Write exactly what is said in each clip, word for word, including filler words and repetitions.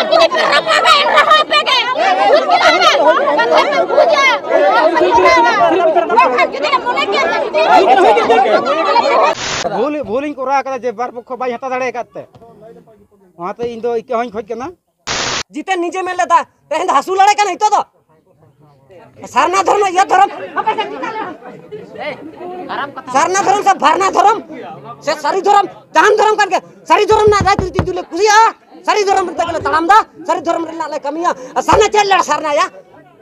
ᱡᱩᱫᱤ ᱯᱮ ᱨᱟᱯᱟᱜᱟ, ᱮᱱ ᱨᱮᱦᱚᱸ ᱟᱯᱮ ᱜᱮ᱾ ᱵᱩᱡᱽ ᱠᱮᱫᱟ ᱯᱮ? ᱠᱟᱛᱷᱟ ᱯᱮ ᱵᱩᱡᱟ᱾ ᱵᱟᱠᱷᱟᱱ ᱡᱩᱫᱤ ᱞᱮ ᱢᱚᱱᱮ ᱠᱮᱭᱟ ᱥᱮ ᱡᱩᱫᱤ ᱵᱷᱩᱞ, ᱵᱷᱩᱞᱤᱧ ᱠᱚᱨᱟᱣ ᱠᱟᱫᱟ ᱡᱮ ᱵᱟᱨ ᱯᱚᱠᱠᱷᱚ ᱵᱟᱭ ᱦᱟᱛᱟᱣ ᱫᱟᱲᱮ ᱟᱠᱟᱫ ᱛᱮ, ᱚᱱᱟᱛᱮ ᱤᱧ ᱫᱚ ᱤᱠᱟᱹ ᱦᱚᱸᱧ ᱠᱷᱚᱡ ᱠᱟᱱᱟ᱾ ᱡᱤᱛᱮᱱ ᱱᱤᱡᱮ ᱢᱮᱱ ᱞᱮᱫᱟ, ᱛᱮᱦᱮᱧ ᱫᱚ ᱦᱟᱹᱥᱩ ᱞᱟᱲᱮ ᱠᱟᱱᱟ ᱱᱤᱛᱚᱜ ᱫᱚ᱾ ᱥᱟᱨᱱᱟ ᱫᱷᱚᱨᱚᱢ, ᱤᱭᱟᱹ ᱫᱷᱚᱨᱚᱢ, ᱥᱟᱨᱱᱟ ᱫᱷᱚᱨᱚᱢ ᱥᱮ ᱵᱷᱟᱨᱱᱟ ᱫᱷᱚᱨᱚᱢ ᱥᱮ ᱥᱟᱹᱨᱤ ᱫᱷᱚᱨᱚᱢ, ᱡᱟᱦᱟᱱ ᱫᱷᱚᱨᱚᱢ ᱠᱟᱱ ᱜᱮ, ᱥᱟᱹᱨᱤ ᱫᱷᱚᱨᱚᱢ ᱨᱮᱱᱟᱜ ᱨᱟᱡᱽᱱᱤᱛᱤ ᱡᱩᱫᱤ ᱞᱮ ᱠᱩᱥᱤᱭᱟᱜᱼᱟ, ᱥᱟᱹᱨᱤ ᱫᱷᱚᱨᱚᱢ ᱨᱮ ᱛᱮᱜᱮ ᱞᱮ ᱛᱟᱲᱟᱢ ᱮᱫᱟ, ᱥᱟᱹᱨᱤ ᱫᱷᱚᱨᱚᱢ ᱨᱮᱱᱟᱜ ᱞᱮ ᱠᱟᱹᱢᱤᱭᱟ᱾ ᱟᱨ ᱥᱟᱨᱱᱟ ᱪᱮᱫ ᱞᱮ ᱥᱟᱨᱱᱟᱭᱟ?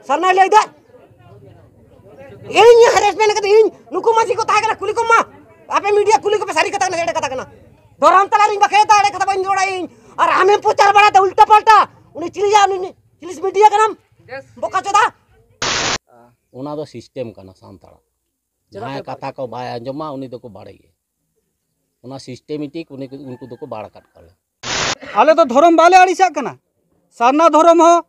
ᱥᱟᱨᱱᱟᱭ ᱞᱟᱹᱭ ᱫᱟ, ᱤᱧ ᱦᱮᱨᱮᱥᱢᱮᱱᱴ ᱠᱟᱛᱮ ᱤᱧ, ᱱᱩᱠᱩ ᱢᱟᱹᱡᱷᱤ ᱠᱚ ᱛᱟᱦᱮᱸ ᱠᱟᱱᱟ, ᱠᱩᱞᱤ ᱠᱚᱢ ᱢᱟ, ᱟᱯᱮ ᱢᱤᱰᱤᱭᱟ ᱠᱩᱞᱤ ᱠᱚᱯᱮ, ᱥᱟᱹᱨᱤ ᱠᱟᱛᱷᱟ ᱠᱟᱱᱟ ᱥᱮ ᱮᱲᱮ ᱠᱟᱛᱷᱟ ᱠᱟᱱᱟ? ᱫᱷᱚᱨᱚᱢ ᱛᱟᱞᱟ ᱨᱤᱧ ᱵᱟᱠᱷᱮᱲ ᱫᱟ, ᱮᱲᱮ ᱠᱟᱛᱷᱟ ᱵᱟᱹᱧ ᱨᱚᱲᱟ ᱤᱧ᱾ ᱟᱨ ᱟᱢᱮᱢ ᱯᱨᱚᱪᱟᱨ ᱵᱟᱲᱟᱭ ᱫᱟ ᱩᱞᱴᱟ ᱯᱟᱞᱴᱟ, ᱩᱱᱤ ᱪᱤᱞᱤᱭᱟ, ᱩᱱᱤ ᱪᱤᱞᱤᱥ ᱢᱤᱰᱤᱭᱟ ᱠᱟᱱᱟᱢ? ᱵᱚᱠᱟ ᱪᱚᱫᱟ᱾ ᱚᱱᱟ ᱫᱚ ᱥᱤᱥᱴᱮᱢ ᱠᱟᱱᱟ ᱥᱟᱱᱛᱟᱲᱟᱜ᱾ ᱪᱮᱫᱟᱜ ᱡᱟᱦᱟᱸᱭ ᱯᱮ ᱠᱟᱛᱷᱟ ᱠᱚ ᱵᱟᱭ ᱟᱸᱡᱚᱢᱟ, ᱩᱱᱤ ᱫᱚᱠᱚ ᱵᱟᱲᱮᱭᱟ᱾ ᱚᱱᱟ ᱥᱤᱥᱴᱮᱢᱮᱴᱤᱠ ᱩᱱᱤ, ᱩᱱᱠᱩ ᱫᱚᱠᱚ ᱵᱟᱲ ᱟᱠᱟᱫ ᱠᱚᱣᱟ᱾ ᱟᱞᱮ ᱫᱚ ᱫᱷᱚᱨᱚᱢ ᱵᱟᱞᱮ ᱟᱹᱲᱤᱥᱟᱜ ᱠᱟᱱᱟ᱾ ᱥᱟᱨᱱᱟ ᱫᱷᱚᱨᱚᱢ ᱦᱚᱸ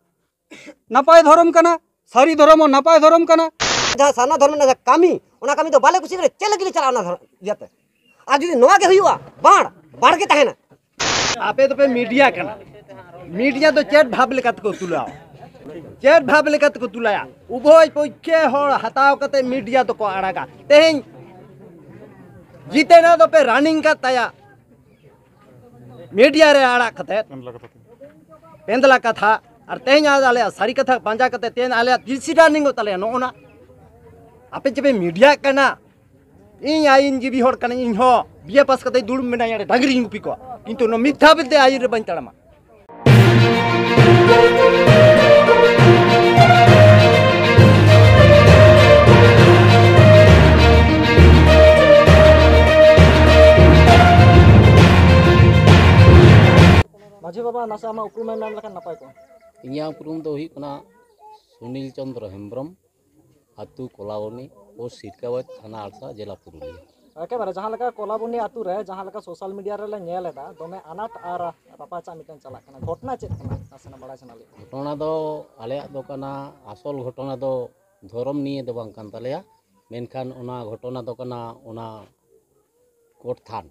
ᱱᱟᱯᱟᱭ ᱫᱷᱚᱨᱚᱢ ᱠᱟᱱᱟ, ᱥᱟᱹᱨᱤ ᱫᱷᱚᱨᱚᱢ ᱦᱚᱸ ᱱᱟᱯᱟᱭ ᱫᱷᱚᱨᱚᱢ ᱠᱟᱱᱟ᱾ ᱡᱟᱦᱟᱸ ᱥᱟᱨᱱᱟ ᱫᱷᱚᱨᱚᱢ ᱨᱮᱱᱟᱜ ᱡᱟᱦᱟᱸ ᱠᱟᱹᱢᱤ, ᱚᱱᱟ ᱠᱟᱹᱢᱤ ᱫᱚ ᱵᱟᱞᱮ ᱠᱩᱥᱤᱭᱟᱜ ᱠᱟᱱᱟ, ᱪᱮᱫ ᱞᱟᱹᱜᱤᱫ ᱞᱮ ᱪᱟᱞᱟᱜᱼᱟ ᱚᱱᱟ ᱫᱷᱚᱨᱚᱢ ᱤᱭᱟᱹᱛᱮ? ᱟᱨ ᱡᱩᱫᱤ ᱱᱚᱣᱟ ᱜᱮ ᱦᱩᱭᱩᱜᱼᱟ, ᱵᱟᱲ, ᱵᱟᱲ ᱜᱮ ᱛᱟᱦᱮᱱᱟ᱾ ᱟᱯᱮ ᱫᱚᱯᱮ ᱢᱤᱰᱤᱭᱟ ᱠᱟᱱᱟ, ᱢᱤᱰᱤᱭᱟ ᱫᱚ ᱪᱮᱫ ᱵᱷᱟᱵᱽ ᱞᱮᱠᱟ ᱛᱮᱠᱚ ᱛᱩᱞᱟᱹᱣᱟ? ᱪᱮᱫ ᱵᱷᱟᱵᱽ ᱞᱮᱠᱟ ᱛᱮᱠᱚ ᱛᱩᱞᱟᱹᱭᱟ? ᱩᱵᱷᱚᱭ ᱯᱚᱠᱠᱷᱮ ᱦᱚᱲ ᱦᱟᱛᱟᱣ ᱠᱟᱛᱮ ᱢᱤᱰᱤᱭᱟ ᱫᱚᱠᱚ ᱟᱲᱟᱜᱟ᱾ ᱛᱮᱦᱮᱧ ᱡᱤᱛᱮᱱᱟ ᱫᱚᱯᱮ ᱨᱟᱱᱤᱝ ᱠᱟᱫ ᱛᱟᱭᱟ, ᱢᱤᱰᱤᱭᱟ ᱨᱮ ᱟᱲᱟᱜ ᱠᱟᱛᱮ, ᱯᱮᱸᱫᱽᱞᱟ ᱠᱟᱛᱷᱟ, ᱟᱨ ᱛᱮᱦᱮᱧ ᱟᱞᱮᱭᱟᱜ ᱥᱟᱹᱨᱤ ᱠᱟᱛᱷᱟ ᱯᱟᱸᱡᱟ ᱠᱟᱛᱮ ᱛᱮᱦᱮᱧ ᱟᱞᱮᱭᱟᱜ ᱛᱤᱥ ᱨᱟᱱᱤᱝ ᱚᱜ ᱛᱟᱞᱮᱭᱟ? ᱱᱚᱜᱼᱚ ᱱᱟ ᱟᱯᱮ ᱪᱮᱯᱮ ᱢᱤᱰᱤᱭᱟ ᱠᱟᱱᱟ᱾ ᱤᱧ ᱟᱹᱭᱤᱱᱡᱤᱵᱤ ᱦᱚᱲ ᱠᱟᱹᱱᱟᱹᱧ, ᱤᱧ ᱦᱚᱸ ᱵᱤᱭᱮ ᱯᱟᱥ ᱠᱟᱛᱮ ᱫᱩᱲᱩᱵ ᱢᱮᱱᱟᱹᱧ, ᱰᱟᱝᱨᱤᱧ ᱜᱩᱯᱤ ᱠᱚᱣᱟ, ᱠᱤᱱᱛᱩ ᱱᱚᱣᱟ ᱢᱤᱛᱷᱭᱟ ᱵᱤᱞᱛᱮ ᱟᱹᱭᱤᱱ ᱨᱮ ᱵᱟᱹᱧ ᱛᱟᱲᱟᱢᱟ᱾ ᱢᱟᱹᱡᱷᱤ ᱵᱟᱵᱟ, ᱱᱟᱥᱮ ᱟᱢᱟᱜ ᱩᱯᱨᱩᱢ ᱮᱢ ᱢᱮᱱ ᱞᱮᱠᱷᱟᱱ ᱱᱟᱯᱟᱭ ᱠᱚᱜᱼᱟ᱾ ᱤᱧᱟᱹᱜ ᱩᱯᱨᱩᱢ ᱫᱚ ᱦᱩᱭᱩᱜ ᱠᱟᱱᱟ ᱥᱩᱱᱤᱞ ᱪᱚᱸᱫᱽᱨᱚ ᱦᱮᱢᱵᱨᱚᱢ, ᱟᱹᱛᱩ ᱠᱚᱞᱟᱵᱚᱱᱤ, ᱯᱳᱥᱴ ᱥᱤᱨᱠᱟᱵᱟᱫᱽ, ᱛᱷᱟᱱᱟ ᱟᱲᱥᱟ, ᱡᱮᱞᱟ ᱯᱩᱨᱩᱞᱤᱭᱟᱹ᱾ ᱮᱠᱮᱵᱟᱨᱮ ᱡᱟᱦᱟᱸ ᱞᱮᱠᱟ ᱠᱚᱞᱟᱵᱚᱱᱤ ᱟᱹᱛᱩ ᱨᱮ ᱡᱟᱦᱟᱸ ᱞᱮᱠᱟ ᱥᱳᱥᱟᱞ ᱢᱤᱰᱤᱭᱟ ᱨᱮᱞᱮ ᱧᱮᱞ ᱮᱫᱟ, ᱫᱚᱢᱮ ᱟᱱᱟᱴ ᱟᱨ ᱨᱟᱯᱟᱪᱟᱜ ᱢᱤᱫᱴᱟᱝ ᱪᱟᱞᱟᱜ ᱠᱟᱱᱟ, ᱜᱷᱚᱴᱚᱱᱟ ᱪᱮᱫ ᱠᱟᱱᱟ? ᱱᱟᱥᱮᱱᱟᱜ ᱵᱟᱲᱟᱭ ᱥᱟᱱᱟ ᱞᱤᱧᱟ᱾ ᱜᱷᱚᱴᱚᱱᱟ ᱫᱚ ᱟᱞᱮᱭᱟᱜ ᱫᱚ ᱠᱟᱱᱟ, ᱟᱥᱚᱞ ᱜᱷᱚᱴᱚᱱᱟ ᱫᱚ ᱫᱷᱚᱨᱚᱢ ᱱᱤᱭᱮ ᱫᱚ ᱵᱟᱝ ᱠᱟᱱ ᱛᱟᱞᱮᱭᱟ, ᱢᱮᱱᱠᱷᱟᱱ ᱚᱱᱟ ᱜᱷᱚᱴᱚᱱᱟ ᱫᱚ ᱠᱟᱱᱟ ᱚᱱᱟ ᱜᱚᱰ ᱛᱷᱟᱱ᱾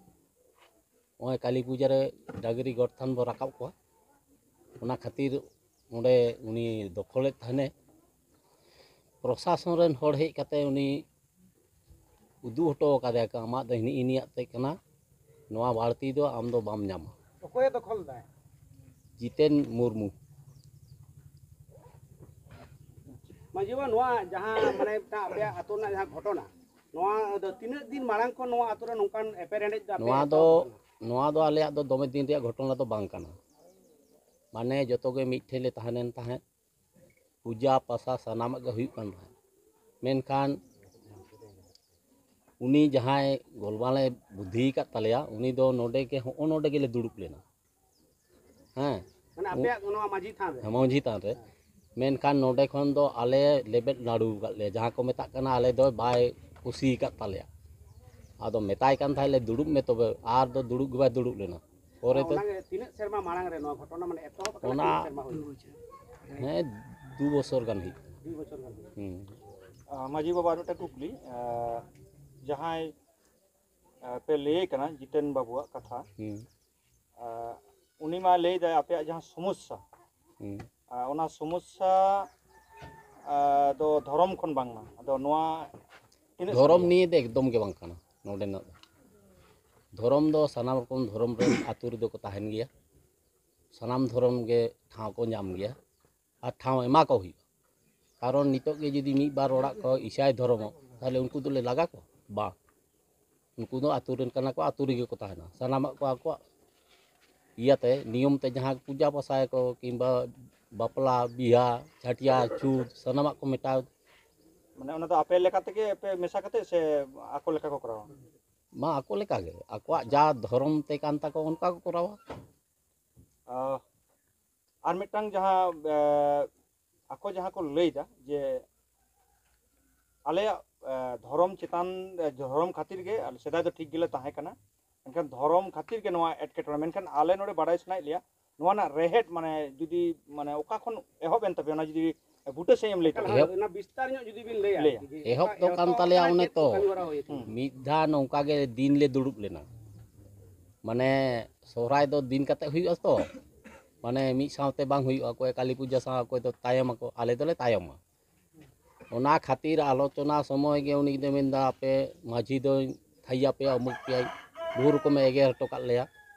ᱱᱚᱜᱼᱚᱭ ᱠᱟᱹᱞᱤ ᱯᱩᱡᱟᱹ ᱨᱮ ᱰᱟᱹᱝᱨᱤ ᱜᱚᱰ ᱛᱷᱟᱱ ᱵᱚ ᱨᱟᱠᱟᱵ ᱠᱚᱣᱟ, ᱚᱱᱟ ᱠᱷᱟᱹᱛᱤᱨ ᱚᱸᱰᱮ ᱩᱱᱤ ᱫᱚᱠᱷᱚᱞᱮᱫ ᱛᱟᱦᱮᱱᱮ᱾ ᱯᱨᱚᱥᱟᱥᱚᱱ ᱨᱮᱱ ᱦᱚᱲ ᱦᱮᱡ ᱠᱟᱛᱮ ᱩᱱᱤ ᱩᱫᱩᱜ ᱦᱚᱴᱚ ᱟᱠᱟᱫᱮᱭᱟ ᱠᱚ, "ᱟᱢᱟᱜ ᱫᱚ ᱦᱤᱱᱤ ᱤᱱᱤᱭᱟᱜ ᱛᱮ ᱠᱟᱱᱟ, ᱱᱚᱣᱟ ᱵᱟᱹᱲᱛᱤ ᱫᱚ ᱟᱢ ᱫᱚ ᱵᱟᱢ ᱧᱟᱢᱟ᱾" ᱚᱠᱚᱭᱮ ᱫᱚᱠᱷᱚᱞ ᱫᱟᱭ? ᱡᱤᱛᱮᱱ ᱢᱩᱨᱢᱩ᱾ ᱢᱟᱹᱡᱷᱤ ᱵᱟᱵᱟ, ᱱᱚᱣᱟ ᱡᱟᱦᱟᱸ ᱢᱟᱱᱮ ᱢᱤᱫᱴᱟᱝ ᱟᱯᱮᱭᱟᱜ ᱟᱹᱛᱩ ᱨᱮᱱᱟᱜ ᱡᱟᱦᱟᱸ ᱜᱷᱚᱴᱚᱱᱟ, ᱱᱚᱣᱟ ᱫᱚ ᱛᱤᱱᱟᱹᱜ ᱫᱤᱱ ᱢᱟᱲᱟᱝ ᱠᱷᱚᱱ ᱱᱚᱣᱟ ᱟᱹᱛᱩ ᱨᱮ ᱱᱚᱝᱠᱟᱱ ᱮᱯᱮᱨᱦᱮᱸᱰᱮᱡ ᱫᱚ ᱟᱯᱮᱭᱟᱜ ᱱᱚᱣᱟ ᱫᱚ ᱮᱛᱚᱦᱚᱵ ᱟᱠᱟᱱᱟ? ᱱᱚᱣᱟ ᱫᱚ ᱟᱞᱮᱭᱟᱜ ᱫᱚ ᱫᱚᱢᱮ ᱫᱤᱱ ᱨᱮᱭᱟᱜ ᱜᱷᱚᱴᱚᱱᱟ ᱫᱚ ᱵᱟᱝ ᱠᱟᱱᱟ᱾ ᱢᱟᱱᱮ ᱡᱚᱛᱚ ᱜᱮ ᱢᱤᱫ ᱴᱷᱮᱱ ᱞᱮ ᱛᱟᱦᱮᱸ ᱞᱮᱱ ᱛᱟᱦᱮᱸᱫ, ᱯᱩᱡᱟ ᱯᱟᱥᱟ ᱥᱟᱱᱟᱢᱟᱜ ᱜᱮ ᱦᱩᱭᱩᱜ ᱠᱟᱱ ᱛᱟᱦᱮᱸᱫ᱾ ᱢᱮᱱᱠᱷᱟᱱ ᱩᱱᱤ ᱡᱟᱦᱟᱸᱭ ᱜᱚᱞᱢᱟᱞᱮ ᱵᱩᱫᱽᱫᱷᱤ ᱟᱠᱟᱫ ᱛᱟᱞᱮᱭᱟ, ᱩᱱᱤ ᱫᱚ ᱱᱚᱰᱮ ᱜᱮ, ᱦᱚᱸᱜᱼᱚ ᱱᱚᱰᱮ ᱜᱮᱞᱮ ᱫᱩᱲᱩᱵ ᱞᱮᱱᱟ᱾ ᱦᱮᱸ᱾ ᱢᱟᱱᱮ ᱟᱯᱮᱭᱟᱜ ᱱᱚᱣᱟ ᱢᱟᱹᱡᱷᱤ ᱛᱷᱟᱱ ᱨᱮ? ᱦᱮᱸ, ᱢᱟᱹᱡᱷᱤ ᱛᱷᱟᱱ ᱨᱮ᱾ ᱢᱮᱱᱠᱷᱟᱱ ᱱᱚᱰᱮ ᱠᱷᱚᱱ ᱫᱚ ᱟᱞᱮ ᱞᱮᱵᱮᱫ ᱞᱟᱹᱰᱩ ᱟᱠᱟᱫ ᱞᱮᱭᱟ, ᱡᱟᱦᱟᱸ ᱠᱚ ᱢᱮᱛᱟᱜ ᱠᱟᱱᱟ, ᱟᱞᱮ ᱫᱚ ᱵᱟᱭ ᱠᱩᱥᱤ ᱟᱠᱟᱫ ᱛᱟᱞᱮᱭᱟ᱾ ᱟᱫᱚ ᱢᱮᱛᱟᱭ ᱠᱟᱱ ᱛᱟᱦᱮᱸᱫ ᱞᱮ, "ᱫᱩᱲᱩᱵ ᱢᱮ ᱛᱚᱵᱮ", ᱟᱨ ᱫᱚ ᱫᱩᱲᱩᱵ ᱜᱮ ᱵᱟᱭ ᱫᱩᱲᱩᱵ ᱞᱮᱱᱟ᱾ ᱯᱚᱨᱮ ᱛᱮ ᱚᱱᱟᱜᱮ ᱛᱤᱱᱟᱹᱜ ᱥᱮᱨᱢᱟ ᱢᱟᱲᱟᱝ ᱨᱮ ᱱᱚᱣᱟ ᱜᱷᱚᱴᱚᱱᱟ ᱢᱟᱱᱮ ᱮᱛᱚᱦᱚᱵ ᱟᱠᱟᱱᱟ? ᱚᱱᱟ ᱛᱤᱱᱟᱹᱜ ᱥᱮᱨᱢᱟ ᱦᱩᱭ ᱮᱱᱟ? ᱦᱮᱸ, ᱫᱩ ᱵᱚᱪᱷᱚᱨ ᱜᱟᱱ ᱦᱩᱭᱩᱜ ᱠᱟᱱᱟ᱾ ᱫᱩ ᱵᱚᱪᱷᱚᱨ ᱜᱟᱱ ᱦᱩᱭ ᱮᱱᱟ᱾ ᱦᱩᱸ᱾ ᱟᱸ, ᱢᱟᱹᱡᱷᱤ ᱵᱟᱵᱟ, ᱟᱨ ᱢᱤᱫᱴᱟᱝ ᱠᱩᱠᱞᱤ, ᱟᱸ, ᱡᱟᱦᱟᱸᱭ, ᱟᱸ, ᱯᱮ ᱞᱟᱹᱭ ᱠᱟᱱᱟ ᱡᱤᱛᱮᱱ ᱵᱟᱵᱩᱣᱟᱜ ᱠᱟᱛᱷᱟ, ᱦᱩᱸ᱾ ᱟᱸ, ᱩᱱᱤ ᱢᱟ ᱞᱟᱹᱭ ᱫᱟᱭ ᱟᱯᱮᱭᱟᱜ ᱡᱟᱦᱟᱸ ᱥᱚᱢᱚᱥᱥᱟ, ᱦᱩᱸ᱾ ᱟᱸ, ᱚᱱᱟ ᱥᱚᱢᱚᱥᱥᱟ, ᱟᱸ, ᱫᱚ ᱫᱷᱚᱨᱚᱢ ᱠᱷᱚᱱ ᱵᱟᱝ ᱠᱟᱱᱟ᱾ ᱟᱫᱚ ᱱᱚᱣᱟ ᱛᱤᱱᱟᱹᱜ ᱫᱷᱚᱨᱚᱢ ᱥᱟᱹᱨᱤᱭᱟ? ᱱᱤᱭᱮ ᱫᱚ ᱮᱠᱫᱚᱢ ᱜᱮ ᱵᱟᱝ ᱠᱟᱱᱟ ᱱᱚᱰᱮᱱᱟᱜ ᱫᱚ᱾ ᱫᱷᱚᱨᱚᱢ ᱫᱚ ᱥᱟᱱᱟᱢ ᱨᱚᱠᱚᱢ ᱫᱷᱚᱨᱚᱢ ᱨᱮᱱ ᱟᱹᱛᱩ ᱨᱮᱫᱚ ᱠᱚ ᱛᱟᱦᱮᱱ ᱜᱮᱭᱟ᱾ ᱥᱟᱱᱟᱢ ᱫᱷᱚᱨᱚᱢ ᱜᱮ ᱴᱷᱟᱶ ᱠᱚ ᱧᱟᱢ ᱜᱮᱭᱟ ᱟᱨ ᱴᱷᱟᱶ ᱮᱢᱟ ᱠᱚ ᱦᱩᱭᱩᱜᱼᱟ᱾ ᱠᱟᱨᱚᱱ ᱱᱤᱛᱚᱜ ᱜᱮ ᱡᱩᱫᱤ ᱢᱤᱫ ᱵᱟᱨ ᱚᱲᱟᱜ ᱠᱚ ᱤᱥᱟᱭ ᱫᱷᱚᱨᱚᱢᱚᱜ, ᱛᱟᱦᱚᱞᱮ ᱩᱱᱠᱩ ᱫᱚᱞᱮ ᱞᱟᱜᱟ ᱠᱚᱣᱟ? ᱵᱟᱝ᱾ ᱩᱱᱠᱩ ᱫᱚ ᱟᱹᱛᱩ ᱨᱮᱱ ᱠᱟᱱᱟ ᱠᱚ, ᱟᱹᱛᱩ ᱨᱮᱜᱮ ᱠᱚ ᱛᱟᱦᱮᱱᱟ᱾ ᱥᱟᱱᱟᱢᱟᱜ ᱠᱚ ᱟᱠᱚᱣᱟᱜ ᱤᱭᱟᱹᱛᱮ, ᱱᱤᱭᱚᱢ ᱛᱮ ᱡᱟᱦᱟᱸ ᱯᱩᱡᱟ ᱯᱟᱥᱟᱭᱟᱠᱚ ᱠᱤᱝᱵᱟ ᱵᱟᱯᱞᱟ, ᱵᱤᱦᱟ, ᱪᱷᱟᱹᱴᱭᱟᱹᱨ, ᱪᱷᱩᱛ, ᱥᱟᱱᱟᱢᱟᱜ ᱠᱚ ᱢᱮᱴᱟᱣ᱾ ᱢᱟᱱᱮ ᱚᱱᱟ ᱫᱚ ᱟᱯᱮ ᱞᱮᱠᱟ ᱛᱮᱜᱮ ᱯᱮ ᱢᱮᱥᱟ ᱠᱟᱛᱮ ᱥᱮ ᱟᱠᱚ ᱞᱮᱠᱟ ᱠᱚ ᱠᱚᱨᱟᱣᱟ? ᱢᱟ ᱟᱠᱚ ᱞᱮᱠᱟ ᱜᱮ, ᱟᱠᱚᱣᱟᱜ ᱡᱟ ᱫᱷᱚᱨᱚᱢ ᱛᱮ ᱠᱟᱱ ᱛᱟᱠᱚ ᱚᱱᱠᱟ ᱠᱚ ᱠᱚᱨᱟᱣᱟ᱾ ᱟᱦ, ᱟᱨ ᱢᱤᱫᱴᱟᱝ ᱡᱟᱦᱟᱸ, ᱮ, ᱟᱠᱚ ᱡᱟᱦᱟᱸ ᱠᱚ ᱞᱟᱹᱭᱫᱟ ᱡᱮ ᱟᱞᱮᱭᱟᱜ, ᱮ, ᱫᱷᱚᱨᱚᱢ ᱪᱮᱛᱟᱱ, ᱮ, ᱫᱷᱚᱨᱚᱢ ᱠᱷᱟᱹᱛᱤᱨ ᱜᱮ ᱟᱞᱮ ᱥᱮᱫᱟᱭ ᱫᱚ ᱴᱷᱤᱠ ᱜᱮᱞᱮ ᱛᱟᱦᱮᱸ ᱠᱟᱱᱟ, ᱢᱮᱱᱠᱷᱟᱱ ᱫᱷᱚᱨᱚᱢ ᱠᱷᱟᱹᱛᱤᱨ ᱜᱮ ᱱᱚᱣᱟ ᱮᱴᱠᱮᱴᱚᱬᱮ᱾ ᱢᱮᱱᱠᱷᱟᱱ ᱟᱞᱮ ᱱᱚᱰᱮ ᱵᱟᱲᱟᱭ ᱥᱟᱱᱟᱭᱮᱫ ᱞᱮᱭᱟ, ᱱᱚᱣᱟ ᱨᱮᱱᱟᱜ ᱨᱮᱦᱮᱫ, ᱢᱟᱱᱮ, ᱡᱩᱫᱤ, ᱢᱟᱱᱮ, ᱚᱠᱟ ᱠᱷᱚᱱ ᱮᱦᱚᱵ ᱮᱱ ᱛᱟᱯᱮᱭᱟ, ᱚᱱᱟ ᱡᱩᱫᱤ ᱵᱩᱴᱟᱹ ᱥᱟᱺᱦᱤᱡ ᱮᱢ ᱞᱟᱹᱭ ᱛᱟᱵᱚᱱᱟ᱾ ᱮᱦᱚᱵ ᱚᱱᱟ ᱵᱤᱥᱛᱟᱨ ᱧᱚᱜ ᱡᱩᱫᱤ ᱵᱤᱱ ᱞᱟᱹᱭᱟ, ᱞᱟᱹᱭᱟ᱾ ᱡᱮ ᱮᱦᱚᱵ ᱚᱠᱟ ᱫᱚ ᱮᱦᱚᱵ ᱠᱟᱱ ᱛᱚᱨᱟ ᱛᱟᱞᱮᱭᱟ ᱠᱷᱚᱱᱟᱜ ᱚᱱᱮ ᱪᱮᱫ ᱛᱚ᱾ ᱠᱚ ᱠᱟᱹᱢᱤ ᱦᱚᱨᱟ ᱦᱩᱭ ᱟᱠᱟᱱᱟ? ᱦᱩᱸ᱾ ᱢᱤᱫ ᱫᱷᱟᱣ ᱱᱚᱝᱠᱟ ᱜᱮ ᱫᱤᱱ ᱞᱮ ᱫᱩᱲᱩᱵ ᱞᱮᱱᱟ, ᱢᱟᱱᱮ, ᱥᱚᱦᱨᱟᱭ ᱫᱚ ᱫᱤᱱ ᱠᱟᱛᱮ ᱦᱩᱭᱩᱜᱼᱟ ᱛᱚ, ᱢᱟᱱᱮ ᱢᱤᱫ ᱥᱟᱶᱛᱮ ᱵᱟᱝ ᱦᱩᱭᱩᱜᱼᱟ, ᱚᱠᱚᱭ ᱠᱟᱹᱞᱤ ᱯᱩᱡᱟᱹ ᱥᱟᱶ ᱚᱠᱚᱭ ᱫᱚ ᱛᱟᱭᱚᱢ ᱟᱠᱚ, ᱟᱞᱮ ᱫᱚᱞᱮ ᱛᱟᱭᱚᱢᱟ᱾ ᱚᱱᱟ ᱠᱷᱟᱹᱛᱤᱨ ᱟᱞᱳᱪᱚᱱᱟ ᱥᱚᱢᱚᱭ ᱜᱮ ᱩᱱᱤ ᱫᱚᱭ ᱢᱮᱱᱫᱟ, "ᱟᱯᱮ ᱢᱟᱹᱡᱷᱤ ᱫᱚᱧ ᱛᱷᱟᱭᱤ ᱟᱯᱮᱭᱟ, ᱩᱢᱩᱠ ᱯᱮᱭᱟᱭ", ᱵᱚᱦᱩ ᱨᱚᱠᱚᱢᱮ ᱮᱜᱮᱨ ᱦᱚᱴᱚ ᱠᱟᱫ ᱞᱮᱭᱟ᱾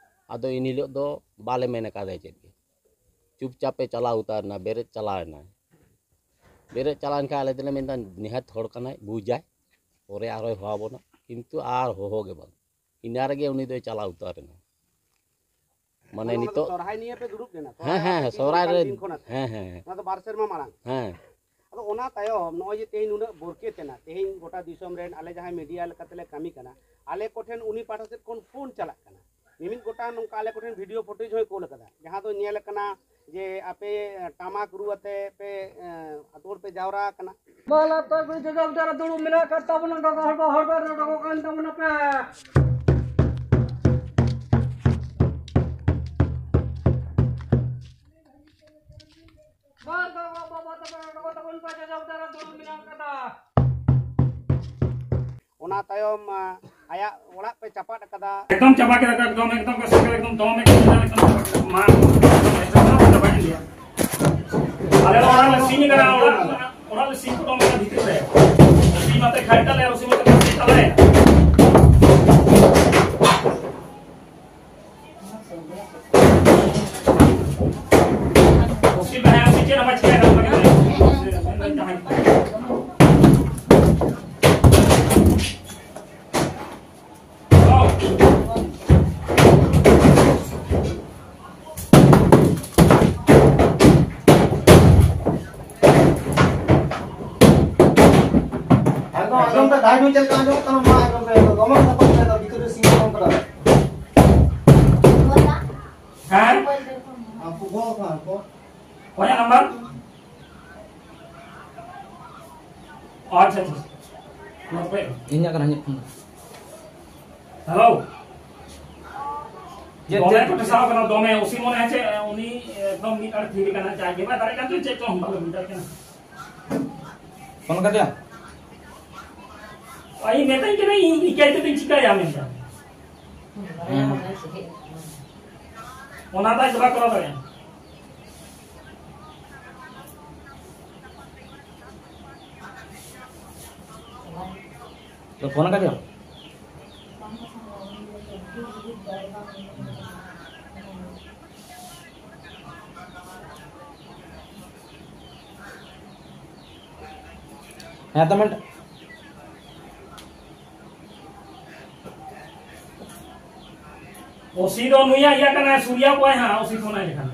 ᱟᱫᱚ ᱮᱱ ᱦᱤᱞᱳᱜ ᱫᱚ ᱵᱟᱞᱮ ᱢᱮᱱ ᱠᱟᱫᱮᱭᱟ ᱪᱮᱫ ᱜᱮ, ᱪᱩᱯᱪᱟᱯᱮ ᱪᱟᱞᱟᱣ ᱩᱛᱟᱹᱨ ᱮᱱᱟ, ᱵᱮᱨᱮᱫ ᱪᱟᱞᱟᱣ ᱮᱱᱟᱭ᱾ ᱵᱮᱨᱮᱫ ᱪᱟᱞᱟᱣ ᱮᱱ ᱠᱷᱟᱱ ᱟᱞᱮ ᱫᱚᱞᱮ ᱢᱮᱱᱫᱟ, "ᱱᱤᱦᱟᱹᱛ ᱦᱚᱲ ᱠᱟᱱᱟᱭ, ᱵᱩᱡᱟᱭ, ᱯᱚᱨᱮ ᱟᱨᱦᱚᱸᱭ ᱦᱚᱦᱚ ᱟᱵᱚᱱᱟ", ᱠᱤᱱᱛᱩ ᱟᱨ ᱦᱚᱦᱚ ᱜᱮ ᱵᱟᱝ᱾ ᱤᱱᱟᱹ ᱨᱮᱜᱮ ᱩᱱᱤ ᱫᱚᱭ ᱪᱟᱞᱟᱣ ᱩᱛᱟᱹᱨ ᱮᱱᱟ᱾ ᱢᱟᱱᱮ ᱚᱱᱟ ᱫᱚ ᱱᱤᱛᱚᱜ ᱥᱚᱨᱦᱟᱭ ᱱᱤᱭᱮ ᱯᱮ ᱫᱩᱲᱩᱵ ᱞᱮᱱᱟ? ᱦᱮᱸ, ᱥᱚᱨᱦᱟᱭ ᱦᱮᱸ, ᱟᱯᱮ ᱥᱚᱨᱦᱟᱭ ᱫᱩᱲᱩᱵ ᱨᱮ᱾ ᱫᱤᱱ ᱠᱷᱚᱱᱟᱜ? ᱦᱮᱸ, ᱦᱮᱸ, ᱦᱮᱸ᱾ ᱚᱱᱟ ᱫᱚ ᱵᱟᱨ ᱥᱮᱨᱢᱟ ᱢᱟᱲᱟᱝ᱾ ᱦᱮᱸ᱾ ᱟᱫᱚ ᱚᱱᱟ ᱛᱟᱭᱚᱢ ᱱᱚᱜᱼᱚᱭ ᱡᱮ ᱛᱮᱦᱮᱧ ᱱᱩᱱᱟᱹᱜ ᱵᱚᱨᱠᱮᱛ ᱮᱱᱟ, ᱛᱮᱦᱮᱧ ᱜᱚᱴᱟ ᱫᱤᱥᱚᱢ ᱨᱮᱱ ᱟᱞᱮ ᱡᱟᱦᱟᱸᱭ ᱢᱤᱰᱤᱭᱟ ᱞᱮᱠᱟᱛᱮᱞᱮ ᱠᱟᱹᱢᱤ ᱠᱟᱱᱟ, ᱟᱞᱮ ᱠᱚᱴᱷᱮᱱ ᱩᱱᱤ ᱯᱟᱦᱴᱟ ᱥᱮᱫ ᱠᱷᱚᱱ ᱯᱷᱳᱱ ᱪᱟᱞᱟᱜ ᱠᱟᱱᱟ᱾ ᱢᱤᱢᱤᱫ ᱜᱚᱴᱟᱝ ᱱᱚᱝᱠᱟ ᱟᱞᱮ ᱠᱚᱴᱷᱮᱱ ᱵᱷᱤᱰᱤᱭᱳ ᱯᱷᱩᱴᱮᱡᱽ ᱦᱚᱸᱭ ᱠᱳᱞ ᱟᱠᱟᱫᱟ, ᱡᱟᱦᱟᱸ ᱫᱚ ᱧᱮᱞ ᱟᱠᱟᱱᱟ ᱡᱮ ᱟᱯᱮ, ᱮ, ᱴᱟᱢᱟᱠ ᱨᱩ ᱟᱛᱮ ᱯᱮ, ᱮ, ᱟᱛᱳ ᱦᱚᱲ ᱯᱮ ᱡᱟᱣᱨᱟ ᱟᱠᱟᱱᱟ᱾ ᱢᱟ ᱞᱟᱛᱟᱨ ᱠᱚ ᱡᱟᱭᱜᱟ ᱩᱛᱟᱹᱨ ᱨᱮ ᱫᱩᱲᱩᱵ ᱢᱮᱱᱟᱜ ᱟᱠᱟᱫ ᱛᱟᱵᱚᱱᱟ, ᱜᱚᱜᱚ ᱦᱚᱲ ᱠᱚ ᱦᱚᱲ ᱠᱚ ᱨᱚᱰᱚᱜᱚᱜ ᱠᱟᱱ ᱛᱟᱵᱚᱱᱟ ᱯᱮ᱾ ᱵᱟᱨ ᱜᱚᱜᱚ ᱵᱟᱵᱟ ᱛᱟᱵᱚᱱ ᱨᱚᱰᱚᱜᱚᱜ ᱛᱟᱵᱚᱱ ᱯᱮ, ᱡᱟᱭᱜᱟ ᱩᱛᱟᱹᱨ ᱨᱮ ᱫᱩᱲᱩᱵ ᱢᱮᱱᱟᱜ ᱟᱠᱟᱫᱟ᱾ ᱚᱱᱟ ᱛᱟᱭᱚᱢ, ᱟ, ᱟᱭᱟᱜ ᱚᱲᱟᱜ ᱯᱮ ᱪᱟᱯᱟᱫ ᱟᱠᱟᱫᱟ᱾ ᱮᱠᱫᱚᱢ ᱪᱟᱵᱟ ᱠᱮᱫᱟ ᱠᱚ, ᱮᱠᱫᱚᱢ, ᱮᱠᱫᱚᱢ ᱠᱚ ᱥᱮᱸᱜᱮᱞ, ᱮᱠᱫᱚᱢ ᱫᱚᱢᱮ ᱠᱮᱫᱟ, ᱮᱠᱫᱚᱢ ᱪᱟᱵᱟ ᱠᱮᱫᱟ ᱠᱚ᱾ ᱢᱟ, ᱮᱠᱫᱚᱢ ᱪᱟᱵᱟ ᱠᱮᱫᱟ᱾ ᱟᱞᱮ ᱫᱚ ᱚᱲᱟᱜ ᱞᱮ ᱥᱤᱧ ᱠᱟᱱᱟ, ᱚᱲᱟᱜ, ᱚᱲᱟᱜ ᱞᱮ ᱥᱤᱧ ᱠᱩᱴᱟᱹᱢ ᱠᱟᱱᱟ ᱵᱷᱤᱛᱤᱨ ᱨᱮ᱾ ᱥᱤᱧ ᱢᱟᱛᱮ ᱠᱷᱟᱡ ᱛᱟᱞᱮ, ᱟᱨ ᱥᱤᱧ ᱢᱟᱛᱮ ᱠᱷᱟᱡ ᱛᱟᱞᱮ᱾ ᱥᱤᱧ ᱢᱟᱛᱮ ᱪᱮᱫ ᱦᱚᱸ ᱵᱟᱭ ᱪᱤᱠᱟᱹᱭᱟ, ᱚᱱᱟ ᱜᱮ᱾ ᱟᱸᱡᱚᱢ ᱯᱮ, ᱫᱟᱜ ᱧᱩ ᱪᱮᱫ ᱞᱮᱠᱟ ᱟᱸᱡᱚᱢᱚᱜ ᱠᱟᱱᱟ, ᱢᱟ ᱟᱸᱡᱚᱢ ᱯᱮ, ᱫᱚᱢᱮ ᱥᱟᱯᱟᱜ ᱠᱟᱱᱟ, ᱵᱷᱤᱛᱨᱤ ᱨᱮ ᱥᱤᱧ ᱠᱟᱱᱟ᱾ ᱦᱮᱸ? ᱟᱢ ᱠᱚ ᱜᱚ ᱠᱟᱱᱟ ᱠᱚ᱾ ᱚᱠᱚᱭᱟᱜ ᱱᱟᱢᱵᱟᱨ? ᱟᱪᱪᱷᱟ, ᱟᱪᱪᱷᱟ᱾ ᱱᱚᱣᱟ ᱚᱠᱚᱭᱟᱜ? ᱤᱧᱟᱹᱜ ᱠᱟᱱᱟ, ᱤᱧᱟᱹᱜ ᱯᱷᱳᱱ᱾ ᱦᱮᱞᱳ᱾ ᱪᱮᱫ, ᱫᱚᱢᱮ ᱪᱮᱫ? ᱠᱚ ᱴᱷᱮᱥᱟᱣ ᱠᱟᱱᱟ, ᱫᱚᱢᱮ᱾ ᱳᱥᱤ ᱢᱚᱱᱮ ᱦᱚᱪᱪᱷᱮ ᱩᱱᱤ ᱮᱠᱫᱚᱢ ᱢᱤᱫ ᱟᱲᱮ ᱛᱷᱤᱨ ᱠᱟᱱᱟ, ᱡᱟᱭ ᱜᱮ ᱵᱟᱭ ᱫᱟᱲᱮᱭᱟᱜ ᱠᱟᱱ ᱪᱚ, ᱪᱮᱫ ᱪᱚᱝ ᱵᱟᱞᱮ ᱵᱩᱡᱽ ᱫᱟᱲᱮᱭᱟᱜ ᱠᱟᱱᱟ᱾ ᱯᱷᱳᱱ ᱠᱟᱫᱮᱭᱟ? ᱤᱧ ᱢᱮᱛᱟᱧ ᱠᱟᱱᱟ, ᱤᱧ ᱤᱠᱟᱹᱭ ᱛᱮᱫᱚᱧ ᱪᱤᱠᱟᱹᱭᱟ ᱢᱮᱱᱛᱮ᱾ ᱦᱮᱸ᱾ ᱚᱱᱟ ᱫᱚ ᱟᱡ ᱫᱚ ᱵᱟᱭ ᱠᱚᱨᱟᱣ ᱫᱟᱲᱮᱭᱟᱜᱼᱟ᱾ ᱛᱚ ᱯᱷᱳᱱ ᱟᱠᱟᱫᱮᱭᱟᱢ? ᱦᱮᱸ ᱛᱚ ᱢᱮᱱ- ᱳᱥᱤ ᱫᱚ ᱱᱩᱭᱟᱜ ᱤᱭᱟᱹ ᱠᱟᱱᱟᱭ, ᱥᱩᱨᱭᱟ ᱠᱚᱣᱟᱭ ᱦᱟᱸᱜ, ᱳᱥᱤ ᱯᱷᱳᱱ ᱟᱭ ᱞᱮᱠᱷᱟᱱ᱾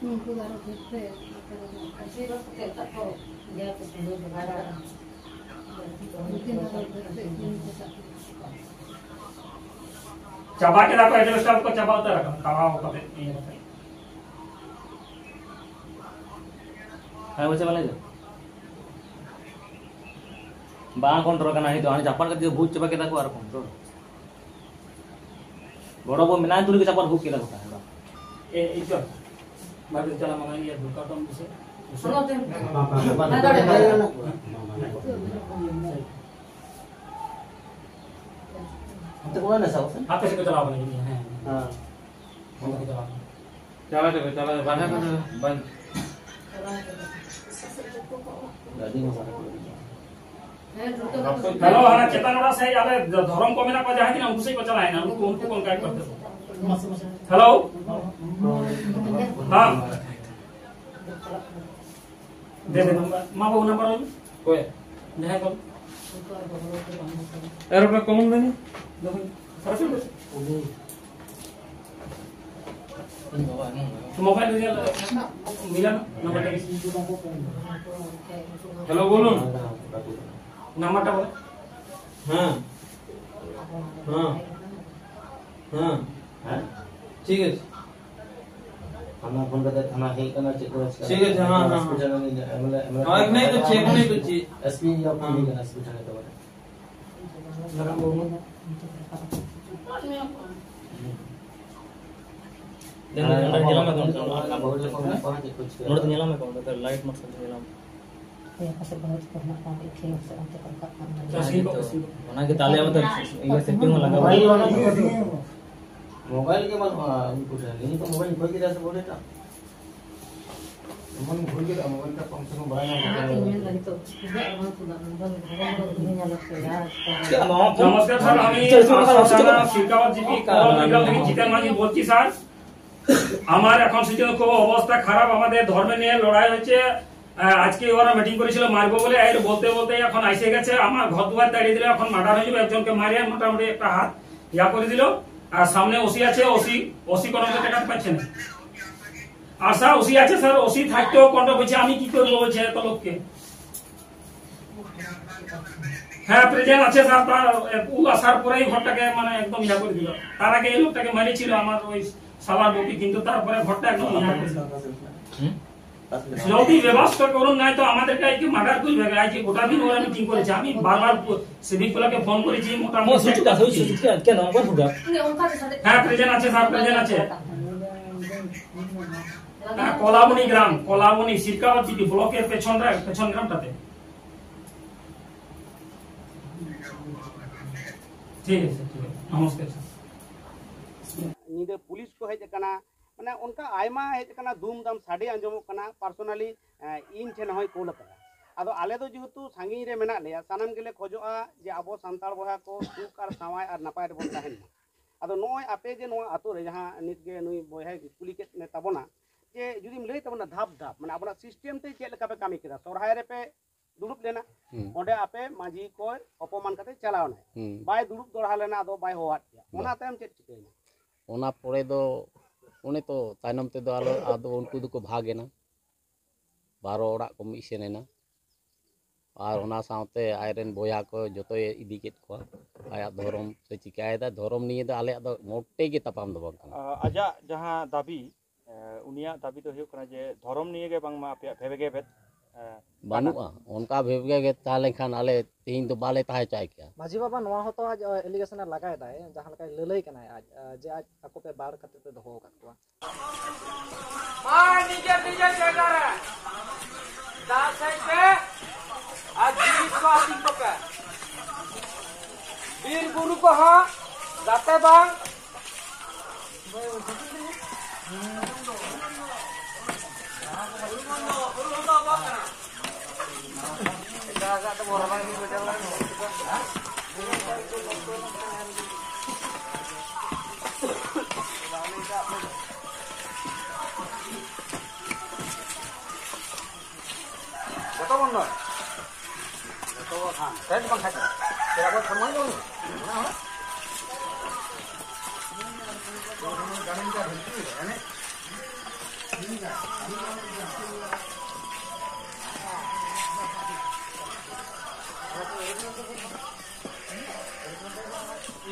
ᱩᱱᱠᱩ ᱫᱚ ᱟᱨᱚ ᱰᱷᱮᱨ ᱛᱮ, ᱳᱥᱤ ᱫᱚ ᱥᱮᱛᱟᱜ ᱠᱚ ᱤᱭᱟᱹ ᱠᱚ ᱥᱚᱸᱜᱮ ᱡᱚᱜᱟᱲᱟ᱾ ᱩᱱᱠᱤᱱ ᱫᱚ ᱟᱨᱚ ᱰᱷᱮᱨ ᱛᱮ ᱤᱭᱟᱹ ᱠᱚ ᱥᱟᱵ ᱠᱚᱣᱟ᱾ ᱪᱟᱵᱟ ᱠᱮᱫᱟ ᱠᱚ, ᱮᱰᱡᱟᱥᱴᱟᱨ ᱠᱚ ᱪᱟᱵᱟ ᱩᱛᱟᱹᱨ ᱟᱠᱟᱱᱟ, ᱛᱟᱲᱟᱣ ᱠᱟᱛᱮ ᱤᱭᱟᱹ ᱠᱟᱛᱮ᱾ ᱦᱮᱸ, ᱵᱚᱪᱷᱟ ᱵᱟᱝ ᱞᱟᱹᱭ ᱫᱟ? ᱵᱟᱝ ᱠᱚᱱᱴᱨᱳᱞ ᱠᱟᱱᱟ, ᱱᱤᱛᱚᱜ ᱦᱟᱱᱮ ᱪᱟᱯᱟᱫ ᱠᱟᱛᱮ ᱵᱷᱩᱡ ᱪᱟᱵᱟ ᱠᱮᱫᱟ ᱠᱚ ᱟᱨ ᱠᱚᱱᱴᱨᱳᱞ᱾ ᱜᱚᱲᱚ ᱵᱚ ᱢᱮᱱᱟᱭ ᱛᱩᱞᱩᱡ ᱜᱮ ᱪᱟᱯᱟᱫ ᱵᱷᱩᱡ ᱠᱮᱫᱟ ᱠᱚ ᱛᱟᱦᱮᱸ ᱫᱚ᱾ ᱮ, ᱤᱧ ᱫᱚ ᱵᱟᱨ ᱫᱤᱱ ᱪᱟᱞᱟᱣ ᱢᱟᱱᱟ ᱜᱮᱭᱟ, ᱫᱚᱨᱠᱟᱨ ᱛᱟᱢ ᱵᱩᱡᱷᱟᱹᱣ᱾ ᱦᱚᱞᱟ ᱫᱤᱱ᱾ ᱵᱟᱝ, ᱵᱟᱝ, ᱵᱟᱝ, ᱵᱟᱝ, ᱵᱟᱝ, ᱵᱟᱝ, ᱵᱟᱝ, ᱵᱟᱝ, ᱵᱟᱝ᱾ ᱚᱱᱛᱮ ᱠᱚ ᱢᱮᱱᱟ ᱥᱟᱵ ᱥᱮ? ᱟᱯᱮ ᱥᱮᱫ ᱠᱚ ᱪᱟᱞᱟᱣ ᱠᱟᱱᱟ ᱡᱟᱹᱱᱤᱡ, ᱦᱮᱸ᱾ ᱦᱮᱸ᱾ ᱚᱱᱛᱮ ᱠᱚ ᱪᱟᱞᱟᱣ ᱠᱟᱱᱟ᱾ ᱪᱟᱞᱟᱣ ᱪᱟᱵᱟ, ᱪᱟᱞᱟᱣ ᱪᱟᱵᱟ᱾ ᱵᱟᱝ, ᱵᱟᱝ, ᱵᱟᱝ᱾ ᱟᱹᱰᱤ ᱢᱚᱡᱟ᱾ ᱦᱮᱞᱳ, ᱦᱟᱱᱟ ᱪᱮᱛᱟᱱ ᱚᱲᱟᱜ ᱥᱮᱫ ᱟᱞᱮ ᱫᱷᱚᱨᱚᱢ ᱠᱚ ᱢᱮᱱᱟᱜ ᱠᱚᱣᱟ, ᱡᱟᱦᱟᱸ ᱛᱤᱱᱟᱹᱜ ᱩᱱᱠᱩ ᱥᱮᱫ ᱠᱚ ᱪᱟᱞᱟᱣ ᱮᱱᱟ, ᱩᱱᱠᱩ, ᱩᱱᱠᱩ ᱠᱚ ᱚᱱᱠᱟ ᱜᱮ ᱠᱚ ᱦᱮᱞᱳ? ᱦᱮᱸ᱾ ᱫᱮ, ᱫᱮ, ᱱᱟᱢᱵᱟᱨ᱾ ᱢᱟ ᱵᱟᱹᱵᱩ, ᱱᱟᱢᱵᱟᱨ ᱚᱞ ᱢᱮ᱾ ᱚᱠᱚᱭ? ᱡᱟᱦᱟᱸᱭ ᱠᱚ᱾ ᱮᱨ ᱚᱠᱟ ᱠᱚᱢᱚᱱ ᱫᱟᱹᱧ? ᱫᱚᱦᱚᱭ᱾ ᱥᱟᱨᱟ ᱥᱤᱧ ᱫᱚ᱾ মোবাইল রিজাল্ট মিলান নাম্বারটা কি? হ্যালো, বলুন। নাম্বারটা বলো। হ্যাঁ। হ্যাঁ। হ্যাঁ। হ্যাঁ? ঠিক আছে। ᱛᱷᱟᱱᱟ ᱯᱷᱳᱱ ᱠᱟᱛᱮ ᱛᱷᱟᱱᱟ ᱦᱮᱡ ᱠᱟᱱᱟ, ᱪᱮᱫ ᱠᱚ ᱪᱤᱠᱟᱹ ᱴᱷᱤᱠ ᱟᱪᱷᱮ, ᱦᱮᱸ, ᱦᱮᱸ, ᱦᱮᱸ᱾ ᱦᱚᱥᱯᱤᱴᱟᱞ ᱨᱮ ᱮᱢ ᱞᱮ, ᱮᱢ ᱞᱮ ᱦᱳᱭ, ᱛᱟᱦᱮᱸ ᱱᱤᱭᱟᱹ ᱠᱚ ᱠᱟᱱᱟ᱾ ᱪᱮᱠ, ᱱᱤᱭᱟᱹ ᱠᱚ ᱪᱮᱠ᱾ ᱮᱥ ᱯᱤ ᱤᱭᱟᱹ ᱯᱷᱳᱱ ᱦᱮᱸ᱾ ᱠᱟᱱᱟ, ᱦᱚᱥᱯᱤᱴᱟᱞ ᱨᱮ ᱛᱚᱵᱮ᱾ ᱱᱚᱰᱮ ᱧᱮᱞ ᱢᱮ, ᱱᱚᱰᱮ ᱧᱮᱞ ᱢᱮ, ᱞᱟᱭᱤᱴ ᱢᱟᱨᱥᱟᱞ ᱧᱮᱞ ᱢᱮ᱾ ᱦᱮᱸ, ᱯᱟᱥᱮᱡ ᱵᱟᱹᱦᱩ ᱛᱟᱠᱚ ᱦᱮᱱᱟᱜ ᱠᱚᱣᱟ, ᱤᱠᱷᱟᱹᱭ ᱥᱮ ᱚᱱᱛᱮ ᱠᱚ ᱨᱟᱠᱟᱵ ᱠᱟᱱ ᱜᱮᱭᱟ᱾ ᱚᱱᱟ ᱜᱮᱛᱚ ᱟᱞᱮ ᱢᱟ ᱛᱚ ᱤᱭᱟᱹ ᱥᱮᱴᱤᱝ ᱦᱚᱸ ᱞᱟᱜᱟᱣ ᱵᱟᱹᱱᱩᱜ᱾ ᱢᱳᱵᱟᱭᱤᱞ ᱜᱮ ᱵᱟᱹᱱᱩᱜᱼᱟ ᱩᱱᱠᱩ ᱴᱷᱮᱱ᱾ ᱤᱧ ᱛᱚ ᱢᱳᱵᱟᱭᱤᱞ ᱠᱷᱚᱭ ᱠᱮᱫᱟ ᱥᱮ ᱵᱚᱞᱮ ᱮᱴᱟᱜ᱾ ᱮᱢᱚᱱ ᱵᱷᱩᱞ ᱠᱮᱫᱟ, ᱢᱳᱵᱟᱭᱤᱞ ᱴᱟ ᱠᱚᱢ ᱥᱮ ᱠᱚᱢ ᱵᱟᱲᱟᱭ ᱧᱟᱢ ᱠᱟᱫᱟ᱾ ᱪᱤᱠᱟᱹᱜᱼᱟ, ᱵᱟᱝ ᱠᱚ ᱫᱟᱜ ᱱᱚᱝᱠᱟ ᱫᱚ ᱵᱟᱝ ᱧᱮᱞ ᱟᱠᱟᱫᱟ᱾ ᱱᱚᱢᱚᱥᱠᱟᱨ ᱥᱟᱨ, আমি চল্লিশ মিনিট আমার হলো, চল্লিশ মিনিট। সাসানা শিক্ষাবত জিপি কলাবনি গ্রাম থেকে জিতেন মাঝি বলছি স্যার। আমার এখন সেজন্য খুব অবস্থা খারাপ, আমাদের ধর্মে নিয়ে লড়াই হচ্ছে। আহ, আজকে ওরা মিটিং করেছিল মারবো বলে, এর বলতে বলতে এখন এসে গেছে, আমার ঘর দুয়ার তাড়িয়ে দিলে এখন মার্ডার হয়ে যাবে, একজনকে মারিয়ে মোটামুটি একটা হাত ইয়া করে দিল। আর সামনে ওসি আছে, ওসি ওসি কোনো মতে ঠেকাতে পারছে না। আর স্যার ওসি আছে স্যার, ওসি থাকতেও কন্ট্রোল করছে, আমি কি করবো বলছে এত লোককে। হ্যাঁ, প্রেজেন্ট আছে স্যার, তার ও আসার পরেই ঘরটাকে মানে একদম ইয়া করে দিল। তার আগে এই লোকটাকে মেরেছিল আমার ওই সালার বউকে, কিন্তু তারপরে ঘরটা একদম ইয়া করে দিল। জলদি ব্যবস্থা করুন, নাই তো আমাদের কাছে মার্ডার করবে। আজকে গোটা দিন ওরা মিটিং করেছে, আমি বারবার সিভিক গুলোকে ফোন করেছি, মোটামুটি। হ্যাঁ, প্রেজেন্ট আছে স্যার, প্রেজেন্ট আছে। হ্যাঁ, কলাবনি গ্রাম, কলাবনি, সিরকাওয়ার দিকে ব্লকের পেছন, পেছন গ্রামটাতে। ঠিক আছে, ঠিক আছে, নমস্কার স্যার। ᱧᱤᱫᱟᱹ ᱯᱩᱞᱤᱥ ᱠᱚ ᱦᱮᱡ ᱟᱠᱟᱱᱟ, ᱢᱟᱱᱮ ᱚᱱᱠᱟ ᱟᱭᱢᱟ ᱦᱮᱡ ᱟᱠᱟᱱᱟ, ᱫᱩᱢ ᱫᱟᱢ ᱥᱟᱰᱮ ᱟᱸᱡᱚᱢᱚᱜ ᱠᱟᱱᱟ, ᱯᱟᱨᱥᱳᱱᱟᱞᱤ ᱤᱧ ᱴᱷᱮᱱ ᱦᱚᱸᱭ ᱠᱳᱞ ᱟᱠᱟᱫᱟ᱾ ᱟᱫᱚ ᱟᱞᱮ ᱫᱚ ᱡᱮᱦᱮᱛᱩ ᱥᱟᱺᱜᱤᱧ ᱨᱮ ᱢᱮᱱᱟᱜ ᱞᱮᱭᱟ, ᱥᱟᱱᱟᱢ ᱜᱮᱞᱮ ᱠᱷᱚᱡᱚᱜᱼᱟ ᱡᱮ ᱟᱵᱚ ᱥᱟᱱᱛᱟᱲ ᱵᱚᱭᱦᱟ ᱠᱚ ᱥᱩᱠ ᱟᱨ ᱥᱟᱶᱟᱭ ᱟᱨ ᱱᱟᱯᱟᱭ ᱨᱮᱵᱚᱱ ᱛᱟᱦᱮᱱ ᱢᱟ᱾ ᱟᱫᱚ ᱱᱚᱜᱼᱚᱭ ᱟᱯᱮ ᱡᱮ ᱱᱚᱣᱟ ᱟᱛᱳ ᱨᱮ ᱡᱟᱦᱟᱸ ᱱᱤᱛ ᱜᱮ ᱱᱩᱭ ᱵᱚᱭᱦᱟᱭ ᱠᱩᱞᱤ ᱠᱮᱫ ᱢᱮ ᱛᱟᱵᱚᱱᱟ, ᱡᱮ ᱡᱩᱫᱤᱢ ᱞᱟᱹᱭ ᱛᱟᱵᱚᱱᱟ ᱫᱷᱟᱯ ᱫᱷᱟᱯ, ᱢᱟᱱᱮ ᱟᱵᱚᱱᱟᱜ ᱥᱤᱥᱴᱮᱢ ᱛᱮ ᱪᱮᱫ ᱞᱮᱠᱟ ᱯᱮ ᱠᱟᱹᱢᱤ ᱠᱮᱫᱟ? ᱥᱚᱨᱦᱟᱭ ᱨᱮᱯᱮ ᱫᱩᱲᱩᱵ ᱞᱮᱱᱟ, ᱦᱩᱸ᱾ ᱚᱸᱰᱮ ᱟᱯᱮ ᱢᱟᱹᱡᱷᱤ ᱠᱚᱭ ᱚᱯᱚᱢᱟᱱ ᱠᱟᱛᱮ ᱪᱟᱞᱟᱣ ᱮᱱᱟᱭ, ᱦᱩᱸ᱾ ᱵᱟᱭ ᱫᱩᱲᱩᱵ ᱫᱚᱲᱦᱟ ᱞᱮᱱᱟ, ᱟᱫᱚ ᱵᱟᱭ ᱦᱚᱦᱚᱣᱟᱫ ᱯᱮᱭᱟ, ᱵᱟ᱾ ᱚᱱᱟ ᱛᱟᱭᱚᱢ ᱪᱮᱫ ᱪᱤᱠᱟᱹᱭᱮᱱᱟ? ᱚᱱᱟ ᱯᱚᱨᱮ ᱫᱚ ᱚᱱᱮ ᱛᱚ ᱛᱟᱭᱱᱚᱢ ᱛᱮᱫᱚ ᱟᱞᱚ, ᱟᱫᱚ ᱩᱱᱠᱩ ᱫᱚᱠᱚ ᱵᱷᱟᱜᱽ ᱮᱱᱟ, ᱵᱟᱨᱚ ᱚᱲᱟᱜ ᱠᱚ ᱢᱤᱫ ᱥᱮᱱ ᱮᱱᱟ, ᱟᱨ ᱚᱱᱟ ᱥᱟᱶᱛᱮ ᱟᱡᱨᱮᱱ ᱵᱚᱭᱦᱟ ᱠᱚ ᱡᱚᱛᱚᱭ ᱤᱫᱤ ᱠᱮᱫ ᱠᱚᱣᱟ᱾ ᱟᱭᱟᱜ ᱫᱷᱚᱨᱚᱢ ᱥᱮ ᱪᱤᱠᱟᱭᱮᱫᱟ, ᱫᱷᱚᱨᱚᱢ ᱱᱤᱭᱮ ᱫᱚ ᱟᱞᱮᱭᱟᱜ ᱫᱚ ᱢᱚᱴᱮ ᱜᱮ ᱛᱟᱯᱟᱢ ᱫᱚ ᱵᱟᱝ ᱠᱟᱱᱟ᱾ ᱟ, ᱟᱡᱟᱜ ᱡᱟᱦᱟᱸ ᱫᱟᱹᱵᱤ, ᱮ, ᱩᱱᱤᱭᱟᱜ ᱫᱟᱹᱵᱤ ᱫᱚ ᱦᱩᱭᱩᱜ ᱠᱟᱱᱟ ᱡᱮ ᱫᱷᱚᱨᱚᱢ ᱱᱤᱭᱮ ᱜᱮ ᱵᱟᱝᱢᱟ ᱟᱯᱮᱭᱟᱜ ᱵᱷᱮᱵᱮ ᱜᱮᱵᱮᱫ, ᱮ, ᱵᱟᱹᱱᱩᱜᱼᱟ᱾ ᱚᱱᱠᱟ ᱵᱷᱮᱵᱮ ᱜᱮᱵᱮᱫ ᱛᱟᱦᱮᱸ ᱞᱮᱱᱠᱷᱟᱱ ᱟᱞᱮ ᱛᱮᱦᱮᱧ ᱫᱚ ᱵᱟᱞᱮ ᱛᱟᱦᱮᱸ ᱦᱚᱪᱚ ᱠᱮᱭᱟ᱾ ᱢᱟᱹᱡᱷᱤ ᱵᱟᱵᱟ ᱱᱚᱣᱟ ᱦᱚᱸᱛᱚ ᱟᱡ, ᱮ, ᱮᱞᱤᱜᱮᱥᱚᱱ ᱮ ᱞᱟᱜᱟᱭᱮᱫᱟᱭ, ᱡᱟᱦᱟᱸ ᱞᱮᱠᱟᱭ ᱞᱟᱹᱞᱟᱹᱭ ᱠᱟᱱᱟᱭ ᱟᱡ, ᱮ, ᱡᱮ ᱟᱡ ᱟᱠᱚ ᱯᱮ ᱵᱟᱲ ᱠᱟᱛᱮ ᱯᱮ ᱫᱚᱦᱚ ᱟᱠᱟᱫ ᱠᱚᱣᱟ᱾ ᱢᱟ ᱱᱤᱡᱮᱨ ᱱᱤᱡᱮᱨ ᱡᱟᱭᱜᱟ ᱨᱮ ᱫᱟᱜ ᱥᱮᱫ ᱯᱮ ᱟᱨ ᱡᱤᱱᱤᱥ ᱠᱚ ᱟᱹᱛᱤᱧ ᱠᱚᱯᱮ᱾ ᱵᱤᱨ ᱵᱩᱨᱩ ᱠᱚᱦᱚᱸ ᱡᱟᱛᱮ ᱵᱟᱝ᱾ ᱢᱟ, ᱡᱚᱛᱚ ᱵᱚᱱ ᱱᱚᱭ᱾ ᱡᱚᱛᱚ ᱵᱚᱱ ᱠᱷᱟᱱ᱾ ᱯᱮᱱᱴ ᱵᱟᱝ ᱠᱷᱟᱱ᱾ ᱪᱮᱫ ᱟᱵᱚ ᱥᱚᱢᱢᱟᱱ ᱫᱚ ᱵᱟᱹᱱᱩᱜᱼᱟ? ᱚᱱᱟ ᱦᱚᱸ᱾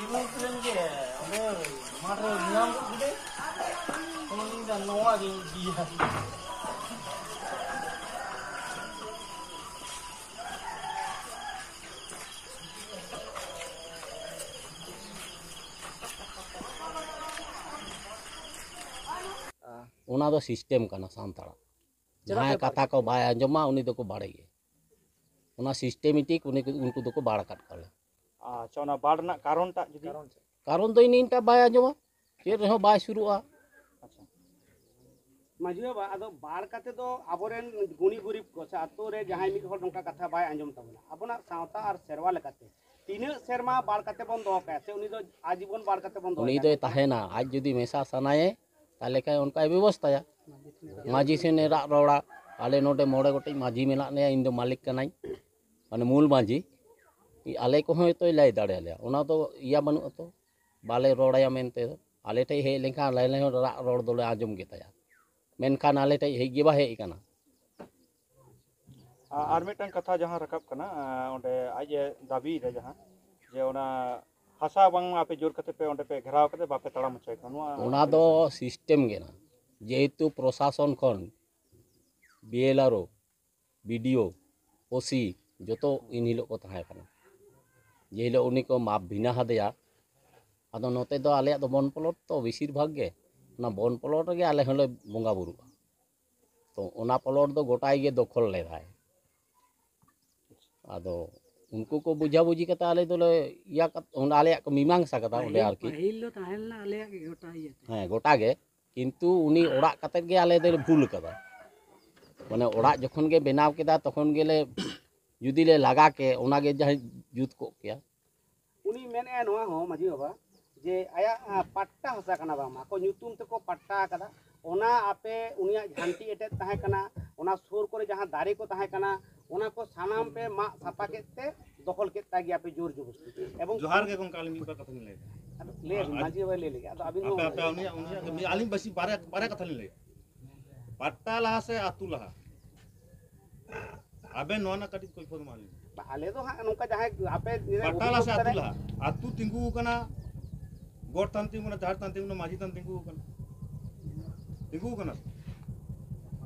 ᱤᱢᱚᱱ ᱠᱷᱟᱱ ᱜᱮ ᱚᱸᱰᱮ ᱢᱟᱴᱷ ᱨᱮ ᱧᱟᱢ ᱜᱚᱫ ᱠᱮᱫᱟᱭ᱾ ᱚᱱᱟ ᱢᱮᱱᱫᱟ, "ᱱᱚᱣᱟ ᱜᱤᱧ ᱤᱫᱤᱭᱟ᱾" ᱚᱱᱟ ᱫᱚ ᱥᱤᱥᱴᱮᱢ ᱠᱟᱱᱟ ᱥᱟᱱᱛᱟᱲᱟᱜ᱾ ᱪᱮᱫᱟᱜ ᱡᱟᱦᱟᱸᱭ ᱯᱮ ᱠᱟᱛᱷᱟ ᱠᱚ ᱵᱟᱭ ᱟᱸᱡᱚᱢᱟ, ᱩᱱᱤ ᱫᱚᱠᱚ ᱵᱟᱲᱮ ᱜᱮᱭᱟ᱾ ᱚᱱᱟ ᱥᱤᱥᱴᱮᱢᱮᱴᱤᱠ ᱩᱱᱤ ᱠᱚ, ᱩᱱᱠᱩ ᱫᱚᱠᱚ ᱵᱟᱲ ᱟᱠᱟᱫ ᱠᱚᱣᱟ᱾ ᱟᱪᱪᱷᱟ, ᱚᱱᱟ ᱵᱟᱲ ᱨᱮᱱᱟᱜ ᱠᱟᱨᱚᱱ ᱴᱟᱜ ᱡᱩᱫᱤ? ᱠᱟᱨᱚᱱ ᱫᱚ ᱤᱱᱤ ᱤᱱᱴᱟ ᱵᱟᱭ ᱟᱸᱡᱚᱢᱟ, ᱪᱮᱫ ᱨᱮᱦᱚᱸ ᱵᱟᱭ ᱥᱩᱨᱩᱜᱼᱟ᱾ ᱟᱪᱪᱷᱟ᱾ ᱢᱟᱹᱡᱷᱤ ᱵᱟᱵᱟ, ᱟᱫᱚ ᱵᱟᱲ ᱠᱟᱛᱮ ᱫᱚ ᱟᱵᱚᱨᱮᱱ ᱜᱩᱱᱤ ᱜᱩᱨᱤᱵ ᱠᱚ ᱥᱮ ᱟᱛᱳ ᱨᱮ ᱡᱟᱦᱟᱸᱭ ᱢᱤᱫ ᱦᱚᱲ ᱱᱚᱝᱠᱟ ᱠᱟᱛᱷᱟ ᱵᱟᱭ ᱟᱸᱡᱚᱢ ᱛᱟᱵᱚᱱᱟ, ᱟᱵᱚᱱᱟᱜ ᱥᱟᱶᱛᱟ ᱟᱨ ᱥᱮᱨᱣᱟ ᱞᱮᱠᱟᱛᱮ ᱛᱤᱱᱟᱹᱜ ᱥᱮᱨᱢᱟ ᱵᱟᱲ ᱠᱟᱛᱮ ᱵᱚᱱ ᱫᱚᱦᱚ ᱠᱟᱭᱟ, ᱥᱮ ᱩᱱᱤ ᱫᱚ ᱟᱡᱤᱵᱚᱱ ᱵᱟᱲ ᱠᱟᱛᱮ ᱵᱚᱱ ᱫᱚᱦᱚᱭᱟ? ᱩᱱᱤ ᱫᱚᱭ ᱛᱟᱦᱮᱱᱟ, ᱟᱡ ᱡᱩᱫᱤ ᱢᱮᱥᱟ ᱥᱟᱱᱟᱭᱮ, ᱛᱟᱦᱚᱞᱮ ᱠᱷᱟᱱ ᱚᱱᱠᱟᱭ ᱵᱮᱵᱚᱥᱛᱷᱟᱭᱟ᱾ ᱢᱟᱹᱡᱷᱤ ᱴᱷᱮᱱ ᱮ ᱨᱟᱜ ᱨᱚᱲᱟ, ᱟᱞᱮ ᱱᱚᱰᱮ ᱢᱚᱬᱮ ᱜᱚᱴᱮᱡ ᱢᱟᱹᱡᱷᱤ ᱢᱮᱱᱟᱜ ᱞᱮᱭᱟ, ᱤᱧ ᱫᱚ ᱢᱟᱹᱞᱤᱠ ᱠᱟᱹᱱᱟᱹᱧ, ᱢᱟᱱᱮ ᱢᱩᱞ ᱢᱟᱹᱡᱷᱤ, ᱟᱞᱮ ᱠᱚᱦᱚᱸ ᱦᱚᱭᱛᱳᱭ ᱞᱟᱹᱭ ᱫᱟᱲᱮᱭᱟᱞᱮᱭᱟ, ᱚᱱᱟ ᱫᱚ ᱤᱭᱟᱹ ᱵᱟᱹᱱᱩᱜᱼᱟ ᱛᱚ, ᱵᱟᱞᱮ ᱨᱚᱲ ᱟᱭᱟ ᱢᱮᱱᱛᱮ ᱫᱚ᱾ ᱟᱞᱮ ᱴᱷᱮᱡ ᱦᱮᱡ ᱞᱮᱱᱠᱷᱟᱱ ᱟᱞᱮ ᱦᱚᱸ ᱨᱟᱜ ᱨᱚᱲ ᱫᱚᱞᱮ ᱟᱸᱡᱚᱢ ᱜᱮᱛᱟᱭᱟ, ᱢᱮᱱᱠᱷᱟᱱ ᱟᱞᱮ ᱴᱷᱮᱡ ᱦᱮᱡ ᱜᱮ ᱵᱟᱭ ᱦᱮᱡ ᱟᱠᱟᱱᱟ᱾ ᱟ-, ᱟᱨ ᱢᱤᱫᱴᱟᱝ ᱠᱟᱛᱷᱟ ᱡᱟᱦᱟᱸ ᱨᱟᱠᱟᱵ ᱠᱟᱱᱟ, ᱟ, ᱚᱸᱰᱮ ᱟᱡ ᱮ ᱫᱟᱹᱵᱤᱭᱮᱫᱟ ᱡᱟᱦᱟᱸ, ᱡᱮ ᱚᱱᱟ ᱦᱟᱥᱟ ᱵᱟᱝ ᱟᱯᱮ ᱡᱳᱨ ᱠᱟᱛᱮ ᱯᱮ ᱚᱸᱰᱮ ᱯᱮ ᱜᱷᱮᱨᱟᱣ ᱠᱟᱛᱮ ᱵᱟᱯᱮ ᱛᱟᱲᱟᱢ ᱦᱚᱪᱚᱭ ᱠᱟᱱᱟ, ᱱᱚᱣᱟ ᱚᱱᱟ ᱫᱚ ᱥᱤᱥᱴᱮᱢ ᱜᱮ ᱠᱟᱱᱟ, ᱡᱮᱦᱮᱛᱩ ᱯᱨᱚᱥᱟᱥᱚᱱ ᱠᱷᱚᱱ ᱵᱤ ᱮᱞ ᱟᱨ ᱳ, ᱵᱤ ᱰᱤ ᱳ, ᱳ ᱥᱤ ᱡᱚᱛᱚ ᱤᱱ ᱦᱤᱞᱳᱜ ᱠᱚ ᱛᱟᱦᱮᱸ ᱠᱟᱱᱟ᱾ ᱡᱮ ᱦᱤᱞᱳᱜ ᱩᱱᱤ ᱠᱚ ᱢᱟᱯ ᱵᱷᱤᱱᱟ ᱟᱫᱮᱭᱟ, ᱟᱫᱚ ᱱᱚᱛᱮ ᱫᱚ ᱟᱞᱮᱭᱟᱜ ᱫᱚ ᱵᱚᱱ ᱯᱚᱞᱚᱴ ᱛᱚ ᱵᱮᱥᱤᱨ ᱵᱷᱟᱜᱽ ᱜᱮ, ᱚᱱᱟ ᱵᱚᱱ ᱯᱚᱞᱚᱴ ᱨᱮᱜᱮ ᱟᱞᱮ ᱦᱚᱸᱞᱮ ᱵᱚᱸᱜᱟ ᱵᱩᱨᱩᱜᱼᱟ᱾ ᱛᱚ ᱚᱱᱟ ᱯᱚᱞᱚᱴ ᱫᱚ ᱜᱚᱴᱟᱭ ᱜᱮ ᱫᱚᱠᱷᱚᱞ ᱞᱮᱫᱟᱭ᱾ ᱟᱫᱚ ᱩᱱᱠᱩ ᱠᱚ ᱵᱩᱡᱷᱟᱹᱵᱩᱡᱷᱤ ᱠᱟᱛᱮ ᱟᱞᱮ ᱫᱚᱞᱮ ᱤᱭᱟᱹ ᱠᱟᱛ-, ᱚᱱᱟ ᱟᱞᱮᱭᱟᱜ ᱠᱚ ᱢᱤᱢᱟᱝᱥᱟ ᱠᱟᱫᱟ ᱚᱸᱰᱮ ᱯᱟᱹᱦᱤᱞ, ᱟᱨᱠᱤ᱾ ᱯᱟᱹᱦᱤᱞ ᱫᱚ ᱛᱟᱦᱮᱸ ᱞᱮᱱᱟ ᱟᱞᱮᱭᱟᱜ ᱜᱮ ᱜᱚᱴᱟ ᱤᱭᱟᱹᱛᱮ᱾ ᱦᱮᱸ, ᱜᱚᱴᱟ ᱜᱮ, ᱠᱤᱱᱛᱩ ᱩᱱᱤ ᱚᱲᱟᱜ ᱠᱟᱛᱮ ᱜᱮ ᱟᱞᱮ ᱫᱚᱞᱮ ᱵᱷᱩᱞ ᱠᱟᱫᱟ᱾ ᱢᱟᱱᱮ ᱚᱲᱟᱜ ᱡᱚᱠᱷᱚᱱ ᱜᱮ ᱵᱮᱱᱟᱣ ᱠᱮᱫᱟ, ᱛᱚᱠᱷᱚᱱ ᱜᱮᱞᱮ ᱡᱩᱫᱤ ᱞᱮ ᱞᱟᱜᱟ ᱠᱮ, ᱚᱱᱟᱜᱮ ᱡᱟᱦᱟᱸ ᱡᱩᱛ ᱠᱚᱜ ᱠᱮᱭᱟ᱾ ᱩᱱᱤ ᱢᱮᱱᱮᱫᱼᱟ ᱱᱚᱣᱟ ᱦᱚᱸ ᱢᱟᱹᱡᱷᱤ ᱵᱟᱵᱟ, ᱡᱮ ᱟᱭᱟᱜ ᱯᱟᱴᱴᱟ ᱦᱟᱥᱟ ᱠᱟᱱᱟ, ᱵᱟᱝ ᱟᱠᱚ ᱧᱩᱛᱩᱢ ᱛᱮᱠᱚ ᱯᱟᱴᱴᱟ ᱟᱠᱟᱫᱟ, ᱚᱱᱟ ᱟᱯᱮ ᱩᱱᱤᱭᱟᱜ ᱡᱷᱟᱱᱴᱤ ᱮᱴᱮᱫ ᱛᱟᱦᱮᱸ ᱠᱟᱱᱟ, ᱚᱱᱟ ᱥᱩᱨ ᱠᱚᱨᱮ ᱡᱟᱦᱟᱸ ᱫᱟᱨᱮ ᱠᱚ ᱛᱟᱦᱮᱸ ᱠᱟᱱᱟ, ᱚᱱᱟ ᱠᱚ ᱥᱟᱱᱟᱢ ᱯᱮ ᱢᱟᱜ ᱥᱟᱯᱷᱟ ᱠᱮᱫ ᱛᱮ ᱫᱚᱠᱷᱚᱞ ᱠᱮᱫ ᱛᱟᱭ ᱜᱮᱭᱟ ᱯᱮ ᱡᱳᱨ ᱡᱚᱵᱚᱥᱛᱤ᱾ ᱮᱵᱚᱝ ᱡᱚᱦᱟᱨ ᱜᱮ ᱜᱚᱝᱠᱮ, ᱟᱹᱞᱤᱧ ᱢᱤᱫ ᱵᱟᱨ ᱠᱟᱛᱷᱟ ᱞᱤᱧ ᱞᱟᱹᱭ ᱮᱫᱟ᱾ ᱟᱫᱚ ᱞᱟᱹᱭ ᱟᱵᱤᱱ, ᱟᱨ ᱢᱟᱹᱡᱷᱤ ᱵᱟᱵᱟᱭ ᱞᱟᱹᱭ ᱞᱮᱜᱮ, ᱟᱫᱚ ᱟᱵᱤᱱ ᱟᱯᱮ ᱦᱚᱸ ᱟᱯᱮ ᱩᱱᱤᱭᱟᱜ ᱩᱱᱤᱭᱟᱜ ᱜᱮ ᱢᱤᱫ, ᱟᱹᱞᱤᱧ ᱵᱟᱥᱤ ᱵᱟᱨᱭᱟ ᱵᱟᱨᱭᱟ ᱠᱟᱛᱷᱟ ᱞᱤᱧ ᱞᱟᱹᱭᱟ᱾ ᱯᱟᱴᱴᱟ ᱞᱟᱦᱟ ᱥᱮ ᱟᱹᱛᱩ ᱞᱟᱦᱟ? ᱟᱵᱮᱱ ᱱᱚᱣᱟ ᱨᱮᱱᱟᱜ ᱠᱟᱹᱴᱤᱡ ᱠᱚᱭᱯᱷᱚᱛ ᱮᱢᱟ ᱞᱤᱧ᱾ ᱟᱞᱮ ᱫᱚ ᱦᱟᱸᱜ ᱱᱚᱝᱠᱟ ᱡᱟᱦᱟᱸᱭ ᱟᱯᱮ ᱯᱟᱴᱟ ᱞᱟᱦᱟ ᱥᱮ ᱟᱹᱛᱩ ᱞᱟᱦᱟ? ᱟᱹᱛᱩ ᱛᱤᱸᱜᱩ ᱟᱠᱟᱱᱟ, ᱜᱚᱴ ᱛᱷᱟᱱ ᱛᱤᱸᱜᱩ ᱟᱠᱟᱱᱟ, ᱡᱟᱦᱮᱨ ᱛᱷᱟᱱ ᱛᱤᱸᱜᱩ ᱟᱠᱟᱱᱟ, ᱢᱟᱹᱡᱷᱤ ᱛᱷᱟᱱ ᱛᱤᱸᱜᱩ ᱟᱠᱟᱱᱟ, ᱛᱤᱸᱜᱩ ᱟᱠᱟᱱᱟ᱾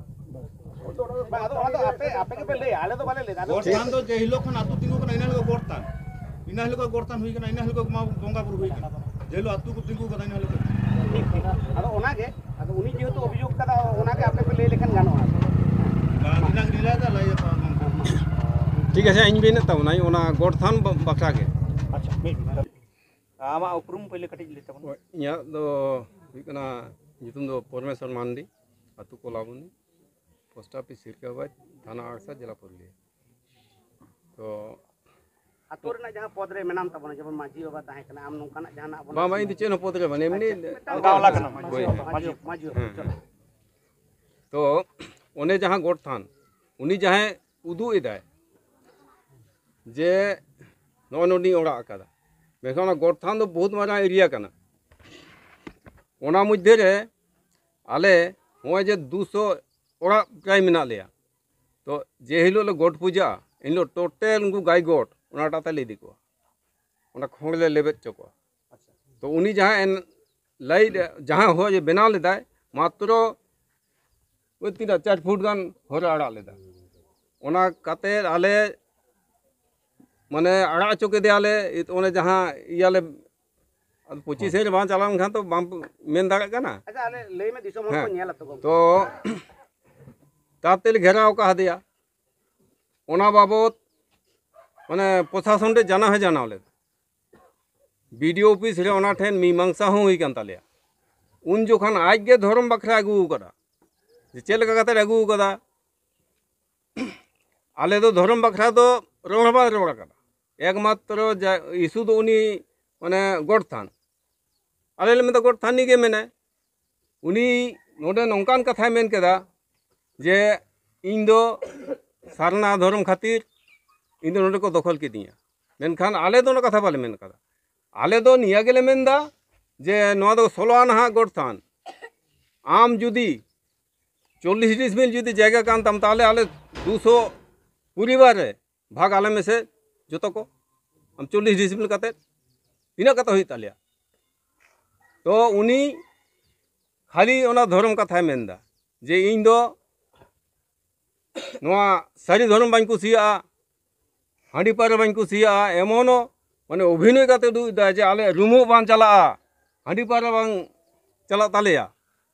ᱵᱟᱝ, ᱟᱫᱚ ᱚᱱᱟ ᱫᱚ ᱟᱯᱮ, ᱟᱯᱮ ᱜᱮᱯᱮ ᱞᱟᱹᱭᱟ, ᱟᱞᱮ ᱫᱚ ᱵᱟᱞᱮ ᱞᱟᱹᱭ ᱫᱟ᱾ ᱟᱞᱮ ᱫᱚ ᱜᱚᱴ ᱛᱷᱟᱱ ᱫᱚ ᱡᱮ ᱦᱤᱞᱳᱜ ᱠᱷᱚᱱ ᱟᱹᱛᱩ ᱛᱤᱸᱜᱩ ᱠᱟᱱᱟ, ᱤᱱᱟᱹ ᱦᱤᱞᱳᱜ ᱜᱚᱴ ᱛᱷᱟᱱ, ᱤᱱᱟᱹ ᱦᱤᱞᱳᱜ ᱜᱚᱴ ᱛᱷᱟᱱ ᱦᱩᱭ ᱠᱟᱱᱟ, ᱤᱱᱟᱹ ᱦᱤᱞᱳᱜ ᱢᱟ ᱵᱚᱸᱜᱟ ᱵᱩᱨᱩ ᱦᱩᱭ ᱠᱟᱱᱟ, ᱡᱮ ᱦᱤᱞᱳᱜ ᱟᱹᱛᱩ ᱠᱚ ᱛᱤᱸᱜᱩ ᱠᱟᱱᱟ, ᱤᱱᱟᱹ ᱦᱤᱞᱳᱜ᱾ ᱴᱷᱤᱠ, ᱴᱷᱤᱠ᱾ ᱟᱫᱚ ᱚᱱᱟᱜᱮ, ᱟᱫᱚ ᱩᱱᱤ ᱡᱮᱦᱮᱛᱩ ᱚᱵᱷᱤᱡᱳᱜᱽ ᱠᱟᱫᱟ, ᱚᱱᱟᱜᱮ ᱟᱯᱮ ᱯᱮ ᱞᱟᱹᱭ ᱞᱮᱠᱷᱟᱱ ᱜᱟᱱᱚᱜᱼᱟ᱾ ᱵᱟᱝ, ᱤᱱᱟᱹ ᱜᱮ ᱞᱟᱹᱭ ᱫᱟ, ᱞᱟᱹᱭ ᱟᱠᱚ ᱵᱟᱝ᱾ ᱴᱷᱤᱠ ᱟᱪᱷᱮ, ᱤᱧ ᱢᱮᱱᱮᱫ ᱛᱟᱵᱚᱱᱟᱹᱧ ᱚᱱᱟ ᱜᱚᱴ ᱛᱷᱟᱱ ᱵᱟ-, ᱵᱟᱠᱷᱨᱟ ᱜᱮ᱾ ᱟᱪᱪᱷᱟ, ᱢᱤᱫ ᱢᱤᱱᱤᱴ᱾ ᱟᱢᱟᱜ ᱩᱯᱨᱩᱢ ᱯᱳᱭᱞᱳ ᱠᱟᱹᱴᱤᱡ ᱞᱟᱹᱭ ᱛᱟᱵᱚᱱ ᱢᱮ᱾ ᱤᱧᱟᱹᱜ ᱫᱚ ᱦᱩᱭᱩᱜ ᱠᱟᱱᱟ, ᱧᱩᱛᱩᱢ ᱫᱚ ᱯᱚᱨᱢᱮᱥᱣᱚᱨ ᱢᱟᱱᱰᱤ, ᱟᱹᱛᱩ ᱠᱚᱞᱟᱵᱚᱱᱤ, ᱯᱳᱥᱴ ᱚᱯᱷᱤᱥ ᱥᱤᱨᱠᱟᱵᱟᱫᱽ, ᱛᱷᱟᱱᱟ ᱟᱲᱥᱟ, ᱡᱮᱞᱟ ᱯᱩᱨᱩᱞᱤᱭᱟᱹ᱾ ᱛᱚ ᱟᱹᱛᱩ ᱨᱮᱱᱟᱜ ᱡᱟᱦᱟᱸ ᱯᱚᱫᱽ ᱨᱮ ᱢᱮᱱᱟᱢ ᱛᱟᱵᱚᱱᱟ, ᱡᱮᱢᱚᱱ ᱢᱟᱹᱡᱷᱤ ᱵᱟᱵᱟ ᱛᱟᱦᱮᱸ ᱠᱟᱱᱟ, ᱟᱢ ᱱᱚᱝᱠᱟᱱᱟᱜ ᱡᱟᱦᱟᱱᱟᱜ ᱵᱚᱱ ᱵᱟᱝ, ᱵᱟᱝ, ᱤᱧ ᱫᱚ ᱪᱮᱫ ᱦᱚᱸ ᱯᱚᱫᱽ ᱨᱮ ᱵᱟᱹᱱᱩᱧ, ᱮᱢᱱᱤ ᱟᱪᱪᱷᱟ, ᱢᱤᱫᱴᱟᱝ ᱜᱟᱶᱞᱟ ᱠᱟᱱᱟᱢ, ᱢᱟᱹᱡᱷᱤ ᱦᱳᱭ᱾ ᱵᱟᱵᱟ, ᱢᱟᱹᱡᱷᱤ, ᱢᱟᱹᱡᱷᱤ ᱵᱟᱵᱟ, ᱦᱮᱸ, ᱪᱚᱞᱚ᱾ ᱦᱮᱸ᱾ ᱛᱚ ᱚᱱᱮ ᱡᱟᱦᱟᱸ ᱜᱚᱰ ᱛᱷᱟᱱ, ᱩᱱᱤ ᱡᱟᱦᱟᱸᱭ ᱩᱫᱩᱜ ᱮᱫᱟᱭ ᱡᱮ ᱱᱚᱜᱼᱚᱭ ᱱᱚᱰᱮᱧ ᱚᱲᱟᱜ ᱟᱠᱟᱫᱟ, ᱢᱮᱱᱠᱷᱟᱱ ᱚᱱᱟ ᱜᱚᱰ ᱛᱷᱟᱱ ᱫᱚ ᱵᱚᱦᱩᱛ ᱢᱟᱨᱟᱝ ᱮᱨᱤᱭᱟ ᱠᱟᱱᱟ᱾ ᱚᱱᱟ ᱢᱚᱫᱽᱫᱷᱮ ᱨᱮ ᱟᱞᱮ ᱱᱚᱜᱼᱚᱭ ᱡᱮ ᱫᱩᱥᱚ ᱚᱲᱟᱜ ᱯᱨᱟᱭ ᱢᱮᱱᱟᱜ ᱞᱮᱭᱟ, ᱛᱚ ᱡᱮ ᱦᱤᱞᱳᱜ ᱞᱮ ᱜᱚᱰ ᱯᱩᱡᱟᱹᱜᱼᱟ, ᱮᱱ ᱦᱤᱞᱳᱜ ᱴᱳᱴᱟᱞ ᱩᱱᱠᱩ ᱜᱟᱭ ᱜᱚᱰ ᱚᱱᱟᱴᱟᱜ ᱛᱮᱞᱮ ᱤᱫᱤ ᱠᱚᱣᱟ, ᱚᱱᱟ ᱠᱷᱚᱸᱰ ᱞᱮ ᱞᱮᱵᱮᱫ ᱦᱚᱪᱚ ᱠᱚᱣᱟ᱾ ᱛᱚ ᱩᱱᱤ ᱡᱟᱦᱟᱸ ᱮᱱ ᱞᱟᱭᱤᱴ ᱡᱟᱦᱟᱸ ᱦᱚᱸ ᱵᱮᱱᱟᱣ ᱞᱮᱫᱟᱭ, ᱢᱟᱛᱨᱚ ᱳᱭ ᱛᱤᱱᱟᱹᱜ ᱪᱟᱨ ᱯᱷᱩᱴ ᱜᱟᱱ ᱦᱚᱨᱮ ᱟᱲᱟᱜ ᱞᱮᱫᱟ᱾ ᱚᱱᱟ ᱠᱟᱛᱮ ᱟᱞᱮ ᱢᱟᱱᱮ ᱟᱲᱟᱜ ᱦᱚᱪᱚ ᱠᱮᱫᱮᱭᱟᱞᱮ, ᱚᱱᱮ ᱡᱟᱦᱟᱸ ᱤᱭᱟᱹᱞᱮ ᱟᱫᱚ ᱯᱚᱸᱪᱤᱥ ᱥᱮᱫ ᱨᱮ ᱵᱟᱝ ᱪᱟᱞᱟᱣ ᱞᱮᱱᱠᱷᱟᱱ ᱛᱚ ᱵᱟᱢ ᱢᱮᱱ ᱫᱟᱲᱮᱭᱟᱜ ᱠᱟᱱᱟ᱾ ᱟᱪᱪᱷᱟ, ᱟᱞᱮ ᱞᱟᱹᱭ ᱢᱮ, ᱫᱤᱥᱚᱢ ᱦᱚᱲ ᱠᱚ ᱦᱮᱸ᱾ ᱧᱮᱞᱟ ᱛᱚ ᱜᱚᱢᱠᱮ᱾ ᱛᱚ ᱛᱟᱨ ᱛᱮᱞᱮ ᱜᱷᱮᱨᱟᱣ ᱟᱠᱟᱫᱮᱭᱟ᱾ ᱚᱱᱟ ᱵᱟᱵᱚᱛ ᱢᱟᱱᱮ ᱯᱨᱚᱥᱟᱥᱚᱱ ᱨᱮ ᱡᱟᱱᱟᱣ ᱦᱚᱸ ᱡᱟᱱᱟᱣ ᱞᱮᱫᱟ᱾ ᱵᱤᱰᱤᱳ ᱚᱯᱷᱤᱥ ᱨᱮ ᱚᱱᱟ ᱴᱷᱮᱱ ᱢᱤᱢᱟᱝᱥᱟ ᱦᱚᱸ ᱦᱩᱭ ᱠᱟᱱ ᱛᱟᱞᱮᱭᱟ᱾ ᱩᱱ ᱡᱚᱠᱷᱚᱱ ᱟᱡ ᱜᱮ ᱫᱷᱚᱨᱚᱢ ᱵᱟᱠᱷᱨᱟ ᱟᱹᱜᱩ ᱟᱠᱟᱫᱟ, ᱡᱮ ᱪᱮᱫ ᱞᱮᱠᱟ ᱠᱟᱛᱮ ᱟᱹᱜᱩ ᱟᱠᱟᱫᱟ᱾ ᱟᱞᱮ ᱫᱚ ᱫᱷᱚᱨᱚᱢ ᱵᱟᱠᱷᱨᱟ ᱫᱚ ᱨᱚᱲ ᱦᱚᱸ ᱵᱟᱞᱮ ᱨᱚᱲ ᱟᱠᱟᱫᱟ᱾ ᱮᱠᱢᱟᱛᱨᱚ ᱡᱟ ᱤᱥᱩ ᱫᱚ ᱩᱱᱤ ᱢᱟᱱᱮ ᱜᱚᱰ ᱛᱷᱟᱱ, ᱟᱞᱮ ᱞᱮ ᱢᱮᱱᱫᱟ ᱜᱚᱰ ᱛᱷᱟᱱ ᱱᱤᱭᱮ ᱜᱮ ᱢᱮᱱᱟᱭ᱾ ᱩᱱᱤ ᱱᱚᱰᱮ ᱱᱚᱝᱠᱟᱱ ᱠᱟᱛᱷᱟᱭ ᱢᱮᱱ ᱠᱮᱫᱟ ᱡᱮ ᱤᱧ ᱫᱚ ᱥᱟᱨᱱᱟ ᱫᱷᱚᱨᱚᱢ ᱠᱷᱟᱹᱛᱤᱨ ᱤᱧ ᱫᱚ ᱱᱚᱰᱮ ᱠᱚ ᱫᱚᱠᱷᱚᱞ ᱠᱤᱫᱤᱧᱟ, ᱢᱮᱱᱠᱷᱟᱱ ᱟᱞᱮ ᱫᱚ ᱚᱱᱟ ᱠᱟᱛᱷᱟ ᱵᱟᱞᱮ ᱢᱮᱱ ᱠᱟᱫᱟ᱾ ᱟᱞᱮ ᱫᱚ ᱱᱤᱭᱟᱹ ᱜᱮᱞᱮ ᱢᱮᱱᱫᱟ ᱡᱮ ᱱᱚᱣᱟ ᱫᱚ ᱥᱳᱞᱳ ᱟᱱᱟᱦᱟᱜ ᱜᱚᱰ ᱛᱷᱟᱱ, ᱟᱢ ᱡᱩᱫᱤ ᱪᱚᱞᱞᱤᱥ ᱰᱤᱥᱢᱤᱞ ᱡᱩᱫᱤ ᱡᱟᱭᱜᱟ ᱠᱟᱱ ᱛᱟᱢ, ᱛᱟᱦᱚᱞᱮ ᱟᱞᱮ ᱫᱩᱥᱚ ᱯᱚᱨᱤᱵᱟᱨ ᱨᱮ ᱵᱷᱟᱜᱽ ᱟᱞᱮ ᱢᱮᱥᱮ ᱡᱚᱛᱚ ᱠᱚ, ᱟᱢ ᱪᱚᱞᱞᱤᱥ ᱰᱤᱥᱢᱤᱞ ᱠᱟᱛᱮ ᱛᱤᱱᱟᱹᱜ ᱠᱟᱛᱮ ᱦᱩᱭᱩᱜ ᱛᱟᱞᱮᱭᱟ? ᱛᱚ ᱩᱱᱤ ᱠᱷᱟᱹᱞᱤ ᱚᱱᱟ ᱫᱷᱚᱨᱚᱢ ᱠᱟᱛᱷᱟᱭ ᱢᱮᱱᱫᱟ ᱡᱮ ᱤᱧ ᱫᱚ ᱱᱚᱣᱟ ᱥᱟᱹᱨᱤ ᱫᱷᱚᱨᱚᱢ ᱵᱟᱹᱧ ᱠᱩᱥᱤᱭᱟᱜᱼᱟ, ᱦᱟᱺᱰᱤ ᱯᱟᱹᱣᱨᱟᱹ ᱵᱟᱹᱧ ᱠᱩᱥᱤᱭᱟᱜᱼᱟ, ᱮᱢᱚᱱᱚ ᱢᱟᱱᱮ ᱚᱵᱷᱤᱱᱚᱭ ᱠᱟᱛᱮ ᱩᱫᱩᱜ ᱮᱫᱟ ᱡᱮ ᱟᱞᱮ ᱨᱩᱢᱩᱜ ᱵᱟᱝ ᱪᱟᱞᱟᱜᱼᱟ, ᱦᱟᱺᱰᱤ ᱯᱟᱹᱣᱨᱟᱹ ᱵᱟᱝ ᱪᱟᱞᱟᱜ ᱛᱟᱞᱮᱭᱟ᱾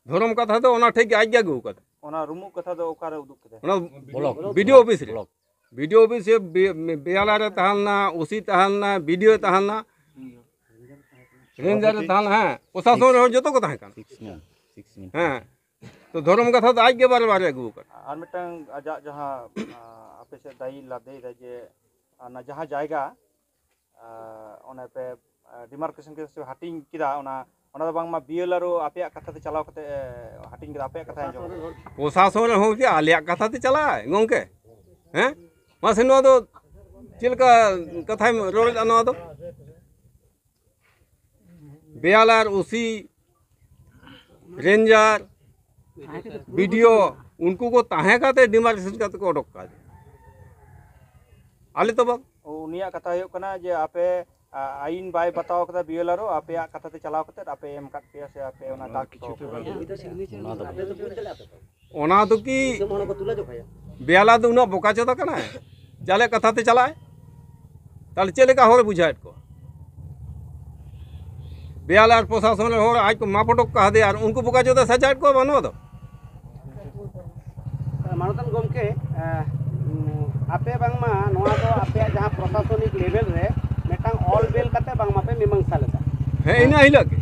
ᱫᱷᱚᱨᱚᱢ ᱠᱟᱛᱷᱟ ᱫᱚ ᱚᱱᱟ ᱴᱷᱮᱡ ᱜᱮ ᱟᱡ ᱜᱮ ᱟᱹᱜᱩ ᱠᱟᱫᱟ᱾ ᱚᱱᱟ ᱨᱩᱢᱩᱜ ᱠᱟᱛᱷᱟ ᱫᱚ ᱚᱠᱟᱨᱮ ᱩᱫᱩᱜ ᱠᱮᱫᱟ? ᱚᱱᱟ ᱵᱞᱚᱠ, ᱵᱤᱰᱤᱳ ᱚᱯᱷᱤᱥ ᱨᱮ᱾ ᱵᱞᱚᱠ᱾ ᱵᱤᱰᱤᱳ ᱚᱯᱷᱤᱥ ᱨᱮ ᱵᱮᱭᱟᱞᱟ ᱨᱮ ᱛᱟᱦᱮᱸ ᱞᱮᱱᱟ, ᱳᱥᱤ ᱛᱟᱦᱮᱸ ᱞᱮᱱᱟ, ᱵᱤᱰᱤᱳ ᱛᱟᱦᱮᱸ ᱞᱮᱱᱟ, ᱨᱮᱧᱡᱟᱨ ᱨᱮ ᱛᱟᱦᱮᱸ ᱞᱮᱱᱟ, ᱦᱮᱸ, ᱯᱨᱚᱥᱟᱥᱚᱱ ᱨᱮᱦᱚᱸ ᱡᱚᱛᱚ ᱠᱚ ᱛᱟᱦᱮᱸ ᱠᱟᱱᱟ᱾ ᱥᱤᱠᱥ ᱢᱮᱱ, ᱥᱤᱠᱥ ᱢᱮᱱ᱾ ᱦᱮᱸ, ᱛᱚ ᱫᱷᱚᱨᱚᱢ ᱠᱟᱛᱷᱟ ᱫᱚ ᱟᱡ ᱜᱮ ᱵᱟᱨᱮ ᱵᱟᱨᱮ ᱟᱹᱜᱩ ᱟᱠᱟᱫ᱾ ᱟᱨ ᱢᱤᱫᱴᱟᱝ ᱟᱡᱟᱜ ᱡᱟᱦᱟᱸ ᱟᱸ, ᱟᱯᱮ ᱥᱮᱫ ᱫᱟᱭᱤ ᱞᱟᱫᱮᱭᱮᱫᱟ ᱡᱮ ᱚᱱᱟ ᱡᱟᱦᱟᱸ ᱡᱟᱭᱜᱟ ᱟᱸ, ᱚᱱᱮ ᱯᱮ ᱰᱤᱢᱟᱨᱠᱮᱥᱚᱱ ᱠᱮᱫᱟ ᱥᱮ ᱦᱟᱹᱴᱤᱧ ᱠᱮᱫᱟ, ᱚᱱᱟ ᱚᱱᱟ ᱫᱚ ᱵᱟᱝᱢᱟ ᱵᱤᱭᱮᱞᱟᱨᱳ ᱟᱯᱮᱭᱟᱜ ᱠᱟᱛᱷᱟ ᱛᱮ ᱪᱟᱞᱟᱣ ᱠᱟᱛᱮ ᱮ, ᱦᱟᱹᱴᱤᱧ ᱠᱮᱫᱟ, ᱟᱯᱮᱭᱟᱜ ᱠᱟᱛᱷᱟ ᱟᱸᱡᱚᱢ ᱠᱟᱛᱮ᱾ ᱯᱨᱚᱥᱟᱥᱚᱱ ᱨᱮᱦᱚᱸ ᱠᱤ ᱟᱞᱮᱭᱟᱜ ᱠᱟᱛᱷᱟ ᱛᱮ ᱪᱟᱞᱟᱜᱼᱟᱭ ᱜᱚᱝᱠᱮ? ᱦᱮᱸ, ᱢᱟᱥᱮ ᱱᱚᱣᱟ ᱫᱚ ᱪᱮᱫ ᱞᱮᱠᱟ ᱠᱟᱛᱷᱟᱭ ᱨᱚᱲᱮᱫᱼᱟ? ᱱᱚᱣᱟ ᱫᱚ ᱵᱮᱭᱟᱞᱟᱨ ᱳᱥᱤ, ᱨᱮᱧᱡᱟᱨ, ᱵᱤᱰᱤᱳ, ᱩᱱᱠᱩ ᱠᱚ ᱛᱟᱦᱮᱸ ᱠᱟᱛᱮ ᱰᱤᱢᱟᱨᱠᱮᱥᱚᱱ ᱠᱟᱛᱮ ᱠᱚ ᱚᱰᱚᱠ ᱠᱟᱫᱟ᱾ ᱟᱞᱮ ᱛᱚ ᱵᱟᱝ᱾ ᱩᱱᱤᱭᱟᱜ ᱠᱟᱛᱷᱟ ᱦᱩᱭᱩᱜ ᱠᱟᱱᱟ ᱡᱮ ᱟᱯᱮ ᱟ, ᱟᱭᱤᱱ ᱵᱟᱭ ᱵᱟᱛᱟᱣ ᱠᱟᱫᱟ ᱵᱤᱭᱮᱞᱟᱨᱳ, ᱟᱯᱮᱭᱟᱜ ᱠᱟᱛᱷᱟ ᱛᱮ ᱪᱟᱞᱟᱣ ᱠᱟᱛᱮ ᱟᱯᱮ ᱮᱢ ᱠᱟᱫ ᱯᱮᱭᱟ ᱥᱮ ᱟᱯᱮ ᱚᱱᱟ ᱫᱟᱜᱽ ᱛᱚ? ᱚᱱᱟ ᱫᱚ ᱚᱱᱟ ᱫᱚ ᱠᱤ ᱵᱮᱭᱟᱞᱟ ᱫᱚ ᱩᱱᱟᱹᱜ ᱵᱚᱠᱟ ᱪᱮᱫᱟ ᱠᱟᱱᱟᱭ? ᱡᱟᱞᱮ ᱠᱟᱛᱷᱟ ᱛᱮ ᱪᱟᱞᱟᱜᱼᱟᱭ, ᱛᱟᱦᱚᱞᱮ ᱪᱮᱫ ᱞᱮᱠᱟ ᱦᱚᱲᱮ ᱵᱩᱡᱷᱟᱹᱣᱮᱫ ᱠᱚᱣᱟ? ᱵᱮᱭᱟᱞᱟ ᱟᱨ ᱯᱨᱚᱥᱟᱥᱚᱱ ᱨᱮᱱ ᱦᱚᱲ ᱟᱡ ᱠᱚ ᱢᱟᱯ ᱚᱰᱚᱠ ᱠᱟᱫᱮᱭᱟ ᱟᱨ ᱩᱱᱠᱩ ᱵᱚᱠᱟ ᱪᱮᱫᱟ ᱥᱟᱡᱟᱣᱮᱫ ᱠᱚᱣᱟ ᱵᱟᱹᱱᱩᱜ ᱫᱚ᱾ ᱢᱟᱱᱚᱛᱟᱱ ᱜᱚᱢᱠᱮ, ᱟᱯᱮ ᱵᱟᱝᱢᱟ ᱱᱚᱣᱟ ᱫᱚ ᱟᱯᱮᱭᱟᱜ ᱡᱟᱦᱟᱸ ᱯᱨᱚᱥᱟᱥᱚᱱᱤᱠ ᱞᱮᱵᱮᱞ ᱨᱮ ᱢᱤᱫᱴᱟᱝ ᱚᱞ ᱵᱮᱞ ᱠᱟᱛᱮ ᱵᱟᱝᱢᱟ ᱯᱮ ᱢᱤᱢᱟᱝᱥᱟ ᱞᱮᱫᱟ᱾ ᱦᱮᱸ, ᱤᱱᱟᱹ ᱦᱤᱞᱳᱜ ᱜᱮ᱾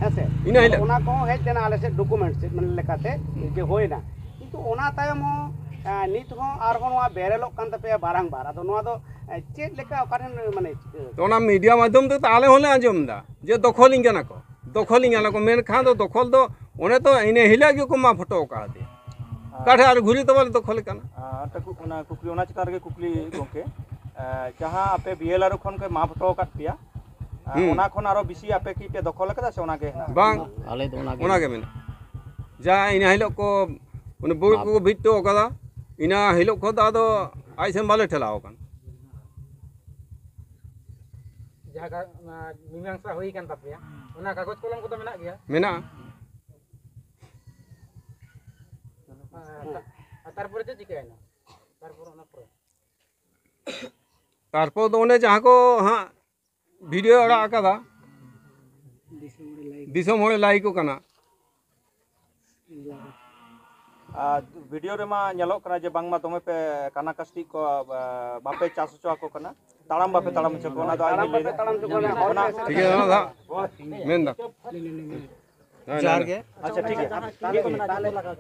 ᱦᱮᱸ ᱥᱮ? ᱤᱱᱟᱹ ᱦᱤᱞᱳᱜ᱾ ᱚᱱᱟ ᱠᱚᱦᱚᱸ ᱦᱮᱡ ᱞᱮᱱᱟ ᱟᱞᱮ ᱥᱮᱫ ᱰᱚᱠᱩᱢᱮᱱᱴᱥ ᱢᱟᱱᱮ ᱞᱮᱠᱟᱛᱮ ᱡᱮ ᱦᱩᱭᱱᱟ, ᱠᱤᱱᱛᱩ ᱚᱱᱟ ᱛᱟᱭᱚᱢ ᱦᱚᱸ ᱮᱸ, ᱱᱤᱛ ᱦᱚᱸ ᱟᱨᱦᱚᱸ ᱱᱚᱣᱟ ᱵᱮᱨᱮᱞᱚᱜ ᱠᱟᱱ ᱛᱟᱯᱮᱭᱟ ᱵᱟᱨᱟᱝᱵᱟᱨ᱾ ᱟᱫᱚ ᱱᱚᱣᱟ ᱫᱚ, ᱮᱸ, ᱪᱮᱫ ᱞᱮᱠᱟ, ᱚᱠᱟ ᱴᱷᱮᱱ, ᱢᱟᱱᱮ, ᱪᱤᱠᱟᱹ? ᱛᱚ, ᱚᱱᱟ ᱢᱤᱰᱤᱭᱟ ᱢᱟᱫᱽᱫᱷᱚᱢ ᱛᱮ ᱛᱚ ᱟᱞᱮ ᱦᱚᱸᱞᱮ ᱟᱸᱡᱚᱢ ᱮᱫᱟ ᱡᱮ ᱫᱚᱠᱷᱚᱞᱤᱧ ᱠᱟᱱᱟ ᱠᱚ, ᱫᱚᱠᱷᱚᱞᱤᱧ ᱠᱟᱱᱟ ᱠᱚ, ᱢᱮᱱᱠᱷᱟᱱ ᱫᱚ ᱫᱚᱠᱷᱚᱞ ᱫᱚ ᱚᱱᱮ ᱛᱚ ᱤᱱᱟᱹ ᱦᱤᱞᱳᱜ ᱜᱮᱠᱚ ᱢᱟᱯ ᱦᱚᱴᱚ ᱟᱠᱟᱫᱮᱭᱟ᱾ ᱚᱠᱟ ᱴᱷᱮᱱ ᱟᱨ ᱜᱷᱩᱨᱤ ᱛᱚ ᱵᱟᱞᱮ ᱫᱚᱠᱷᱚᱞᱮ ᱠᱟᱱᱟ᱾ ᱟᱨ ᱢᱤᱫᱴᱟᱝ ᱠᱩ-, ᱚᱱᱟ ᱠᱩᱠᱞᱤ, ᱚᱱᱟ ᱪᱮᱛᱟᱱ ᱨᱮᱜᱮ ᱠᱩᱠᱞᱤ ᱜᱚᱢᱠᱮ, ᱮᱸ, ᱡᱟᱦᱟᱸ ᱟᱯᱮ ᱵᱤ ᱮᱞ ᱟᱨ ᱳ ᱠᱷᱚᱱ ᱠᱚ ᱢᱟᱯ ᱦᱚᱴᱚ ᱟᱠᱟᱫ ᱯᱮᱭᱟ, ᱮᱸ, ᱦᱩᱸ᱾ ᱚᱱᱟ ᱠᱷᱚᱱ ᱟᱨᱚ ᱵᱮᱥᱤ ᱟᱯᱮ ᱠᱤ ᱯᱮ ᱫᱚᱠᱷᱚᱞ ᱟᱠᱟᱫᱟ ᱥᱮ ᱚᱱᱟ ᱜᱮ ᱦᱮᱱᱟᱜᱼᱟ? ᱵᱟᱝ, ᱟᱞᱮ ᱫᱚ ᱚᱱᱟ ᱜᱮ ᱚᱱᱟ ᱜᱮ ᱢᱮᱱᱟᱜᱼᱟ᱾ ᱡᱟ ᱤᱱᱟᱹ ᱦᱤᱞᱳᱜ ᱠᱚ, ᱚᱱᱮ ᱵᱳᱭ ᱢᱟᱯ᱾ ᱠᱚᱠᱚ ᱵᱷᱤᱲ ᱦᱚᱴᱚ ᱟᱠᱟᱫᱟ, ᱤᱱᱟᱹ ᱦᱤᱞᱳᱜ ᱠᱷᱚᱱ ᱫᱚ ᱟᱫᱚ ᱟᱡ ᱥᱮᱱ ᱵᱟᱞᱮ ᱴᱷᱮᱞᱟᱣ ᱟᱠᱟᱱᱟ᱾ ᱡᱟᱦᱟᱸ ᱠᱟ-, ᱚᱱᱟ ᱢᱤᱢᱟᱝᱥᱟ ᱦᱩᱭ ᱟᱠᱟᱱ ᱛᱟᱯᱮᱭᱟ, ᱚᱱᱟ ᱠᱟᱜᱚᱡᱽ ᱠᱚᱞᱚᱢ ᱠᱚᱫᱚ ᱢᱮᱱᱟᱜ ᱜᱮᱭᱟ? ᱢᱮᱱᱟᱜᱼᱟ᱾ ᱟᱨ ᱛᱟ-, ᱟᱨ ᱛᱟᱨᱯᱚᱨᱮ ᱪᱮᱫ ᱪᱤᱠᱟᱹᱭᱮᱱᱟ? ᱛᱟᱨᱯᱚᱨ ᱚᱱᱟ ᱯᱚᱨᱮ? ᱛᱟᱨᱯᱚᱨ ᱫᱚ ᱚᱱᱮ ᱡᱟᱦᱟᱸ ᱠᱚ ᱦᱟᱸᱜ ᱵᱷᱤᱰᱤᱭᱳ ᱟᱲᱟᱜ ᱟᱠᱟᱫᱟ, ᱫᱤᱥᱚᱢ ᱦᱚᱲᱮ ᱞᱟᱹᱭ ᱟᱠᱚ ᱠᱟᱱᱟ᱾ ᱟᱨ ᱵᱷᱤᱰᱤᱭᱳ ᱨᱮᱢᱟ ᱧᱮᱞᱚᱜ ᱠᱟᱱᱟ ᱡᱮ ᱵᱟᱝᱢᱟ ᱫᱚᱢᱮ ᱯᱮ ᱠᱟᱱᱟ ᱠᱟᱥᱛᱤ ᱠᱚ, ᱵᱟ-, ᱵᱟᱯᱮ ᱪᱟᱥ ᱦᱚᱪᱚ ᱟᱠᱚ ᱠᱟᱱᱟ, ᱛᱟᱲᱟᱢ ᱵᱟᱯᱮ ᱛᱟᱲᱟᱢ ᱦᱚᱪᱚ ᱠᱚᱣᱟ, ᱚᱱᱟ ᱫᱚ ᱟᱡ ᱛᱟᱲᱟᱢ ᱜᱮ ᱵᱟᱯᱮ ᱞᱟᱹᱭ ᱮᱫᱟ᱾ ᱛᱟᱲᱟᱢ ᱦᱚᱪᱚ ᱠᱚᱣᱟ, ᱚᱱᱟ ᱦᱚᱲ ᱴᱷᱤᱠ ᱜᱮᱭᱟ, ᱚᱱᱟ ᱫᱚ ᱦᱟᱸᱜ ᱢᱮᱱ ᱫᱟ᱾ ᱦᱮᱸ, ᱡᱚᱦᱟᱨ ᱞᱟᱹᱭ ᱜᱮ᱾ ᱢᱮ᱾ ᱟᱪᱪᱷᱟ, ᱴᱷᱤᱠ ᱜᱮᱭᱟ᱾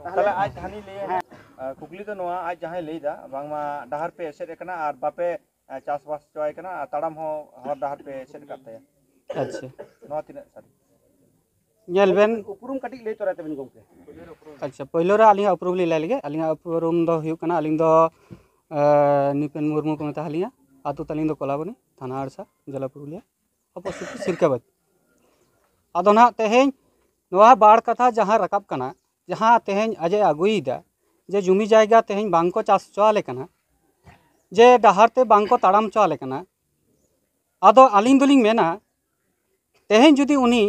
ᱛᱟᱦᱞᱮ ᱟᱡ ᱦᱟᱹᱱᱤ ᱞᱟᱹᱭ, ᱦᱮᱸ, ᱠᱩᱠᱞᱤ ᱫᱚ ᱱᱚᱣᱟ, ᱟᱡ ᱡᱟᱦᱟᱸᱭ ᱞᱟᱹᱭ ᱮᱫᱟ, ᱵᱟᱝᱢᱟ ᱰᱟᱦᱟᱨ ᱯᱮ ᱮᱥᱮᱫ ᱟᱠᱟᱱᱟ ᱟᱨ ᱵᱟᱯᱮ, ᱮ, ᱪᱟᱥᱵᱟᱥ ᱦᱚᱪᱚ ᱟᱭ ᱠᱟᱱᱟ, ᱟᱨ ᱛᱟᱲᱟᱢ ᱦᱚᱸ ᱦᱚᱨ ᱰᱟᱦᱟᱨ ᱯᱮ ᱮᱥᱮᱫ ᱟᱠᱟᱫ ᱛᱟᱭᱟ᱾ ᱟᱪᱪᱷᱟ᱾ ᱱᱚᱣᱟ ᱛᱤᱱᱟᱹᱜ ᱥᱟᱹᱨᱤ? ᱧᱮᱞ ᱵᱮᱱ᱾ ᱩᱯᱨᱩᱢ ᱠᱟᱹᱴᱤᱡ ᱞᱟᱹᱭ ᱛᱚᱨᱟᱭ ᱛᱟᱵᱮᱱ ᱜᱚᱢᱠᱮ᱾ ᱟᱪᱪᱷᱟ, ᱯᱳᱭᱞᱳ ᱨᱮ ᱟᱹᱞᱤᱧᱟᱜ ᱩᱯᱨᱩᱢ ᱞᱤᱧ ᱞᱟᱹᱭ ᱞᱮᱜᱮ᱾ ᱟᱹᱞᱤᱧᱟᱜ ᱩᱯᱨᱩᱢ ᱫᱚ ᱦᱩᱭᱩᱜ ᱠᱟᱱᱟ, ᱟᱹᱞᱤᱧ ᱫᱚ, ᱮ, ᱱᱤᱯᱮᱱ ᱢᱩᱨᱢᱩ ᱠᱚ ᱢᱮᱛᱟ ᱟᱹᱞᱤᱧᱟ᱾ ᱟᱹᱛᱩ ᱛᱟᱹᱞᱤᱧ ᱫᱚ ᱠᱚᱞᱟᱵᱚᱱᱤ, ᱛᱷᱟᱱᱟ ᱦᱟᱲᱥᱟ, ᱡᱮᱞᱟ ᱯᱩᱨᱩᱞᱤᱭᱟ, ᱚᱯᱚᱥᱤᱛ ᱥᱤᱨᱠᱟᱵᱟᱫᱽ᱾ ᱟᱫᱚ ᱱᱟᱦᱟᱜ ᱛᱮᱦᱮᱧ ᱱᱚᱣᱟ ᱵᱟᱲ ᱠᱟᱛᱷᱟ ᱡᱟᱦᱟᱸ ᱨᱟᱠᱟᱵ ᱠᱟᱱᱟ, ᱡᱟᱦᱟᱸ ᱛᱮᱦᱮᱧ ᱟᱡ ᱮ ᱟᱹᱜᱩᱭᱮᱫᱟ, ᱡᱮ ᱡᱩᱢᱤ ᱡᱟᱭᱜᱟ ᱛᱮᱦᱮᱧ ᱵᱟᱝ ᱠᱚ ᱪᱟᱥ ᱦᱚᱪᱚ ᱟᱞᱮ ᱠᱟᱱᱟ, ᱡᱮ ᱰᱟᱦᱟᱨ ᱛᱮ ᱵᱟᱝ ᱠᱚ ᱛᱟᱲᱟᱢ ᱦᱚᱪᱚ ᱟᱞᱮ ᱠᱟᱱᱟ, ᱟᱫᱚ ᱟᱹᱞᱤᱧ ᱫᱚᱞᱤᱧ ᱢᱮᱱᱟ, ᱛᱮᱦᱮᱧ ᱡᱩᱫᱤ ᱩᱱᱤ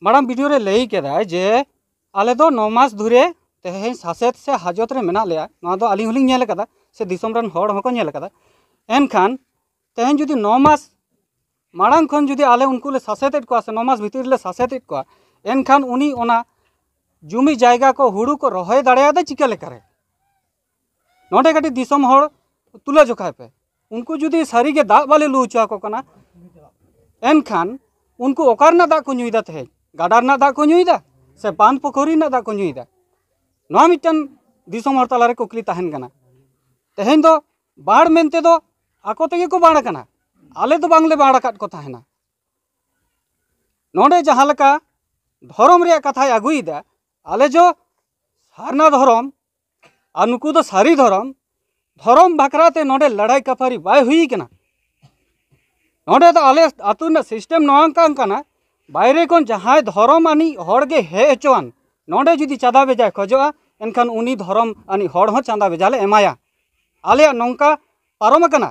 ᱢᱟᱲᱟᱝ ᱵᱷᱤᱰᱤᱭᱳ ᱨᱮ ᱞᱟᱹᱭ ᱠᱮᱫᱟᱭ ᱡᱮ ᱟᱞᱮ ᱫᱚ ᱱᱚ ᱢᱟᱥ ᱫᱷᱚᱨᱮ ᱛᱮᱦᱮᱧ ᱥᱟᱥᱮᱛ ᱥᱮ ᱦᱟᱡᱚᱛ ᱨᱮ ᱢᱮᱱᱟᱜ ᱞᱮᱭᱟ, ᱱᱚᱣᱟ ᱫᱚ ᱟᱹᱞᱤᱧ ᱦᱚᱸᱞᱤᱧ ᱧᱮᱞ ᱟᱠᱟᱫᱟ, ᱥᱮ ᱫᱤᱥᱚᱢ ᱨᱮᱱ ᱦᱚᱲ ᱦᱚᱸᱠᱚ ᱧᱮᱞ ᱟᱠᱟᱫᱟ᱾ ᱮᱱᱠᱷᱟᱱ ᱛᱮᱦᱮᱧ ᱡᱩᱫᱤ ᱱᱚ ᱢᱟᱥ ᱢᱟᱲᱟᱝ ᱠᱷᱚᱱ ᱡᱩᱫᱤ ᱟᱞᱮ ᱩᱱᱠᱩ ᱞᱮ ᱥᱟᱥᱮᱛᱮᱫ ᱠᱚᱣᱟ ᱥᱮ ᱱᱚ ᱢᱟᱥ ᱵᱷᱤᱛᱤᱨ ᱨᱮᱞᱮ ᱥᱟᱥᱮᱛᱮᱫ ᱠᱚᱣᱟ, ᱮᱱᱠᱷᱟᱱ ᱩᱱᱤ ᱚᱱᱟ ᱡᱩᱢᱤ ᱡᱟᱭᱜᱟ ᱠᱚ, ᱦᱩᱲᱩ ᱠᱚ ᱨᱚᱦᱚᱭ ᱫᱟᱲᱮᱭᱟᱫᱟ ᱪᱤᱠᱟᱹ ᱞᱮᱠᱟᱨᱮ? ᱱᱚᱰᱮ ᱠᱟᱹᱴᱤᱡ ᱫᱤᱥᱚᱢ ᱦᱚᱲ ᱛᱩᱞᱟᱹ ᱡᱚᱠᱷᱟᱭ ᱯᱮ᱾ ᱩᱱᱠᱩ ᱡᱩᱫᱤ ᱥᱟᱹᱨᱤᱜᱮ ᱫᱟᱜ ᱵᱟᱞᱮ ᱞᱩ ᱦᱚᱪᱚ ᱟᱠᱚ ᱠᱟᱱᱟ, ᱮᱱᱠᱷᱟᱱ ᱩᱱᱠᱩ ᱚᱠᱟ ᱨᱮᱱᱟᱜ ᱫᱟᱜ ᱠᱚ ᱧᱩᱭᱮᱫᱟ ᱛᱮᱦᱮᱧ? ᱜᱟᱰᱟ ᱨᱮᱱᱟᱜ ᱫᱟᱜ ᱠᱚ ᱧᱩᱭᱮᱫᱟ ᱥᱮ ᱵᱟᱸᱫᱷ ᱯᱩᱠᱷᱩᱨᱤ ᱨᱮᱱᱟᱜ ᱫᱟᱜ ᱠᱚ ᱧᱩᱭᱮᱫᱟ? ᱱᱚᱣᱟ ᱢᱤᱫᱴᱟᱝ ᱫᱤᱥᱚᱢ ᱦᱚᱲ ᱛᱟᱞᱟᱨᱮ ᱠᱩᱠᱞᱤ ᱛᱟᱦᱮᱱ ᱠᱟᱱᱟ᱾ ᱛᱮᱦᱮᱧ ᱫᱚ ᱵᱟᱲ ᱢᱮᱱᱛᱮ ᱫᱚ ᱟᱠᱚ ᱛᱮᱜᱮ ᱠᱚ ᱵᱟᱲ ᱟᱠᱟᱱᱟ, ᱟᱞᱮ ᱫᱚ ᱵᱟᱝᱞᱮ ᱵᱟᱲ ᱟᱠᱟᱫ ᱠᱚ ᱛᱟᱦᱮᱱᱟ᱾ ᱱᱚᱰᱮ ᱡᱟᱦᱟᱸ ᱞᱮᱠᱟ ᱫᱷᱚᱨᱚᱢ ᱨᱮᱭᱟᱜ ᱠᱟᱛᱷᱟᱭ ᱟᱹᱜᱩᱭᱮᱫᱟ, ᱟᱞᱮ ᱡᱚ ᱥᱟᱨᱱᱟ ᱫᱷᱚᱨᱚᱢ ᱟᱨ ᱱᱩᱠᱩ ᱫᱚ ᱥᱟᱹᱨᱤ ᱫᱷᱚᱨᱚᱢ, ᱫᱷᱚᱨᱚᱢ ᱵᱟᱠᱷᱨᱟ ᱛᱮ ᱱᱚᱰᱮ ᱞᱟᱹᱲᱦᱟᱹᱭ ᱠᱟᱯᱷᱟᱨᱤ ᱵᱟᱭ ᱦᱩᱭ ᱠᱟᱱᱟ᱾ ᱱᱚᱰᱮ ᱫᱚ ᱟᱞᱮ ᱟᱹᱛᱩ ᱨᱮᱱᱟᱜ system ᱱᱚᱝᱠᱟᱱ ᱠᱟᱱᱟ, ᱵᱟᱭᱨᱮ ᱠᱷᱚᱱ ᱡᱟᱦᱟᱸᱭ ᱫᱷᱚᱨᱚᱢ ᱟᱱᱤᱡ ᱦᱚᱲ ᱜᱮ ᱦᱮᱡ ᱦᱚᱪᱚᱣᱟᱱ, ᱱᱚᱰᱮ ᱡᱩᱫᱤ ᱪᱟᱸᱫᱟ ᱵᱷᱮᱡᱟᱭ ᱠᱷᱚᱡᱚᱜᱼᱟ, ᱮᱱᱠᱷᱟᱱ ᱩᱱᱤ ᱫᱷᱚᱨᱚᱢ ᱟᱱᱤᱡ ᱦᱚᱲ ᱦᱚᱸ ᱪᱟᱸᱫᱟ ᱵᱷᱮᱡᱟ ᱞᱮ ᱮᱢᱟᱭᱟ᱾ ᱟᱞᱮᱭᱟᱜ ᱱᱚᱝᱠᱟ ᱯᱟᱨᱚᱢ ᱟᱠᱟᱱᱟ᱾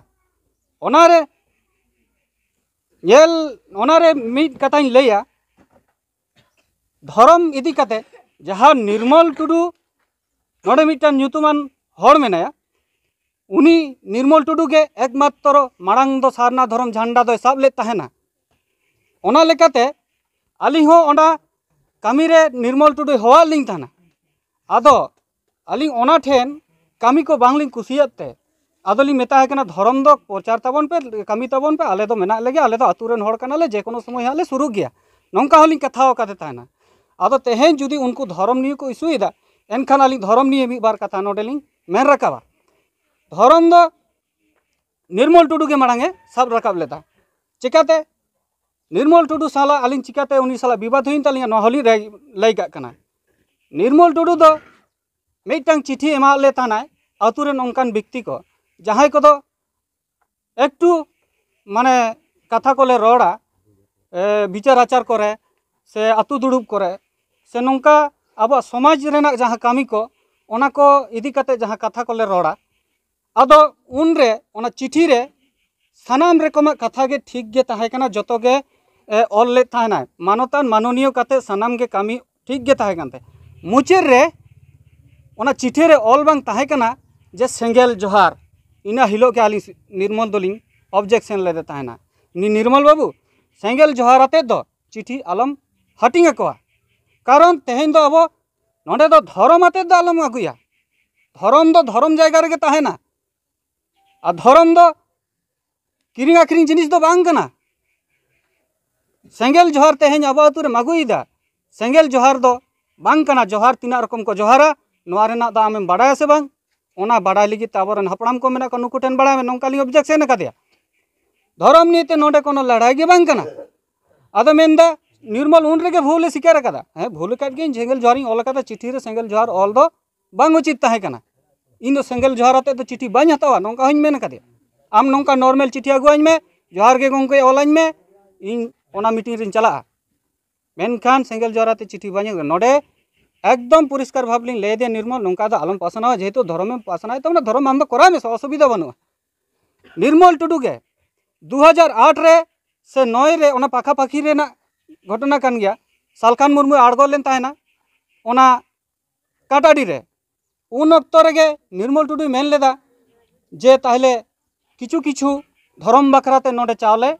ᱚᱱᱟᱨᱮ ᱧᱮᱞ, ᱚᱱᱟᱨᱮ ᱢᱤᱫ ᱠᱟᱛᱷᱟᱧ ᱞᱟᱹᱭᱟ, ᱫᱷᱚᱨᱚᱢ ᱤᱫᱤ ᱠᱟᱛᱮ ᱡᱟᱦᱟᱸ ᱱᱤᱨᱢᱚᱞ ᱴᱩᱰᱩ ᱱᱚᱰᱮ ᱢᱤᱫᱴᱟᱝ ᱧᱩᱛᱩᱢᱟᱱ ᱦᱚᱲ ᱢᱮᱱᱟᱭᱟ, ᱩᱱᱤ ᱱᱤᱨᱢᱚᱞ ᱴᱩᱰᱩ ᱜᱮ ᱮᱠᱢᱟᱛᱨᱚ ᱢᱟᱲᱟᱝ ᱫᱚ ᱥᱟᱨᱱᱟ ᱫᱷᱚᱨᱚᱢ ᱡᱷᱟᱱᱰᱟ ᱫᱚᱭ ᱥᱟᱵ ᱞᱮᱫ ᱛᱟᱦᱮᱱᱟ᱾ ᱚᱱᱟ ᱞᱮᱠᱟᱛᱮ ᱟᱹᱞᱤᱧ ᱦᱚᱸ ᱚᱱᱟ ᱠᱟᱹᱢᱤᱨᱮ ᱱᱤᱨᱢᱚᱞ ᱴᱩᱰᱩᱭ ᱦᱚᱦᱚᱣᱟᱫ ᱞᱤᱧ ᱛᱟᱦᱮᱱᱟ᱾ ᱟᱫᱚ ᱟᱹᱞᱤᱧ ᱚᱱᱟ ᱴᱷᱮᱱ ᱠᱟᱹᱢᱤ ᱠᱚ ᱵᱟᱝᱞᱤᱧ ᱠᱩᱥᱤᱭᱟᱫ ᱛᱮ ᱟᱫᱚᱞᱤᱧ ᱢᱮᱛᱟᱭ ᱠᱟᱱᱟ, "ᱫᱷᱚᱨᱚᱢ ᱫᱚ ᱯᱨᱚᱪᱟᱨ ᱛᱟᱵᱚᱱ ᱯᱮ, ᱠᱟᱹᱢᱤ ᱛᱟᱵᱚᱱ ᱯᱮ, ᱟᱞᱮ ᱫᱚ ᱢᱮᱱᱟᱜ ᱞᱮᱜᱮ, ᱟᱞᱮ ᱫᱚ ᱟᱹᱛᱩ ᱨᱮᱱ ᱦᱚᱲ ᱠᱟᱱᱟᱞᱮ, ᱡᱮ ᱠᱳᱱᱳ ᱥᱚᱢᱚᱭ ᱦᱟᱸᱜ ᱞᱮ ᱥᱩᱨᱩᱜ ᱜᱮᱭᱟ᱾" ᱱᱚᱝᱠᱟ ᱦᱚᱸᱞᱤᱧ ᱠᱟᱛᱷᱟ ᱟᱠᱟᱫᱮ ᱛᱟᱦᱮᱱᱟ᱾ ᱟᱫᱚ ᱛᱮᱦᱮᱧ ᱡᱩᱫᱤ ᱩᱱᱠᱩ ᱫᱷᱚᱨᱚᱢ ᱱᱤᱭᱮ ᱠᱚ ᱤᱥᱩᱭᱮᱫᱟ, ᱮᱱᱠᱷᱟᱱ ᱟᱹᱞᱤᱧ ᱫᱷᱚᱨᱚᱢ ᱱᱤᱭᱮ ᱢᱤᱫ ᱵᱟᱨ ᱠᱟᱛᱷᱟ ᱱᱚᱰᱮᱞᱤᱧ ᱢᱮᱱ ᱨᱟᱠᱟᱵᱟ᱾ ᱫᱷᱚᱨᱚᱢ ᱫᱚ ᱱᱤᱨᱢᱚᱞ ᱴᱩᱰᱩ ᱜᱮ ᱢᱟᱲᱟᱝ ᱮ ᱥᱟᱵ ᱨᱟᱠᱟᱵ ᱞᱮᱫᱟ᱾ ᱪᱤᱠᱟᱛᱮ? ᱱᱤᱨᱢᱚᱞ ᱴᱩᱰᱩ ᱥᱟᱞᱟᱜ ᱟᱹᱞᱤᱧ ᱪᱤᱠᱟᱛᱮ ᱩᱱᱤ ᱥᱟᱞᱟᱜ ᱵᱤᱵᱟᱫ ᱦᱩᱭᱮᱱ ᱛᱟᱹᱞᱤᱧᱟ, ᱱᱚᱣᱟ ᱦᱚᱸᱞᱤᱧ ᱞᱟᱹᱭ, ᱞᱟᱹᱭ ᱠᱟᱜ ᱠᱟᱱᱟ᱾ ᱱᱤᱨᱢᱚᱞ ᱴᱩᱰᱩ ᱫᱚ ᱢᱤᱫᱴᱟᱝ ᱪᱤᱴᱷᱤ ᱮᱢᱟᱜ ᱞᱮ ᱛᱟᱦᱮᱱᱟᱭ ᱟᱹᱛᱩ ᱨᱮᱱ ᱚᱱᱠᱟᱱ ᱵᱮᱠᱛᱤ ᱠᱚ, ᱡᱟᱦᱟᱸᱭ ᱠᱚᱫᱚ ᱮᱠᱴᱩ ᱢᱟᱱᱮ ᱠᱟᱛᱷᱟ ᱠᱚᱞᱮ ᱨᱚᱲᱟ, ᱮ, ᱵᱤᱪᱟᱹᱨ ᱟᱪᱟᱨ ᱠᱚᱨᱮ ᱥᱮ ᱟᱹᱛᱩ ᱫᱩᱲᱩᱵ ᱠᱚᱨᱮ ᱥᱮ ᱱᱚᱝᱠᱟ ᱟᱵᱚᱣᱟᱜ ᱥᱚᱢᱟᱡᱽ ᱨᱮᱱᱟᱜ ᱡᱟᱦᱟᱸ ᱠᱟᱹᱢᱤ ᱠᱚ, ᱚᱱᱟ ᱠᱚ ᱤᱫᱤ ᱠᱟᱛᱮ ᱡᱟᱦᱟᱸ ᱠᱟᱛᱷᱟ ᱠᱚᱞᱮ ᱨᱚᱲᱟ᱾ ᱟᱫᱚ ᱩᱱᱨᱮ ᱚᱱᱟ ᱪᱤᱴᱷᱤ ᱨᱮ ᱥᱟᱱᱟᱢ ᱨᱚᱠᱚᱢᱟᱜ ᱠᱟᱛᱷᱟ ᱜᱮ ᱴᱷᱤᱠ ᱜᱮ ᱛᱟᱦᱮᱸ ᱠᱟᱱᱟ, ᱡᱚᱛᱚ ᱜᱮ, ᱮ, ᱚᱞ ᱞᱮᱫ ᱛᱟᱦᱮᱱᱟᱭ᱾ ᱢᱟᱱᱚᱛᱟᱱ ᱢᱟᱱᱚᱱᱤᱭᱚ ᱠᱟᱛᱮ ᱥᱟᱱᱟᱢ ᱜᱮ ᱠᱟᱹᱢᱤ ᱴᱷᱤᱠ ᱜᱮ ᱛᱟᱦᱮᱸ ᱠᱟᱱ ᱛᱟᱭ᱾ ᱢᱩᱪᱟᱹᱫ ᱨᱮ ᱚᱱᱟ ᱪᱤᱴᱷᱤ ᱨᱮ ᱚᱞ ᱵᱟᱝ ᱛᱟᱦᱮᱸ ᱠᱟᱱᱟ ᱡᱮ ᱥᱮᱸᱜᱮᱞ ᱡᱚᱦᱟᱨ᱾ ᱤᱱᱟᱹ ᱦᱤᱞᱳᱜ ᱜᱮ ᱟᱹᱞᱤᱧ ᱱᱤᱨᱢᱚᱞ ᱫᱚᱞᱤᱧ objection ᱞᱮᱫᱮ ᱛᱟᱦᱮᱱᱟ᱾ ᱱᱤ-, ᱱᱤᱨᱢᱚᱞ ᱵᱟᱹᱵᱩ, ᱥᱮᱸᱜᱮᱞ ᱡᱚᱦᱟᱨ ᱟᱛᱮᱫ ᱫᱚ ᱪᱤᱴᱷᱤ ᱟᱞᱚᱢ ᱦᱟᱹᱴᱤᱧ ᱟᱠᱚᱣᱟ᱾ ᱠᱟᱨᱚᱱ ᱛᱮᱦᱮᱧ ᱫᱚ ᱟᱵᱚ ᱱᱚᱰᱮ ᱫᱚ ᱫᱷᱚᱨᱚᱢ ᱟᱛᱮᱫ ᱫᱚ ᱟᱞᱚᱢ ᱟᱹᱜᱩᱭᱟ᱾ ᱫᱷᱚᱨᱚᱢ ᱫᱚ ᱫᱷᱚᱨᱚᱢ ᱡᱟᱭᱜᱟ ᱨᱮᱜᱮ ᱛᱟᱦᱮᱱᱟ᱾ ᱟᱨ ᱫᱷᱚᱨᱚᱢ ᱫᱚ ᱠᱤᱨᱤᱧ ᱟᱹᱠᱷᱨᱤᱧ ᱡᱤᱱᱤᱥ ᱫᱚ ᱵᱟᱝ ᱠᱟᱱᱟ᱾ ᱥᱮᱸᱜᱮᱞ ᱡᱚᱦᱟᱨ ᱛᱮᱦᱮᱧ ᱟᱵᱚ ᱟᱹᱛᱩ ᱨᱮᱢ ᱟᱹᱜᱩᱭᱮᱫᱟ, ᱥᱮᱸᱜᱮᱞ ᱡᱚᱦᱟᱨ ᱫᱚ ᱵᱟᱝ ᱠᱟᱱᱟ᱾ ᱡᱚᱦᱟᱨ ᱛᱤᱱᱟᱹᱜ ᱨᱚᱠᱚᱢ ᱠᱚ ᱡᱚᱦᱟᱨᱟ, ᱱᱚᱣᱟ ᱨᱮᱱᱟᱜ ᱫᱚ ᱟᱢᱮᱢ ᱵᱟᱰᱟᱭᱟ ᱥᱮ ᱵᱟᱝ? ᱚᱱᱟ ᱵᱟᱰᱟᱭ ᱞᱟᱹᱜᱤᱫ ᱛᱮ ᱟᱵᱚᱨᱮᱱ ᱦᱟᱯᱲᱟᱢ ᱠᱚ ᱢᱮᱱᱟᱜ ᱠᱚᱣᱟ, ᱱᱩᱠᱩ ᱴᱷᱮᱱ ᱵᱟᱲᱟᱭ ᱢᱮ, ᱱᱚᱝᱠᱟ ᱞᱤᱧ ᱚᱵᱡᱮᱠᱥᱮᱱ ᱟᱠᱟᱫᱮᱭᱟ᱾ ᱫᱷᱚᱨᱚᱢ ᱱᱤᱭᱮᱛᱮ ᱱᱚᱰᱮ ᱠᱳᱱᱳ ᱞᱟᱹᱲᱦᱟᱹᱭ ᱜᱮ ᱵᱟᱝ ᱠᱟᱱᱟ᱾ ᱟᱫᱚ ᱢᱮᱱᱫᱟ ᱱᱤᱨᱢᱚᱞ ᱩᱱ ᱨᱮᱜᱮ ᱵᱷᱩᱞ ᱮ ᱥᱤᱠᱟᱨ ᱟᱠᱟᱫᱟ᱾ ᱦᱮᱸ, ᱵᱷᱩᱞ ᱟᱠᱟᱫ ᱜᱤᱭᱟᱹᱧ, ᱥᱮᱸᱜᱮᱞ ᱡᱚᱦᱟᱨᱤᱧ ᱚᱞ ᱟᱠᱟᱫᱟ, ᱪᱤᱴᱷᱤ ᱨᱮ ᱥᱮᱸᱜᱮᱞ ᱡᱚᱦᱟᱨ ᱚᱞ ᱫᱚ ᱵᱟᱝ ᱩᱪᱤᱛ ᱛᱟᱦᱮᱸ ᱠᱟᱱᱟ᱾ ᱤᱧ ᱫᱚ ᱥᱮᱸᱜᱮᱞ ᱡᱚᱦᱟᱨ ᱟᱛᱮᱫ ᱫᱚ ᱪᱤᱴᱷᱤ ᱵᱟᱹᱧ ᱦᱟᱛᱟᱣᱟ, ᱱᱚᱝᱠᱟ ᱦᱚᱸᱧ ᱢᱮᱱ ᱟᱠᱟᱫᱮᱭᱟ᱾ ᱟᱢ ᱱᱚᱝᱠᱟ ᱱᱚᱨᱢᱮᱞ ᱪᱤᱴᱷᱤ ᱟᱹᱜᱩᱣᱟᱹᱧ ᱢᱮ, "ᱡᱚᱦᱟᱨ ᱜᱮ ᱜᱚᱢᱠᱮ" ᱚᱞᱟᱹᱧ ᱢᱮ, ᱤᱧ ᱚᱱᱟ ᱢᱤᱴᱤᱝ ᱨᱤᱧ ᱪᱟᱞᱟᱜᱼᱟ᱾ ᱢᱮᱱᱠᱷᱟᱱ ᱥᱮᱸᱜᱮᱞ ᱡᱚᱦᱟᱨ ᱟᱛᱮᱫ ᱪᱤᱴᱷᱤ ᱵᱟᱹᱧ ᱟᱹᱜᱩᱭᱟ᱾ ᱱᱚᱰᱮ ᱮᱠᱫᱚᱢ ᱯᱚᱨᱤᱥᱠᱟᱨ ᱵᱷᱟᱵᱽ ᱞᱤᱧ ᱞᱟᱹᱭ ᱟᱫᱮᱭᱟ, "ᱱᱤᱨᱢᱚᱞ, ᱱᱚᱝᱠᱟ ᱫᱚ ᱟᱞᱚᱢ ᱯᱟᱥᱱᱟᱣᱟ, ᱡᱮᱦᱮᱛᱩ ᱫᱷᱚᱨᱚᱢᱮᱢ ᱯᱟᱥᱱᱟᱣᱮᱫ ᱛᱟᱵᱚᱱᱟ, ᱫᱷᱚᱨᱚᱢ ᱟᱢ ᱫᱚ ᱠᱚᱨᱟᱣ ᱢᱮᱥᱮ, ᱚᱥᱩᱵᱤᱫᱷᱟ ᱵᱟᱹᱱᱩᱜᱼᱟ᱾" ᱱᱤᱨᱢᱚᱞ ᱴᱩᱰᱩ ᱜᱮ ᱫᱩ ᱦᱟᱡᱟᱨ ᱟᱴ ᱨᱮ ᱥᱮ ᱱᱚᱭ ᱨᱮ, ᱚᱱᱟ ᱯᱟᱠᱷᱟ ᱯᱟᱠᱷᱤ ᱨᱮᱱᱟᱜ ᱜᱷᱚᱴᱚᱱᱟ ᱠᱟᱱ ᱜᱮᱭᱟ, ᱥᱟᱞᱠᱷᱟᱱ ᱢᱩᱨᱢᱩᱭ ᱟᱬᱜᱚ ᱞᱮᱱ ᱛᱟᱦᱮᱱᱟ ᱚᱱᱟ ᱠᱟᱴᱟᱰᱤ ᱨᱮ᱾ ᱩᱱ ᱚᱠᱛᱚ ᱨᱮᱜᱮ ᱱᱤᱨᱢᱚᱞ ᱴᱩᱰᱩᱭ ᱢᱮᱱ ᱞᱮᱫᱟ ᱡᱮ ᱛᱟᱦᱞᱮ ᱠᱤᱪᱷᱩ ᱠᱤᱪᱷᱩ ᱫᱷᱚᱨᱚᱢ ᱵᱟᱠᱷᱨᱟ ᱛᱮ ᱱᱚᱰᱮ ᱪᱟᱣᱞᱮ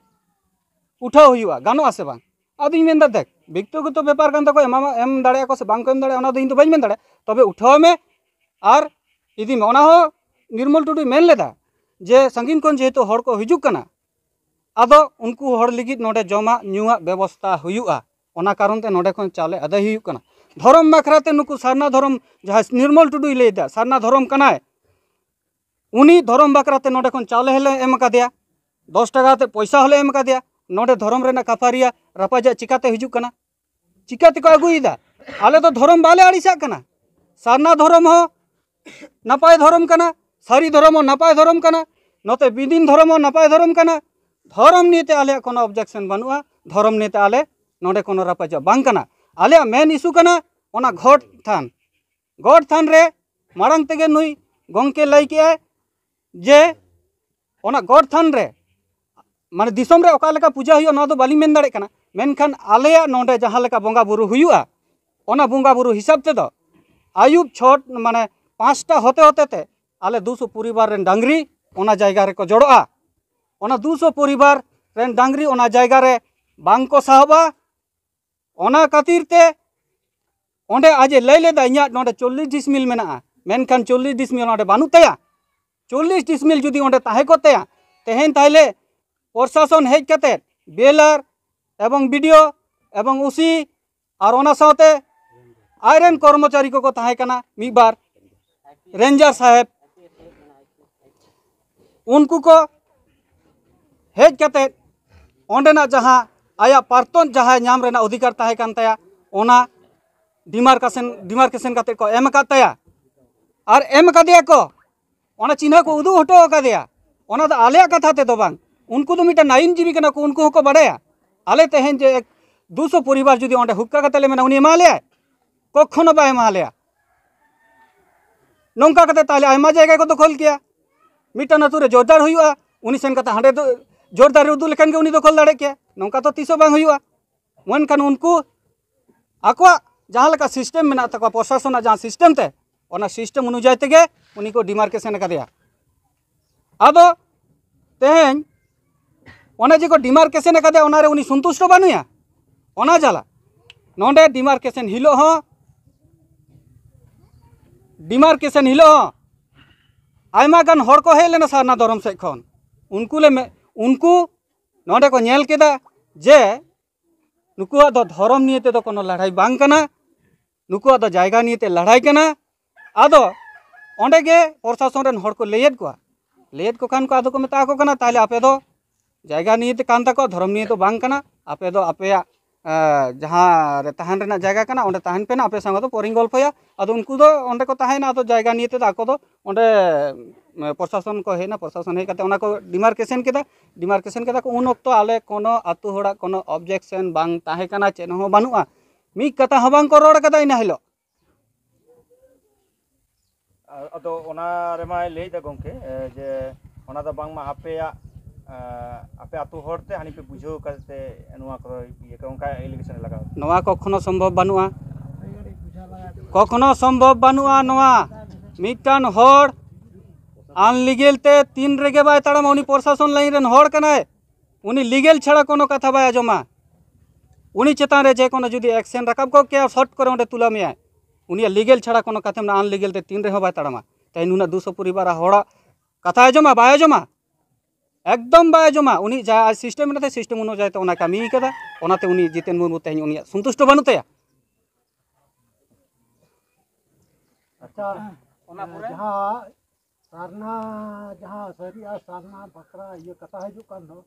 ᱩᱴᱷᱟᱹᱣ ᱦᱩᱭᱩᱜᱼᱟ, ᱜᱟᱱᱚᱜᱼᱟ ᱥᱮ ᱵᱟᱝ? ᱟᱫᱚᱧ ᱢᱮᱱᱫᱟ, ᱫᱮᱠ, ᱵᱮᱠᱛᱤᱜᱚᱛᱚ ᱵᱮᱯᱟᱨ ᱠᱟᱱ ᱛᱟᱠᱚᱣᱟ, ᱮᱢᱟ-, ᱮᱢ ᱫᱟᱲᱮᱭᱟᱜᱼᱟ ᱠᱚ ᱥᱮ ᱵᱟᱝ ᱠᱚ ᱮᱢ ᱫᱟᱲᱮᱭᱟᱜᱼᱟ, ᱚᱱᱟ ᱫᱚ ᱤᱧ ᱫᱚ ᱵᱟᱹᱧ ᱢᱮᱱ ᱫᱟᱲᱮᱭᱟᱜᱼᱟ᱾ ᱛᱚᱵᱮ ᱩᱴᱷᱟᱹᱣ ᱢᱮ ᱟᱨ ᱤᱫᱤ ᱢᱮ᱾ ᱚᱱᱟ ᱦᱚᱸ ᱱᱤᱨᱢᱚᱞ ᱴᱩᱰᱩᱭ ᱢᱮᱱ ᱞᱮᱫᱟ ᱡᱮ ᱥᱟᱺᱜᱤᱧ ᱠᱷᱚᱱ ᱡᱮᱦᱮᱛᱩ ᱦᱚᱲ ᱠᱚ ᱦᱤᱡᱩᱜ ᱠᱟᱱᱟ, ᱟᱫᱚ ᱩᱱᱠᱩ ᱦᱚᱲ ᱞᱟᱹᱜᱤᱫ ᱱᱚᱰᱮ ᱡᱚᱢᱟᱜ ᱧᱩᱣᱟᱜ ᱵᱮᱵᱚᱥᱛᱟ ᱦᱩᱭᱩᱜᱼᱟ, ᱚᱱᱟ ᱠᱟᱨᱚᱱ ᱛᱮ ᱱᱚᱰᱮ ᱠᱷᱚᱱ ᱪᱟᱣᱞᱮ ᱟᱹᱫᱟᱹᱭ ᱦᱩᱭᱩᱜ ᱠᱟᱱᱟ᱾ ᱫᱷᱚᱨᱚᱢ ᱵᱟᱠᱷᱨᱟ ᱛᱮ ᱱᱩᱠᱩ ᱥᱟᱨᱱᱟ ᱫᱷᱚᱨᱚᱢ, ᱡᱟᱦᱟᱸᱭ ᱱᱤᱨᱢᱚᱞ ᱴᱩᱰᱩᱭ ᱞᱟᱹᱭᱫᱟ ᱥᱟᱨᱱᱟ ᱫᱷᱚᱨᱚᱢ ᱠᱟᱱᱟᱭ, ᱩᱱᱤ ᱫᱷᱚᱨᱚᱢ ᱵᱟᱠᱷᱨᱟ ᱛᱮ ᱱᱚᱰᱮ ᱠᱷᱚᱱ ᱪᱟᱣᱞᱮ ᱦᱚᱸᱞᱮ ᱮᱢ ᱟᱠᱟᱫᱮᱭᱟ, ᱫᱚᱥ ᱴᱟᱠᱟ ᱠᱟᱛᱮ ᱯᱚᱭᱥᱟ ᱦᱚᱸᱞᱮ ᱮᱢ ᱟᱠᱟᱫᱮᱭᱟ᱾ ᱱᱚᱰᱮ ᱫᱷᱚᱨᱚᱢ ᱨᱮᱱᱟᱜ ᱠᱷᱟᱯᱟᱨᱤᱭᱟ ᱨᱟᱯᱟᱪᱟᱜ ᱪᱤᱠᱟᱹᱛᱮ ᱦᱤᱡᱩᱜ ᱠᱟᱱᱟ? ᱪᱤᱠᱟᱹ ᱛᱮᱠᱚ ᱟᱹᱜᱩᱭᱮᱫᱟ? ᱟᱞᱮ ᱫᱚ ᱫᱷᱚᱨᱚᱢ ᱵᱟᱞᱮ ᱟᱹᱲᱤᱥᱟᱜ ᱠᱟᱱᱟ, ᱥᱟᱨᱱᱟ ᱫᱷᱚᱨᱚᱢ ᱦᱚᱸ ᱱᱟᱯᱟᱭ ᱫᱷᱚᱨᱚᱢ ᱠᱟᱱᱟ, ᱥᱟᱹᱨᱤ ᱫᱷᱚᱨᱚᱢ ᱦᱚᱸ ᱱᱟᱯᱟᱭ ᱫᱷᱚᱨᱚᱢ ᱠᱟᱱᱟ, ᱱᱚᱛᱮ ᱵᱤᱫᱤᱱ ᱫᱷᱚᱨᱚᱢ ᱦᱚᱸ ᱱᱟᱯᱟᱭ ᱫᱷᱚᱨᱚᱢ ᱠᱟᱱᱟ᱾ ᱫᱷᱚᱨᱚᱢ ᱱᱤᱭᱮᱛᱮ ᱟᱞᱮᱭᱟᱜ ᱠᱳᱱᱳ ᱚᱵᱡᱮᱠᱥᱚᱱ ᱵᱟᱹᱱᱩᱜᱼᱟ, ᱫᱷᱚᱨᱚᱢ ᱱᱤᱭᱮᱛᱮ ᱟᱞᱮ ᱱᱚᱰᱮ ᱠᱳᱱᱳ ᱨᱟᱯᱟᱪᱟᱜ ᱵᱟᱝ ᱠᱟᱱᱟ᱾ ᱟᱞᱮᱭᱟᱜ ᱢᱮᱱ ᱤᱥᱩ ᱠᱟᱱᱟ ᱚᱱᱟ ᱜᱚᱰ ᱛᱷᱟᱱ᱾ ᱜᱚᱰ ᱛᱷᱟᱱ ᱨᱮ ᱢᱟᱲᱟᱝ ᱛᱮᱜᱮ ᱱᱩᱭ ᱜᱚᱢᱠᱮ ᱞᱟᱹᱭ ᱠᱮᱜᱼᱟᱭ ᱡᱮ ᱚᱱᱟ ᱜᱚᱰ ᱛᱷᱟᱱ ᱨᱮ, ᱢᱟᱱᱮ, ᱫᱤᱥᱚᱢ ᱨᱮ ᱚᱠᱟ ᱞᱮᱠᱟ ᱯᱩᱡᱟᱹ ᱦᱩᱭᱩᱜᱼᱟ, ᱱᱚᱣᱟ ᱫᱚ ᱵᱟᱹᱞᱤᱧ ᱢᱮᱱ ᱫᱟᱲᱮᱭᱟᱜ ᱠᱟᱱᱟ, ᱢᱮᱱᱠᱷᱟᱱ ᱟᱞᱮᱭᱟᱜ ᱱᱚᱰᱮ ᱡᱟᱦᱟᱸ ᱞᱮᱠᱟ ᱵᱚᱸᱜᱟ ᱵᱩᱨᱩ ᱦᱩᱭᱩᱜᱼᱟ, ᱚᱱᱟ ᱵᱚᱸᱜᱟ ᱵᱩᱨᱩ ᱦᱤᱥᱟᱹᱵ ᱛᱮᱫᱚ ᱟᱹᱭᱩᱵ ᱪᱷᱚᱴ, ᱢᱟᱱᱮ, ᱯᱟᱸᱪᱴᱟ ᱦᱚᱛᱮ ᱦᱚᱛᱮ ᱛᱮ ᱟᱞᱮ ᱫᱩᱥᱚ ᱯᱚᱨᱤᱵᱟᱨ ᱨᱮᱱ ᱰᱟᱝᱨᱤ ᱚᱱᱟ ᱡᱟᱭᱜᱟ ᱨᱮᱠᱚ ᱡᱚᱲᱚᱜᱼᱟ᱾ ᱚᱱᱟ ᱫᱩᱥᱚ ᱯᱚᱨᱤᱵᱟᱨ ᱨᱮᱱ ᱰᱟᱝᱨᱤ ᱚᱱᱟ ᱡᱟᱭᱜᱟ ᱨᱮ ᱵᱟᱝ ᱠᱚ ᱥᱟᱦᱚᱵᱼᱟ᱾ ᱚᱱᱟ ᱠᱷᱟᱹᱛᱤᱨ ᱛᱮ ᱚᱸᱰᱮ ᱟᱡ ᱮ ᱞᱟᱹᱭ ᱞᱮᱫᱟ, "ᱤᱧᱟᱹᱜ ᱱᱚᱰᱮ ᱪᱚᱞᱞᱤᱥ ᱰᱤᱥᱢᱤᱞ ᱢᱮᱱᱟᱜᱼᱟ", ᱢᱮᱱᱠᱷᱟᱱ ᱪᱚᱞᱞᱤᱥ ᱰᱤᱥᱢᱤᱞ ᱚᱸᱰᱮ ᱵᱟᱹᱱᱩᱜ ᱛᱟᱭᱟ᱾ ᱪᱚᱞᱞᱤᱥ ᱰᱤᱥᱢᱤᱞ ᱡᱩᱫᱤ ᱚᱸᱰᱮ ᱛᱟᱦᱮᱸ ᱠᱚᱜ ᱛᱟᱭᱟ, ᱛᱮᱦᱮᱧ ᱛᱟᱦᱞᱮ ᱯᱨᱚᱥᱟᱥᱚᱱ ᱦᱮᱡ ᱠᱟᱛᱮ ᱵᱤ ᱮᱞ ᱟᱨ ᱮᱵᱚᱝ ᱵᱤ ᱰᱤ ᱳ ᱮᱵᱚᱝ ᱳ ᱥᱤ ᱟᱨ ᱚᱱᱟ ᱥᱟᱶᱛᱮ ᱟᱡᱨᱮᱱ ᱠᱚᱨᱢᱚᱪᱟᱨᱤ ᱠᱚᱠᱚ ᱛᱟᱦᱮᱸ ᱠᱟᱱᱟ ᱢᱤᱫ ᱵᱟᱨ ᱨᱮᱧᱡᱟᱨ ᱥᱟᱦᱮᱵᱽ, ᱩᱱᱠᱩ ᱠᱚ ᱦᱮᱡ ᱠᱟᱛᱮ ᱚᱸᱰᱮᱱᱟᱜ ᱡᱟᱦᱟᱸ ᱟᱭᱟᱜ ᱯᱨᱟᱯᱛᱚ ᱡᱟᱦᱟᱸ ᱧᱟᱢ ᱨᱮᱱᱟᱜ ᱚᱫᱷᱤᱠᱟᱨ ᱛᱟᱦᱮᱸ ᱠᱟᱱ ᱛᱟᱭᱟ, ᱚᱱᱟ ᱰᱤᱢᱟᱨᱠᱮᱥᱚᱱ ᱰᱤᱢᱟᱨᱠᱮᱥᱚᱱ ᱠᱟᱛᱮ ᱠᱚ ᱮᱢ ᱟᱠᱟᱫ ᱛᱟᱭᱟ᱾ ᱟᱨ ᱮᱢ ᱟᱠᱟᱫᱮᱭᱟ ᱠᱚ, ᱚᱱᱟ ᱪᱤᱱᱦᱟᱹ ᱠᱚ ᱩᱫᱩᱜ ᱦᱚᱴᱚ ᱟᱠᱟᱫᱮᱭᱟ᱾ ᱚᱱᱟ ᱫᱚ ᱟᱞᱮᱭᱟᱜ ᱠᱟᱛᱷᱟ ᱛᱮᱫᱚ ᱵᱟᱝ, ᱩᱱᱠᱩ ᱫᱚ ᱢᱤᱫᱴᱟᱝ ᱟᱭᱤᱱ ᱡᱤᱵᱤ ᱠᱟᱱᱟ ᱠᱚ, ᱩᱱᱠᱩ ᱦᱚᱸᱠᱚ ᱵᱟᱰᱟᱭᱟ᱾ ᱟᱞᱮ ᱛᱮᱦᱮᱧ ᱡᱮ ᱫᱩᱥᱚ ᱯᱚᱨᱤᱵᱟᱨ ᱡᱩᱫᱤ ᱚᱸᱰᱮ ᱦᱩᱠᱠᱟ ᱠᱟᱛᱮ ᱞᱮ ᱢᱮᱱᱟ ᱩᱱᱤ ᱮᱢᱟ ᱞᱮᱭᱟᱭ, ᱠᱚᱠᱷᱚᱱᱳ ᱵᱟᱭ ᱮᱢᱟ ᱞᱮᱭᱟ᱾ ᱱᱚᱝᱠᱟ ᱠᱟᱛᱮ ᱛᱟᱦᱞᱮ ᱟᱭᱢᱟ ᱡᱟᱭᱜᱟ ᱠᱚ ᱫᱚᱠᱷᱚᱞ ᱠᱮᱭᱟ᱾ ᱢᱤᱫᱴᱟᱝ ᱟᱹᱛᱩ ᱨᱮ ᱡᱳᱨᱫᱟᱨ ᱦᱩᱭᱩᱜᱼᱟ, ᱩᱱᱤ ᱥᱮᱱ ᱠᱟᱛᱮ ᱦᱟᱸᱰᱮ ᱫᱚ ᱡᱳᱨᱫᱟᱨ ᱩᱫᱩᱜ ᱞᱮᱠᱷᱟᱱ ᱜᱮ ᱩᱱᱤ ᱫᱚᱠᱷᱚᱞ ᱫᱟᱲᱮ ᱠᱮᱭᱟ᱾ ᱱᱚᱝᱠᱟ ᱛᱚ ᱛᱤᱥ ᱦᱚᱸ ᱵᱟᱝ ᱦᱩᱭᱩᱜᱼᱟ᱾ ᱢᱮᱱᱠᱷᱟᱱ ᱩᱱᱠᱩ ᱟᱠᱚᱣᱟᱜ ᱡᱟᱦᱟᱸ ᱞᱮᱠᱟ ᱥᱤᱥᱴᱮᱢ ᱢᱮᱱᱟᱜ ᱛᱟᱠᱚᱣᱟ, ᱯᱨᱚᱥᱟᱥᱚᱱᱟᱜ ᱡᱟᱦᱟᱸ ᱥᱤᱥᱴᱮᱢ ᱛᱮ, ᱚᱱᱟ ᱥᱤᱥᱴᱮᱢ ᱚᱱᱩᱡᱟᱭᱤ ᱛᱮᱜᱮ ᱩᱱᱤ ᱠᱚ ᱰᱤᱢᱟᱨᱠᱮᱥᱚᱱ ᱟᱠᱟᱫᱮᱭᱟ᱾ ᱟᱫᱚ ᱛᱮᱦᱮᱧ ᱚᱱᱮ ᱡᱮ ᱠᱚ ᱰᱤᱢᱟᱨᱠᱮᱥᱚᱱ ᱟᱠᱟᱫᱮᱭᱟ, ᱚᱱᱟᱨᱮ ᱩᱱᱤ ᱥᱚᱱᱛᱩᱥᱴᱚ ᱵᱟᱹᱱᱩᱭᱟ, ᱚᱱᱟ ᱡᱟᱞᱟ᱾ ᱱᱚᱰᱮ ᱰᱤᱢᱟᱨᱠᱮᱥᱚᱱ ᱦᱤᱞᱳᱜ ᱦᱚᱸ, ᱰᱤᱢᱟᱨᱠᱮᱥᱚᱱ ᱦᱤᱞᱳᱜ ᱦᱚᱸ ᱟᱭᱢᱟ ᱜᱟᱱ ᱦᱚᱲ ᱠᱚ ᱦᱮᱡ ᱞᱮᱱᱟ ᱥᱟᱨᱱᱟ ᱫᱷᱚᱨᱚᱢ ᱥᱮᱫ ᱠᱷᱚᱱ᱾ ᱩᱱᱠᱩ ᱞᱮ ᱢᱮ-, ᱩᱱᱠᱩ ᱱᱚᱰᱮ ᱠᱚ ᱧᱮᱞ ᱠᱮᱫᱟ ᱡᱮ ᱱᱩᱠᱩᱣᱟᱜ ᱫᱚ ᱫᱷᱚᱨᱚᱢ ᱱᱤᱭᱮ ᱛᱮᱫᱚ ᱠᱳᱱᱳ ᱞᱟᱹᱲᱦᱟᱹᱭ ᱵᱟᱝ ᱠᱟᱱᱟ, ᱱᱩᱠᱩᱣᱟᱜ ᱫᱚ ᱡᱟᱭᱜᱟ ᱱᱤᱭᱮ ᱛᱮ ᱞᱟᱹᱲᱦᱟᱹᱭ ᱠᱟᱱᱟ᱾ ᱟᱫᱚ ᱚᱸᱰᱮ ᱜᱮ ᱯᱨᱚᱥᱟᱥᱚᱱ ᱨᱮᱱ ᱦᱚᱲ ᱠᱚ ᱞᱟᱹᱭᱮᱫ ᱠᱚᱣᱟ, ᱞᱟᱹᱭᱮᱫ ᱠᱚ ᱠᱷᱟᱱ ᱠᱚ ᱟᱫᱚ ᱠᱚ ᱢᱮᱛᱟ ᱠᱚ ᱠᱟᱱᱟ, "ᱛᱟᱦᱞᱮ ᱟᱯᱮ ᱫᱚ ᱡᱟᱭᱜᱟ ᱱᱤᱭᱮ ᱛᱮ ᱠᱟᱱ ᱛᱟᱠᱚᱣᱟ, ᱫᱷᱚᱨᱚᱢ ᱱᱤᱭᱮ ᱫᱚ ᱵᱟᱝ ᱠᱟᱱᱟ, ᱟᱯᱮ ᱫᱚ ᱟᱯᱮᱭᱟᱜ ᱮᱸ, ᱡᱟᱦᱟᱸ ᱨᱮ ᱛᱟᱦᱮᱱ ᱨᱮᱱᱟᱜ ᱡᱟᱭᱜᱟ ᱠᱟᱱᱟ, ᱚᱸᱰᱮ ᱛᱟᱦᱮᱱ ᱯᱮ ᱱᱟ, ᱟᱯᱮ ᱥᱟᱶ ᱫᱚ ᱯᱚᱨᱮᱧ ᱜᱚᱞᱯᱷᱚᱭᱟ᱾" ᱟᱫᱚ ᱩᱱᱠᱩ ᱫᱚ ᱚᱸᱰᱮ ᱠᱚ ᱛᱟᱦᱮᱸᱭᱮᱱᱟ᱾ ᱟᱫᱚ ᱡᱟᱭᱜᱟ ᱱᱤᱭᱮ ᱛᱮᱫᱚ ᱟᱠᱚ ᱫᱚ ᱚᱸᱰᱮ, ᱩᱢ, ᱯᱨᱚᱥᱟᱥᱚᱱ ᱠᱚ ᱦᱮᱡ ᱮᱱᱟ, ᱯᱨᱚᱥᱟᱥᱚᱱ ᱦᱮᱡ ᱠᱟᱛᱮ ᱚᱱᱟ ᱠᱚ ᱰᱤᱢᱟᱨᱠᱮᱥᱚᱱ ᱠᱮᱫᱟ᱾ ᱰᱤᱢᱟᱨᱠᱮᱥᱚᱱ ᱠᱮᱫᱟ ᱠᱚ, ᱩᱱ ᱚᱠᱛᱚ ᱟᱞᱮ ᱠᱳᱱᱳ ᱟᱹᱛᱩ ᱦᱚᱲᱟᱜ ᱠᱳᱱᱳ ᱚᱵᱡᱮᱠᱥᱚᱱ ᱵᱟᱝ ᱛᱟᱦᱮᱸ ᱠᱟᱱᱟ, ᱪᱮᱫ ᱦᱚᱸ ᱵᱟᱹᱱᱩᱜᱼᱟ, ᱢᱤᱫ ᱠᱟᱛᱷᱟ ᱦᱚᱸ ᱵᱟᱝ ᱠᱚ ᱨᱚᱲ ᱠᱟᱫᱟ ᱤᱱᱟᱹ ᱦᱤᱞᱳᱜ᱾ ᱟ-, ᱟᱫᱚ ᱚᱱᱟ ᱨᱮᱢᱟᱭ ᱞᱟᱹᱭᱮᱫᱟ ᱜᱚᱢᱠᱮ, ᱮ, ᱡᱮ ᱚᱱᱟ ᱫᱚ ᱵᱟᱝᱢᱟ ᱟᱯᱮᱭᱟᱜ, ᱮ, ᱟᱯᱮ ᱟᱹᱛᱩ ᱦᱚᱲᱛᱮ ᱦᱟᱹᱱᱤ ᱯᱮ ᱵᱩᱡᱷᱟᱹᱣ ᱠᱟᱛᱮ ᱱᱚᱣᱟ ᱠᱚᱫᱚ ᱤᱭᱟᱹ ᱠᱟᱜᱼᱟ, ᱚᱱᱠᱟ ᱮᱞᱤᱜᱮᱥᱚᱱ ᱮ ᱞᱟᱜᱟᱣ᱾ ᱱᱚᱣᱟ ᱠᱚᱠᱷᱚᱱᱳ ᱥᱚᱢᱵᱷᱚᱵ ᱵᱟᱹᱱᱩᱜᱼᱟ, ᱠᱚᱠᱷᱚᱱᱳ ᱥᱚᱢᱵᱷᱚᱵ ᱵᱟᱹᱱᱩᱜᱼᱟ᱾ ᱱᱚᱣᱟ ᱢᱤᱫᱴᱟᱝ ᱦᱚᱲ ᱟᱱᱞᱤᱜᱮᱞ ᱛᱮ ᱛᱤᱱ ᱨᱮᱜᱮ ᱵᱟᱭ ᱛᱟᱲᱟᱢᱟ, ᱩᱱᱤ ᱯᱨᱚᱥᱟᱥᱚᱱ ᱞᱟᱭᱤᱱ ᱨᱮᱱ ᱦᱚᱲ ᱠᱟᱱᱟᱭ, ᱩᱱᱤ ᱞᱤᱜᱮᱞ ᱪᱷᱟᱲᱟ ᱠᱳᱱᱳ ᱠᱟᱛᱷᱟ ᱵᱟᱭ ᱟᱸᱡᱚᱢᱟ᱾ ᱩᱱᱤ ᱪᱮᱛᱟᱱ ᱨᱮ ᱡᱮ ᱠᱳᱱᱳ ᱡᱩᱫᱤ ᱮᱠᱥᱮᱱ ᱨᱟᱠᱟᱵ ᱠᱚᱜ ᱠᱮᱭᱟ, ᱥᱚᱴ ᱠᱚᱨᱮ ᱚᱸᱰᱮ ᱛᱩᱞᱟᱹᱣ ᱢᱮᱭᱟᱭ᱾ ᱩᱱᱤᱭᱟᱜ ᱞᱤᱜᱮᱞ ᱪᱷᱟᱲᱟ ᱠᱳᱱᱳ ᱠᱟᱛᱷᱟ ᱢᱮᱱᱟᱜᱼᱟ, ᱟᱱᱞᱤᱜᱮᱞ ᱛᱮ ᱛᱤᱱ ᱨᱮᱦᱚᱸ ᱵᱟᱭ ᱛᱟᱲᱟᱢᱟ᱾ ᱛᱮᱦᱮᱧ ᱱᱩᱱᱟᱹᱜ ᱫᱩᱥᱚ ᱯᱚᱨᱤᱵᱟᱨ ᱟᱨ ᱦᱚᱲᱟᱜ ᱠᱟᱛᱷᱟ ᱟᱸᱡᱚᱢᱟ? ᱵᱟᱭ ᱟᱸᱡᱚᱢᱟ, ᱮᱠᱫᱚᱢ ᱵᱟᱭ ᱟᱸᱡᱚᱢᱟ᱾ ᱩᱱᱤ ᱡᱟ ᱟᱡ ᱥᱤᱥᱴᱮᱢ ᱢᱮᱱᱟᱜ ᱛᱟᱭᱟ, ᱥᱤᱥᱴᱮᱢ ᱚᱱᱩᱡᱟᱭᱤ ᱛᱮ ᱚᱱᱟ ᱠᱟᱹᱢᱤ ᱠᱟᱫᱟ᱾ ᱚᱱᱟᱛᱮ ᱩᱱᱤ ᱡᱤᱛᱮᱱ ᱢᱩᱨᱢᱩ ᱛᱮᱦᱮᱧ ᱩᱱᱤᱭᱟᱜ ᱥᱚᱱᱛᱩᱥᱴᱚ ᱵᱟᱹᱱᱩᱜ ᱛᱟᱭᱟ᱾ ᱟᱪᱪᱷᱟ, ᱚᱱᱟ ᱯᱚᱨᱮ? ᱡᱟᱦᱟᱸ ᱥᱟᱨᱱᱟ, ᱡᱟᱦᱟᱸ ᱥᱟᱹᱨᱤ ᱟᱨ ᱥᱟᱨᱱᱟ ᱵᱟᱠᱷᱨᱟ ᱤᱭᱟᱹ ᱠᱟᱛᱷᱟ ᱦᱤᱡᱩᱜ ᱠᱟᱱ ᱫᱚ,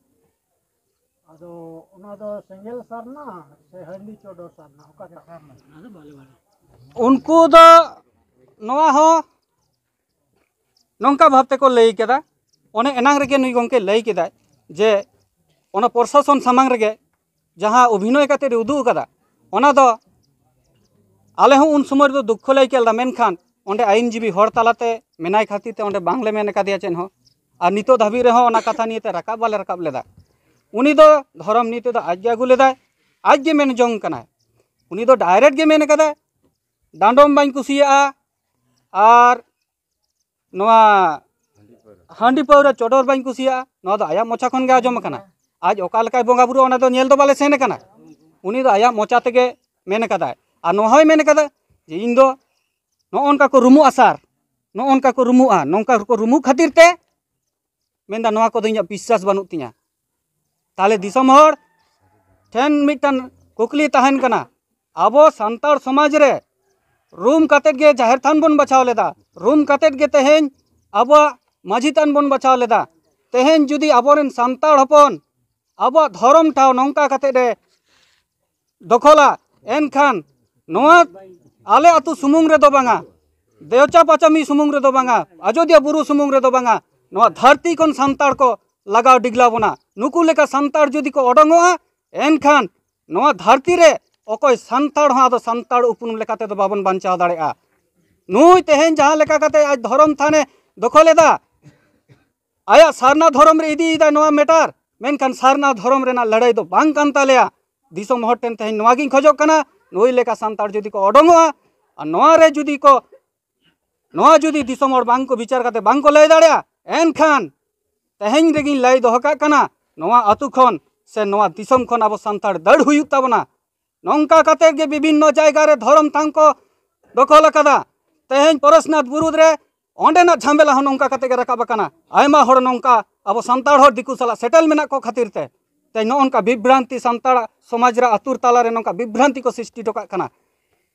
ᱟᱫᱚ ᱚᱱᱟ ᱫᱚ ᱥᱮᱸᱜᱮᱞ ᱥᱟᱨᱱᱟ ᱥᱮ ᱦᱟᱺᱰᱤ ᱪᱚᱰᱚᱨ ᱥᱟᱨᱱᱟ, ᱚᱠᱟᱴᱟᱜ? ᱩᱱᱠᱩ ᱫᱚ ᱱᱚᱣᱟ ᱦᱚᱸ ᱱᱚᱝᱠᱟ ᱵᱷᱟᱵᱽ ᱛᱮᱠᱚ ᱞᱟᱹᱭ ᱠᱮᱫᱟ, ᱚᱱᱮ ᱮᱱᱟᱝ ᱨᱮᱜᱮ ᱱᱩᱭ ᱜᱚᱢᱠᱮ ᱞᱟᱹᱭ ᱠᱮᱫᱟᱭ ᱡᱮ ᱚᱱᱟ ᱯᱨᱚᱥᱟᱥᱚᱱ ᱥᱟᱢᱟᱝ ᱨᱮᱜᱮ ᱡᱟᱦᱟᱸ ᱚᱵᱷᱤᱱᱚᱭ ᱠᱟᱛᱮ ᱩᱫᱩᱜ ᱟᱠᱟᱫᱟ, ᱚᱱᱟ ᱫᱚ ᱟᱞᱮ ᱦᱚᱸ ᱩᱱ ᱥᱚᱢᱚᱭ ᱨᱮᱫᱚ ᱫᱩᱠᱠᱷᱚ ᱞᱮ ᱟᱹᱭᱠᱟᱹᱣ ᱞᱮᱫᱟ, ᱢᱮᱱᱠᱷᱟᱱ ᱚᱸᱰᱮ ᱟᱹᱭᱤᱱᱡᱤᱵᱤ ᱦᱚᱲ ᱛᱟᱞᱟᱛᱮ ᱢᱮᱱᱟᱭ ᱠᱷᱟᱹᱛᱤᱨ ᱛᱮ ᱚᱸᱰᱮ ᱵᱟᱝᱞᱮ ᱢᱮᱱ ᱟᱠᱟᱫᱮᱭᱟ ᱪᱮᱫ ᱦᱚᱸ᱾ ᱟᱨ ᱱᱤᱛᱚᱜ ᱫᱷᱟᱹᱵᱤᱡ ᱨᱮᱦᱚᱸ ᱚᱱᱟ ᱠᱟᱛᱷᱟ ᱱᱤᱭᱮ ᱛᱮ ᱨᱟᱠᱟᱵ ᱵᱟᱞᱮ ᱨᱟᱠᱟᱵ ᱞᱮᱫᱟ᱾ ᱩᱱᱤ ᱫᱚ ᱫᱷᱚᱨᱚᱢ ᱱᱤᱭᱮ ᱛᱮᱫᱚ ᱟᱡ ᱜᱮ ᱟᱹᱜᱩ ᱞᱮᱫᱟᱭ, ᱟᱡ ᱜᱮ ᱢᱮᱱ ᱡᱚᱝ ᱠᱟᱱᱟᱭ᱾ ᱩᱱᱤ ᱫᱚ ᱰᱟᱭᱨᱮᱠᱴ ᱜᱮ ᱢᱮᱱ ᱠᱟᱫᱟᱭ, ᱰᱟᱸᱰᱚᱢ ᱵᱟᱹᱧ ᱠᱩᱥᱤᱭᱟᱜᱼᱟ ᱟᱨ ᱱᱚᱣᱟ ᱦᱟᱺᱰᱤ ᱯᱟᱹᱣᱨᱟᱹ ᱪᱚᱰᱚᱨ ᱵᱟᱹᱧ ᱠᱩᱥᱤᱭᱟᱜᱼᱟ, ᱱᱚᱣᱟ ᱫᱚ ᱟᱭᱟᱜ ᱢᱚᱪᱟ ᱠᱷᱚᱱ ᱜᱮ ᱟᱸᱡᱚᱢ ᱟᱠᱟᱱᱟ᱾ ᱟᱡ ᱚᱠᱟ ᱞᱮᱠᱟᱭ ᱵᱚᱸᱜᱟ ᱵᱩᱨᱩᱜᱼᱟ, ᱚᱱᱟ ᱫᱚ ᱧᱮᱞ ᱫᱚ ᱵᱟᱞᱮ ᱥᱮᱱ ᱟᱠᱟᱱᱟ᱾ ᱩᱱᱤ ᱫᱚ ᱟᱭᱟᱜ ᱢᱚᱪᱟ ᱛᱮᱜᱮ ᱢᱮᱱ ᱟᱠᱟᱫᱟᱭ᱾ ᱟᱨ ᱱᱚᱣᱟ ᱦᱚᱸᱭ ᱢᱮᱱ ᱟᱠᱟᱫᱟ ᱡᱮ ᱤᱧ ᱫᱚ ᱱᱚᱜᱼᱚ ᱱᱚᱝᱠᱟ ᱠᱚ ᱨᱩᱢᱩᱜᱼᱟ ᱥᱟᱨ, ᱱᱚᱜᱼᱚ ᱱᱚᱝᱠᱟ ᱠᱚ ᱨᱩᱢᱩᱜᱼᱟ, ᱱᱚᱝᱠᱟ ᱠᱚ ᱨᱩᱢᱩᱜ ᱠᱷᱟᱹᱛᱤᱨ ᱛᱮ ᱢᱮᱱᱫᱟ ᱱᱚᱣᱟ ᱠᱚᱫᱚ ᱤᱧᱟᱹᱜ ᱵᱤᱥᱥᱟᱥ ᱵᱟᱹᱱᱩᱜ ᱛᱤᱧᱟ᱾ ᱛᱟᱦᱞᱮ ᱫᱤᱥᱚᱢ ᱦᱚᱲ ᱴᱷᱮᱱ ᱢᱤᱫᱴᱟᱝ ᱠᱩᱠᱞᱤ ᱛᱟᱦᱮᱱ ᱠᱟᱱᱟ, ᱟᱵᱚ ᱥᱟᱱᱛᱟᱲ ᱥᱚᱢᱟᱡᱽ ᱨᱮ ᱨᱩᱢ ᱠᱟᱛᱮᱫ ᱜᱮ ᱡᱟᱦᱮᱨ ᱛᱷᱟᱱ ᱵᱚᱱ ᱵᱟᱪᱷᱟᱣ ᱞᱮᱫᱟ, ᱨᱩᱢ ᱠᱟᱛᱮᱫ ᱜᱮ ᱛᱮᱦᱮᱧ ᱟᱵᱚᱣᱟᱜ ᱢᱟᱹᱡᱷᱤ ᱛᱷᱟᱱ ᱵᱚᱱ ᱵᱟᱪᱷᱟᱣ ᱞᱮᱫᱟ᱾ ᱛᱮᱦᱮᱧ ᱡᱩᱫᱤ ᱟᱵᱚᱨᱮᱱ ᱥᱟᱱᱛᱟᱲ ᱦᱚᱯᱚᱱ ᱟᱵᱚᱣᱟᱜ ᱫᱷᱚᱨᱚᱢ ᱴᱷᱟᱶ ᱱᱚᱝᱠᱟ ᱠᱟᱛᱮᱫ ᱮ ᱫᱚᱠᱷᱚᱞᱟ, ᱮᱱᱠᱷᱟᱱ ᱱᱚᱣᱟ ᱟᱞᱮ ᱟᱹᱛᱩ ᱥᱩᱢᱩᱝ ᱨᱮᱫᱚ ᱵᱟᱝᱟ, ᱫᱮᱣᱪᱟ ᱯᱟᱪᱟᱢᱤ ᱥᱩᱢᱩᱝ ᱨᱮᱫᱚ ᱵᱟᱝᱟ, ᱟᱡᱚᱫᱤᱭᱟᱹ ᱵᱩᱨᱩ ᱥᱩᱢᱩᱝ ᱨᱮᱫᱚ ᱵᱟᱝᱟ, ᱱᱚᱣᱟ ᱫᱷᱟᱹᱨᱛᱤ ᱠᱷᱚᱱ ᱥᱟᱱᱛᱟᱲ ᱠᱚ ᱞᱟᱜᱟᱣ ᱰᱤᱜᱽᱞᱟᱣ ᱵᱚᱱᱟ᱾ ᱱᱩᱠᱩ ᱞᱮᱠᱟ ᱥᱟᱱᱛᱟᱲ ᱡᱩᱫᱤ ᱠᱚ ᱚᱰᱚᱝᱚᱜᱼᱟ, ᱮᱱᱠᱷᱟᱱ ᱱᱚᱣᱟ ᱫᱷᱟᱹᱨᱛᱤ ᱨᱮ ᱚᱠᱚᱭ ᱥᱟᱱᱛᱟᱲ ᱦᱚᱸ ᱟᱫᱚ ᱥᱟᱱᱛᱟᱲ ᱩᱯᱨᱩᱢ ᱞᱮᱠᱟ ᱛᱮᱫᱚ ᱵᱟᱵᱚᱱ ᱵᱟᱧᱪᱟᱣ ᱫᱟᱲᱮᱭᱟᱜᱼᱟ᱾ ᱱᱩᱭ ᱛᱮᱦᱮᱧ ᱡᱟᱦᱟᱸ ᱞᱮᱠᱟ ᱠᱟᱛᱮ ᱟᱡ ᱫᱷᱚᱨᱚᱢ ᱛᱷᱟᱱᱮ ᱫᱚᱠᱷᱚᱞ ᱮᱫᱟ, ᱟᱭᱟᱜ ᱥᱟᱨᱱᱟ ᱫᱷᱚᱨᱚᱢ ᱨᱮ ᱤᱫᱤᱭᱮᱫᱟᱭ ᱱᱚᱣᱟ ᱢᱮᱴᱟᱨ, ᱢᱮᱱᱠᱷᱟᱱ ᱥᱟᱨᱱᱟ ᱫᱷᱚᱨᱚᱢ ᱨᱮᱱᱟᱜ ᱞᱟᱹᱲᱦᱟᱹᱭ ᱫᱚ ᱵᱟᱝ ᱠᱟᱱ ᱛᱟᱞᱮᱭᱟ᱾ ᱫᱤᱥᱚᱢ ᱦᱚᱲ ᱴᱷᱮᱱ ᱛᱮᱦᱮᱧ ᱱᱚᱣᱟ ᱜᱤᱧ ᱠᱷᱚᱡᱚᱜ ᱠᱟᱱᱟ, ᱱᱩᱭ ᱞᱮᱠᱟ ᱥᱟᱱᱛᱟᱲ ᱡᱩᱫᱤ ᱠᱚ ᱚᱰᱚᱝᱚᱜᱼᱟ ᱟᱨ ᱱᱚᱣᱟ ᱨᱮ ᱡᱩᱫᱤ ᱠᱚ, ᱱᱚᱣᱟ ᱡᱩᱫᱤ ᱫᱤᱥᱚᱢ ᱦᱚᱲ ᱵᱟᱝ ᱠᱚ ᱵᱤᱪᱟᱨ ᱠᱟᱛᱮ ᱵᱟᱝ ᱠᱚ ᱞᱟᱹᱭ ᱫᱟᱲᱮᱭᱟᱜᱼᱟ, ᱮᱱᱠᱷᱟᱱ ᱛᱮᱦᱮᱧ ᱨᱮᱜᱤᱧ ᱞᱟᱹᱭ ᱫᱚᱦᱚ ᱠᱟᱜ ᱠᱟᱱᱟ, ᱱᱚᱣᱟ ᱟᱹᱛᱩ ᱠᱷᱚᱱ ᱥᱮ ᱱᱚᱣᱟ ᱫᱤᱥᱚᱢ ᱠᱷᱚᱱ ᱟᱵᱚ ᱥᱟᱱᱛᱟᱲ ᱫᱟᱹᱲ ᱦᱩᱭᱩᱜ ᱛᱟᱵᱚᱱᱟ᱾ ᱱᱚᱝᱠᱟ ᱠᱟᱛᱮ ᱜᱮ ᱵᱤᱵᱷᱤᱱᱱᱚ ᱡᱟᱭᱜᱟ ᱨᱮ ᱫᱷᱚᱨᱚᱢ ᱛᱷᱟᱱ ᱠᱚ ᱫᱚᱠᱷᱚᱞ ᱟᱠᱟᱫᱟ᱾ ᱛᱮᱦᱮᱧ ᱯᱚᱨᱮᱥᱱᱟᱛᱷ ᱵᱩᱨᱩ ᱨᱮ ᱚᱸᱰᱮᱱᱟᱜ ᱡᱷᱟᱢᱮᱞᱟ ᱦᱚᱸ ᱱᱚᱝᱠᱟ ᱠᱟᱛᱮ ᱜᱮ ᱨᱟᱠᱟᱵ ᱟᱠᱟᱱᱟ᱾ ᱟᱭᱢᱟ ᱦᱚᱲ ᱱᱚᱝᱠᱟ ᱟᱵᱚ ᱥᱟᱱᱛᱟᱲ ᱦᱚᱲ ᱫᱤᱠᱩ ᱥᱟᱞᱟᱜ ᱥᱮᱴᱮᱞ ᱢᱮᱱᱟᱜ ᱠᱚ ᱠᱷᱟᱹᱛᱤᱨ ᱛᱮ ᱛᱮᱦᱮᱧ ᱱᱚᱜᱼᱚ ᱱᱚᱝᱠᱟ ᱵᱤᱵᱷᱨᱟᱱᱛᱤ, ᱥᱟᱱᱛᱟᱲ ᱥᱚᱢᱟᱡᱽ ᱨᱮ, ᱟᱹᱛᱩ ᱛᱟᱞᱟ ᱨᱮ ᱱᱚᱝᱠᱟ ᱵᱤᱵᱷᱨᱟᱱᱛᱤ ᱠᱚ ᱥᱨᱤᱥᱴᱤ ᱦᱚᱴᱚ ᱠᱟᱜ ᱠᱟᱱᱟ᱾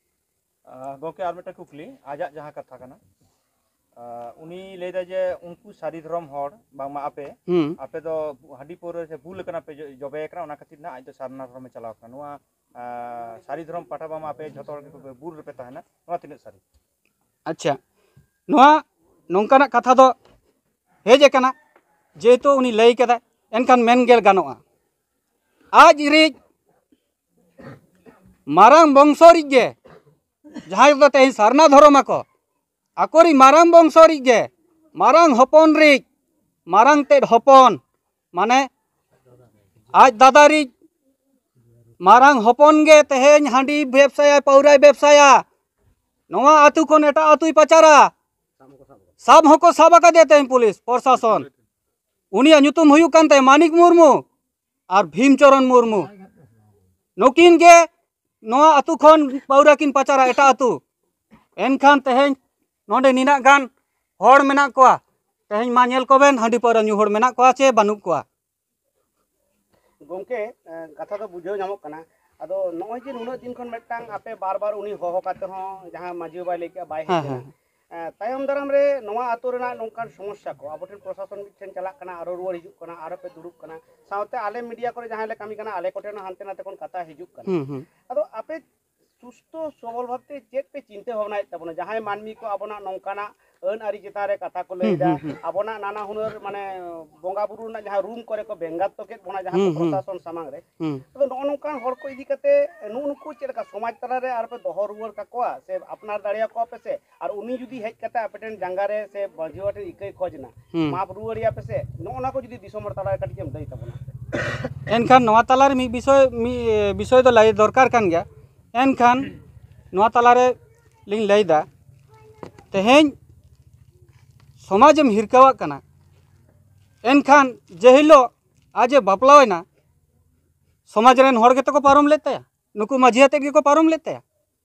ᱟᱨ ᱜᱚᱢᱠᱮ, ᱟᱨ ᱢᱤᱫᱴᱟᱝ ᱠᱩᱠᱞᱤ, ᱟᱡᱟᱜ ᱡᱟᱦᱟᱸ ᱠᱟᱛᱷᱟ ᱠᱟᱱᱟ, ᱟᱨ ᱩᱱᱤ ᱞᱟᱹᱭᱫᱟ ᱡᱮ ᱩᱱᱠᱩ ᱥᱟᱹᱨᱤ ᱫᱷᱚᱨᱚᱢ ᱦᱚᱲ, ᱵᱟᱝᱢᱟ ᱟᱯᱮ, ᱦᱩᱸ᱾ ᱟᱯᱮ ᱫᱚ ᱦᱟᱺᱰᱤ ᱯᱟᱹᱣᱨᱟᱹ ᱥᱮ ᱵᱩᱞ ᱟᱠᱟᱱᱟ ᱯᱮ, ᱡᱚ- ᱡᱚᱵᱮ ᱟᱠᱟᱱᱟ, ᱚᱱᱟ ᱠᱷᱟᱹᱛᱤᱨ ᱱᱟᱜ ᱟᱡ ᱫᱚ ᱥᱟᱨᱱᱟ ᱫᱷᱚᱨᱚᱢᱮ ᱪᱟᱞᱟᱣ ᱟᱠᱟᱱᱟ᱾ ᱱᱚᱣᱟ, ᱟᱨ ᱥᱟᱹᱨᱤ ᱫᱷᱚᱨᱚᱢ ᱯᱟᱦᱴᱟ, ᱵᱟᱝᱢᱟ ᱟᱯᱮ ᱡᱷᱚᱛᱚ ᱦᱚᱲ ᱜᱮ ᱵᱩᱞ ᱨᱮᱯᱮ ᱛᱟᱦᱮᱱᱟ, ᱱᱚᱣᱟ ᱛᱤᱱᱟᱹᱜ ᱥᱟᱹᱨᱤ? ᱟᱪᱪᱷᱟ, ᱱᱚᱣᱟ ᱱᱚᱝᱠᱟᱱᱟᱜ ᱠᱟᱛᱷᱟ ᱫᱚ ᱦᱮᱡ ᱟᱠᱟᱱᱟ, ᱡᱮᱦᱮᱛᱩ ᱩᱱᱤ ᱞᱟᱹᱭ ᱠᱟᱫᱟᱭ, ᱮᱱᱠᱷᱟᱱ ᱢᱮᱱ ᱜᱮ ᱜᱟᱱᱚᱜᱼᱟ, ᱟᱡ ᱨᱤᱡ ᱢᱟᱨᱟᱝ ᱵᱚᱝᱥᱚ ᱨᱤᱡ ᱜᱮ, ᱡᱟᱦᱟᱸᱭ ᱫᱚ ᱛᱮᱦᱮᱧ ᱥᱟᱨᱱᱟ ᱫᱷᱚᱨᱚᱢ ᱟᱠᱚ, ᱟᱠᱚᱨᱤᱡ ᱢᱟᱨᱟᱝ ᱵᱚᱝᱥᱚ ᱨᱤᱡ ᱜᱮ, ᱢᱟᱨᱟᱝ ᱦᱚᱯᱚᱱ ᱨᱤᱡ, ᱢᱟᱨᱟᱝ ᱛᱮᱫ ᱦᱚᱯᱚᱱ, ᱢᱟᱱᱮ ᱟᱡ ᱫᱟᱫᱟ ᱨᱤᱡ ᱢᱟᱨᱟᱝ ᱦᱚᱯᱚᱱ ᱜᱮ ᱛᱮᱦᱮᱧ ᱦᱟᱺᱰᱤ ᱵᱮᱵᱥᱟᱭᱟ, ᱯᱟᱹᱣᱨᱟᱹᱭ ᱵᱮᱵᱥᱟᱭᱟ, ᱱᱚᱣᱟ ᱟᱹᱛᱩ ᱠᱷᱚᱱ ᱮᱴᱟᱜ ᱟᱹᱛᱩᱭ ᱯᱟᱪᱟᱨᱟ᱾ ᱥᱟᱵ ᱦᱚᱸᱠᱚ ᱥᱟᱵ ᱟᱠᱟᱫᱮᱭᱟ ᱛᱮᱦᱮᱧ ᱯᱩᱞᱤᱥ ᱯᱨᱚᱥᱟᱥᱚᱱ᱾ ᱩᱱᱤᱭᱟᱜ ᱧᱩᱛᱩᱢ ᱦᱩᱭᱩᱜ ᱠᱟᱱ ᱛᱟᱭᱟ ᱢᱟᱱᱤᱠ ᱢᱩᱨᱢᱩ ᱟᱨ ᱵᱷᱤᱢᱪᱚᱨᱚᱱ ᱢᱩᱨᱢᱩ᱾ ᱱᱩᱠᱤᱱ ᱜᱮ ᱱᱚᱣᱟ ᱟᱹᱛᱩ ᱠᱷᱚᱱ ᱯᱟᱹᱣᱨᱟᱹ ᱠᱤᱱ ᱯᱟᱪᱟᱨᱟ ᱮᱴᱟᱜ ᱟᱹᱛᱩ᱾ ᱮᱱᱠᱷᱟᱱ ᱛᱮᱦᱮᱧ ᱱᱚᱰᱮ ᱱᱤᱱᱟᱹᱜ ᱜᱟᱱ ᱦᱚᱲ ᱢᱮᱱᱟᱜ ᱠᱚᱣᱟ, ᱛᱮᱦᱮᱧ ᱢᱟ ᱧᱮᱞ ᱠᱚᱵᱮᱱ ᱦᱟᱺᱰᱤ ᱯᱟᱹᱣᱨᱟᱹ ᱧᱩ ᱦᱚᱲ ᱢᱮᱱᱟᱜ ᱠᱚᱣᱟ ᱪᱮ ᱵᱟᱹᱱᱩᱜ ᱠᱚᱣᱟ? ᱜᱚᱢᱠᱮ, ᱮᱸ, ᱠᱟᱛᱷᱟ ᱫᱚ ᱵᱩᱡᱷᱟᱹᱣ ᱧᱟᱢᱚᱜ ᱠᱟᱱᱟ᱾ ᱟᱫᱚ ᱱᱚᱜᱼᱚᱭ ᱡᱮ ᱱᱩᱱᱟᱹᱜ ᱫᱤᱱ ᱠᱷᱚᱱ ᱢᱤᱫᱴᱟᱝ ᱟᱯᱮ ᱵᱟᱨ ᱵᱟᱨ ᱩᱱᱤ ᱦᱚᱦᱚ ᱠᱟᱛᱮ ᱦᱚᱸ ᱡᱟᱦᱟᱸ ᱢᱟᱹᱡᱷᱤ ᱵᱟᱵᱟᱭ ᱞᱟᱹᱭ ᱠᱮᱜᱼᱟ, ᱵᱟᱭ ᱦᱮᱡ ᱦᱮᱸ, ᱞᱮᱱᱟ᱾ ᱦᱮᱸ᱾ ᱮᱸ, ᱛᱟᱭᱚᱢ ᱫᱟᱨᱟᱢ ᱨᱮ ᱱᱚᱣᱟ ᱟᱛᱳ ᱨᱮᱱᱟᱜ ᱱᱚᱝᱠᱟᱱ ᱥᱚᱢᱚᱥᱥᱟ ᱠᱚ ᱟᱵᱚ ᱴᱷᱮᱱ ᱯᱨᱚᱥᱟᱥᱚᱱ ᱢᱤᱫ ᱴᱷᱮᱱ ᱪᱟᱞᱟᱜ ᱠᱟᱱᱟ, ᱟᱨᱚ ᱨᱩᱣᱟᱹᱲ ᱦᱤᱡᱩᱜ ᱠᱟᱱᱟ, ᱟᱨᱚ ᱯᱮ ᱫᱩᱲᱩᱵ ᱠᱟᱱᱟ, ᱥᱟᱶᱛᱮ ᱟᱞᱮ ᱢᱤᱰᱤᱭᱟ ᱠᱚᱨᱮ ᱡᱟᱦᱟᱸᱭ ᱞᱮ ᱠᱟᱹᱢᱤ ᱠᱟᱱᱟ, ᱟᱞᱮ ᱠᱚᱴᱷᱮᱱ ᱦᱚᱸ ᱦᱟᱱᱛᱮ ᱱᱟᱛᱮ ᱠᱷᱚᱱ ᱠᱟᱛᱷᱟ ᱦᱤᱡᱩᱜ ᱠᱟᱱᱟ᱾ ᱦᱩᱸ, ᱦᱩᱸ᱾ ᱟᱫᱚ ᱟᱯᱮ ᱥᱩᱥᱛᱷᱚ ᱥᱚᱵᱚᱞ ᱵᱷᱟᱵᱛᱮ ᱪᱮᱫ ᱯᱮ ᱪᱤᱱᱛᱟᱹ ᱵᱷᱟᱵᱽᱱᱟᱭᱮᱫ ᱛᱟᱵᱚᱱᱟ? ᱡᱟᱦᱟᱸᱭ ᱢᱟᱹᱱᱢᱤ ᱠᱚ ᱟᱵᱚᱱᱟᱜ ᱱᱚᱝᱠᱟᱱᱟᱜ ᱟᱹᱱ ᱟᱹᱨᱤ ᱪᱮᱛᱟᱱ ᱨᱮ ᱠᱟᱛᱷᱟ ᱠᱚ ᱦᱩᱸ, ᱞᱟᱹᱭᱫᱟ, ᱦᱩᱸ, ᱦᱩᱸ᱾ ᱟᱵᱚᱱᱟᱜ ᱱᱟᱱᱟ ᱦᱩᱱᱟᱹᱨ, ᱢᱟᱱᱮ, ᱵᱚᱸᱜᱟ ᱵᱩᱨᱩ ᱨᱮᱱᱟᱜ ᱡᱟᱦᱟᱸ ᱨᱩᱢ ᱠᱚᱨᱮ ᱠᱚ ᱵᱮᱸᱜᱟᱛ ᱛᱚᱠᱮᱫ ᱵᱚᱱᱟ ᱡᱟᱦᱟᱸ ᱠᱚ ᱦᱩᱸ, ᱦᱩᱸ᱾ ᱯᱨᱚᱥᱟᱥᱚᱱ ᱥᱟᱢᱟᱝ ᱨᱮ᱾ ᱦᱩᱸ᱾ ᱟᱫᱚ ᱱᱚᱜᱼᱚ ᱱᱚᱝᱠᱟᱱ ᱦᱚᱲ ᱠᱚ ᱤᱫᱤ ᱠᱟᱛᱮ ᱱᱩᱜᱼᱩ ᱱᱩᱠᱩ ᱪᱮᱫ ᱞᱮᱠᱟ ᱥᱚᱢᱟᱡᱽ ᱛᱟᱞᱟ ᱨᱮ ᱟᱨ ᱯᱮ ᱫᱚᱦᱚ ᱨᱩᱣᱟᱹᱲ ᱠᱟᱠᱚᱣᱟ ᱥᱮ ᱟᱯᱱᱟᱨ ᱫᱟᱲᱮᱭᱟᱠᱚᱣᱟ ᱯᱮ ᱥᱮ? ᱟᱨ ᱩᱱᱤ ᱡᱩᱫᱤ ᱦᱮᱡ ᱠᱟᱛᱮ ᱟᱯᱮ ᱴᱷᱮᱱ ᱡᱟᱸᱜᱟ ᱨᱮ ᱥᱮ ᱢᱟᱹᱡᱷᱤ ᱵᱟᱵᱟ ᱴᱷᱮᱱ ᱤᱠᱟᱹᱭ ᱠᱷᱚᱡᱽ ᱮᱱᱟ, ᱦᱩᱸ᱾ ᱢᱟᱯ ᱨᱩᱣᱟᱹᱲᱮᱭᱟ ᱯᱮ ᱥᱮ? ᱱᱚᱜᱼᱚ ᱱᱚᱣᱟ ᱠᱚ ᱡᱩᱫᱤ ᱫᱤᱥᱚᱢ ᱦᱚᱲ ᱛᱟᱞᱟ ᱨᱮ ᱠᱟᱹᱴᱤᱡ ᱮᱢ ᱞᱟᱹᱭ ᱛᱟᱵᱚᱱᱟ᱾ ᱮᱱᱠᱷᱟᱱ ᱱᱚᱣᱟ ᱛᱟᱞᱟᱨᱮ ᱢᱤᱫ ᱵᱤᱥᱚᱭ, ᱢᱤᱫ ᱵᱤᱥᱚᱭ ᱫᱚ ᱞᱟᱹᱭ ᱫᱚᱨᱠᱟᱨ ᱠᱟᱱ ᱜᱮᱭᱟ᱾ ᱮᱱᱠᱷᱟᱱ ᱱᱚᱣᱟ ᱛᱟᱞᱟᱨᱮ ᱞᱤᱧ ᱞᱟᱹᱭᱫᱟ, ᱛᱮᱦᱮᱧ ᱥᱚᱢᱟᱡᱽ ᱮᱢ ᱦᱤᱨᱠᱟᱹᱣᱟᱜ ᱠᱟᱱᱟ, ᱮᱱᱠᱷᱟᱱ ᱡᱮ ᱦᱤᱞᱳᱜ ᱟᱡ ᱮ ᱵᱟᱯᱞᱟᱣᱮᱱᱟ, ᱥᱚᱢᱟᱡᱽ ᱨᱮᱱ ᱦᱚᱲ ᱜᱮᱛᱚ ᱠᱚ ᱯᱟᱨᱚᱢ ᱞᱮᱫ ᱛᱟᱭᱟ, ᱱᱩᱠᱩ ᱢᱟᱹᱡᱷᱤ ᱟᱛᱮᱫ ᱜᱮᱠᱚ ᱯᱟᱨᱚᱢ ᱞᱮᱫ ᱛᱟᱭᱟ᱾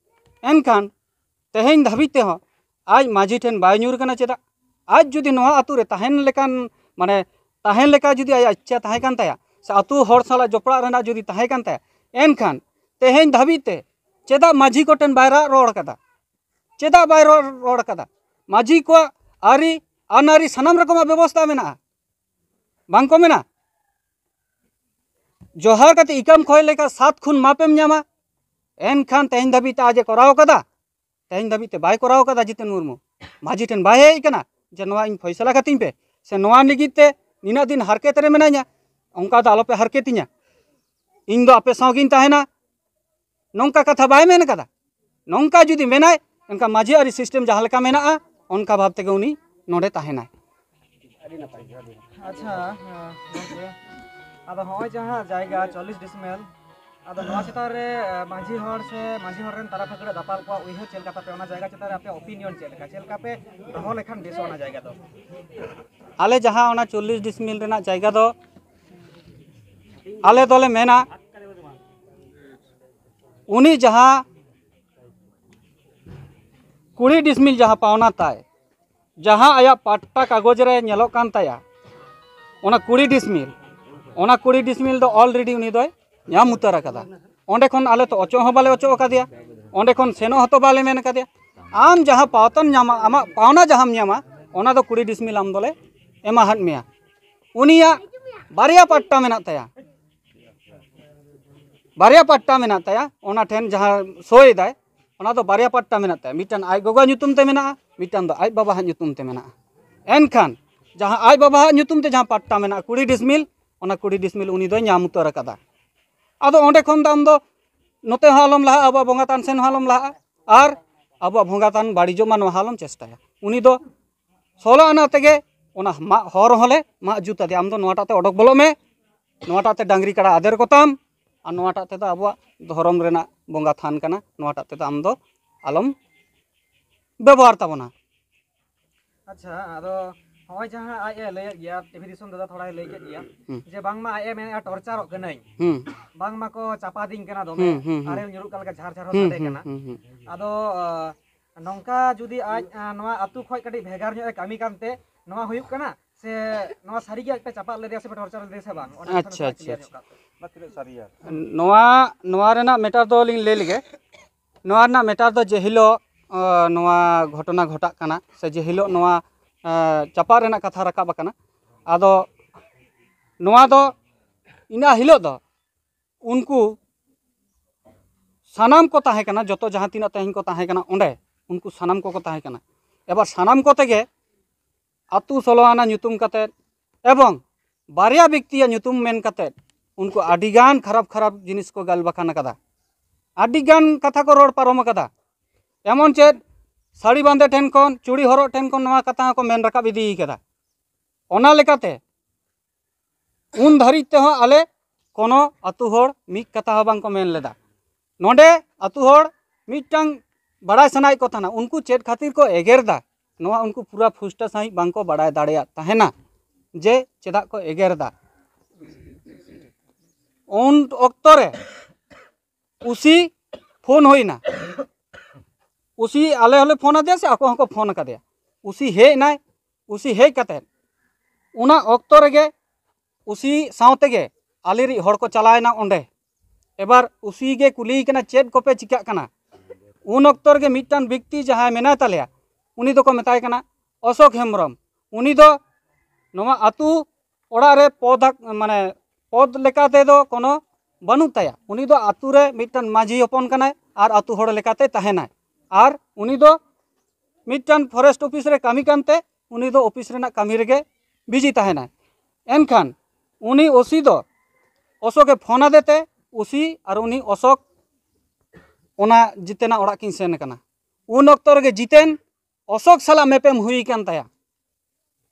ᱮᱱᱠᱷᱟᱱ ᱛᱮᱦᱮᱧ ᱫᱷᱟᱹᱵᱤᱡ ᱛᱮᱦᱚᱸ ᱟᱡ ᱢᱟᱹᱡᱷᱤ ᱴᱷᱮᱱ ᱵᱟᱭ ᱧᱩᱨ ᱠᱟᱱᱟ᱾ ᱪᱮᱫᱟᱜ? ᱟᱡ ᱡᱩᱫᱤ ᱱᱚᱣᱟ ᱟᱹᱛᱩ ᱨᱮ ᱛᱟᱦᱮᱱ ᱞᱮᱠᱟᱱ, ᱢᱟᱱᱮ, ᱛᱟᱦᱮᱱ ᱞᱮᱠᱟ ᱡᱩᱫᱤ ᱟᱭᱟᱜ ᱤᱪᱪᱷᱟ ᱛᱟᱦᱮᱸ ᱠᱟᱱ ᱛᱟᱭᱟ, ᱥᱮ ᱟᱹᱛᱩ ᱦᱚᱲ ᱥᱟᱞᱟᱜ ᱡᱚᱯᱲᱟᱜ ᱨᱮᱱᱟᱜ ᱡᱩᱫᱤ ᱛᱟᱦᱮᱸ ᱠᱟᱱ ᱛᱟᱭᱟ, ᱮᱱᱠᱷᱟᱱ ᱛᱮᱦᱮᱧ ᱫᱷᱟᱹᱵᱤᱡ ᱛᱮ ᱪᱮᱫᱟᱜ ᱢᱟᱹᱡᱷᱤ ᱠᱚᱴᱷᱮᱱ ᱵᱟᱭ ᱨᱟᱜ ᱨᱚᱲ ᱠᱟᱫᱟ? ᱪᱮᱫᱟᱜ ᱵᱟᱭ ᱨᱚᱲ, ᱨᱚᱲ ᱠᱟᱫᱟ? ᱢᱟᱹᱡᱷᱤ ᱠᱚᱣᱟᱜ ᱟᱹᱨᱤ ᱟᱹᱱ ᱟᱹᱨᱤ ᱥᱟᱱᱟᱢ ᱨᱚᱠᱚᱢᱟᱜ ᱵᱮᱵᱚᱥᱛᱷᱟ ᱢᱮᱱᱟᱜᱼᱟ, ᱵᱟᱝ ᱠᱚ ᱢᱮᱱᱟ? ᱡᱚᱦᱟᱨ ᱠᱟᱛᱮ ᱤᱠᱟᱹᱢ ᱠᱷᱚᱭ ᱞᱮᱠᱟ ᱥᱟᱛ ᱠᱷᱩᱱ ᱢᱟᱯᱮᱢ ᱧᱟᱢᱟ᱾ ᱮᱱᱠᱷᱟᱱ ᱛᱮᱦᱮᱧ ᱫᱷᱟᱹᱵᱤᱡ ᱛᱮ ᱟᱡ ᱮ ᱠᱚᱨᱟᱣ ᱠᱟᱫᱟ? ᱛᱮᱦᱮᱧ ᱫᱷᱟᱹᱵᱤᱡ ᱛᱮ ᱵᱟᱭ ᱠᱚᱨᱟᱣ ᱠᱟᱫᱟ ᱡᱤᱛᱮᱱ ᱢᱩᱨᱢᱩ᱾ ᱢᱟᱹᱡᱷᱤ ᱴᱷᱮᱱ ᱵᱟᱭ ᱦᱮᱡ ᱠᱟᱱᱟ ᱡᱮ ᱱᱚᱣᱟ ᱤᱧ ᱯᱷᱚᱭᱥᱟᱞᱟ ᱠᱟᱹᱛᱤᱧ ᱯᱮ, ᱥᱮ ᱱᱚᱣᱟ ᱞᱟᱹᱜᱤᱫ ᱛᱮ ᱱᱤᱱᱟᱹᱜ ᱫᱤᱱ ᱦᱟᱨᱠᱮᱛ ᱨᱮ ᱢᱮᱱᱟᱹᱧᱟ, ᱚᱱᱠᱟ ᱫᱚ ᱟᱞᱚᱯᱮ ᱦᱟᱨᱠᱮᱛᱤᱧᱟ, ᱤᱧ ᱫᱚ ᱟᱯᱮ ᱥᱟᱶ ᱜᱤᱧ ᱛᱟᱦᱮᱱᱟ, ᱱᱚᱝᱠᱟ ᱠᱟᱛᱷᱟ ᱵᱟᱭ ᱢᱮᱱ ᱠᱟᱫᱟ᱾ ᱱᱚᱝᱠᱟ ᱡᱩᱫᱤ ᱢᱮᱱᱟᱭ, ᱮᱱᱠᱷᱟᱱ ᱢᱟᱹᱡᱷᱤ ᱟᱹᱨᱤ system ᱡᱟᱦᱟᱸ ᱞᱮᱠᱟ ᱢᱮᱱᱟᱜᱼᱟ, ᱚᱱᱠᱟ ᱵᱷᱟᱵᱽ ᱛᱮᱜᱮ ᱩᱱᱤ ᱱᱚᱰᱮ ᱛᱟᱦᱮᱱᱟᱭ᱾ ᱟᱪᱪᱷᱟ, ᱦᱮᱸ, ᱜᱚᱢᱠᱮ᱾ ᱟᱫᱚ ᱦᱚᱸᱜᱼᱚᱭ ᱡᱟᱦᱟᱸ ᱡᱟᱭᱜᱟ ᱪᱚᱞᱞᱤᱥ ᱰᱤᱥᱢᱮᱞ, ᱟᱫᱚ ᱱᱚᱣᱟ ᱪᱮᱛᱟᱱ ᱨᱮ, ᱮ, ᱢᱟᱹᱡᱷᱤ ᱦᱚᱲ ᱥᱮ ᱢᱟᱹᱡᱷᱤ ᱦᱚᱲ ᱨᱮᱱ ᱛᱟᱨᱟ ᱯᱷᱟᱹᱠᱲᱟᱹ ᱫᱟᱯᱟᱞ ᱠᱚᱣᱟᱜ ᱩᱭᱦᱟᱹᱨ ᱪᱮᱫ ᱞᱮᱠᱟ ᱛᱟᱯᱮ? ᱚᱱᱟ ᱡᱟᱭᱜᱟ ᱪᱮᱛᱟᱱ ᱨᱮ ᱟᱯᱮ opinion ᱪᱮᱫ ᱞᱮᱠᱟ? ᱪᱮᱫ ᱞᱮᱠᱟ ᱯᱮ ᱫᱚᱦᱚ ᱞᱮᱠᱷᱟᱱ ᱵᱮᱥᱚᱜᱼᱟ ᱚᱱᱟ ᱡᱟᱭᱜᱟ ᱫᱚ? ᱟᱞᱮ ᱡᱟᱦᱟᱸ ᱚᱱᱟ ᱪᱚᱞᱞᱤᱥ ᱰᱤᱥᱢᱤᱞ ᱨᱮᱱᱟᱜ ᱡᱟᱭᱜᱟ ᱫᱚ, ᱟᱞᱮ ᱫᱚᱞᱮ ᱢᱮᱱᱟ, ᱩᱱᱤ ᱡᱟᱦᱟᱸ ᱠᱩᱲᱤ ᱰᱤᱥᱢᱤᱞ ᱡᱟᱦᱟᱸ ᱯᱟᱣᱱᱟ ᱛᱟᱭ, ᱡᱟᱦᱟᱸ ᱟᱭᱟᱜ ᱯᱟᱴᱴᱟ ᱠᱟᱜᱚᱡᱽ ᱨᱮ ᱧᱮᱞᱚᱜ ᱠᱟᱱ ᱛᱟᱭᱟ, ᱚᱱᱟ ᱠᱩᱲᱤ ᱰᱤᱥᱢᱤᱞ, ᱚᱱᱟ ᱠᱩᱲᱤ ᱰᱤᱥᱢᱤᱞ ᱫᱚ already ᱩᱱᱤ ᱫᱚᱭ ᱧᱟᱢ ᱩᱛᱟᱹᱨ ᱟᱠᱟᱫᱟ᱾ ᱚᱸᱰᱮ ᱠᱷᱚᱱ ᱟᱞᱮ ᱛᱚ ᱚᱪᱚᱜ ᱦᱚᱸ ᱵᱟᱞᱮ ᱚᱪᱚᱜ ᱟᱠᱟᱫᱮᱭᱟ, ᱚᱸᱰᱮ ᱠᱷᱚᱱ ᱥᱮᱱᱚᱜ ᱦᱚᱸᱛᱚ ᱵᱟᱞᱮ ᱢᱮᱱ ᱟᱠᱟᱫᱮᱭᱟ᱾ ᱟᱢ ᱡᱟᱦᱟᱸ ᱯᱟᱣᱛᱟᱱ ᱧᱟᱢᱟ, ᱟᱢᱟᱜ ᱯᱟᱣᱱᱟ ᱡᱟᱦᱟᱸᱢ ᱧᱟᱢᱟ, ᱚᱱᱟ ᱫᱚ ᱠᱩᱲᱤ ᱰᱤᱥᱢᱤᱞ ᱟᱢ ᱫᱚᱞᱮ ᱮᱢᱟᱦᱟᱫ ᱢᱮᱭᱟ᱾ ᱩᱱᱤᱭᱟᱜ ᱵᱟᱨᱭᱟ ᱯᱟᱴᱴᱟ ᱢᱮᱱᱟᱜ ᱛᱟᱭᱟ, ᱵᱟᱨᱭᱟ ᱯᱟᱴᱴᱟ ᱢᱮᱱᱟᱜ ᱛᱟᱭᱟ᱾ ᱚᱱᱟ ᱴᱷᱮᱱ ᱡᱟᱦᱟᱸ ᱥᱳᱭ ᱫᱟᱭ, ᱚᱱᱟ ᱫᱚ ᱵᱟᱨᱭᱟ ᱯᱟᱴᱴᱟ ᱢᱮᱱᱟᱜ ᱛᱟᱭᱟ, ᱢᱤᱫᱴᱟᱝ ᱟᱡ ᱜᱚᱜᱚᱣᱟᱜ ᱧᱩᱛᱩᱢ ᱛᱮ ᱢᱮᱱᱟᱜᱼᱟ, ᱢᱤᱫᱴᱟᱝ ᱫᱚ ᱟᱡ ᱵᱟᱵᱟᱣᱟᱜ ᱧᱩᱛᱩᱢ ᱛᱮ ᱢᱮᱱᱟᱜᱼᱟ᱾ ᱮᱱᱠᱷᱟᱱ ᱡᱟᱦᱟᱸ ᱟᱡ ᱵᱟᱵᱟᱣᱟᱜ ᱧᱩᱛᱩᱢ ᱛᱮ ᱡᱟᱦᱟᱸ ᱯᱟᱴᱴᱟ ᱢᱮᱱᱟᱜᱼᱟ ᱠᱩᱲᱤ ᱰᱤᱥᱢᱤᱞ, ᱚᱱᱟ ᱠᱩᱲᱤ ᱰᱤᱥᱢᱤᱞ ᱩᱱᱤ ᱫᱚᱭ ᱧᱟᱢ ᱩᱛᱟᱹᱨ ᱟᱠᱟᱫᱟ᱾ ᱟᱫᱚ ᱚᱸᱰᱮ ᱠᱷᱚᱱ ᱫᱚ ᱟᱢ ᱫᱚ ᱱᱚᱛᱮ ᱦᱚᱸ ᱟᱞᱚᱢ ᱞᱟᱦᱟᱜᱼᱟ, ᱟᱵᱚᱣᱟᱜ ᱵᱚᱸᱜᱟ ᱛᱷᱟᱱ ᱥᱮᱱ ᱦᱚᱸ ᱟᱞᱚᱢ ᱞᱟᱦᱟᱜᱼᱟ, ᱟᱨ ᱟᱵᱚᱣᱟᱜ ᱵᱚᱸᱜᱟ ᱛᱷᱟᱱ ᱵᱟᱹᱲᱤᱡᱚᱜ ᱢᱟ, ᱱᱚᱣᱟ ᱦᱚᱸ ᱟᱞᱚᱢ ᱪᱮᱥᱴᱟᱭᱟ᱾ ᱩᱱᱤ ᱫᱚ ᱥᱚᱞᱚ ᱟᱱᱟ ᱛᱮᱜᱮ ᱚᱱᱟ ᱢᱟᱜ ᱦᱚᱨ ᱦᱚᱸᱞᱮ ᱢᱟᱜ ᱡᱩᱛ ᱟᱫᱮᱭᱟ᱾ ᱟᱢ ᱫᱚ ᱱᱚᱣᱟᱴᱟᱜ ᱛᱮ ᱚᱰᱚᱠ ᱵᱚᱞᱚᱜ ᱢᱮ, ᱱᱚᱣᱟᱴᱟᱜ ᱛᱮ ᱰᱟᱝᱨᱤ ᱠᱟᱰᱟ ᱟᱫᱮᱨ ᱠᱚᱛᱟᱢ, ᱟᱨ ᱱᱚᱣᱟᱴᱟᱜ ᱛᱮᱫᱚ ᱟᱵᱚᱣᱟᱜ ᱫᱷᱚᱨᱚᱢ ᱨᱮᱱᱟᱜ ᱵᱚᱸᱜᱟ ᱛᱷᱟᱱ ᱠᱟᱱᱟ, ᱱᱚᱣᱟᱴᱟᱜ ᱛᱮᱫᱚ ᱟᱢ ᱫᱚ ᱟᱞᱚᱢ ᱵᱮᱵᱚᱦᱟᱨ ᱛᱟᱵᱚᱱᱟ᱾ ᱟᱪᱪᱷᱟ, ᱟᱫᱚ ᱦᱚᱸᱜᱼᱚᱭ ᱡᱟᱦᱟᱸ ᱟᱡ ᱮ ᱞᱟᱹᱭᱮᱫ ᱜᱮᱭᱟ, ᱴᱤᱵᱷᱤ ᱫᱤᱥᱚᱢ ᱫᱟᱫᱟ ᱛᱷᱚᱲᱟᱭ ᱞᱟᱹᱭ ᱠᱮᱫ ᱜᱮᱭᱟ, ᱦᱩᱸ᱾ ᱡᱮ ᱵᱟᱝᱢᱟ ᱟᱡ ᱮ ᱢᱮᱱᱮᱫᱼᱟ ᱴᱚᱨᱪᱟᱨᱚᱜ ᱠᱟᱹᱱᱟᱹᱧ, ᱦᱩᱸ᱾ ᱵᱟᱝᱢᱟ ᱠᱚ ᱪᱟᱯᱟᱫᱤᱧ ᱠᱟᱱᱟ ᱫᱚᱢᱮ, ᱦᱩᱸ, ᱦᱩᱸ, ᱦᱩᱸ᱾ ᱟᱨᱮᱞ ᱧᱩᱨᱩᱜ ᱠᱟᱱ ᱞᱮᱠᱟ ᱡᱷᱟᱨ ᱡᱷᱟᱨ ᱦᱚᱸ ᱦᱩᱸ, ᱥᱟᱰᱮ ᱦᱩᱸ, ᱠᱟᱱᱟ᱾ ᱦᱩᱸ, ᱦᱩᱸ᱾ ᱟᱫᱚ, ᱟ, ᱱᱚᱝᱠᱟ ᱡᱩᱫᱤ ᱟᱡ, ᱟ, ᱱᱚᱣᱟ ᱟᱹᱛᱩ ᱠᱷᱚᱡ ᱠᱟᱹᱴᱤᱡ ᱵᱷᱮᱜᱟᱨ ᱧᱚᱜ ᱮ ᱠᱟᱹᱢᱤ ᱠᱟᱱᱛᱮ ᱱᱚᱣᱟ ᱦᱩᱭᱩᱜ ᱠᱟᱱᱟ, ᱥᱮ ᱱᱚᱣᱟ ᱥᱟᱹᱨᱤ ᱜᱮ ᱟᱡ ᱯᱮ ᱪᱟᱯᱟᱫ ᱞᱮᱫᱮᱭᱟ ᱥᱮ ᱯᱮ ᱴᱚᱨᱪᱟᱨ ᱞᱮᱫᱮᱭᱟ ᱥᱮ ᱵᱟᱝ? ᱚᱱᱟ ᱠᱟᱛᱷᱟ ᱟᱪᱪᱷᱟ, ᱱᱟᱥᱮᱱᱟᱜ ᱟᱪᱪᱷᱟ, clear ᱟᱪᱪᱷᱟ᱾ ᱧᱚᱜ ᱠᱟᱜ ᱯᱮ᱾ ᱱᱚᱣᱟ, ᱱᱚᱣᱟ ᱨᱮᱱᱟᱜ matter ᱫᱚ ᱞᱤᱧ ᱞᱟᱹᱭ ᱞᱮᱜᱮ᱾ ᱱᱚᱣᱟ ᱨᱮᱱᱟᱜ ᱢᱮᱴᱟᱨ ᱫᱚ ᱡᱮ ᱦᱤᱞᱳᱜ ᱱᱚᱣᱟ ᱜᱷᱚᱴᱚᱱᱟ ᱜᱷᱚᱴᱟᱜ ᱠᱟᱱᱟ ᱥᱮ ᱡᱮ ᱦᱤᱞᱳᱜ ᱱᱚᱣᱟ ᱪᱟᱯᱟᱫ ᱨᱮᱱᱟᱜ ᱠᱟᱛᱷᱟ ᱨᱟᱠᱟᱵ ᱟᱠᱟᱱᱟ, ᱟᱫᱚ ᱱᱚᱣᱟ ᱫᱚ ᱤᱱᱟᱹ ᱦᱤᱞᱳᱜ ᱫᱚ ᱩᱱᱠᱩ ᱥᱟᱱᱟᱢ ᱠᱚ ᱛᱟᱦᱮᱸ ᱠᱟᱱᱟ, ᱡᱚᱛᱚ ᱡᱟᱦᱟᱸ ᱛᱤᱱᱟᱹᱜ ᱛᱮᱦᱮᱧ ᱠᱚ ᱛᱟᱦᱮᱸ ᱠᱟᱱᱟ ᱚᱸᱰᱮ, ᱩᱱᱠᱩ ᱥᱟᱱᱟᱢ ᱠᱚᱠᱚ ᱛᱟᱦᱮᱸ ᱠᱟᱱᱟ᱾ ᱮᱵᱟᱨ ᱥᱟᱱᱟᱢ ᱠᱚᱛᱮ ᱜᱮ ᱟᱹᱛᱩ ᱥᱳᱞᱳ ᱟᱱᱟ ᱧᱩᱛᱩᱢ ᱠᱟᱛᱮᱫ ᱮᱵᱚᱝ ᱵᱟᱨᱭᱟ ᱵᱮᱠᱛᱤᱭᱟᱜ ᱧᱩᱛᱩᱢ ᱢᱮᱱ ᱠᱟᱛᱮᱫ ᱩᱱᱠᱩ ᱟᱹᱰᱤᱜᱟᱱ ᱠᱷᱟᱨᱟᱯ ᱠᱷᱟᱨᱟᱯ ᱡᱤᱱᱤᱥ ᱠᱚ ᱜᱟᱞ ᱵᱟᱠᱷᱟᱱ ᱟᱠᱟᱫᱟ, ᱟᱹᱰᱤᱜᱟᱱ ᱠᱟᱛᱷᱟ ᱠᱚ ᱨᱚᱲ ᱯᱟᱨᱚᱢ ᱟᱠᱟᱫᱟ᱾ ᱮᱢᱚᱱ ᱪᱮᱫ ᱥᱟᱹᱲᱤ ᱵᱟᱸᱫᱮ ᱴᱷᱮᱱ ᱠᱷᱚᱱ, ᱪᱩᱲᱤ ᱦᱚᱨᱚᱜ ᱴᱷᱮᱱ ᱠᱷᱚᱱ ᱱᱚᱣᱟ ᱠᱟᱛᱷᱟ ᱦᱚᱸᱠᱚ ᱢᱮᱱ ᱨᱟᱠᱟᱵ ᱤᱫᱤ ᱠᱟᱫᱟ᱾ ᱚᱱᱟ ᱞᱮᱠᱟᱛᱮ ᱩᱱ ᱫᱷᱟᱹᱨᱤᱡ ᱛᱮᱦᱚᱸ ᱟᱞᱮ ᱠᱳᱱᱳ ᱟᱹᱛᱩ ᱦᱚᱲ ᱢᱤᱫ ᱠᱟᱛᱷᱟ ᱦᱚᱸ ᱵᱟᱝ ᱠᱚ ᱢᱮᱱ ᱞᱮᱫᱟ᱾ ᱱᱚᱰᱮ ᱟᱹᱛᱩ ᱦᱚᱲ ᱢᱤᱫᱴᱟᱝ ᱵᱟᱲᱟᱭ ᱥᱟᱱᱟᱭᱮᱫ ᱠᱚ ᱛᱟᱦᱮᱱᱟ, ᱩᱱᱠᱩ ᱪᱮᱫ ᱠᱷᱟᱹᱛᱤᱨ ᱠᱚ ᱮᱜᱮᱨ ᱫᱟ, ᱱᱚᱣᱟ ᱩᱱᱠᱩ ᱯᱩᱨᱟᱹ ᱯᱷᱩᱥᱴᱟᱹ ᱥᱟᱺᱦᱤᱡ ᱵᱟᱝ ᱠᱚ ᱵᱟᱲᱟᱭ ᱫᱟᱲᱮᱭᱟᱜ ᱛᱟᱦᱮᱱᱟ ᱡᱮ ᱪᱮᱫᱟᱜ ᱠᱚ ᱮᱜᱮᱨ ᱫᱟ᱾ ᱩᱱ ᱚᱠᱛᱚ ᱨᱮ ᱳᱥᱤ ᱯᱷᱳᱱ ᱦᱩᱭᱱᱟ, ᱳᱥᱤ ᱟᱞᱮ ᱦᱚᱸᱞᱮ ᱯᱷᱳᱱ ᱟᱫᱮᱭᱟ ᱥᱮ ᱟᱠᱚ ᱦᱚᱸᱠᱚ ᱯᱷᱳᱱ ᱟᱠᱟᱫᱮᱭᱟ᱾ ᱳᱥᱤ ᱦᱮᱡ ᱮᱱᱟᱭ, ᱳᱥᱤ ᱦᱮᱡ ᱠᱟᱛᱮᱫ ᱚᱱᱟ ᱚᱠᱛᱚ ᱨᱮᱜᱮ ᱳᱥᱤ ᱥᱟᱶ ᱛᱮᱜᱮ ᱟᱞᱮᱨᱤᱡ ᱦᱚᱲ ᱠᱚ ᱪᱟᱞᱟᱣᱮᱱᱟ ᱚᱸᱰᱮ᱾ ᱮᱵᱟᱨ ᱳᱥᱤ ᱜᱮ ᱠᱩᱞᱤᱭᱮ ᱠᱟᱱᱟ, "ᱪᱮᱫ ᱠᱚᱯᱮ ᱪᱤᱠᱟᱹᱜ ᱠᱟᱱᱟ?" ᱩᱱ ᱚᱠᱛᱚ ᱨᱮᱜᱮ ᱢᱤᱫᱴᱟᱝ ᱵᱮᱠᱛᱤ ᱡᱟᱦᱟᱸᱭ ᱢᱮᱱᱟᱭ ᱛᱟᱞᱮᱭᱟ, ᱩᱱᱤ ᱫᱚᱠᱚ ᱢᱮᱛᱟᱭ ᱠᱟᱱᱟ ᱚᱥᱳᱠ ᱦᱮᱢᱵᱨᱚᱢ᱾ ᱩᱱᱤ ᱫᱚ ᱱᱚᱣᱟ ᱟᱹᱛᱩ ᱚᱲᱟᱜ ᱨᱮ ᱯᱚᱫ ᱟᱠ-, ᱢᱟᱱᱮ ᱯᱚᱫ ᱞᱮᱠᱟ ᱛᱮᱫᱚ ᱠᱳᱱᱳ ᱵᱟᱹᱱᱩᱜ ᱛᱟᱭᱟ᱾ ᱩᱱᱤ ᱫᱚ ᱟᱹᱛᱩ ᱨᱮ ᱢᱤᱫᱴᱟᱝ ᱢᱟᱹᱡᱷᱤ ᱦᱚᱯᱚᱱ ᱠᱟᱱᱟᱭ ᱟᱨ ᱟᱹᱛᱩ ᱦᱚᱲ ᱞᱮᱠᱟᱛᱮ ᱛᱟᱦᱮᱱᱟᱭ᱾ ᱟᱨ ᱩᱱᱤ ᱫᱚ ᱢᱤᱫᱴᱟᱝ ᱯᱷᱚᱨᱮᱥᱴ ᱚᱯᱷᱤᱥ ᱨᱮ ᱠᱟᱹᱢᱤ ᱠᱟᱱᱛᱮ ᱩᱱᱤ ᱫᱚ ᱚᱯᱷᱤᱥ ᱨᱮᱱᱟᱜ ᱠᱟᱹᱢᱤ ᱨᱮᱜᱮ ᱵᱤᱡᱤ ᱛᱟᱦᱮᱱᱟᱭ᱾ ᱮᱱᱠᱷᱟᱱ ᱩᱱᱤ ᱳᱥᱤ ᱫᱚ ᱚᱥᱳᱠᱮ ᱯᱷᱳᱱ ᱟᱫᱮ ᱛᱮ ᱳᱥᱤ ᱟᱨ ᱩᱱᱤ ᱚᱥᱳᱠ ᱚᱱᱟ ᱡᱤᱛᱮᱱᱟᱜ ᱚᱲᱟᱜ ᱠᱤᱱ ᱥᱮᱱ ᱟᱠᱟᱱᱟ᱾ ᱩᱱ ᱚᱠᱛᱚ ᱨᱮᱜᱮ ᱡᱤᱛᱮᱱ ᱚᱥᱳᱠ ᱥᱟᱞᱟᱜ ᱢᱮᱯᱮᱢ ᱦᱩᱭ ᱟᱠᱟᱱ ᱛᱟᱭᱟ᱾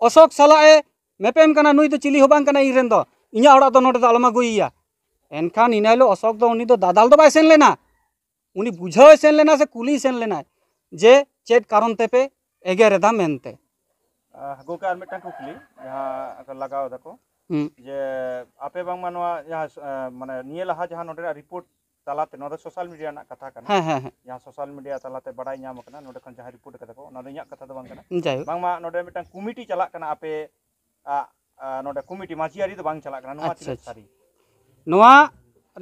ᱚᱥᱳᱠ ᱥᱟᱞᱟᱜ ᱮ ᱢᱮᱯᱮᱢ ᱠᱟᱱᱟ, "ᱱᱩᱭ ᱫᱚ ᱪᱤᱞᱤ ᱦᱚᱸ ᱵᱟᱝ ᱠᱟᱱᱟ ᱤᱧ ᱨᱮᱱ ᱫᱚ, ᱤᱧᱟᱹᱜ ᱚᱲᱟᱜ ᱫᱚ ᱱᱚᱰᱮ ᱫᱚ ᱟᱞᱚᱢ ᱟᱹᱜᱩᱭᱮᱭᱟ᱾" ᱮᱱᱠᱷᱟᱱ ᱤᱱᱟᱹ ᱦᱤᱞᱳᱜ ᱚᱥᱳᱠ ᱫᱚ ᱩᱱᱤ ᱫᱚ ᱫᱟᱫᱟᱞ ᱫᱚ ᱵᱟᱭ ᱥᱮᱱ ᱞᱮᱱᱟ, ᱩᱱᱤ ᱵᱩᱡᱷᱟᱹᱣ ᱮ ᱥᱮᱱ ᱞᱮᱱᱟ ᱥᱮ ᱠᱩᱞᱤ ᱥᱮᱱ ᱞᱮᱱᱟᱭ ᱡᱮ ᱪᱮᱫ ᱠᱟᱨᱚᱱ ᱛᱮᱯᱮ ᱮᱜᱮᱨ ᱮᱫᱟ ᱢᱮᱱᱛᱮ᱾ ᱟᱦ, ᱜᱚᱢᱠᱮ, ᱟᱨ ᱢᱤᱫᱴᱟᱝ ᱠᱩᱠᱞᱤ ᱡᱟᱦᱟᱸ ᱠᱚ ᱞᱟᱜᱟᱣ ᱫᱟᱠᱚ ᱦᱩᱸ᱾ ᱡᱮ ᱟᱯᱮ ᱵᱟᱝᱢᱟ ᱱᱚᱣᱟ ᱡᱟᱦᱟᱸ ᱥ-, ᱟᱸ, ᱢᱟᱱᱮ ᱱᱤᱭᱟᱹ ᱞᱟᱦᱟ ᱡᱟᱦᱟᱸ ᱱᱚᱰᱮᱱᱟᱜ ᱨᱤᱯᱳᱨᱴ ᱛᱟᱞᱟᱛᱮ, ᱱᱚᱣᱟ ᱫᱚ ᱥᱳᱥᱟᱞ ᱢᱤᱰᱤᱭᱟ ᱨᱮᱱᱟᱜ ᱠᱟᱛᱷᱟ ᱠᱟᱱᱟ, ᱦᱮᱸ, ᱦᱮᱸ, ᱦᱮᱸ᱾ ᱡᱟᱦᱟᱸ ᱥᱳᱥᱟᱞ ᱢᱤᱰᱤᱭᱟ ᱛᱟᱞᱟᱛᱮ ᱵᱟᱲᱟᱭ ᱧᱟᱢ ᱟᱠᱟᱱᱟ, ᱱᱚᱰᱮ ᱠᱷᱚᱱ ᱡᱟᱦᱟᱸ ᱨᱤᱯᱳᱨᱴ ᱠᱟᱫᱟ ᱠᱚ, ᱚᱱᱟ ᱫᱚ ᱤᱧᱟᱹᱜ ᱠᱟᱛᱷᱟ ᱫᱚ ᱵᱟᱝ ᱠᱟᱱᱟ, ᱡᱟᱭᱦᱳᱠ᱾ ᱵᱟᱝᱢᱟ ᱱᱚᱰᱮ ᱢᱤᱫᱴᱟᱝ ᱠᱚᱢᱤᱴᱤ ᱪᱟᱞᱟᱜ ᱠᱟᱱᱟ ᱟᱯᱮ, ᱟ, ᱟ, ᱱᱚᱰᱮ ᱠᱚᱢᱤᱴᱤ, ᱢᱟᱹᱡᱷᱤ ᱟᱹᱨᱤ ᱫᱚ ᱵᱟᱝ ᱪᱟᱞᱟᱜ ᱠᱟᱱᱟ, ᱱᱚᱣᱟ ᱟᱪᱪᱷᱟ, ᱛᱤᱱᱟᱹᱜ ᱟᱪᱪᱷᱟ᱾ ᱥᱟᱹᱨᱤ? ᱱᱚᱣᱟ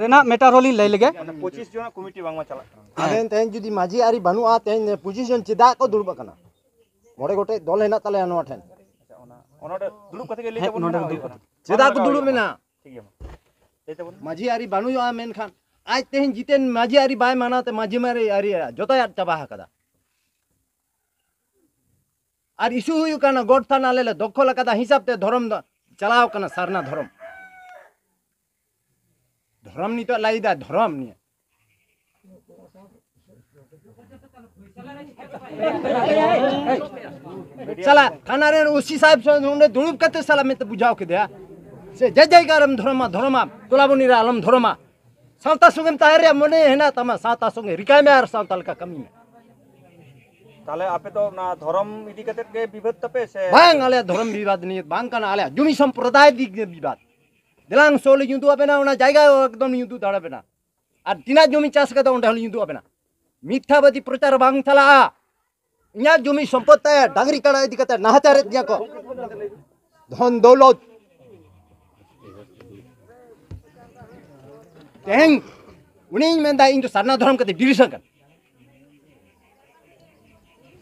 ᱨᱮᱱᱟᱜ ᱢᱮᱴᱟᱨ ᱦᱚᱸᱞᱤᱧ ᱞᱟᱹᱭ ᱞᱮᱜᱮ᱾ ᱯᱚᱸᱪᱤᱥ ᱡᱚᱱᱟᱜ ᱠᱚᱢᱤᱴᱤ ᱵᱟᱝᱢᱟ ᱪᱟᱞᱟᱜ ᱠᱟᱱᱟ᱾ ᱟᱵᱮᱱ ᱛᱮᱦᱮᱧ ᱡᱩᱫᱤ ᱢᱟᱹᱡᱷᱤ ᱟᱹᱨᱤ ᱵᱟᱹᱱᱩᱜᱼᱟ, ᱛᱮᱦᱮᱧ ᱯᱚᱸᱪᱤᱥ ᱡᱚᱱ ᱪᱮᱫᱟᱜ ᱠᱚ ᱫᱩᱲᱩᱵ ᱟᱠᱟᱱᱟ? ᱢᱚᱬᱮ ᱜᱚᱴᱮᱡ ᱫᱚᱞ ᱦᱮᱱᱟᱜ ᱛᱟᱞᱮᱭᱟ ᱱᱚᱣᱟ ᱴᱷᱮᱱ᱾ ᱟᱪᱪᱷᱟ, ᱚᱱᱟ ᱚᱱᱟ ᱫᱩᱲᱩᱵ ᱠᱟᱛᱮ ᱜᱮ ᱞᱟᱹᱭ ᱦᱮᱸ, ᱛᱟᱵᱚᱱ ᱱᱚᱰᱮ ᱢᱮ, ᱫᱩᱲᱩᱵ ᱦᱩᱭᱩᱜᱼᱟ᱾ ᱠᱟᱛᱮ᱾ ᱪᱮᱫᱟᱜ ᱠᱚ ᱫᱩᱲᱩᱵ ᱢᱮᱱᱟ? ᱴᱷᱤᱠ ᱜᱮᱭᱟ, ᱢᱟ᱾ ᱞᱟᱹᱭ ᱛᱟᱵᱚᱱ ᱢᱮ᱾ ᱢᱟᱹᱡᱷᱤ ᱟᱹᱨᱤ ᱵᱟᱹᱱᱩᱜᱼᱟ, ᱢᱮᱱᱠᱷᱟᱱ ᱟᱡ ᱛᱮᱦᱮᱧ ᱡᱤᱛᱮᱱ ᱢᱟᱹᱡᱷᱤ ᱟᱹᱨᱤ ᱵᱟᱭ ᱢᱟᱱᱟᱣ ᱛᱮ ᱢᱟᱹᱡᱷᱤ ᱟᱹᱨᱤ, ᱟᱹᱨᱤ ᱡᱚᱛᱚᱭ ᱟᱫ ᱪᱟᱵᱟ ᱟᱠᱟᱫᱟ᱾ ᱟᱨ ᱤᱥᱩ ᱦᱩᱭᱩᱜ ᱠᱟᱱᱟ, ᱜᱚᱰ ᱛᱷᱟᱱ ᱟᱞᱮ ᱞᱮ ᱫᱚᱠᱷᱚᱞ ᱟᱠᱟᱫᱟ ᱦᱤᱥᱟᱹᱵ ᱛᱮ ᱫᱷᱚᱨᱚᱢ ᱫᱚ ᱪᱟᱞᱟᱣ ᱠᱟᱱᱟ ᱥᱟᱨᱱᱟ ᱫᱷᱚᱨᱚᱢ᱾ ᱫᱷᱚᱨᱚᱢ ᱱᱤᱛᱚᱜ ᱞᱟᱹᱭ ᱫᱟ ᱫᱷᱚᱨᱚᱢ ᱱᱤᱭᱮ᱾ ᱪᱟᱞᱟ, ᱛᱷᱟᱱᱟ ᱨᱮᱱ ᱳᱥᱤ ᱥᱟᱦᱮᱵ ᱥᱮ ᱱᱚᱰᱮ ᱫᱩᱲᱩᱵ ᱠᱟᱛᱮ ᱥᱟᱞᱟ ᱢᱮᱱᱛᱮ ᱵᱩᱡᱷᱟᱹᱣ ᱠᱮᱫᱮᱭᱟ᱾ ᱥᱮ ᱡᱮ ᱡᱟᱭᱜᱟ ᱨᱮᱢ ᱫᱷᱚᱨᱚᱢᱟ, ᱫᱷᱚᱨᱚᱢᱟ, ᱛᱚᱞᱟᱵᱚᱱᱤ ᱨᱮ ᱟᱞᱚᱢ ᱫᱷᱚᱨᱚᱢᱟ᱾ ᱥᱟᱶᱛᱟ ᱥᱚᱸᱜᱮᱢ ᱛᱟᱦᱮᱸ ᱨᱮᱭᱟᱜ ᱢᱚᱱᱮ ᱦᱮᱱᱟᱜ ᱛᱟᱢᱟ, ᱥᱟᱶᱛᱟ ᱥᱚᱸᱜᱮ ᱨᱤᱠᱟᱭ ᱢᱮ ᱟᱨ ᱥᱟᱶᱛᱟ ᱞᱮᱠᱟ ᱠᱟᱹᱢᱤ ᱢᱮ᱾ ᱛᱟᱦᱞᱮ ᱟᱯᱮ ᱫᱚ ᱚᱱᱟ ᱫᱷᱚᱨᱚᱢ ᱤᱫᱤ ᱠᱟᱛᱮᱫ ᱜᱮ ᱵᱤᱵᱟᱹᱫ ᱛᱟᱯᱮ ᱥᱮ? ᱵᱟᱝ, ᱟᱞᱮᱭᱟᱜ ᱫᱷᱚᱨᱚᱢ ᱵᱤᱵᱟᱫ ᱱᱤᱭᱮ ᱵᱟᱝ ᱠᱟᱱᱟ, ᱟᱞᱮᱭᱟᱜ ᱡᱩᱢᱤ ᱥᱚᱢᱯᱨᱚᱫᱟᱭ ᱫᱤᱠ ᱫᱤᱭᱮ ᱵᱤᱵᱟᱫ᱾ ᱫᱮᱞᱟᱝ ᱥᱚ ᱞᱤᱧ ᱩᱫᱩᱜ ᱟᱵᱮᱱᱟ, ᱚᱱᱟ ᱡᱟᱭᱜᱟ ᱮᱠᱫᱚᱢ ᱞᱤᱧ ᱩᱫᱩᱜ ᱫᱟᱲᱮ ᱵᱮᱱᱟ᱾ ᱟᱨ ᱛᱤᱱᱟᱹᱜ ᱡᱩᱢᱤ ᱪᱟᱥ ᱠᱟᱫᱟ, ᱚᱸᱰᱮ ᱦᱚᱸᱞᱤᱧ ᱩᱫᱩᱜ ᱟᱵᱮᱱᱟ᱾ ᱢᱤᱛᱷᱟᱵᱟᱫᱤ ᱯᱨᱚᱪᱟᱨ ᱵᱟᱝ ᱪᱟᱞᱟᱜᱼᱟ᱾ ᱤᱧᱟᱹᱜ ᱡᱩᱢᱤ ᱥᱚᱢᱯᱚᱫ ᱛᱮ ᱰᱟᱝᱨᱤ ᱠᱟᱰᱟ ᱤᱫᱤ ᱠᱟᱛᱮ ᱱᱟᱦᱟᱪᱟᱨᱮᱫ ᱫᱤᱧᱟ ᱠᱚ᱾ ᱫᱷᱚᱱ ᱫᱚᱣᱞᱚᱛ᱾ ᱛᱮᱦᱮᱧ ᱩᱱᱤᱧ ᱢᱮᱱᱫᱟ, ᱤᱧ ᱫᱚ ᱥᱟᱨᱱᱟ ᱫᱷᱚᱨᱚᱢ ᱠᱟᱛᱮ ᱰᱤᱞᱤᱥᱚᱱ ᱠᱟᱱᱟ᱾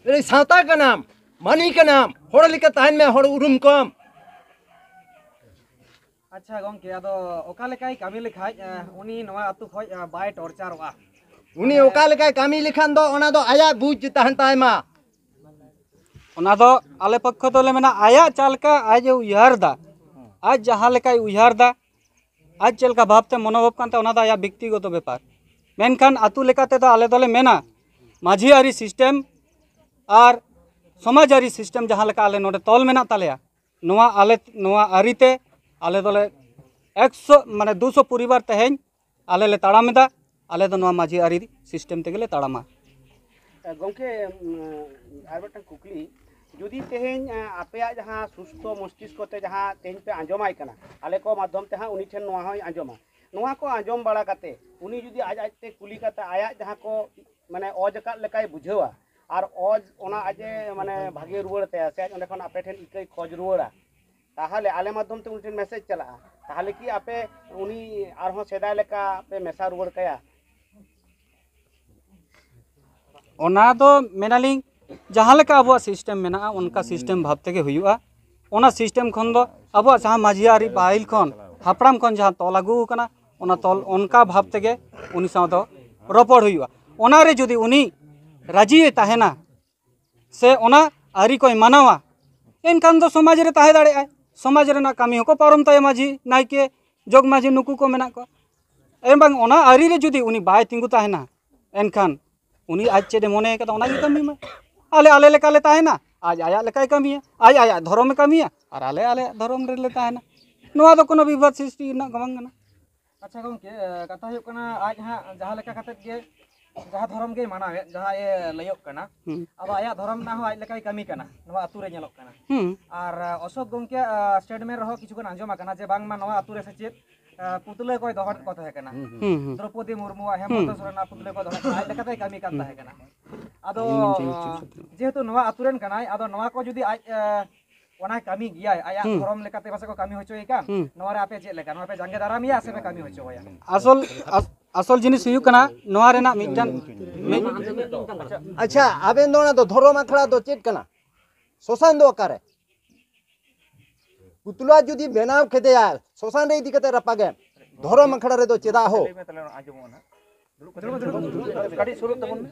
ᱮᱭ ᱥᱟᱶᱛᱟ ᱠᱟᱱᱟᱢ, ᱢᱟᱹᱱᱢᱤ ᱠᱟᱱᱟᱢ, ᱦᱚᱲ ᱞᱮᱠᱟ ᱛᱟᱦᱮᱱ ᱢᱮ, ᱦᱚᱲ ᱩᱨᱩᱢ ᱠᱚᱢ᱾ ᱟᱪᱪᱷᱟ ᱜᱚᱢᱠᱮ, ᱟᱫᱚ ᱚᱠᱟ ᱞᱮᱠᱟᱭ ᱠᱟᱹᱢᱤ ᱞᱮᱠᱷᱟᱡ, ᱮ, ᱩᱱᱤ ᱱᱚᱣᱟ ᱟᱹᱛᱩ ᱠᱷᱚᱡ, ᱮ, ᱵᱟᱭ ᱴᱚᱨᱪᱟᱨᱚᱜᱼᱟ? ᱩᱱᱤ ᱚᱠᱟ ᱞᱮᱠᱟᱭ ᱠᱟᱹᱢᱤ ᱞᱮᱠᱷᱟᱱ ᱫᱚ ᱚᱱᱟ ᱫᱚ ᱟᱭᱟᱜ ᱵᱩᱡᱽ ᱛᱟᱦᱮᱱ ᱛᱟᱭ ᱢᱟ᱾ ᱚᱱᱟ ᱫᱚ ᱟᱞᱮ ᱯᱚᱠᱠᱷᱚ ᱫᱚᱞᱮ ᱢᱮᱱᱟ, ᱟᱭᱟᱜ ᱪᱮᱫ ᱞᱮᱠᱟ ᱟᱡ ᱮ ᱩᱭᱦᱟᱹᱨ ᱫᱟ, ᱟᱡ ᱡᱟᱦᱟᱸ ᱞᱮᱠᱟᱭ ᱩᱭᱦᱟᱹᱨ ᱫᱟ, ᱟᱡ ᱪᱮᱫ ᱞᱮᱠᱟ ᱵᱷᱟᱵᱽ ᱛᱮ ᱢᱚᱱᱳᱵᱷᱟᱵ ᱠᱟᱱ ᱛᱟᱭᱟ, ᱚᱱᱟ ᱫᱚ ᱟᱭᱟᱜ ᱵᱮᱠᱛᱤᱜᱚᱛᱚ ᱵᱮᱯᱟᱨ᱾ ᱢᱮᱱᱠᱷᱟᱱ ᱟᱹᱛᱩ ᱞᱮᱠᱟ ᱛᱮᱫᱚ ᱟᱞᱮ ᱫᱚᱞᱮ ᱢᱮᱱᱟ, ᱢᱟᱹᱡᱷᱤ ᱟᱹᱨᱤ ᱥᱤᱥᱴᱮᱢ ᱟᱨ ᱥᱚᱢᱟᱡᱽ ᱟᱹᱨᱤ ᱥᱤᱥᱴᱮᱢ ᱡᱟᱦᱟᱸ ᱞᱮᱠᱟ ᱟᱞᱮ ᱱᱚᱰᱮ ᱛᱚᱞ ᱢᱮᱱᱟᱜ ᱛᱟᱞᱮᱭᱟ, ᱱᱚᱣᱟ ᱟᱞᱮ, ᱱᱚᱣᱟ ᱟᱹᱨᱤᱛᱮ ᱟᱞᱮ ᱫᱚᱞᱮ ᱮᱠᱥᱚ, ᱢᱟᱱᱮ ᱫᱩᱥᱚ ᱯᱚᱨᱤᱵᱟᱨ ᱛᱮᱦᱮᱧ ᱟᱞᱮ ᱞᱮ ᱛᱟᱲᱟᱢ ᱮᱫᱟ᱾ ᱟᱞᱮ ᱫᱚ ᱱᱚᱣᱟ ᱢᱟᱹᱡᱷᱤ ᱟᱹᱨᱤ ᱥᱤᱥᱴᱮᱢ ᱛᱮᱜᱮ ᱞᱮ ᱛᱟᱲᱟᱢᱟ᱾ ᱮ, ᱜᱚᱢᱠᱮ, ᱩᱢ, ᱟᱨ ᱢᱤᱫᱴᱟᱝ ᱠᱩᱠᱞᱤ, ᱡᱩᱫᱤ ᱛᱮᱦᱮᱧ, ᱮ, ᱟᱯᱮᱭᱟᱜ ᱡᱟᱦᱟᱸ ᱥᱩᱥᱛᱷᱚ ᱢᱚᱥᱛᱤᱥᱠᱚ ᱛᱮ ᱡᱟᱦᱟᱸ ᱛᱮᱦᱮᱧ ᱯᱮ ᱟᱸᱡᱚᱢᱟᱭ ᱠᱟᱱᱟ, ᱟᱞᱮ ᱠᱚ ᱢᱟᱫᱽᱫᱷᱚᱢ ᱛᱮ ᱦᱟᱸᱜ ᱩᱱᱤ ᱴᱷᱮᱱ ᱱᱚᱣᱟ ᱦᱚᱸᱭ ᱟᱸᱡᱚᱢᱟ, ᱱᱚᱣᱟ ᱠᱚ ᱟᱸᱡᱚᱢ ᱵᱟᱲᱟ ᱠᱟᱛᱮ ᱩᱱᱤ ᱡᱩᱫᱤ ᱟᱡ ᱟᱡᱛᱮ ᱠᱩᱞᱤ ᱠᱟᱛᱮ ᱟᱭᱟᱜ ᱡᱟᱦᱟᱸ ᱠᱚ, ᱢᱟᱱᱮ, ᱚᱡᱽ ᱟᱠᱟᱫ ᱞᱮᱠᱟᱭ ᱵᱩᱡᱷᱟᱹᱣᱟ, ᱟᱨ ᱚᱡᱽ ᱚᱱᱟ ᱟᱡ ᱮ, ᱢᱟᱱᱮ, ᱵᱷᱟᱜᱮ ᱨᱩᱣᱟᱹᱲ ᱛᱟᱭᱟ, ᱥᱮ ᱟᱡ ᱚᱸᱰᱮ ᱠᱷᱚᱱ ᱟᱯᱮ ᱴᱷᱮᱱ ᱤᱠᱟᱹᱭ ᱠᱷᱚᱡᱽ ᱨᱩᱣᱟᱹᱲᱟ, ᱛᱟᱦᱚᱞᱮ ᱟᱞᱮ ᱢᱟᱫᱽᱫᱷᱚᱢ ᱛᱮ ᱩᱱᱤ ᱴᱷᱮᱱ ᱢᱮᱥᱮᱡᱽ ᱪᱟᱞᱟᱜᱼᱟ᱾ ᱛᱟᱦᱚᱞᱮ ᱠᱤ ᱟᱯᱮ ᱩᱱᱤ ᱟᱨᱦᱚᱸ ᱥᱮᱫᱟᱭ ᱞᱮᱠᱟ ᱯᱮ ᱢᱮᱥᱟ ᱨᱩᱣᱟᱹᱲ ᱠᱟᱭᱟ? ᱚᱱᱟ ᱫᱚ ᱢᱮᱱᱟᱞᱤᱧ, ᱡᱟᱦᱟᱸ ᱞᱮᱠᱟ ᱟᱵᱚᱣᱟᱜ ᱥᱤᱥᱴᱮᱢ ᱢᱮᱱᱟᱜᱼᱟ, ᱚᱱᱠᱟ ᱥᱤᱥᱴᱮᱢ ᱵᱷᱟᱵᱽ ᱛᱮᱜᱮ ᱦᱩᱭᱩᱜᱼᱟ᱾ ᱚᱱᱟ ᱥᱤᱥᱴᱮᱢ ᱠᱷᱚᱱ ᱫᱚ ᱟᱵᱚᱣᱟᱜ ᱡᱟᱦᱟᱸ ᱢᱟᱹᱡᱷᱤ ᱟᱹᱨᱤ ᱯᱟᱹᱦᱤᱞ ᱠᱷᱚᱱ, ᱦᱟᱯᱲᱟᱢ ᱠᱷᱚᱱ ᱡᱟᱦᱟᱸ ᱛᱚᱞ ᱟᱹᱜᱩ ᱟᱠᱟᱱᱟ, ᱚᱱᱟ ᱛᱚᱞ ᱚᱱᱠᱟ ᱵᱷᱟᱵᱽ ᱛᱮᱜᱮ ᱩᱱᱤ ᱥᱟᱶ ᱫᱚ ᱨᱚᱯᱚᱲ ᱦᱩᱭᱩᱜᱼᱟ᱾ ᱚᱱᱟ ᱨᱮ ᱡᱩᱫᱤ ᱩᱱᱤ ᱨᱟᱹᱡᱤᱭᱮ ᱛᱟᱦᱮᱱᱟ ᱥᱮ ᱚᱱᱟ ᱟᱹᱨᱤ ᱠᱚᱭ ᱢᱟᱱᱟᱣᱟ, ᱮᱱᱠᱷᱟᱱ ᱫᱚ ᱥᱚᱢᱟᱡᱽ ᱨᱮ ᱛᱟᱦᱮᱸ ᱫᱟᱲᱮᱭᱟᱜᱼᱟᱭ᱾ ᱥᱚᱢᱟᱡᱽ ᱨᱮᱱᱟᱜ ᱠᱟᱹᱢᱤ ᱦᱚᱸᱠᱚ ᱯᱟᱨᱚᱢ ᱛᱟᱭᱟ, ᱢᱟᱹᱡᱷᱤ, ᱱᱟᱭᱠᱮ, ᱡᱚᱜᱽ ᱢᱟᱹᱡᱷᱤ, ᱱᱩᱠᱩ ᱠᱚ ᱢᱮᱱᱟᱜ ᱠᱚᱣᱟ᱾ ᱮᱵᱚᱝ ᱚᱱᱟ ᱟᱹᱨᱤ ᱨᱮ ᱡᱩᱫᱤ ᱩᱱᱤ ᱵᱟᱭ ᱛᱤᱸᱜᱩ ᱛᱟᱦᱮᱱᱟ, ᱮᱱᱠᱷᱟᱱ ᱩᱱᱤ ᱟᱡ ᱪᱮᱫ ᱮ ᱢᱚᱱᱮ ᱠᱟᱫᱟ, ᱚᱱᱟ ᱜᱮ ᱠᱟᱹᱢᱤ ᱢᱟ᱾ ᱟᱞᱮ ᱟᱞᱮ ᱞᱮᱠᱟ ᱞᱮ ᱛᱟᱦᱮᱱᱟ, ᱟᱡ ᱟᱭᱟᱜ ᱞᱮᱠᱟᱭ ᱠᱟᱹᱢᱤᱭᱟ, ᱟᱡ ᱟᱭᱟᱜ ᱫᱷᱚᱨᱚᱢᱮ ᱠᱟᱹᱢᱤᱭᱟ, ᱟᱨ ᱟᱞᱮ ᱟᱞᱮᱭᱟᱜ ᱫᱷᱚᱨᱚᱢ ᱨᱮᱞᱮ ᱛᱟᱦᱮᱱᱟ᱾ ᱱᱚᱣᱟ ᱫᱚ ᱠᱳᱱᱳ ᱵᱤᱵᱟᱫ ᱥᱨᱤᱥᱴᱤ ᱨᱮᱱᱟᱜ ᱜᱮ ᱵᱟᱝ ᱠᱟᱱᱟ᱾ ᱟᱪᱪᱷᱟ ᱜᱚᱢᱠᱮ, ᱮ, ᱠᱟᱛᱷᱟ ᱦᱩᱭᱩᱜ ᱠᱟᱱᱟ, ᱟᱡ ᱦᱟᱸᱜ ᱡᱟᱦᱟᱸ ᱞᱮᱠᱟ ᱠᱟᱛᱮᱫ ᱜᱮ ᱡᱟᱦᱟᱸ ᱫᱷᱚᱨᱚᱢ ᱜᱮᱭ ᱢᱟᱱᱟᱣᱮᱫ, ᱡᱟᱦᱟᱸ ᱮ ᱞᱟᱹᱭᱚᱜ ᱠᱟᱱᱟ, ᱦᱩᱸ᱾ ᱟᱫᱚ ᱟᱭᱟᱜ ᱫᱷᱚᱨᱚᱢ ᱨᱮᱱᱟᱜ ᱦᱚᱸ ᱟᱡ ᱞᱮᱠᱟᱭ ᱠᱟᱹᱢᱤ ᱠᱟᱱᱟ, ᱱᱚᱣᱟ ᱟᱹᱛᱩ ᱨᱮ ᱧᱮᱞᱚᱜ ᱠᱟᱱᱟ᱾ ᱦᱩᱸ᱾ ᱟᱨ, ᱮ, ᱚᱥᱳᱠ ᱜᱚᱢᱠᱮ, ᱮ, ᱥᱴᱮᱴᱢᱮᱱᱴ ᱨᱮᱦᱚᱸ ᱠᱤᱪᱷᱩ ᱜᱟᱱ ᱟᱸᱡᱚᱢ ᱟᱠᱟᱱᱟ ᱡᱮ ᱵᱟᱝᱢᱟ ᱱᱚᱣᱟ ᱟᱹᱛᱩ ᱨᱮ ᱥᱮ ᱪᱮᱫ, ᱮ, ᱯᱩᱛᱞᱟᱹ ᱠᱚᱭ ᱫᱚᱦᱚ ᱠᱚ ᱛᱟᱦᱮᱸ ᱠᱟᱱᱟ᱾ ᱦᱩᱸ, ᱦᱩᱸ᱾ ᱫᱨᱚᱯᱚᱫᱤ ᱢᱩᱨᱢᱩᱣᱟᱜ, ᱦᱮᱢᱚᱱᱛᱚ ᱦᱩᱸ᱾ ᱥᱚᱨᱮᱱᱟᱜ ᱯᱩᱛᱞᱟᱹ ᱠᱚ ᱫᱚᱦᱚ ᱠᱟᱱᱟ, ᱟᱡ ᱞᱮᱠᱟᱛᱮᱭ ᱠᱟᱹᱢᱤ ᱠᱟᱱ ᱦᱩᱸ᱾ ᱛᱟᱦᱮᱸ ᱠᱟᱱᱟ᱾ ᱟᱫᱚ ᱦᱩᱸ, ᱦᱩᱸ, ᱦᱩᱸ, ᱦᱩᱸ᱾ ᱡᱮᱦᱮᱛᱩ ᱱᱚᱣᱟ ᱟᱹᱛᱩ ᱨᱮᱱ ᱠᱟᱱᱟᱭ, ᱟᱫᱚ ᱱᱚᱣᱟ ᱠᱚ ᱡᱩᱫᱤ ᱟᱡ, ᱮ, ᱚᱱᱟᱭ ᱠᱟᱹᱢᱤ ᱜᱮᱭᱟᱭ, ᱟᱭᱟᱜ ᱦᱩᱸ᱾ ᱫᱷᱚᱨᱚᱢ ᱞᱮᱠᱟᱛᱮ ᱯᱟᱥᱮ ᱠᱚ ᱠᱟᱹᱢᱤ ᱦᱚᱪᱚᱭᱮ ᱠᱟᱱ, ᱦᱩᱸ᱾ ᱱᱚᱣᱟ ᱨᱮ ᱟᱯᱮ ᱪᱮᱫ ᱞᱮᱠᱟ? ᱱᱚᱣᱟ ᱯᱮ ᱡᱟᱸᱜᱮ ᱫᱟᱨᱟᱢᱮᱭᱟ ᱥᱮ ᱯᱮ ᱠᱟᱹᱢᱤ ᱦᱚᱪᱚᱣᱟᱭᱟ? ᱟᱥᱚᱞ, ᱟᱥ-, ᱟᱥᱚᱞ ᱡᱤᱱᱤᱥ ᱦᱩᱭᱩᱜ ᱠᱟᱱᱟ, ᱱᱚᱣᱟ ᱨᱮᱱᱟᱜ ᱢᱤᱫᱴᱟᱝ, ᱢᱤᱫ ᱟᱪᱪᱷᱟ, ᱟᱵᱮᱱ ᱫᱚ ᱚᱱᱟ ᱫᱚ ᱫᱷᱚᱨᱚᱢ ᱟᱠᱷᱲᱟ ᱫᱚ ᱪᱮᱫ ᱠᱟᱱᱟ? ᱥᱚᱥᱟᱱ ᱫᱚ ᱚᱠᱟᱨᱮ? ᱯᱩᱛᱞᱟ ᱡᱩᱫᱤ ᱵᱮᱱᱟᱣ ᱠᱮᱫᱮᱭᱟ, ᱥᱚᱥᱟᱱ ᱨᱮ ᱤᱫᱤ ᱠᱟᱛᱮ ᱨᱟᱯᱟᱜᱮᱢ, ᱫᱷᱚᱨᱚᱢ ᱟᱠᱷᱲᱟ ᱨᱮᱫᱚ ᱪᱮᱫᱟᱜ ᱦᱳ? ᱠᱟᱹᱴᱤᱡ ᱥᱩᱨᱩᱜ ᱛᱟᱵᱚᱱ ᱢᱮ᱾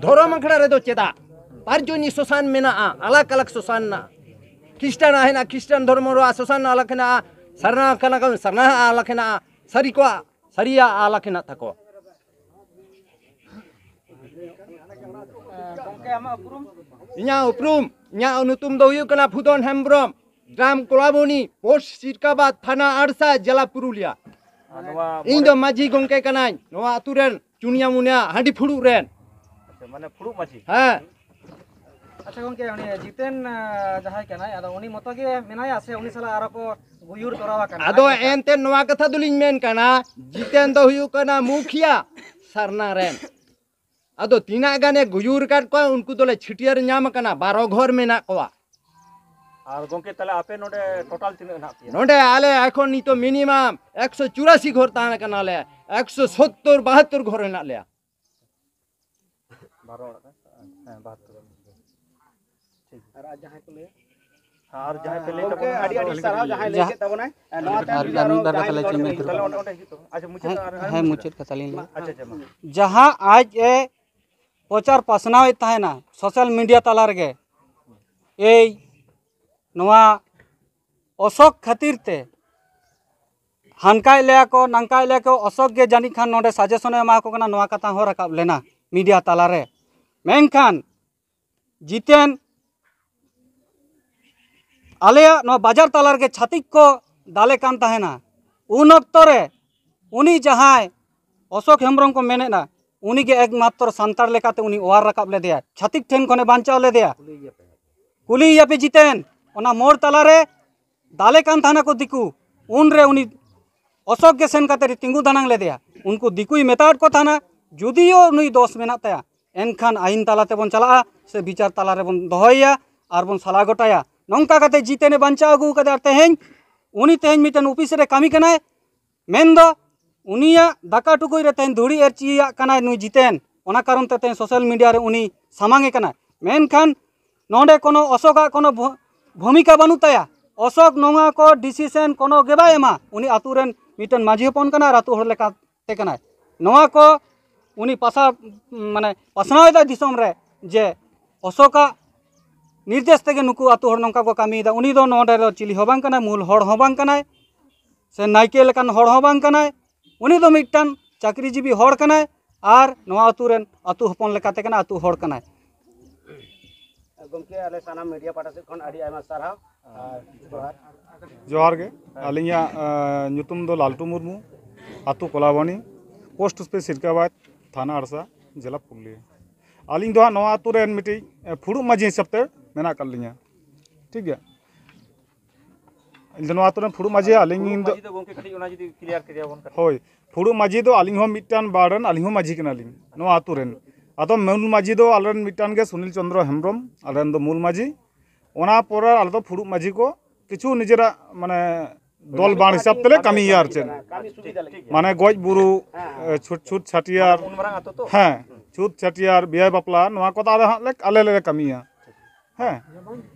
ᱫᱷᱚᱨᱚᱢ ᱟᱠᱷᱲᱟ ᱨᱮᱫᱚ ᱪᱮᱫᱟᱜ? ᱯᱟᱨᱡᱚᱱᱤ ᱥᱚᱥᱟᱱ ᱢᱮᱱᱟᱜᱼᱟ, ᱟᱞᱟᱜᱽ ᱟᱞᱟᱜᱽ ᱥᱚᱥᱟᱱ ᱢᱮᱱᱟᱜᱼᱟ᱾ ᱠᱷᱨᱤᱥᱴᱟᱱ ᱦᱮᱱᱟᱜᱼᱟ, ᱠᱷᱨᱤᱥᱴᱟᱱ ᱫᱷᱚᱨᱢᱚ ᱨᱮᱭᱟᱜ ᱥᱚᱥᱟᱱ ᱟᱞᱟᱜᱽ ᱦᱮᱱᱟᱜᱼᱟ, ᱥᱟᱨᱱᱟ ᱠᱟᱱᱟ ᱠᱚ, ᱥᱟᱨᱱᱟ ᱟᱞᱟᱜᱽ ᱦᱮᱱᱟᱜᱼᱟ, ᱥᱟᱹᱨᱤ ᱠᱚᱣᱟᱜ, ᱥᱟᱹᱨᱤᱭᱟᱜ ᱟᱞᱟᱜᱽ ᱦᱮᱱᱟᱜ ᱛᱟᱠᱚᱣᱟ᱾ ᱜᱚᱢᱠᱮ, ᱟᱢᱟᱜ ᱩᱯᱨᱩᱢ? ᱤᱧᱟᱹᱜ ᱩᱯᱨᱩᱢ, ᱤᱧᱟᱹᱜ ᱧᱩᱛᱩᱢ ᱫᱚ ᱦᱩᱭᱩᱜ ᱠᱟᱱᱟ ᱯᱷᱩᱫᱚᱱ ᱦᱮᱢᱵᱨᱚᱢ, ᱜᱨᱟᱢ ᱠᱚᱞᱟᱵᱚᱱᱤ, ᱯᱳᱥᱴ ᱥᱤᱨᱠᱟᱵᱟᱫ, ᱛᱷᱟᱱᱟ ᱟᱲᱥᱟ, ᱡᱮᱞᱟ ᱯᱩᱨᱩᱞᱤᱭᱟ᱾ ᱟᱨ ᱱᱚᱣᱟ ᱤᱧ ᱫᱚ ᱢᱚᱬᱮ ᱢᱟᱹᱡᱷᱤ ᱜᱚᱢᱠᱮ ᱠᱟᱱᱟᱹᱧ ᱱᱚᱣᱟ ᱟᱹᱛᱩ ᱨᱮᱱ, ᱪᱩᱱᱤᱭᱟ ᱢᱩᱱᱤᱭᱟ ᱦᱟᱺᱰᱤ ᱯᱷᱩᱲᱩᱜ ᱨᱮᱱ᱾ ᱟᱪᱪᱷᱟ, ᱢᱟᱱᱮ ᱯᱷᱩᱲᱩᱜ ᱢᱟᱹᱡᱷᱤ? ᱦᱮᱸ᱾ ᱟᱪᱪᱷᱟ ᱜᱚᱢᱠᱮ, ᱩᱱᱤ ᱡᱤᱛᱮᱱ, ᱟᱸ, ᱡᱟᱦᱟᱸᱭ ᱠᱟᱱᱟᱭ, ᱟᱫᱚ ᱩᱱᱤ ᱢᱚᱛᱚ ᱜᱮ ᱢᱮᱱᱟᱭᱟ ᱥᱮ ᱩᱱᱤ ᱥᱟᱞᱟᱜ ᱟᱨᱚ ᱠᱚ ᱜᱩᱭᱩᱨ ᱛᱚᱨᱟᱣ ᱟᱠᱟᱱᱟ? ᱟᱫᱚ ᱟᱡ ᱞᱮᱠᱟ? ᱮᱱᱛᱮ ᱱᱚᱣᱟ ᱠᱟᱛᱷᱟ ᱫᱚᱞᱤᱧ ᱢᱮᱱ ᱠᱟᱱᱟ, ᱡᱤᱛᱮᱱ ᱫᱚ ᱦᱩᱭᱩᱜ ᱠᱟᱱᱟ ᱢᱩᱠᱷᱤᱭᱟ ᱥᱟᱨᱱᱟ ᱨᱮᱱ᱾ ᱟᱫᱚ ᱛᱤᱱᱟᱹᱜ ᱜᱟᱱᱮ ᱜᱩᱭᱩᱨ ᱟᱠᱟᱫ ᱠᱚᱣᱟ, ᱩᱱᱠᱩ ᱫᱚᱞᱮ ᱪᱷᱟᱹᱴᱭᱟᱹᱨ ᱧᱟᱢ ᱟᱠᱟᱱᱟ, ᱵᱟᱨᱚ ᱜᱷᱚᱨ ᱢᱮᱱᱟᱜ ᱠᱚᱣᱟ᱾ ᱟᱨ ᱜᱚᱢᱠᱮ, ᱛᱟᱦᱚᱞᱮ ᱟᱯᱮ ᱱᱚᱰᱮ ᱴᱳᱴᱟᱞ ᱛᱤᱱᱟᱹᱜ ᱦᱮᱱᱟᱜ ᱯᱮᱭᱟ? ᱱᱚᱰᱮ ᱟᱞᱮ ᱮᱠᱷᱚᱱ ᱱᱤᱛᱚᱜ ᱢᱤᱱᱤᱢᱟᱢ ᱮᱠᱥᱚ ᱪᱩᱨᱟᱥᱤ ᱜᱷᱚᱨ ᱛᱟᱦᱮᱸ ᱠᱟᱱᱟᱞᱮ, ᱮᱠᱥᱚ ᱥᱚᱛᱛᱚᱨ ᱵᱟᱦᱟᱛᱛᱚᱨ ᱜᱷᱚᱨ ᱦᱮᱱᱟᱜ ᱞᱮᱭᱟ᱾ ᱵᱟᱨᱚ ᱚᱲᱟᱜ ᱨᱮ? ᱦᱮᱸ, ᱵᱟᱦᱟᱛᱛᱚᱨ᱾ ᱴᱷᱤᱠ᱾ ᱟᱨ ᱟᱨ ᱡᱟᱦᱟᱸᱭ ᱠᱚ ᱞᱟᱹᱭᱟ? ᱦᱮᱸ, ᱟᱨ ᱡᱟᱦᱟᱸᱭ ᱯᱮ ᱞᱟᱹᱭ ᱜᱚᱢᱠᱮ, ᱛᱟᱵᱚᱱᱟ? ᱟᱹᱰᱤ ᱟᱹᱰᱤ ᱥᱟᱨᱦᱟᱣ ᱡᱟᱦᱟᱸᱭ ᱞᱟᱹᱭ ᱡᱟᱦᱟᱸ ᱠᱮᱫ ᱛᱟᱵᱚᱱᱟᱭ᱾ ᱱᱚᱣᱟ ᱛᱟᱭᱚᱢ ᱟᱨ ᱡᱩᱫᱤ ᱟᱨ ᱟᱨᱚ ᱢᱤᱫ ᱵᱟᱨ ᱠᱟᱛᱷᱟ ᱡᱟᱦᱟᱸᱭ ᱞᱟᱹᱭ ᱦᱚᱪᱚᱭ ᱢᱮ᱾ ᱛᱟᱦᱚᱞᱮ ᱚᱸᱰᱮ, ᱚᱸᱰᱮ ᱦᱤᱡᱩᱜ ᱛᱟᱵᱚᱱ᱾ ᱟᱪᱪᱷᱟ, ᱢᱩᱪᱟᱹᱫ ᱦᱮᱸ, ᱟᱨ ᱦᱮᱸ, ᱢᱩᱪᱟᱹᱫ ᱠᱟᱛᱷᱟ ᱞᱤᱧ ᱞᱟᱹᱭᱟ᱾ ᱟᱪᱪᱷᱟ, ᱟᱪᱪᱷᱟ, ᱢᱟ᱾ ᱡᱟᱦᱟᱸ ᱟᱡ ᱮ ᱯᱨᱚᱪᱟᱨ ᱯᱟᱥᱱᱟᱣᱮᱫ ᱛᱟᱦᱮᱱᱟ ᱥᱳᱥᱟᱞ ᱢᱤᱰᱤᱭᱟ ᱛᱟᱞᱟ ᱨᱮᱜᱮ, ᱮᱭ ᱱᱚᱣᱟ ᱚᱥᱳᱠ ᱠᱷᱟᱹᱛᱤᱨ ᱛᱮ ᱦᱟᱱᱠᱟᱭ ᱞᱟᱹᱭᱟ ᱠᱚ, ᱱᱟᱝᱠᱟᱭ ᱞᱟᱹᱭᱟ ᱠᱚ, ᱚᱥᱳᱠ ᱜᱮ ᱡᱟᱹᱱᱤᱡ ᱠᱷᱟᱱ ᱱᱚᱰᱮ ᱥᱟᱡᱮᱥᱚᱱᱮ ᱮᱢᱟ ᱠᱚ ᱠᱟᱱᱟ, ᱱᱚᱣᱟ ᱠᱟᱛᱷᱟ ᱦᱚᱸ ᱨᱟᱠᱟᱵ ᱞᱮᱱᱟ ᱢᱤᱰᱤᱭᱟ ᱛᱟᱞᱟᱨᱮ᱾ ᱢᱮᱱᱠᱷᱟᱱ ᱡᱤᱛᱮᱱ ᱟᱞᱮᱭᱟᱜ ᱱᱚᱣᱟ ᱵᱟᱡᱟᱨ ᱛᱟᱞᱟ ᱨᱮᱜᱮ ᱪᱷᱟᱹᱛᱤᱠ ᱠᱚ ᱫᱟᱞᱮ ᱠᱟᱱ ᱛᱟᱦᱮᱱᱟ᱾ ᱩᱱ ᱚᱠᱛᱚ ᱨᱮ ᱩᱱᱤ ᱡᱟᱦᱟᱸᱭ ᱚᱥᱳᱠ ᱦᱮᱢᱵᱨᱚᱢ ᱠᱚ ᱢᱮᱱᱮᱫᱼᱟ, ᱩᱱᱤᱜᱮ ᱮᱠᱢᱟᱛᱨᱚ ᱥᱟᱱᱛᱟᱲ ᱞᱮᱠᱟᱛᱮ ᱩᱱᱤ ᱚᱣᱟᱨ ᱨᱟᱠᱟᱵ ᱞᱮᱫᱮᱭᱟ, ᱪᱷᱟᱹᱛᱤᱠ ᱴᱷᱮᱱ ᱠᱷᱚᱱᱮ ᱵᱟᱧᱪᱟᱣ ᱞᱮᱫᱮᱭᱟ᱾ ᱠᱩᱞᱤᱭᱮᱭᱟᱯᱮ ᱡᱤᱛᱮᱱ, ᱚᱱᱟ ᱢᱳᱲ ᱛᱟᱞᱟᱨᱮ ᱫᱟᱞᱮ ᱠᱟᱱ ᱛᱟᱦᱮᱱᱟ ᱠᱚ ᱫᱤᱠᱩ, ᱩᱱᱨᱮ ᱩᱱᱤ ᱚᱥᱳᱠ ᱜᱮ ᱥᱮᱱ ᱠᱟᱛᱮ ᱛᱤᱸᱜᱩ ᱫᱟᱱᱟᱝ ᱞᱮᱫᱮᱭᱟ᱾ ᱩᱱᱠᱩ ᱫᱤᱠᱩᱭ ᱢᱮᱛᱟᱣᱟᱫ ᱠᱚ ᱛᱟᱦᱮᱱᱟ, ᱡᱩᱫᱤᱭᱳ ᱱᱩᱭ ᱫᱳᱥ ᱢᱮᱱᱟᱜ ᱛᱟᱭᱟ, ᱮᱱᱠᱷᱟᱱ ᱟᱹᱭᱤᱱ ᱛᱟᱞᱟ ᱛᱮᱵᱚᱱ ᱪᱟᱞᱟᱜᱼᱟ, ᱥᱮ ᱵᱤᱪᱟᱹᱨ ᱛᱟᱞᱟ ᱨᱮᱵᱚᱱ ᱫᱚᱦᱚᱭᱮᱭᱟ ᱟᱨ ᱵᱚᱱ ᱥᱟᱞᱟ ᱜᱚᱴᱟᱭᱟ᱾ ᱱᱚᱝᱠᱟ ᱠᱟᱛᱮ ᱡᱤᱛᱮᱱᱮ ᱵᱟᱧᱪᱟᱣ ᱟᱹᱜᱩ ᱠᱟᱫᱮᱭᱟ᱾ ᱟᱨ ᱛᱮᱦᱮᱧ ᱩᱱᱤ ᱛᱮᱦᱮᱧ ᱢᱤᱫᱴᱮᱱ ᱚᱯᱷᱤᱥ ᱨᱮ ᱠᱟᱹᱢᱤ ᱠᱟᱱᱟᱭ, ᱢᱮᱱᱫᱚ ᱩᱱᱤᱭᱟᱜ ᱫᱟᱠᱟ ᱴᱩᱠᱩᱡ ᱨᱮ ᱛᱮᱦᱮᱧ ᱫᱷᱩᱲᱤ ᱮᱨᱪᱤᱭᱟᱜ ᱠᱟᱱᱟᱭ ᱱᱩᱭ ᱡᱤᱛᱮᱱ᱾ ᱚᱱᱟ ᱠᱟᱨᱚᱱ ᱛᱮ ᱛᱮᱦᱮᱧ ᱥᱳᱥᱟᱞ ᱢᱤᱰᱤᱭᱟ ᱨᱮ ᱩᱱᱤ ᱥᱟᱢᱟᱝ ᱮ ᱠᱟᱱᱟᱭ᱾ ᱢᱮᱱᱠᱷᱟᱱ ᱱᱚᱰᱮ ᱠᱳᱱᱳ ᱚᱥᱳᱠᱟᱜ ᱠᱳᱱᱳ ᱵᱷᱩ-, ᱵᱷᱩᱢᱤᱠᱟ ᱵᱟᱹᱱᱩᱜ ᱛᱟᱭᱟ᱾ ᱚᱥᱳᱠ ᱱᱚᱣᱟ ᱠᱚ ᱰᱤᱥᱤᱥᱮᱱ ᱠᱳᱱᱳ ᱜᱮ ᱵᱟᱭ ᱮᱢᱟ᱾ ᱩᱱᱤ ᱟᱹᱛᱩ ᱨᱮᱱ ᱢᱤᱫᱴᱮᱱ ᱢᱟᱹᱡᱷᱤ ᱦᱚᱯᱚᱱ ᱠᱟᱱᱟᱭ ᱟᱨ ᱟᱹᱛᱩ ᱦᱚᱲ ᱞᱮᱠᱟᱛᱮ ᱠᱟᱱᱟᱭ᱾ ᱱᱚᱣᱟ ᱠᱚ ᱩᱱᱤ ᱯᱟᱥᱟ-, ᱢᱟᱱᱮ ᱯᱟᱥᱱᱟᱣ ᱮᱫᱟᱭ ᱫᱤᱥᱚᱢ ᱨᱮ ᱡᱮ ᱚᱥᱳᱠᱟᱜ ᱱᱤᱨᱫᱮᱥ ᱛᱮᱜᱮ ᱱᱩᱠᱩ ᱟᱹᱛᱩ ᱦᱚᱲ ᱱᱚᱝᱠᱟ ᱠᱚ ᱠᱟᱹᱢᱤᱭᱮᱫᱟ᱾ ᱩᱱᱤ ᱫᱚ ᱱᱚᱰᱮ ᱫᱚ ᱪᱤᱞᱤ ᱦᱚᱸ ᱵᱟᱝ ᱠᱟᱱᱟᱭ, ᱢᱩᱞ ᱦᱚᱲ ᱦᱚᱸ ᱵᱟᱝ ᱠᱟᱱᱟᱭ, ᱥᱮ ᱱᱟᱭᱠᱮ ᱞᱮᱠᱟᱱ ᱦᱚᱲ ᱦᱚᱸ ᱵᱟᱝ ᱠᱟᱱᱟᱭ᱾ ᱩᱱᱤ ᱫᱚ ᱢᱤᱫᱴᱟᱝ ᱪᱟᱹᱠᱨᱤᱡᱤᱵᱤ ᱦᱚᱲ ᱠᱟᱱᱟᱭ ᱟᱨ ᱱᱚᱣᱟ ᱟᱹᱛᱩ ᱨᱮᱱ ᱟᱹᱛᱩ ᱦᱚᱯᱚᱱ ᱞᱮᱠᱟᱛᱮ ᱠᱟᱱᱟ, ᱟᱹᱛᱩ ᱦᱚᱲ ᱠᱟᱱᱟᱭ᱾ ᱜᱚᱢᱠᱮ, ᱟᱞᱮ ᱥᱟᱱᱟᱢ ᱢᱤᱰᱤᱭᱟ ᱯᱟᱦᱴᱟ ᱥᱮᱫ ᱠᱷᱚᱱ ᱟᱹᱰᱤ ᱟᱭᱢᱟ ᱥᱟᱨᱦᱟᱣ ᱟᱨ ᱡᱚᱦᱟᱨ᱾ ᱡᱚᱦᱟᱨ ᱜᱮ᱾ ᱟᱹᱞᱤᱧᱟᱜ, ᱟᱸ, ᱧᱩᱛᱩᱢ ᱫᱚ ᱞᱟᱞᱴᱩ ᱢᱩᱨᱢᱩ, ᱟᱹᱛᱩ ᱠᱚᱞᱟᱵᱟᱱᱤ, ᱯᱳᱥᱴ ᱚᱯᱷᱤᱥ ᱥᱤᱨᱠᱟᱵᱟᱫᱽ, ᱛᱷᱟᱱᱟ ᱟᱲᱥᱟ, ᱡᱮᱞᱟ ᱯᱩᱨᱩᱞᱤᱭᱟᱹ᱾ ᱟᱹᱞᱤᱧ ᱫᱚ ᱦᱟᱸᱜ ᱱᱚᱣᱟ ᱟᱹᱛᱩ ᱨᱮᱱ ᱢᱤᱫᱴᱤᱡ, ᱮ, ᱯᱷᱩᱲᱩᱜ ᱢᱟᱹᱡᱷᱤ ᱦᱤᱥᱟᱹᱵ ᱛᱮ ᱢᱮᱱᱟᱜ ᱟᱠᱟᱫ ᱞᱤᱧᱟ᱾ ᱴᱷᱤᱠ ᱜᱮᱭᱟ? ᱤᱧ ᱫᱚ ᱱᱚᱣᱟ ᱟᱹᱛᱩ ᱨᱮᱱ ᱯᱷᱩᱲᱩᱜ ᱢᱟᱹᱡᱷᱤ, ᱟᱹᱞᱤᱧ ᱯᱷᱩᱲᱩᱜ ᱫᱚ ᱢᱟᱹᱡᱷᱤ ᱫᱚ ᱜᱚᱢᱠᱮ ᱠᱟᱹᱴᱤᱡ ᱚᱱᱟ ᱡᱩᱫᱤ ᱠᱞᱤᱭᱟᱨ ᱠᱮᱭᱟ ᱵᱚᱱ ᱠᱟᱹᱴᱤᱡ᱾ ᱦᱳᱭ, ᱯᱷᱩᱲᱩᱜ ᱢᱟᱹᱡᱷᱤ ᱫᱚ ᱟᱹᱞᱤᱧ ᱦᱚᱸ ᱢᱤᱫᱴᱟᱝ ᱵᱟᱲ ᱨᱮᱱ, ᱟᱹᱞᱤᱧ ᱦᱚᱸ ᱢᱟᱹᱡᱷᱤ ᱠᱟᱱᱟᱞᱤᱧ ᱱᱚᱣᱟ ᱟᱹᱛᱩ ᱨᱮᱱ᱾ ᱟᱫᱚ ᱢᱩᱞ ᱢᱟᱹᱡᱷᱤ ᱫᱚ ᱟᱞᱮ ᱨᱮᱱ ᱢᱤᱫᱴᱟᱝ ᱜᱮ ᱥᱩᱱᱤᱞ ᱪᱚᱸᱫᱽᱨᱚ ᱦᱮᱢᱵᱨᱚᱢ, ᱟᱞᱮ ᱨᱮᱱ ᱫᱚ ᱢᱩᱞ ᱢᱟᱹᱡᱷᱤ᱾ ᱚᱱᱟ ᱯᱚᱨᱮ ᱟᱞᱮ ᱫᱚ ᱯᱷᱩᱲᱩᱜ ᱢᱟᱹᱡᱷᱤ ᱠᱚ ᱠᱤᱪᱷᱩ ᱱᱤᱡᱮᱨᱟᱜ ᱢᱟᱱᱮ ᱫᱚᱞ ᱵᱟᱲ ᱦᱤᱥᱟᱵ ᱛᱮᱞᱮ ᱠᱟᱹᱢᱤᱭᱟ ᱟᱨ ᱪᱮᱫ᱾ ᱠᱟᱹᱢᱤ ᱥᱩᱵᱤᱫᱷᱟ ᱞᱟᱹᱜᱤᱫ᱾ ᱢᱟᱱᱮ ᱜᱚᱡ ᱵᱩᱨᱩ, ᱦᱮᱸ, ᱦᱮᱸ᱾ ᱮ, ᱪᱷᱩᱴ ᱪᱷᱩᱴ ᱪᱷᱟᱹᱴᱭᱟᱹᱨ, ᱩᱱ ᱢᱟᱨᱟᱝ ᱟᱛᱳ ᱛᱚ᱾ ᱦᱮᱸ, ᱪᱷᱩᱛ ᱪᱷᱟᱹᱴᱭᱟᱹᱨ, ᱵᱤᱦᱟᱹ ᱵᱟᱯᱞᱟ, ᱱᱚᱣᱟ ᱠᱚᱫᱚ ᱟᱞᱮ ᱦᱟᱸᱜ ᱞᱮ, ᱟᱞᱮ ᱞᱮ ᱠᱟᱹᱢᱤᱭᱟ᱾ ᱦᱮᱸ,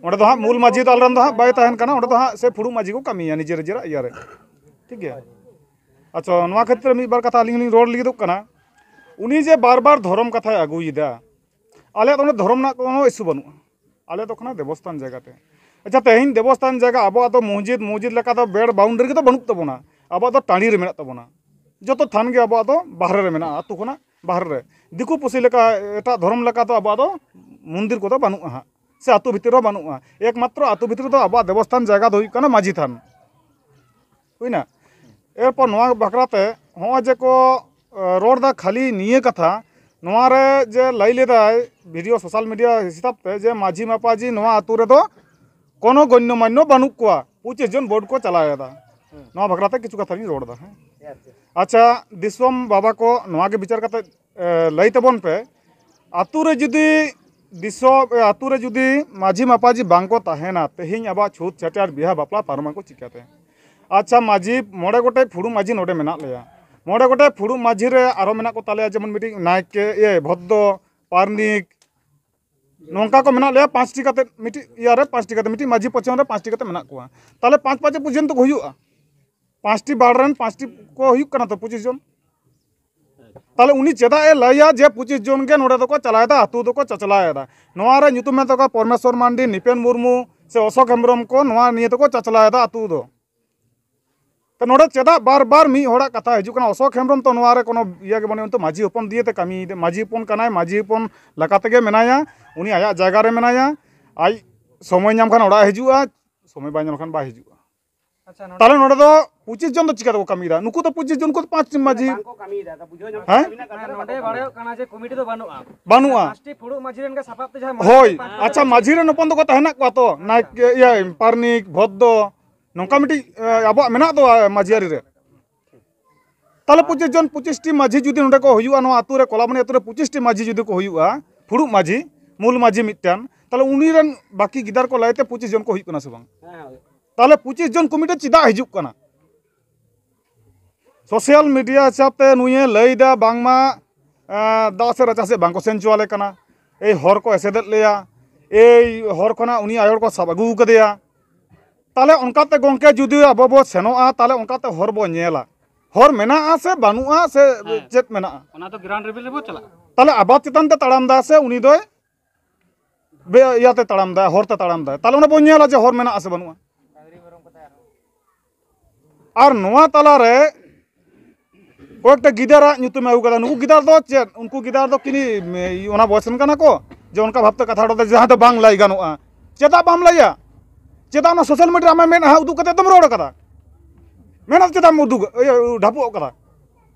ᱚᱸᱰᱮ ᱫᱚ ᱦᱟᱸᱜ ᱢᱩᱞ ᱢᱟᱹᱡᱷᱤ ᱫᱚ ᱟᱞᱮ ᱨᱮᱱ ᱫᱚ ᱦᱟᱸᱜ ᱵᱟᱭ ᱛᱟᱦᱮᱱ ᱠᱟᱱᱟ, ᱚᱸᱰᱮ ᱫᱚ ᱦᱟᱸᱜ ᱥᱮ ᱯᱷᱩᱲᱩᱜ ᱢᱟᱹᱡᱷᱤ ᱠᱚ ᱠᱟᱹᱢᱤᱭᱟ ᱱᱤᱡᱮᱨ ᱱᱤᱡᱮᱨᱟᱜ ᱤᱭᱟᱹ ᱨᱮ᱾ ᱴᱷᱤᱠ ᱜᱮᱭᱟ? ᱟᱪᱪᱷᱟ, ᱱᱚᱣᱟ ᱠᱷᱟᱹᱛᱤᱨ ᱢᱤᱫ ᱵᱟᱨ ᱠᱟᱛᱷᱟ ᱟᱹᱞᱤᱧ ᱞᱤᱧ ᱨᱚᱲ ᱞᱟᱹᱜᱤᱫᱚᱜ ᱠᱟᱱᱟ᱾ ᱩᱱᱤ ᱡᱮ ᱵᱟᱨ ᱵᱟᱨ ᱫᱷᱚᱨᱚᱢ ᱠᱟᱛᱷᱟᱭ ᱟᱹᱜᱩᱭᱮᱫᱟ, ᱟᱞᱮᱭᱟᱜ ᱫᱚ ᱚᱸᱰᱮ ᱫᱷᱚᱨᱚᱢ ᱨᱮᱱᱟᱜ ᱠᱳᱱᱳ ᱤᱥᱩ ᱵᱟᱹᱱᱩᱜᱼᱟ᱾ ᱟᱞᱮ ᱫᱚ ᱠᱟᱱᱟ ᱫᱮᱵᱚᱥᱛᱷᱟᱱ ᱡᱟᱭᱜᱟ ᱛᱮ᱾ ᱟᱪᱪᱷᱟ, ᱛᱮᱦᱮᱧ ᱫᱮᱵᱚᱥᱛᱷᱟᱱ ᱡᱟᱭᱜᱟ ᱟᱵᱚᱣᱟᱜ ᱫᱚ ᱢᱚᱥᱡᱤᱫ, ᱢᱚᱥᱡᱤᱫ ᱞᱮᱠᱟ ᱫᱚ ᱵᱮᱲ ᱵᱟᱣᱩᱱᱰᱟᱨᱤ ᱨᱮᱫᱚ ᱵᱟᱹᱱᱩᱜ ᱛᱟᱵᱚᱱᱟ᱾ ᱟᱵᱚᱣᱟᱜ ᱫᱚ ᱴᱟᱺᱰᱤ ᱨᱮ ᱢᱮᱱᱟᱜ ᱛᱟᱵᱚᱱᱟ᱾ ᱡᱚᱛᱚ ᱛᱷᱟᱱ ᱜᱮ ᱟᱵᱚᱣᱟᱜ ᱫᱚ ᱵᱟᱦᱨᱮ ᱨᱮ ᱢᱮᱱᱟᱜᱼᱟ, ᱟᱹᱛᱩ ᱠᱷᱚᱱᱟᱜ ᱵᱟᱦᱨᱮ ᱨᱮ᱾ ᱫᱤᱠᱩ ᱯᱩᱥᱤ ᱞᱮᱠᱟ, ᱮᱴᱟᱜ ᱫᱷᱚᱨᱚᱢ ᱞᱮᱠᱟ ᱫᱚ ᱟᱵᱚᱣᱟᱜ ᱫᱚ ᱢᱚᱱᱫᱤᱨ ᱠᱚᱫᱚ ᱵᱟᱹᱱᱩᱜᱼᱟ ᱦᱟᱸᱜ, ᱥᱮ ᱟᱹᱛᱩ ᱵᱷᱤᱛᱤᱨ ᱨᱮᱦᱚᱸ ᱵᱟᱹᱱᱩᱜᱼᱟ᱾ ᱮᱠᱢᱟᱛᱨᱚ ᱟᱹᱛᱩ ᱵᱷᱤᱛᱤᱨ ᱨᱮᱫᱚ ᱟᱵᱚᱣᱟᱜ ᱫᱮᱵᱚᱥᱛᱷᱟᱱ ᱡᱟᱭᱜᱟ ᱫᱚ ᱦᱩᱭᱩᱜ ᱠᱟᱱᱟ ᱢᱟᱹᱡᱷᱤ ᱛᱷᱟᱱ᱾ ᱦᱩᱭᱱᱟ? ᱮᱨᱯᱚᱨ ᱱᱚᱣᱟ ᱵᱟᱠᱷᱨᱟ ᱛᱮ ᱦᱚᱸᱜᱼᱚᱭ ᱡᱮ ᱠᱚ, ᱮ, ᱨᱚᱲ ᱫᱟ ᱠᱷᱟᱹᱞᱤ ᱱᱤᱭᱟᱹ ᱠᱟᱛᱷᱟ, ᱱᱚᱣᱟ ᱨᱮ ᱡᱮ ᱞᱟᱹᱭ ᱞᱮᱫᱟᱭ ᱵᱷᱤᱰᱤᱭᱳ ᱥᱳᱥᱟᱞ ᱢᱤᱰᱤᱭᱟ ᱦᱤᱥᱟᱹᱵ ᱛᱮ ᱡᱮ ᱢᱟᱹᱡᱷᱤ ᱢᱟᱯᱟᱡᱷᱤ ᱱᱚᱣᱟ ᱟᱹᱛᱩ ᱨᱮᱫᱚ ᱠᱳᱱᱳ ᱜᱚᱱᱱᱚ ᱢᱟᱱᱱᱚ ᱵᱟᱹᱱᱩᱜ ᱠᱚᱣᱟ, ᱯᱚᱸᱪᱤᱥ ᱡᱚᱱ ᱵᱷᱳᱴ ᱠᱚ ᱪᱟᱞᱟᱣ ᱮᱫᱟ᱾ ᱱᱚᱣᱟ ᱵᱟᱠᱷᱨᱟ ᱛᱮ ᱠᱤᱪᱷᱩ ᱠᱟᱛᱷᱟ ᱞᱤᱧ ᱨᱚᱲ ᱮᱫᱟ, ᱦᱮᱸ᱾ ᱟᱪᱪᱷᱟ, ᱫᱤᱥᱚᱢ ᱵᱟᱵᱟ ᱠᱚ, ᱱᱚᱣᱟ ᱜᱮ ᱵᱤᱪᱟᱹᱨ ᱠᱟᱛᱮ, ᱮ, ᱞᱟᱹᱭ ᱛᱟᱵᱚᱱ ᱯᱮ, ᱟᱹᱛᱩ ᱨᱮ ᱡᱩᱫᱤ ᱫᱤᱥᱚᱢ, ᱮ, ᱟᱹᱛᱩ ᱨᱮ ᱡᱩᱫᱤ ᱢᱟᱹᱡᱷᱤ ᱢᱟᱯᱟᱡᱷᱤ ᱵᱟᱝ ᱠᱚ ᱛᱟᱦᱮᱱᱟ, ᱛᱮᱦᱮᱧ ᱟᱵᱚᱣᱟᱜ ᱪᱷᱩᱛ ᱪᱷᱟᱹᱴᱭᱟᱹᱨ ᱵᱤᱦᱟ ᱵᱟᱯᱞᱟ ᱯᱟᱨᱚᱢᱟᱠᱚ ᱪᱤᱠᱟᱹᱛᱮ? ᱟᱪᱪᱷᱟ, ᱢᱟᱹᱡᱷᱤ ᱢᱚᱬᱮ ᱜᱚᱴᱮᱡ ᱯᱷᱩᱲᱩᱜ ᱢᱟᱹᱡᱷᱤ ᱱᱚᱰᱮ ᱢᱮᱱᱟᱜ ᱞᱮᱭᱟ, ᱢᱚᱬᱮ ᱜᱚᱴᱮᱡ ᱯᱷᱩᱲᱩᱜ ᱢᱟᱹᱡᱷᱤ ᱨᱮ ᱟᱨᱚ ᱢᱮᱱᱟᱜ ᱠᱚ ᱛᱟᱞᱮᱭᱟ, ᱡᱮᱢᱚᱱ ᱢᱤᱫᱴᱤᱡ ᱱᱟᱭᱠᱮ, ᱤᱭᱟᱹ, ᱵᱷᱚᱫᱽᱫᱚ, ᱯᱟᱨᱱᱤᱠ, ᱱᱚᱝᱠᱟ ᱠᱚ ᱢᱮᱱᱟᱜ ᱞᱮᱭᱟ ᱯᱟᱸᱪᱴᱤ ᱠᱟᱛᱮ, ᱢᱤᱫᱴᱤᱡ ᱤᱭᱟᱹ ᱨᱮ ᱯᱟᱸᱪᱴᱤ ᱠᱟᱛᱮ, ᱢᱤᱫᱴᱤᱡ ᱢᱟᱹᱡᱷᱤ ᱯᱚᱪᱷᱚᱱ ᱨᱮ ᱯᱟᱸᱪᱴᱤ ᱠᱟᱛᱮ ᱢᱮᱱᱟᱜ ᱠᱚᱣᱟ᱾ ᱛᱟᱦᱚᱞᱮ ᱯᱟᱸᱪ ᱯᱟᱸᱪᱮ ᱯᱚᱨᱡᱚᱱᱛᱚ ᱠᱚ ᱦᱩᱭᱩᱜᱼᱟ, ᱯᱟᱸᱪᱴᱤ ᱵᱟᱲ ᱨᱮᱱ ᱯᱟᱸᱪᱴᱤ ᱠᱚ ᱦᱩᱭᱩᱜ ᱠᱟᱱᱟ ᱛᱚ ᱯᱚᱸᱪᱤᱥ ᱡᱚᱱ᱾ ᱛᱟᱦᱚᱞᱮ ᱩᱱᱤ ᱪᱮᱫᱟᱜ ᱮ ᱞᱟᱹᱭᱟ ᱡᱮ ᱯᱚᱸᱪᱤᱥ ᱡᱚᱱ ᱜᱮ ᱱᱚᱰᱮ ᱫᱚᱠᱚ ᱪᱟᱞᱟᱣᱮᱫᱟ, ᱟᱹᱛᱩ ᱫᱚᱠᱚ ᱪᱟᱪᱞᱟᱣᱮᱫᱟ? ᱱᱚᱣᱟ ᱨᱮ ᱧᱩᱛᱩᱢ ᱢᱮᱱᱟᱜ ᱛᱟᱠᱚᱣᱟ ᱯᱚᱨᱢᱮᱥᱣᱚᱨ ᱢᱟᱱᱰᱤ, ᱱᱤᱯᱮᱱ ᱢᱩᱨᱢᱩ ᱥᱮ ᱚᱥᱳᱠ ᱦᱮᱢᱵᱨᱚᱢ ᱠᱚ, ᱱᱚᱣᱟ ᱱᱤᱭᱮ ᱛᱮᱠᱚ ᱪᱟᱪᱞᱟᱣᱮᱫᱟ ᱟᱹᱛᱩ ᱫᱚ᱾ ᱛᱚ ᱱᱚᱰᱮ ᱪᱮᱫᱟᱜ ᱵᱟᱨ ᱵᱟᱨ ᱢᱤᱫ ᱦᱚᱲᱟᱜ ᱠᱟᱛᱷᱟ ᱦᱤᱡᱩᱜ ᱠᱟᱱᱟ? ᱚᱥᱳᱠ ᱦᱮᱢᱵᱨᱚᱢ ᱛᱚ ᱱᱚᱣᱟ ᱨᱮ ᱠᱳᱱᱳ ᱤᱭᱟᱹ ᱜᱮ ᱵᱟᱹᱱᱩᱜ, ᱱᱤᱛᱚᱜ ᱢᱟᱹᱡᱷᱤ ᱦᱚᱯᱚᱱ ᱫᱤᱭᱮ ᱛᱮ ᱠᱟᱹᱢᱤᱭᱮᱫᱟ, ᱢᱟᱹᱡᱷᱤ ᱦᱚᱯᱚᱱ ᱠᱟᱱᱟᱭ, ᱢᱟᱹᱡᱷᱤ ᱦᱚᱯᱚᱱ ᱞᱮᱠᱟ ᱛᱮᱜᱮ ᱢᱮᱱᱟᱭᱟ, ᱩᱱᱤ ᱟᱭᱟᱜ ᱡᱟᱭᱜᱟ ᱨᱮ ᱢᱮᱱᱟᱭᱟ, ᱟᱡ ᱥᱚᱢᱚᱭ ᱧᱟᱢ ᱠᱷᱟᱱ ᱚᱲᱟᱜ ᱮ ᱦᱤᱡᱩᱜᱼᱟ, ᱥᱚᱢᱚᱭ ᱵᱟᱭ ᱧᱟᱢ ᱠᱷᱟᱱ ᱵᱟᱭ ᱦᱤᱡᱩᱜᱼᱟ᱾ ᱟᱪᱪᱷᱟ, ᱱᱚᱰᱮ ᱛᱟᱦᱚᱞᱮ ᱱᱚᱰᱮ ᱫᱚ ᱯᱚᱸᱪᱤᱥ ᱡᱚᱱ ᱫᱚ ᱪᱤᱠᱟ ᱛᱮᱠᱚ ᱠᱟᱹᱢᱤᱭᱮᱫᱟ? ᱱᱩᱠᱩ ᱫᱚ ᱯᱚᱸᱪᱤᱥ ᱡᱚᱱ, ᱩᱱᱠᱩ ᱫᱚ ᱯᱟᱸᱪ ᱢᱟᱹᱡᱷᱤ᱾ ᱵᱟᱝ ᱠᱚ ᱠᱟᱹᱢᱤᱭᱮᱫᱟ, ᱵᱩᱡᱷᱟᱹᱣ ᱧᱟᱢ ᱦᱮᱸ? ᱠᱟᱱᱟ, ᱢᱮᱱᱟᱜ ᱠᱟᱱᱟ, ᱱᱚᱰᱮ ᱵᱟᱲᱟᱭᱚᱜ ᱠᱟᱱᱟ ᱡᱮ ᱠᱚᱢᱤᱴᱤ ᱫᱚ ᱵᱟᱹᱱᱩᱜᱼᱟ᱾ ᱵᱟᱹᱱᱩᱜᱼᱟ᱾ ᱯᱟᱸᱪᱴᱤ ᱯᱷᱩᱲᱩᱜ ᱢᱟᱹᱡᱷᱤ ᱨᱮᱱ ᱜᱮ ᱥᱟᱯᱟᱵ ᱛᱮ ᱡᱟᱦᱟᱸᱭ ᱢᱚᱬᱮ ᱦᱳᱭ, ᱯᱟᱸᱪ ᱟᱪᱪᱷᱟ, ᱢᱟᱹᱡᱷᱤ ᱨᱮᱱ ᱦᱚᱯᱚᱱ ᱫᱚᱠᱚ ᱛᱟᱦᱮᱱᱟ ᱠᱚᱣᱟ ᱛᱚ, ᱱᱟᱭᱠᱮ, ᱤᱭᱟᱹ, ᱯᱟᱨᱱᱤᱠ, ᱵᱷᱚᱫᱽᱫᱚ, ᱱᱚᱝᱠᱟ ᱢᱤᱫᱴᱤᱡ, ᱮ, ᱟᱵᱚᱣᱟᱜ ᱢᱮᱱᱟᱜ ᱫᱚ, ᱮ, ᱢᱟᱹᱡᱷᱤ ᱟᱹᱨᱤ ᱨᱮ᱾ ᱛᱟᱦᱚᱞᱮ ᱯᱚᱸᱪᱤᱥ ᱡᱚᱱ, ᱯᱚᱸᱪᱤᱥ ᱴᱤ ᱢᱟᱹᱡᱷᱤ ᱡᱩᱫᱤ ᱱᱚᱰᱮ ᱠᱚ ᱦᱩᱭᱩᱜᱼᱟ, ᱱᱚᱣᱟ ᱟᱹᱛᱩ ᱨᱮ, ᱠᱚᱞᱟᱵᱚᱱᱤ ᱟᱹᱛᱩ ᱨᱮ ᱯᱚᱸᱪᱤᱥ ᱴᱤ ᱢᱟᱹᱡᱷᱤ ᱡᱩᱫᱤ ᱠᱚ ᱦᱩᱭᱩᱜᱼᱟ, ᱯᱷᱩᱲᱩᱜ ᱢᱟᱹᱡᱷᱤ, ᱢᱩᱞ ᱢᱟᱹᱡᱷᱤ ᱢᱤᱫᱴᱟᱝ, ᱛᱟᱦᱚᱞᱮ ᱩᱱᱤ ᱨᱮᱱ ᱵᱟᱹᱠᱤ ᱜᱤᱫᱟᱹᱨ ᱠᱚ ᱞᱟᱹᱭ ᱛᱮ ᱯᱚᱸᱪᱤᱥ ᱡᱚᱱ ᱠᱚ ᱦᱩᱭᱩᱜ ᱠᱟᱱᱟ ᱥᱮ ᱵᱟᱝ? ᱦᱮᱸ, ᱦᱮᱸ, ᱦᱩᱭᱩᱜ ᱠᱟᱱᱟ᱾ ᱛᱟᱦᱚᱞᱮ ᱯᱚᱸᱪᱤᱥ ᱡᱚᱱ ᱠᱚᱢᱤᱴᱤ ᱪᱮᱫᱟᱜ ᱦᱤᱡᱩᱜ ᱠᱟᱱᱟ? ᱥᱳᱥᱟᱞ ᱢᱤᱰᱤᱭᱟ ᱦᱤᱥᱟᱹᱵ ᱛᱮ ᱱᱩᱭᱮ ᱞᱟᱹᱭᱫᱟ ᱵᱟᱝᱢᱟ, ᱮᱸ, ᱫᱟᱜ ᱥᱮᱫ ᱨᱟᱪᱟ ᱥᱮᱫ ᱵᱟᱝᱠᱚ ᱥᱮᱱ ᱦᱚᱪᱚᱣᱟᱞᱮ ᱠᱟᱱᱟ, ᱮᱭ ᱦᱚᱨ ᱠᱚ ᱮᱥᱮᱫᱮᱫ ᱞᱮᱭᱟ, ᱮᱭ ᱦᱚᱨ ᱠᱷᱚᱱᱟᱜ ᱩᱱᱤ ᱟᱭᱳ ᱦᱚᱲ ᱠᱚ ᱥᱟᱵ ᱟᱹᱜᱩ ᱟᱠᱟᱫᱮᱭᱟ᱾ ᱛᱟᱦᱚᱞᱮ ᱚᱱᱠᱟᱛᱮ ᱜᱚᱢᱠᱮ, ᱡᱩᱫᱤ ᱟᱵᱚ ᱵᱚ ᱥᱮᱱᱚᱜᱼᱟ, ᱛᱟᱦᱚᱞᱮ ᱚᱱᱠᱟᱛᱮ ᱦᱚᱨ ᱵᱚ ᱧᱮᱞᱟ, ᱦᱚᱨ ᱢᱮᱱᱟᱜᱼᱟ ᱥᱮ ᱵᱟᱹᱱᱩᱜᱼᱟ ᱥᱮ ᱦᱮᱸ᱾ ᱪᱮᱫ ᱢᱮᱱᱟᱜᱼᱟ? ᱚᱱᱟ ᱫᱚ ᱜᱨᱟᱣᱩᱱᱰ ᱞᱮᱵᱮᱞ ᱨᱮᱵᱚ ᱪᱟᱞᱟᱜᱼᱟ᱾ ᱛᱟᱦᱚᱞᱮ ᱟᱵᱟᱫ ᱪᱮᱛᱟᱱ ᱛᱮ ᱛᱟᱲᱟᱢ ᱫᱟ ᱥᱮ ᱩᱱᱤ ᱫᱚᱭ ᱵᱮ-, ᱤᱭᱟᱹᱛᱮ ᱛᱟᱲᱟᱢ ᱫᱟᱭ, ᱦᱚᱨᱛᱮ ᱛᱟᱲᱟᱢ ᱫᱟᱭ, ᱛᱟᱦᱚᱞᱮ ᱚᱱᱟ ᱵᱚᱱ ᱧᱮᱞᱟ ᱡᱮ ᱦᱚᱨ ᱢᱮᱱᱟᱜᱼᱟ ᱥᱮ ᱵᱟᱹᱱᱩᱜᱼᱟ᱾ ᱟᱨ ᱱᱚᱣᱟ ᱛᱟᱞᱟᱨᱮ ᱠᱚᱭᱮᱠᱴᱟ ᱜᱤᱫᱟᱹᱨᱟᱜ ᱧᱩᱛᱩᱢᱮ ᱟᱹᱜᱩ ᱠᱟᱫᱟ᱾ ᱱᱩᱠᱩ ᱜᱤᱫᱟᱹᱨ ᱫᱚ ᱪᱮᱫ? ᱩᱱᱠᱩ ᱜᱤᱫᱟᱹᱨ ᱫᱚ ᱠᱤᱱᱤ ᱢᱮ-, ᱚᱱᱟ ᱵᱚᱭᱮᱥ ᱨᱮᱱ ᱠᱟᱱᱟ ᱠᱚ ᱡᱮ ᱚᱱᱠᱟ ᱵᱷᱟᱵᱛᱮ ᱠᱟᱛᱷᱟ ᱨᱚᱲ ᱫᱚ ᱡᱟᱦᱟᱸ ᱫᱚ ᱵᱟᱝ ᱞᱟᱹᱭ ᱜᱟᱱᱚᱜᱼᱟ᱾ ᱪᱮᱫᱟᱜ ᱵᱟᱢ ᱞᱟᱹᱭᱟ? ᱪᱮᱫᱟᱜ ᱚᱱᱟ ᱥᱳᱥᱟᱞ ᱢᱤᱰᱤᱭᱟ ᱨᱮ ᱟᱢᱟᱜ ᱢᱮᱫᱦᱟ ᱩᱫᱩᱜ ᱠᱟᱛᱮ ᱫᱚᱢ ᱨᱚᱲ ᱠᱟᱫᱟ? ᱢᱮᱫᱦᱟ ᱪᱮᱫᱟᱜ ᱮᱢ ᱩᱫᱩᱜ, ᱤᱭᱟᱹ, ᱰᱷᱟᱯᱚᱜ ᱠᱟᱫᱟ?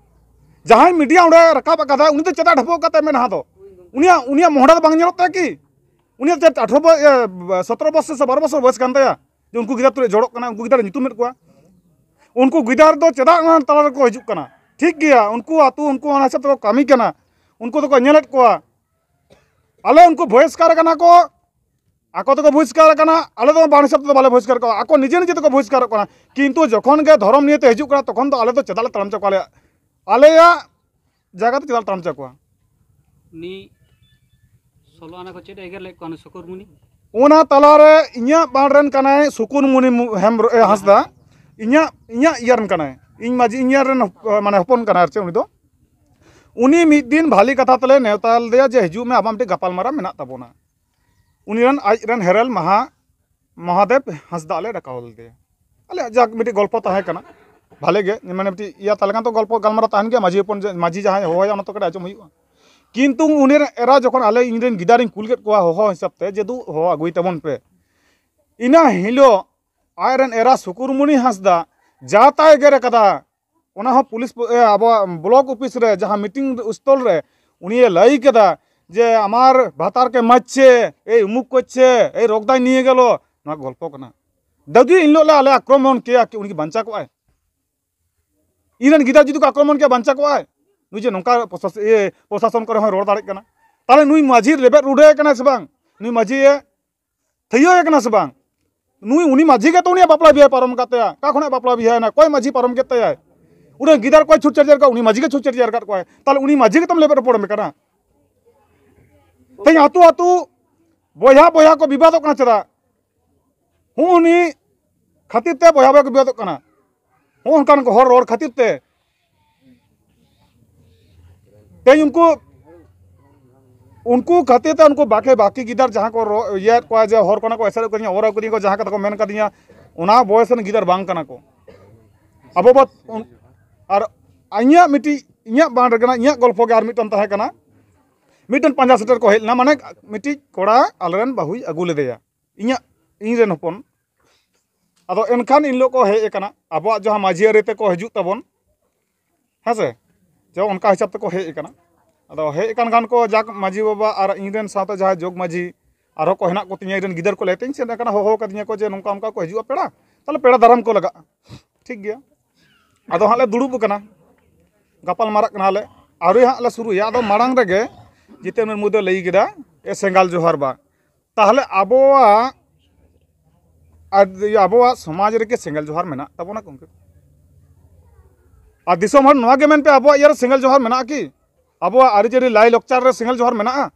ᱡᱟᱦᱟᱸᱭ ᱢᱤᱰᱤᱭᱟ ᱚᱸᱰᱮ ᱨᱟᱠᱟᱵ ᱟᱠᱟᱫᱟ, ᱩᱱᱤ ᱫᱚ ᱪᱮᱫᱟᱜ ᱰᱷᱟᱯᱚᱜ ᱠᱟᱛᱮ ᱢᱮᱫᱦᱟ ᱫᱚ? ᱩᱱᱤᱭᱟᱜ, ᱩᱱᱤᱭᱟᱜ ᱢᱚᱦᱰᱟ ᱫᱚ ᱵᱟᱝ ᱧᱮᱞᱚᱜ ᱛᱟᱭᱟ ᱠᱤ? ᱩᱱᱤᱭᱟᱜ ᱪᱮᱫ ᱟᱴᱷᱨᱚ ᱵᱚ-, ᱤᱭᱟᱹ, ᱥᱚᱛᱨᱚ ᱵᱚᱪᱷᱚᱨ ᱥᱮ ᱵᱟᱨᱚ ᱵᱚᱪᱷᱚᱨ ᱵᱚᱭᱮᱥ ᱠᱟᱱ ᱛᱟᱭᱟ? ᱡᱮ ᱩᱱᱠᱩ ᱜᱤᱫᱟᱹᱨ ᱛᱩᱞᱩᱡ ᱡᱚᱲᱚᱜ ᱠᱟᱱᱟ, ᱩᱱᱠᱩ ᱜᱤᱫᱟᱹᱨ ᱧᱩᱛᱩᱢᱮᱫ ᱠᱚᱣᱟ᱾ ᱩᱱᱠᱩ ᱜᱤᱫᱟᱹᱨ ᱫᱚ ᱪᱮᱫᱟᱜ ᱚᱱᱟ ᱛᱟᱞᱟ ᱨᱮᱠᱚ ᱦᱤᱡᱩᱜ ᱠᱟᱱᱟ? ᱴᱷᱤᱠ ᱜᱮᱭᱟ, ᱩᱱᱠᱩ ᱟᱹᱛᱩ, ᱩᱱᱠᱩ ᱚᱱᱟ ᱦᱤᱥᱟᱹᱵ ᱛᱮᱠᱚ ᱠᱟᱹᱢᱤ ᱠᱟᱱᱟ, ᱩᱱᱠᱩ ᱫᱚᱠᱚ ᱧᱮᱞᱮᱫ ᱠᱚᱣᱟ᱾ ᱟᱞᱮ ᱩᱱᱠᱩ ᱵᱚᱦᱤᱥᱠᱟᱨ ᱠᱟᱱᱟ ᱠᱚ, ᱟᱠᱚ ᱛᱮᱠᱚ ᱵᱚᱦᱤᱥᱠᱟᱨ ᱠᱟᱱᱟ, ᱟᱞᱮ ᱫᱚ ᱵᱟᱝ ᱦᱤᱥᱟᱹᱵ ᱛᱮᱫᱚ ᱵᱟᱞᱮ ᱵᱚᱦᱤᱥᱠᱟᱨ ᱠᱚᱣᱟ, ᱟᱠᱚ ᱱᱤᱡᱮ ᱱᱤᱡᱮ ᱛᱮᱠᱚ ᱵᱚᱦᱤᱥᱠᱟᱨᱚᱜ ᱠᱟᱱᱟ᱾ ᱠᱤᱱᱛᱩ ᱡᱚᱠᱷᱚᱱ ᱜᱮ ᱫᱷᱚᱨᱚᱢ ᱱᱤᱭᱮ ᱛᱮ ᱦᱤᱡᱩᱜ ᱠᱟᱱᱟ, ᱛᱚᱠᱷᱚᱱ ᱫᱚ ᱟᱞᱮ ᱫᱚ ᱪᱮᱫᱟᱜ ᱞᱮ ᱛᱟᱲᱟᱢ ᱦᱚᱪᱚ ᱠᱚᱣᱟ? ᱟᱞᱮᱭᱟᱜ, ᱟᱞᱮᱭᱟᱜ ᱡᱟᱭᱜᱟ ᱛᱮ ᱪᱮᱫᱟᱜ ᱞᱮ ᱛᱟᱲᱟᱢ ᱦᱚᱪᱚ ᱠᱚᱣᱟ? ᱩᱱᱤ ᱥᱳᱞᱳ ᱟᱱᱟ ᱠᱚ ᱪᱮᱫ ᱮ ᱮᱜᱮᱨ ᱞᱮᱫ ᱠᱚᱣᱟ ᱩᱱᱤ ᱥᱩᱠᱩᱨᱢᱩᱱᱤ? ᱚᱱᱟ ᱛᱟᱞᱟᱨᱮ ᱤᱧᱟᱹᱜ ᱵᱟᱲ ᱨᱮᱱ ᱠᱟᱱᱟᱭ ᱥᱩᱠᱩᱨᱢᱩᱱᱤ ᱢᱩ-, ᱦᱮᱢᱵᱨᱚ-, ᱮ, ᱦᱟᱸᱥᱫᱟ, ᱤᱧᱟᱹᱜ, ᱤᱧᱟᱹᱜ ᱤᱭᱟᱹ ᱨᱮᱱ ᱠᱟᱱᱟᱭ, ᱤᱧ ᱢᱟᱹᱡᱷᱤ, ᱤᱧ ᱤᱭᱟᱹ ᱨᱮᱱ ᱦᱚᱯ-, ᱢᱟᱱᱮ ᱦᱚᱯᱚᱱ ᱠᱟᱱᱟᱭ ᱟᱨ ᱪᱮᱫ ᱩᱱᱤ ᱫᱚ᱾ ᱩᱱᱤ ᱢᱤᱫ ᱫᱤᱱ ᱵᱷᱟᱞᱤ ᱠᱟᱛᱷᱟ ᱛᱮᱞᱮ ᱱᱮᱣᱛᱟ ᱞᱮᱫᱮᱭᱟ ᱡᱮ, "ᱦᱤᱡᱩᱜ ᱢᱮ, ᱟᱵᱚᱣᱟᱜ ᱢᱤᱫᱴᱮᱱ ᱜᱟᱯᱟᱞ ᱢᱟᱨᱟᱣ ᱢᱮᱱᱟᱜ ᱛᱟᱵᱚᱱᱟ᱾" ᱩᱱᱤ ᱨᱮᱱ, ᱟᱡ ᱨᱮᱱ ᱦᱮᱨᱮᱞ ᱢᱟᱦᱟ ᱢᱚᱦᱟᱫᱮᱵ ᱦᱟᱸᱥᱫᱟ ᱞᱮ ᱰᱟᱠᱟᱣ ᱞᱮᱫᱮᱭᱟ᱾ ᱟᱞᱮᱭᱟᱜ ᱡᱟᱠ ᱢᱤᱫᱴᱤᱡ ᱜᱚᱞᱯᱚ ᱛᱟᱦᱮᱸ ᱠᱟᱱᱟ, ᱵᱷᱟᱞᱮ ᱜᱮ, ᱢᱟᱱᱮ ᱢᱤᱫᱴᱤᱡ ᱤᱭᱟᱹ ᱛᱟᱦᱮᱸ ᱞᱮᱱᱠᱷᱟᱱ ᱛᱚ ᱜᱚᱞᱯᱚ ᱜᱟᱞᱢᱟᱨᱟᱣ ᱛᱟᱦᱮᱱ ᱜᱮᱭᱟ, ᱢᱟᱹᱡᱷᱤ ᱦᱚᱯᱚᱱ ᱡᱮ, ᱢᱟᱹᱡᱷᱤ ᱡᱟᱦᱟᱸᱭ ᱦᱚᱦᱚᱭᱟ ᱚᱱᱟ ᱛᱚ ᱠᱟᱹᱴᱤᱡ ᱟᱸᱡᱚᱢ ᱦᱩᱭᱩᱜᱼᱟ᱾ ᱠᱤᱱᱛᱩ ᱩᱱᱤ ᱨᱮᱱ ᱮᱨᱟ ᱡᱚᱠᱷᱚᱱ ᱟᱞᱮ, ᱤᱧ ᱨᱮᱱ ᱜᱤᱫᱟᱹᱨᱤᱧ ᱠᱩᱞ ᱠᱮᱫ ᱠᱚᱣᱟ ᱦᱚᱦᱚ ᱦᱤᱥᱟᱹᱵ ᱛᱮ, ᱡᱮ, "ᱫᱩ, ᱦᱚᱦᱚ ᱟᱹᱜᱩᱭ ᱛᱟᱵᱚᱱ ᱯᱮ", ᱤᱱᱟᱹ ᱦᱤᱞᱳᱜ ᱟᱡ ᱨᱮᱱ ᱮᱨᱟ ᱥᱩᱠᱩᱨᱢᱩᱱᱤ ᱦᱟᱸᱥᱫᱟ ᱡᱟ ᱛᱟᱭ ᱮᱜᱮᱨ ᱟᱠᱟᱫᱟ, ᱚᱱᱟ ᱦᱚᱸ ᱯᱩᱞᱤᱥ ᱯᱚ-, ᱮ, ᱟᱵᱚᱣᱟᱜ ᱵᱞᱚᱠ ᱚᱯᱷᱤᱥ ᱨᱮ ᱡᱟᱦᱟᱸ ᱢᱤᱴᱤᱝ ᱥᱛᱷᱚᱞ ᱨᱮ ᱩᱱᱤᱭᱮ ᱞᱟᱹᱭ ᱠᱮᱫᱟ ᱡᱮ, "ᱟᱢᱟᱨ ᱵᱷᱟᱛᱟᱨ ᱠᱮ ᱢᱟᱨᱪᱷᱮ, ᱮᱭ ᱩᱢᱩᱠ ᱠᱚᱨᱪᱷᱮ, ᱮᱭ ᱨᱚᱜᱽᱫᱟᱭ ᱱᱤᱭᱮ ᱜᱮᱞᱚ", ᱱᱚᱣᱟ ᱜᱚᱞᱯᱚ ᱠᱟᱱᱟ᱾ ᱡᱩᱫᱤ ᱮᱱ ᱦᱤᱞᱳᱜ ᱞᱮ ᱟᱞᱮ ᱟᱠᱨᱚᱢᱚᱱ ᱠᱮᱭᱟ, ᱠᱤ ᱩᱱᱤ ᱠᱤ ᱵᱟᱧᱪᱟᱣ ᱠᱚᱜᱼᱟᱭ? ᱤᱧ ᱨᱮᱱ ᱜᱤᱫᱟᱹᱨ ᱡᱩᱫᱤ ᱠᱚ ᱟᱠᱨᱚᱢᱚᱱ ᱠᱮᱭᱟ, ᱵᱟᱧᱪᱟᱣ ᱠᱚᱜᱼᱟᱭ? ᱱᱩᱭ ᱡᱮ ᱱᱚᱝᱠᱟ ᱯᱨᱚᱥᱟᱥ-, ᱤᱭᱟᱹ, ᱯᱨᱚᱥᱟᱥᱚᱱ ᱠᱚᱨᱮ ᱦᱚᱸᱭ ᱨᱚᱲ ᱫᱟᱲᱮᱭᱟᱜ ᱠᱟᱱᱟ, ᱛᱟᱦᱚᱞᱮ ᱱᱩᱭ ᱢᱟᱹᱡᱷᱤ ᱞᱮᱵᱮᱫ ᱨᱩᱰᱟᱹ ᱠᱟᱱᱟᱭ ᱥᱮ ᱵᱟᱝ? ᱱᱩᱭ ᱢᱟᱹᱡᱷᱤ ᱮ ᱛᱷᱟᱹᱭᱟᱹ ᱟᱠᱟᱱᱟ ᱥᱮ ᱵᱟᱝ? ᱱᱩᱭ, ᱩᱱᱤ ᱢᱟᱹᱡᱷᱤ ᱜᱮᱛᱚ ᱩᱱᱤᱭᱟᱜ ᱵᱟᱯᱞᱟ ᱵᱤᱦᱟᱹ ᱯᱟᱨᱚᱢ ᱟᱠᱟᱫ ᱛᱟᱭᱟ᱾ ᱚᱠᱟ ᱠᱷᱚᱱᱟᱜ ᱵᱟᱯᱞᱟ ᱵᱤᱦᱟᱹᱭᱮᱱᱟ? ᱚᱠᱚᱭ ᱢᱟᱹᱡᱷᱤ ᱯᱟᱨᱚᱢ ᱠᱮᱫ ᱛᱟᱭᱟᱭ? ᱩᱱᱤ ᱜᱤᱫᱟᱹᱨ ᱠᱚᱭ ᱪᱷᱩᱴ ᱪᱷᱟᱹᱴᱭᱟᱹᱨ ᱠᱟᱜ, ᱩᱱᱤ ᱢᱟᱹᱡᱷᱤ ᱜᱮ ᱪᱷᱩᱴ ᱪᱷᱟᱹᱴᱭᱟᱹᱨ ᱟᱠᱟᱫ ᱠᱚᱣᱟᱭ᱾ ᱛᱟᱦᱚᱞᱮ ᱩᱱᱤ ᱢᱟᱹᱡᱷᱤ ᱜᱮᱛᱚᱢ ᱞᱮᱵᱮᱫ ᱨᱚᱯᱚᱲ ᱮᱢ ᱠᱟᱱᱟ᱾ ᱛᱮᱦᱮᱧ ᱟᱹᱛᱩ ᱟᱹᱛᱩ ᱵᱚᱭᱦᱟ ᱵᱚᱭᱦᱟ ᱠᱚ ᱵᱤᱵᱟᱫᱚᱜ ᱠᱟᱱᱟ᱾ ᱪᱮᱫᱟᱜ? ᱦᱩᱸ, ᱩᱱᱤ ᱠᱷᱟᱹᱛᱤᱨ ᱛᱮ ᱵᱚᱭᱦᱟ ᱵᱚᱭᱦᱟ ᱠᱚ ᱵᱤᱵᱟᱫᱚᱜ ᱠᱟᱱᱟ᱾ ᱦᱚᱸᱜᱼᱚ ᱚᱱᱠᱟᱱ ᱠᱚ ᱦᱚᱲ ᱨᱚᱲ ᱠᱷᱟᱹᱛᱤᱨ ᱛᱮ ᱛᱮᱦᱮᱧ ᱩᱱᱠᱩ, ᱩᱱᱠᱩ ᱠᱷᱟᱹᱛᱤᱨ ᱛᱮ ᱩᱱᱠᱩ ᱵᱟᱠᱮ ᱵᱟᱹᱠᱤ ᱜᱤᱫᱟᱹᱨ ᱡᱟᱦᱟᱸ ᱠᱚ ᱨᱚ-, ᱤᱭᱟᱹᱭᱮᱫ ᱠᱚᱣᱟ ᱡᱮ ᱦᱚᱲ ᱠᱚ ᱚᱱᱟ ᱠᱚ ᱮᱥᱮᱫ ᱠᱟᱫᱤᱧᱟ, ᱚᱨ ᱠᱟᱫᱤᱧᱟ ᱠᱚ, ᱡᱟᱦᱟᱸ ᱠᱟᱛᱷᱟ ᱠᱚ ᱢᱮᱱ ᱠᱟᱫᱤᱧᱟ, ᱚᱱᱟ ᱵᱚᱭᱮᱥ ᱨᱮᱱ ᱜᱤᱫᱟᱹᱨ ᱵᱟᱝ ᱠᱟᱱᱟ ᱠᱚ᱾ ᱟᱵᱚ ᱵᱚ ᱩᱱ-, ᱟᱨ ᱤᱧᱟᱹᱜ ᱢᱤᱫᱴᱤᱡ, ᱤᱧᱟᱹᱜ ᱵᱟᱝ ᱨᱮ ᱠᱟᱱᱟ, ᱤᱧᱟᱹᱜ ᱜᱚᱞᱯᱷᱚ ᱜᱮ ᱟᱨ ᱢᱤᱫᱴᱟᱝ ᱛᱟᱦᱮᱸ ᱠᱟᱱᱟ᱾ ᱢᱤᱫᱴᱮᱱ ᱯᱟᱸᱡᱟ ᱥᱮᱴᱮᱨ ᱠᱚ ᱦᱮᱡ ᱞᱮᱱᱟ, ᱢᱟᱱᱮ ᱢᱤᱫᱴᱤᱡ ᱠᱚᱲᱟ ᱟᱞᱮᱨᱮᱱ ᱵᱟᱹᱦᱩᱭ ᱟᱹᱜᱩ ᱞᱮᱫᱮᱭᱟ, ᱤᱧᱟᱹᱜ, ᱤᱧ ᱨᱮᱱ ᱦᱚᱯᱚᱱ᱾ ᱟᱫᱚ ᱮᱱᱠᱷᱟᱱ ᱤᱱ ᱦᱤᱞᱳᱜ ᱠᱚ ᱦᱮᱡ ᱟᱠᱟᱱᱟ, ᱟᱵᱚᱣᱟᱜ ᱡᱟᱦᱟᱸ ᱢᱟᱹᱡᱷᱤ ᱟᱹᱨᱤ ᱛᱮᱠᱚ ᱦᱤᱡᱩᱜ ᱛᱟᱵᱚᱱ, ᱦᱮᱸ ᱥᱮ, ᱡᱮ ᱚᱱᱠᱟ ᱦᱤᱥᱟᱹᱵ ᱛᱮᱠᱚ ᱦᱮᱡ ᱟᱠᱟᱱᱟ᱾ ᱟᱫᱚ ᱦᱮᱡ ᱟᱠᱟᱱ ᱠᱷᱟᱱ ᱠᱚ, ᱡᱟᱠ, ᱢᱟᱹᱡᱷᱤ ᱵᱟᱵᱟ ᱟᱨ ᱤᱧ ᱨᱮᱱ ᱥᱟᱶᱛᱮ ᱡᱟᱦᱟᱸᱭ ᱡᱚᱜᱽ ᱢᱟᱹᱡᱷᱤ ᱟᱨᱦᱚᱸ ᱠᱚ ᱦᱮᱱᱟᱜ ᱠᱚᱛᱤᱧᱟ, ᱤᱧ ᱨᱮᱱ ᱜᱤᱫᱟᱹᱨ ᱠᱚ ᱞᱟᱹᱭ ᱛᱤᱧ ᱥᱮᱱ ᱟᱠᱟᱱᱟ, ᱦᱚᱦᱚ ᱠᱟᱫᱤᱧᱟ ᱠᱚ ᱡᱮ ᱱᱚᱝᱠᱟ ᱚᱱᱠᱟ ᱠᱚ ᱦᱤᱡᱩᱜᱼᱟ ᱯᱮᱲᱟ, ᱛᱟᱦᱞᱮ ᱯᱮᱲᱟ ᱫᱟᱨᱟᱢ ᱠᱚ ᱞᱟᱜᱟᱜᱼᱟ᱾ ᱴᱷᱤᱠ ᱜᱮᱭᱟ, ᱟᱫᱚ ᱦᱟᱸᱜ ᱞᱮ ᱫᱩᱲᱩᱵ ᱟᱠᱟᱱᱟ, ᱜᱟᱯᱟᱞ ᱢᱟᱨᱟᱜ ᱠᱟᱱᱟᱞᱮ, ᱟᱹᱣᱨᱤ ᱦᱟᱸᱜ ᱞᱮ ᱥᱩᱨᱩᱭᱟ᱾ ᱟᱫᱚ ᱢᱟᱲᱟᱝ ᱨᱮᱜᱮ ᱡᱤᱛᱮᱱ ᱢᱩᱨᱢᱩ ᱫᱚ ᱞᱟᱹᱭ ᱠᱮᱫᱟ, "ᱮ ᱥᱮᱸᱜᱟᱞ ᱡᱚᱦᱟᱨ ᱵᱟ, ᱛᱟᱦᱞᱮ ᱟᱵᱚᱣᱟᱜ, ᱟᱨ ᱤᱭᱟᱹ, ᱟᱵᱚᱣᱟᱜ ᱥᱚᱢᱟᱡᱽ ᱨᱮᱠᱤ ᱥᱮᱸᱜᱮᱞ ᱡᱚᱦᱟᱨ ᱢᱮᱱᱟᱜ ᱛᱟᱵᱚᱱᱟ ᱜᱚᱢᱠᱮ? ᱟᱨ ᱫᱤᱥᱚᱢ ᱦᱚᱲ ᱱᱚᱣᱟ ᱜᱮ ᱢᱮᱱ ᱯᱮ, ᱟᱵᱚᱣᱟᱜ ᱤᱭᱟᱹ ᱨᱮ ᱥᱮᱸᱜᱮᱞ ᱡᱚᱦᱟᱨ ᱢᱮᱱᱟᱜᱼᱟ ᱠᱤ? ᱟᱵᱚᱣᱟᱜ ᱟᱹᱨᱤᱪᱟᱹᱞᱤ ᱞᱟᱭᱼᱞᱟᱠᱪᱟᱨ ᱨᱮ ᱥᱮᱸᱜᱮᱞ ᱡᱚᱦᱟᱨ ᱢᱮᱱᱟᱜᱼᱟ?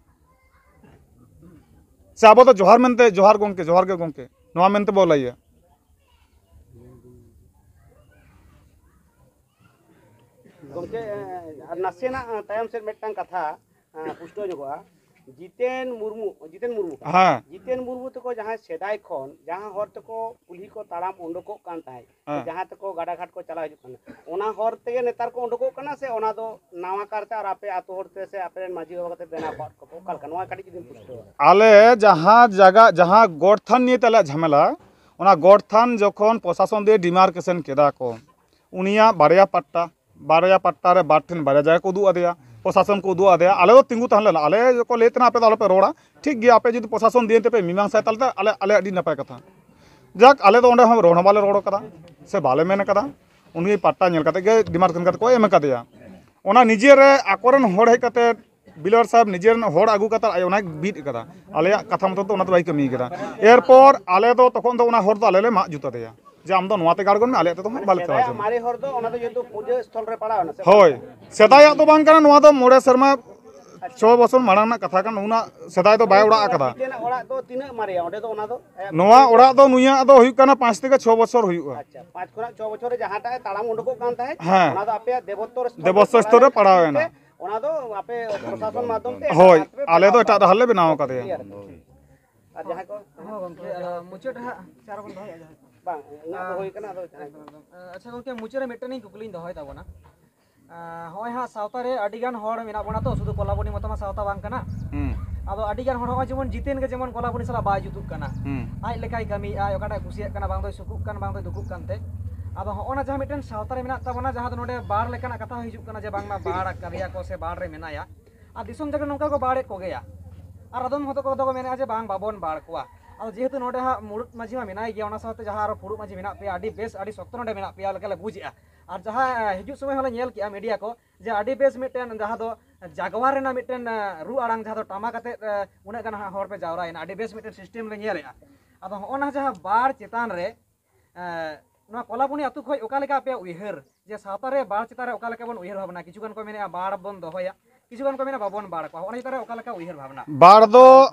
ᱥᱮ ᱟᱵᱚ ᱫᱚ ᱡᱚᱦᱟᱨ ᱢᱮᱱᱛᱮ, 'ᱡᱚᱦᱟᱨ ᱜᱚᱢᱠᱮ, ᱡᱚᱦᱟᱨ ᱜᱮ ᱜᱚᱢᱠᱮ' ᱱᱚᱣᱟ ᱢᱮᱱᱛᱮ ᱵᱚ ᱞᱟᱹᱭᱟ?" ᱜᱚᱢᱠᱮ, ᱟᱨ ᱱᱟᱥᱮᱱᱟᱜ ᱛᱟᱭᱚᱢ ᱥᱮᱫ ᱢᱤᱫᱴᱟᱝ ᱠᱟᱛᱷᱟ, ᱟᱸ, ᱯᱩᱥᱴᱟᱹᱣ ᱧᱚᱜᱚᱜᱼᱟ᱾ ᱡᱤᱛᱮᱱ ᱢᱩᱨᱢᱩ, ᱡᱤᱛᱮᱱ ᱢᱩᱨᱢᱩ, ᱦᱮᱸ᱾ ᱡᱤᱛᱮᱱ ᱢᱩᱨᱢᱩ ᱛᱟᱠᱚ ᱡᱟᱦᱟᱸᱭ ᱥᱮᱫᱟᱭ ᱠᱷᱚᱱ ᱡᱟᱦᱟᱸ ᱦᱚᱨ ᱛᱮᱠᱚ ᱠᱩᱞᱦᱤ ᱠᱚ ᱛᱟᱲᱟᱢ ᱩᱰᱩᱠᱚᱜ ᱠᱟᱱ ᱛᱟᱦᱮᱸᱫ, ᱦᱮᱸ᱾ ᱡᱟᱦᱟᱸ ᱛᱮᱠᱚ ᱜᱟᱰᱟ ᱜᱷᱟᱴ ᱠᱚ ᱪᱟᱞᱟᱣ ᱦᱤᱡᱩᱜ ᱠᱟᱱᱟ, ᱚᱱᱟ ᱦᱚᱨ ᱛᱮᱜᱮ ᱱᱮᱛᱟᱨ ᱠᱚ ᱩᱰᱩᱠᱚᱜ ᱠᱟᱱᱟ ᱥᱮ ᱚᱱᱟ ᱫᱚ ᱱᱟᱣᱟ ᱠᱟᱨᱛᱮ ᱟᱨ ᱟᱯᱮ ᱟᱹᱛᱩ ᱦᱚᱲ ᱛᱮ ᱥᱮ ᱟᱯᱮ ᱨᱮᱱ ᱢᱟᱹᱡᱷᱤ ᱵᱟᱵᱟ ᱠᱟᱛᱮ ᱵᱮᱱᱟᱣ ᱟᱠᱟᱫ ᱠᱚᱣᱟ? ᱚᱠᱟ ᱞᱮᱠᱟ? ᱱᱚᱣᱟ ᱠᱟᱹᱴᱤᱡ ᱡᱩᱫᱤᱢ ᱯᱩᱥᱴᱟᱹᱣᱟ᱾ ᱟᱞᱮ ᱡᱟᱦᱟᱸ ᱡᱟᱭᱜᱟ, ᱡᱟᱦᱟᱸ ᱜᱚᱰ ᱛᱷᱟᱱ ᱱᱤᱭᱮ ᱛᱮ ᱟᱞᱮᱭᱟᱜ ᱡᱷᱟᱢᱮᱞᱟ, ᱚᱱᱟ ᱜᱚᱰ ᱛᱷᱟᱱ ᱡᱚᱠᱷᱚᱱ ᱯᱨᱚᱥᱟᱥᱚᱱ ᱫᱤᱭᱮ demarcation ᱠᱮᱫᱟ ᱠᱚ, ᱩᱱᱤᱭᱟᱜ ᱵᱟᱨᱭᱟ ᱯᱟᱴᱴᱟ, ᱵᱟᱨᱭᱟ ᱯᱟᱴᱴᱟ ᱨᱮ ᱵᱟᱨ ᱴᱷᱮᱱ ᱵᱟᱨᱭᱟ ᱡᱟᱭᱜᱟ ᱠᱚ ᱩᱫᱩᱜ ᱟᱫᱮᱭᱟ, ᱯᱨᱚᱥᱟᱥᱚᱱ ᱠᱚ ᱩᱫᱩᱜ ᱟᱫᱮᱭᱟ᱾ ᱟᱞᱮ ᱫᱚ ᱛᱤᱸᱜᱩ ᱛᱟᱦᱮᱸ ᱞᱮᱱᱟ, ᱟᱞᱮ ᱠᱚ ᱞᱟᱹᱭ ᱛᱟᱦᱮᱱᱟ, "ᱟᱯᱮ ᱫᱚ ᱟᱞᱚᱯᱮ ᱨᱚᱲᱟ, ᱴᱷᱤᱠ ᱜᱮᱭᱟ, ᱟᱯᱮ ᱡᱩᱫᱤ ᱯᱨᱚᱥᱟᱥᱚᱱ ᱫᱤᱭᱮ ᱛᱮᱯᱮ ᱢᱤᱢᱟᱝᱥᱟᱭᱟ, ᱛᱟᱦᱚᱞᱮ ᱟᱞᱮ, ᱟᱞᱮ ᱟᱹᱰᱤ ᱱᱟᱯᱟᱭ ᱠᱟᱛᱷᱟ᱾" ᱡᱟᱠ, ᱟᱞᱮ ᱫᱚ ᱚᱸᱰᱮ ᱦᱚᱸ ᱨᱚᱲ ᱦᱚᱸ ᱵᱟᱞᱮ ᱨᱚᱲ ᱠᱟᱫᱟ ᱥᱮ ᱵᱟᱞᱮ ᱢᱮᱱ ᱠᱟᱫᱟ᱾ ᱩᱱᱤ ᱯᱟᱴᱴᱟ ᱧᱮᱞ ᱠᱟᱛᱮ ᱜᱮ demarcation ᱠᱟᱛᱮ ᱠᱚ ᱮᱢ ᱠᱟᱫᱮᱭᱟ᱾ ᱚᱱᱟ ᱱᱤᱡᱮ ᱨᱮ ᱟᱠᱚᱨᱮᱱ ᱦᱚᱲ ᱦᱮᱡ ᱠᱟᱛᱮ ᱵᱤᱞᱟᱨ ᱥᱟᱦᱮᱵᱽ ᱱᱤᱡᱮᱨ ᱨᱮᱱ ᱦᱚᱲ ᱟᱹᱜᱩ ᱠᱟᱛᱮ ᱟᱡ ᱚᱱᱟᱭ ᱵᱤᱫ ᱟᱠᱟᱫᱟ᱾ ᱟᱞᱮᱭᱟᱜ ᱠᱟᱛᱷᱟ ᱢᱚᱛᱚ ᱫᱚ ᱚᱱᱟ ᱫᱚ ᱵᱟᱭ ᱠᱟᱹᱢᱤ ᱠᱟᱫᱟ᱾ ᱮᱨᱯᱚᱨ ᱟᱞᱮ ᱫᱚ ᱛᱚᱠᱷᱚᱱ ᱫᱚ ᱚᱱᱟ ᱦᱚᱨ ᱫᱚ ᱟᱞᱮ ᱞᱮ ᱢᱟᱜ ᱡᱩᱛ ᱟᱫᱮᱭᱟ, ᱡᱮ ᱟᱢ ᱫᱚ ᱱᱚᱣᱟ ᱛᱮᱜᱮ ᱟᱬᱜᱚᱱ ᱢᱮ, ᱟᱞᱮᱭᱟᱜ ᱛᱮᱫᱚ ᱦᱟᱸᱜ ᱵᱟᱞᱮ ᱪᱟᱞᱟᱣ ᱦᱚᱪᱚ ᱟᱢᱟ᱾ ᱢᱟᱨᱮ ᱦᱚᱨ ᱫᱚ ᱚᱱᱟ ᱫᱚ ᱡᱮᱦᱮᱛᱩ ᱯᱩᱡᱟᱹ ᱥᱛᱷᱚᱞ ᱨᱮ ᱯᱟᱲᱟᱣ ᱮᱱᱟ ᱥᱮ? ᱦᱳᱭ, ᱥᱮᱫᱟᱭᱟᱜ ᱫᱚ ᱵᱟᱝ ᱠᱟᱱᱟ, ᱱᱚᱣᱟ ᱫᱚ ᱢᱚᱬᱮ ᱥᱮᱨᱢᱟ, ᱪᱷᱚ ᱵᱚᱪᱷᱚᱨ ᱢᱟᱲᱟᱝ ᱨᱮᱱᱟᱜ ᱠᱟᱛᱷᱟ ᱠᱟᱱᱟ, ᱩᱱᱟᱹᱜ ᱥᱮᱫᱟᱭ ᱫᱚ ᱵᱟᱭ ᱚᱲᱟᱜ ᱟᱠᱟᱫᱟ᱾ ᱵᱷᱤᱛᱟᱹ ᱨᱮᱱᱟᱜ ᱚᱲᱟᱜ ᱫᱚ ᱛᱤᱱᱟᱹᱜ ᱢᱟᱨᱮᱭᱟ ᱚᱸᱰᱮ ᱫᱚ? ᱚᱱᱟ ᱫᱚ, ᱮ, ᱱᱚᱣᱟ ᱚᱲᱟᱜ ᱫᱚ ᱱᱩᱭᱟᱜ ᱫᱚ ᱦᱩᱭᱩᱜ ᱠᱟᱱᱟ ᱯᱟᱸᱪ ᱛᱷᱮᱠᱮ ᱪᱷᱚ ᱵᱚᱪᱷᱚᱨ ᱦᱩᱭᱩᱜᱼᱟ᱾ ᱟᱪᱪᱷᱟ, ᱯᱟᱸᱪ ᱠᱷᱚᱱᱟᱜ ᱪᱷᱚ ᱵᱚᱪᱷᱚᱨ ᱨᱮ ᱡᱟᱦᱟᱸᱴᱟᱜ ᱮ ᱛᱟᱲᱟᱢ ᱩᱰᱩᱠᱚᱜ ᱠᱟᱱ ᱛᱟᱦᱮᱸᱫ, ᱦᱮᱸ᱾ ᱚᱱᱟ ᱫᱚ ᱟᱯᱮᱭᱟᱜ ᱫᱮᱵᱚᱛᱛᱚ ᱥᱛᱷᱚᱞ ᱫᱮᱵᱚᱛᱛᱚ ᱨᱮ ᱥᱛᱷᱚᱞ ᱨᱮ ᱯᱟᱲᱟᱣ ᱮᱱᱟ᱾ ᱚᱱᱟ ᱫᱚ ᱟᱯᱮ ᱯᱨᱚᱥᱟᱥᱚᱱ ᱢᱟᱫᱽᱫᱷᱚᱢ ᱛᱮ ᱦᱳᱭ, ᱮᱴᱟᱜ ᱟᱞᱮ ᱫᱚ ᱮᱴᱟᱜ ᱰᱟᱦᱟᱨ ᱞᱮ ᱵᱮᱱᱟᱣ ᱟᱠᱟᱫᱮᱭᱟ᱾ ᱟᱨ ᱡᱟᱦᱟᱸᱭ ᱠᱚ ᱦᱚᱸ ᱜᱚᱢᱠᱮ, ᱟᱫᱚ ᱢᱩᱪᱟᱹᱫ ᱨᱮ ᱦᱟᱸᱜ ᱪᱟᱨ ᱵᱚᱱ ᱫᱚᱦᱚᱭᱟ ᱡᱟᱦᱟᱸᱭ ᱠᱚ᱾ ᱵᱟᱝ, ᱤᱧᱟᱹᱜ ᱫᱚ ᱦᱩᱭ ᱠᱟᱱᱟ, ᱟᱫᱚ ᱡᱟᱦᱟᱸᱭ ᱠᱚ᱾ ᱟᱪᱪᱷᱟ ᱜᱚᱢᱠᱮ, ᱢᱩᱪᱟᱹᱫ ᱨᱮ ᱢᱤᱫᱴᱮᱱ ᱤᱧ ᱠᱩᱠᱞᱤᱧ ᱫᱚᱦᱚᱭ ᱛᱟᱵᱚᱱᱟ᱾ ᱟᱸ, ᱦᱚᱸᱜᱼᱚᱭ ᱦᱟᱸᱜ ᱥᱟᱶᱛᱟ ᱨᱮ ᱟᱹᱰᱤ ᱜᱟᱱ ᱦᱚᱲ ᱢᱮᱱᱟᱜ ᱵᱚᱱᱟ ᱛᱚ, ᱥᱩᱫᱷᱩ ᱠᱚᱞᱟᱵᱚᱱᱤ ᱢᱚᱛᱚ ᱢᱟ ᱥᱟᱶᱛᱟ ᱵᱟᱝ ᱠᱟᱱᱟ᱾ ᱦᱩᱸ᱾ ᱟᱫᱚ ᱟᱹᱰᱤ ᱜᱟᱱ ᱦᱚᱲ ᱦᱚᱸᱜᱼᱚᱭ ᱡᱮᱢᱚᱱ ᱡᱤᱛᱮᱱ ᱜᱮ ᱡᱮᱢᱚᱱ ᱠᱚᱞᱟᱵᱚᱱᱤ ᱥᱟᱞᱟᱜ ᱵᱟᱭ ᱡᱩᱛᱩᱜ ᱠᱟᱱᱟ᱾ ᱦᱩᱸ᱾ ᱟᱡ ᱞᱮᱠᱟᱭ ᱠᱟᱹᱢᱤᱭᱮᱫᱼᱟ, ᱚᱠᱟᱴᱟᱜ ᱮ ᱠᱩᱥᱤᱭᱟᱜ ᱠᱟᱱᱟ, ᱵᱟᱝ ᱫᱚᱭ ᱥᱩᱠᱩᱜ ᱠᱟᱱ, ᱵᱟᱝ ᱫᱚᱭ ᱫᱩᱠᱩᱜ ᱠᱟᱱᱛᱮ᱾ ᱟᱫᱚ ᱦᱚᱸᱜᱼᱚ ᱱᱟ ᱡᱟᱦᱟᱸ ᱢᱤᱫᱴᱮᱱ ᱥᱟᱶᱛᱟ ᱨᱮ ᱢᱮᱱᱟᱜ ᱛᱟᱵᱚᱱᱟ, ᱡᱟᱦᱟᱸ ᱫᱚ ᱱᱚᱰᱮ ᱵᱟᱲ ᱞᱮᱠᱟᱱᱟᱜ ᱠᱟᱛᱷᱟ ᱦᱚᱸ ᱦᱤᱡᱩᱜ ᱠᱟᱱᱟ ᱡᱮ ᱵᱟᱝᱢᱟ ᱵᱟᱲ ᱟᱠᱟᱫᱮᱭᱟ ᱠᱚ ᱥᱮ ᱵᱟᱲ ᱨᱮ ᱢᱮᱱᱟᱭᱟ᱾ ᱟᱨ ᱫᱤᱥᱚᱢ ᱡᱟᱠᱟᱛ ᱱᱚᱝᱠᱟ ᱠᱚ ᱵᱟᱲᱮᱫ ᱠᱚᱜᱮᱭᱟ᱾ ᱟᱨ ᱟᱫᱚᱢ ᱦᱚᱲ ᱠᱚᱫᱚ ᱠᱚ ᱢᱮᱱᱮᱫᱼᱟ ᱡᱮ ᱵᱟᱝ, ᱵᱟᱵᱚᱱ ᱵᱟᱲ ᱠᱚᱣᱟ᱾ ᱟᱫᱚ ᱡᱮᱦᱮᱛᱩ ᱱᱚᱰᱮ ᱦᱟᱸᱜ ᱢᱩᱲᱩᱫ ᱢᱟᱹᱡᱷᱤ ᱢᱟ ᱢᱮᱱᱟᱭ ᱜᱮᱭᱟ, ᱚᱱᱟ ᱥᱟᱶᱛᱮ ᱡᱟᱦᱟᱸ ᱟᱨᱚ ᱯᱷᱩᱲᱩᱜ ᱢᱟᱹᱡᱷᱤ ᱢᱮᱱᱟᱜ ᱯᱮᱭᱟ, ᱟᱹᱰᱤ ᱵᱮᱥ, ᱟᱹᱰᱤ ᱥᱚᱠᱛᱚ ᱱᱚᱰᱮ ᱢᱮᱱᱟᱜ ᱯᱮᱭᱟ ᱞᱮᱠᱟᱞᱮ ᱵᱩᱡᱮᱜᱼᱟ᱾ ᱟᱨ ᱡᱟᱦᱟᱸ, ᱮ, ᱦᱤᱡᱩᱜ ᱥᱚᱢᱚᱭ ᱦᱚᱸᱞᱮ ᱧᱮᱞ ᱠᱮᱜᱼᱟ ᱢᱤᱰᱤᱭᱟ ᱠᱚ, ᱡᱮ ᱟᱹᱰᱤ ᱵᱮᱥ ᱢᱤᱫᱴᱮᱱ ᱡᱟᱦᱟᱸ ᱫᱚ ᱡᱟᱜᱽᱣᱟᱨ ᱨᱮᱱᱟᱜ ᱢᱤᱫᱴᱮᱱ, ᱮ, ᱨᱩ ᱟᱲᱟᱝ, ᱡᱟᱦᱟᱸ ᱫᱚ ᱴᱟᱢᱟ ᱠᱟᱛᱮᱫ, ᱮ, ᱩᱱᱟᱹᱜ ᱜᱟᱱ ᱦᱟᱸᱜ ᱦᱚᱲ ᱯᱮ ᱡᱟᱣᱨᱟᱭᱮᱱᱟ, ᱟᱹᱰᱤ ᱵᱮᱥ ᱢᱤᱫᱴᱮᱱ ᱥᱤᱥᱴᱮᱢ ᱞᱮ ᱧᱮᱞᱮᱜᱼᱟ᱾ ᱟᱫᱚ ᱦᱚᱸᱜᱼᱚ ᱱᱟ ᱡᱟᱦᱟᱸ ᱵᱟᱲ ᱪᱮᱛᱟᱱ ᱨᱮ, ᱮ, ᱱᱚᱣᱟ ᱠᱚᱞᱟᱵᱚᱱᱤ ᱟᱹᱛᱩ ᱠᱷᱚᱱ ᱚᱠᱟ ᱞᱮᱠᱟ ᱟᱯᱮᱭᱟᱜ ᱩᱭᱦᱟᱹᱨ, ᱡᱮ ᱥᱟᱶᱛᱟ ᱨᱮ ᱵᱟᱲ ᱪᱮᱛᱟᱱ ᱨᱮ ᱚᱠᱟ ᱞᱮᱠᱟ ᱵᱚᱱ ᱩᱭᱦᱟᱹᱨ ᱵᱷᱟᱵᱽᱱᱟ? ᱠᱤᱪᱷᱩ ᱜᱟᱱ ᱠᱚ ᱢᱮᱱᱮᱜᱼᱟ ᱵᱟᱲ ᱵᱚᱱ ᱫᱚᱦᱚᱭᱟ, ᱠᱤᱪᱷᱩ ᱜᱟᱱ ᱠᱚ ᱢᱮᱱᱟ ᱵᱟᱵᱚᱱ ᱵᱟᱲ ᱠᱚᱣᱟ᱾ ᱚᱱᱟ ᱪᱮᱛᱟᱱ ᱨᱮ ᱚᱠᱟ ᱞᱮᱠᱟ ᱩᱭᱦᱟᱹᱨ ᱵᱷᱟᱵᱽᱱᱟ? ᱵᱟᱲ ᱫᱚ,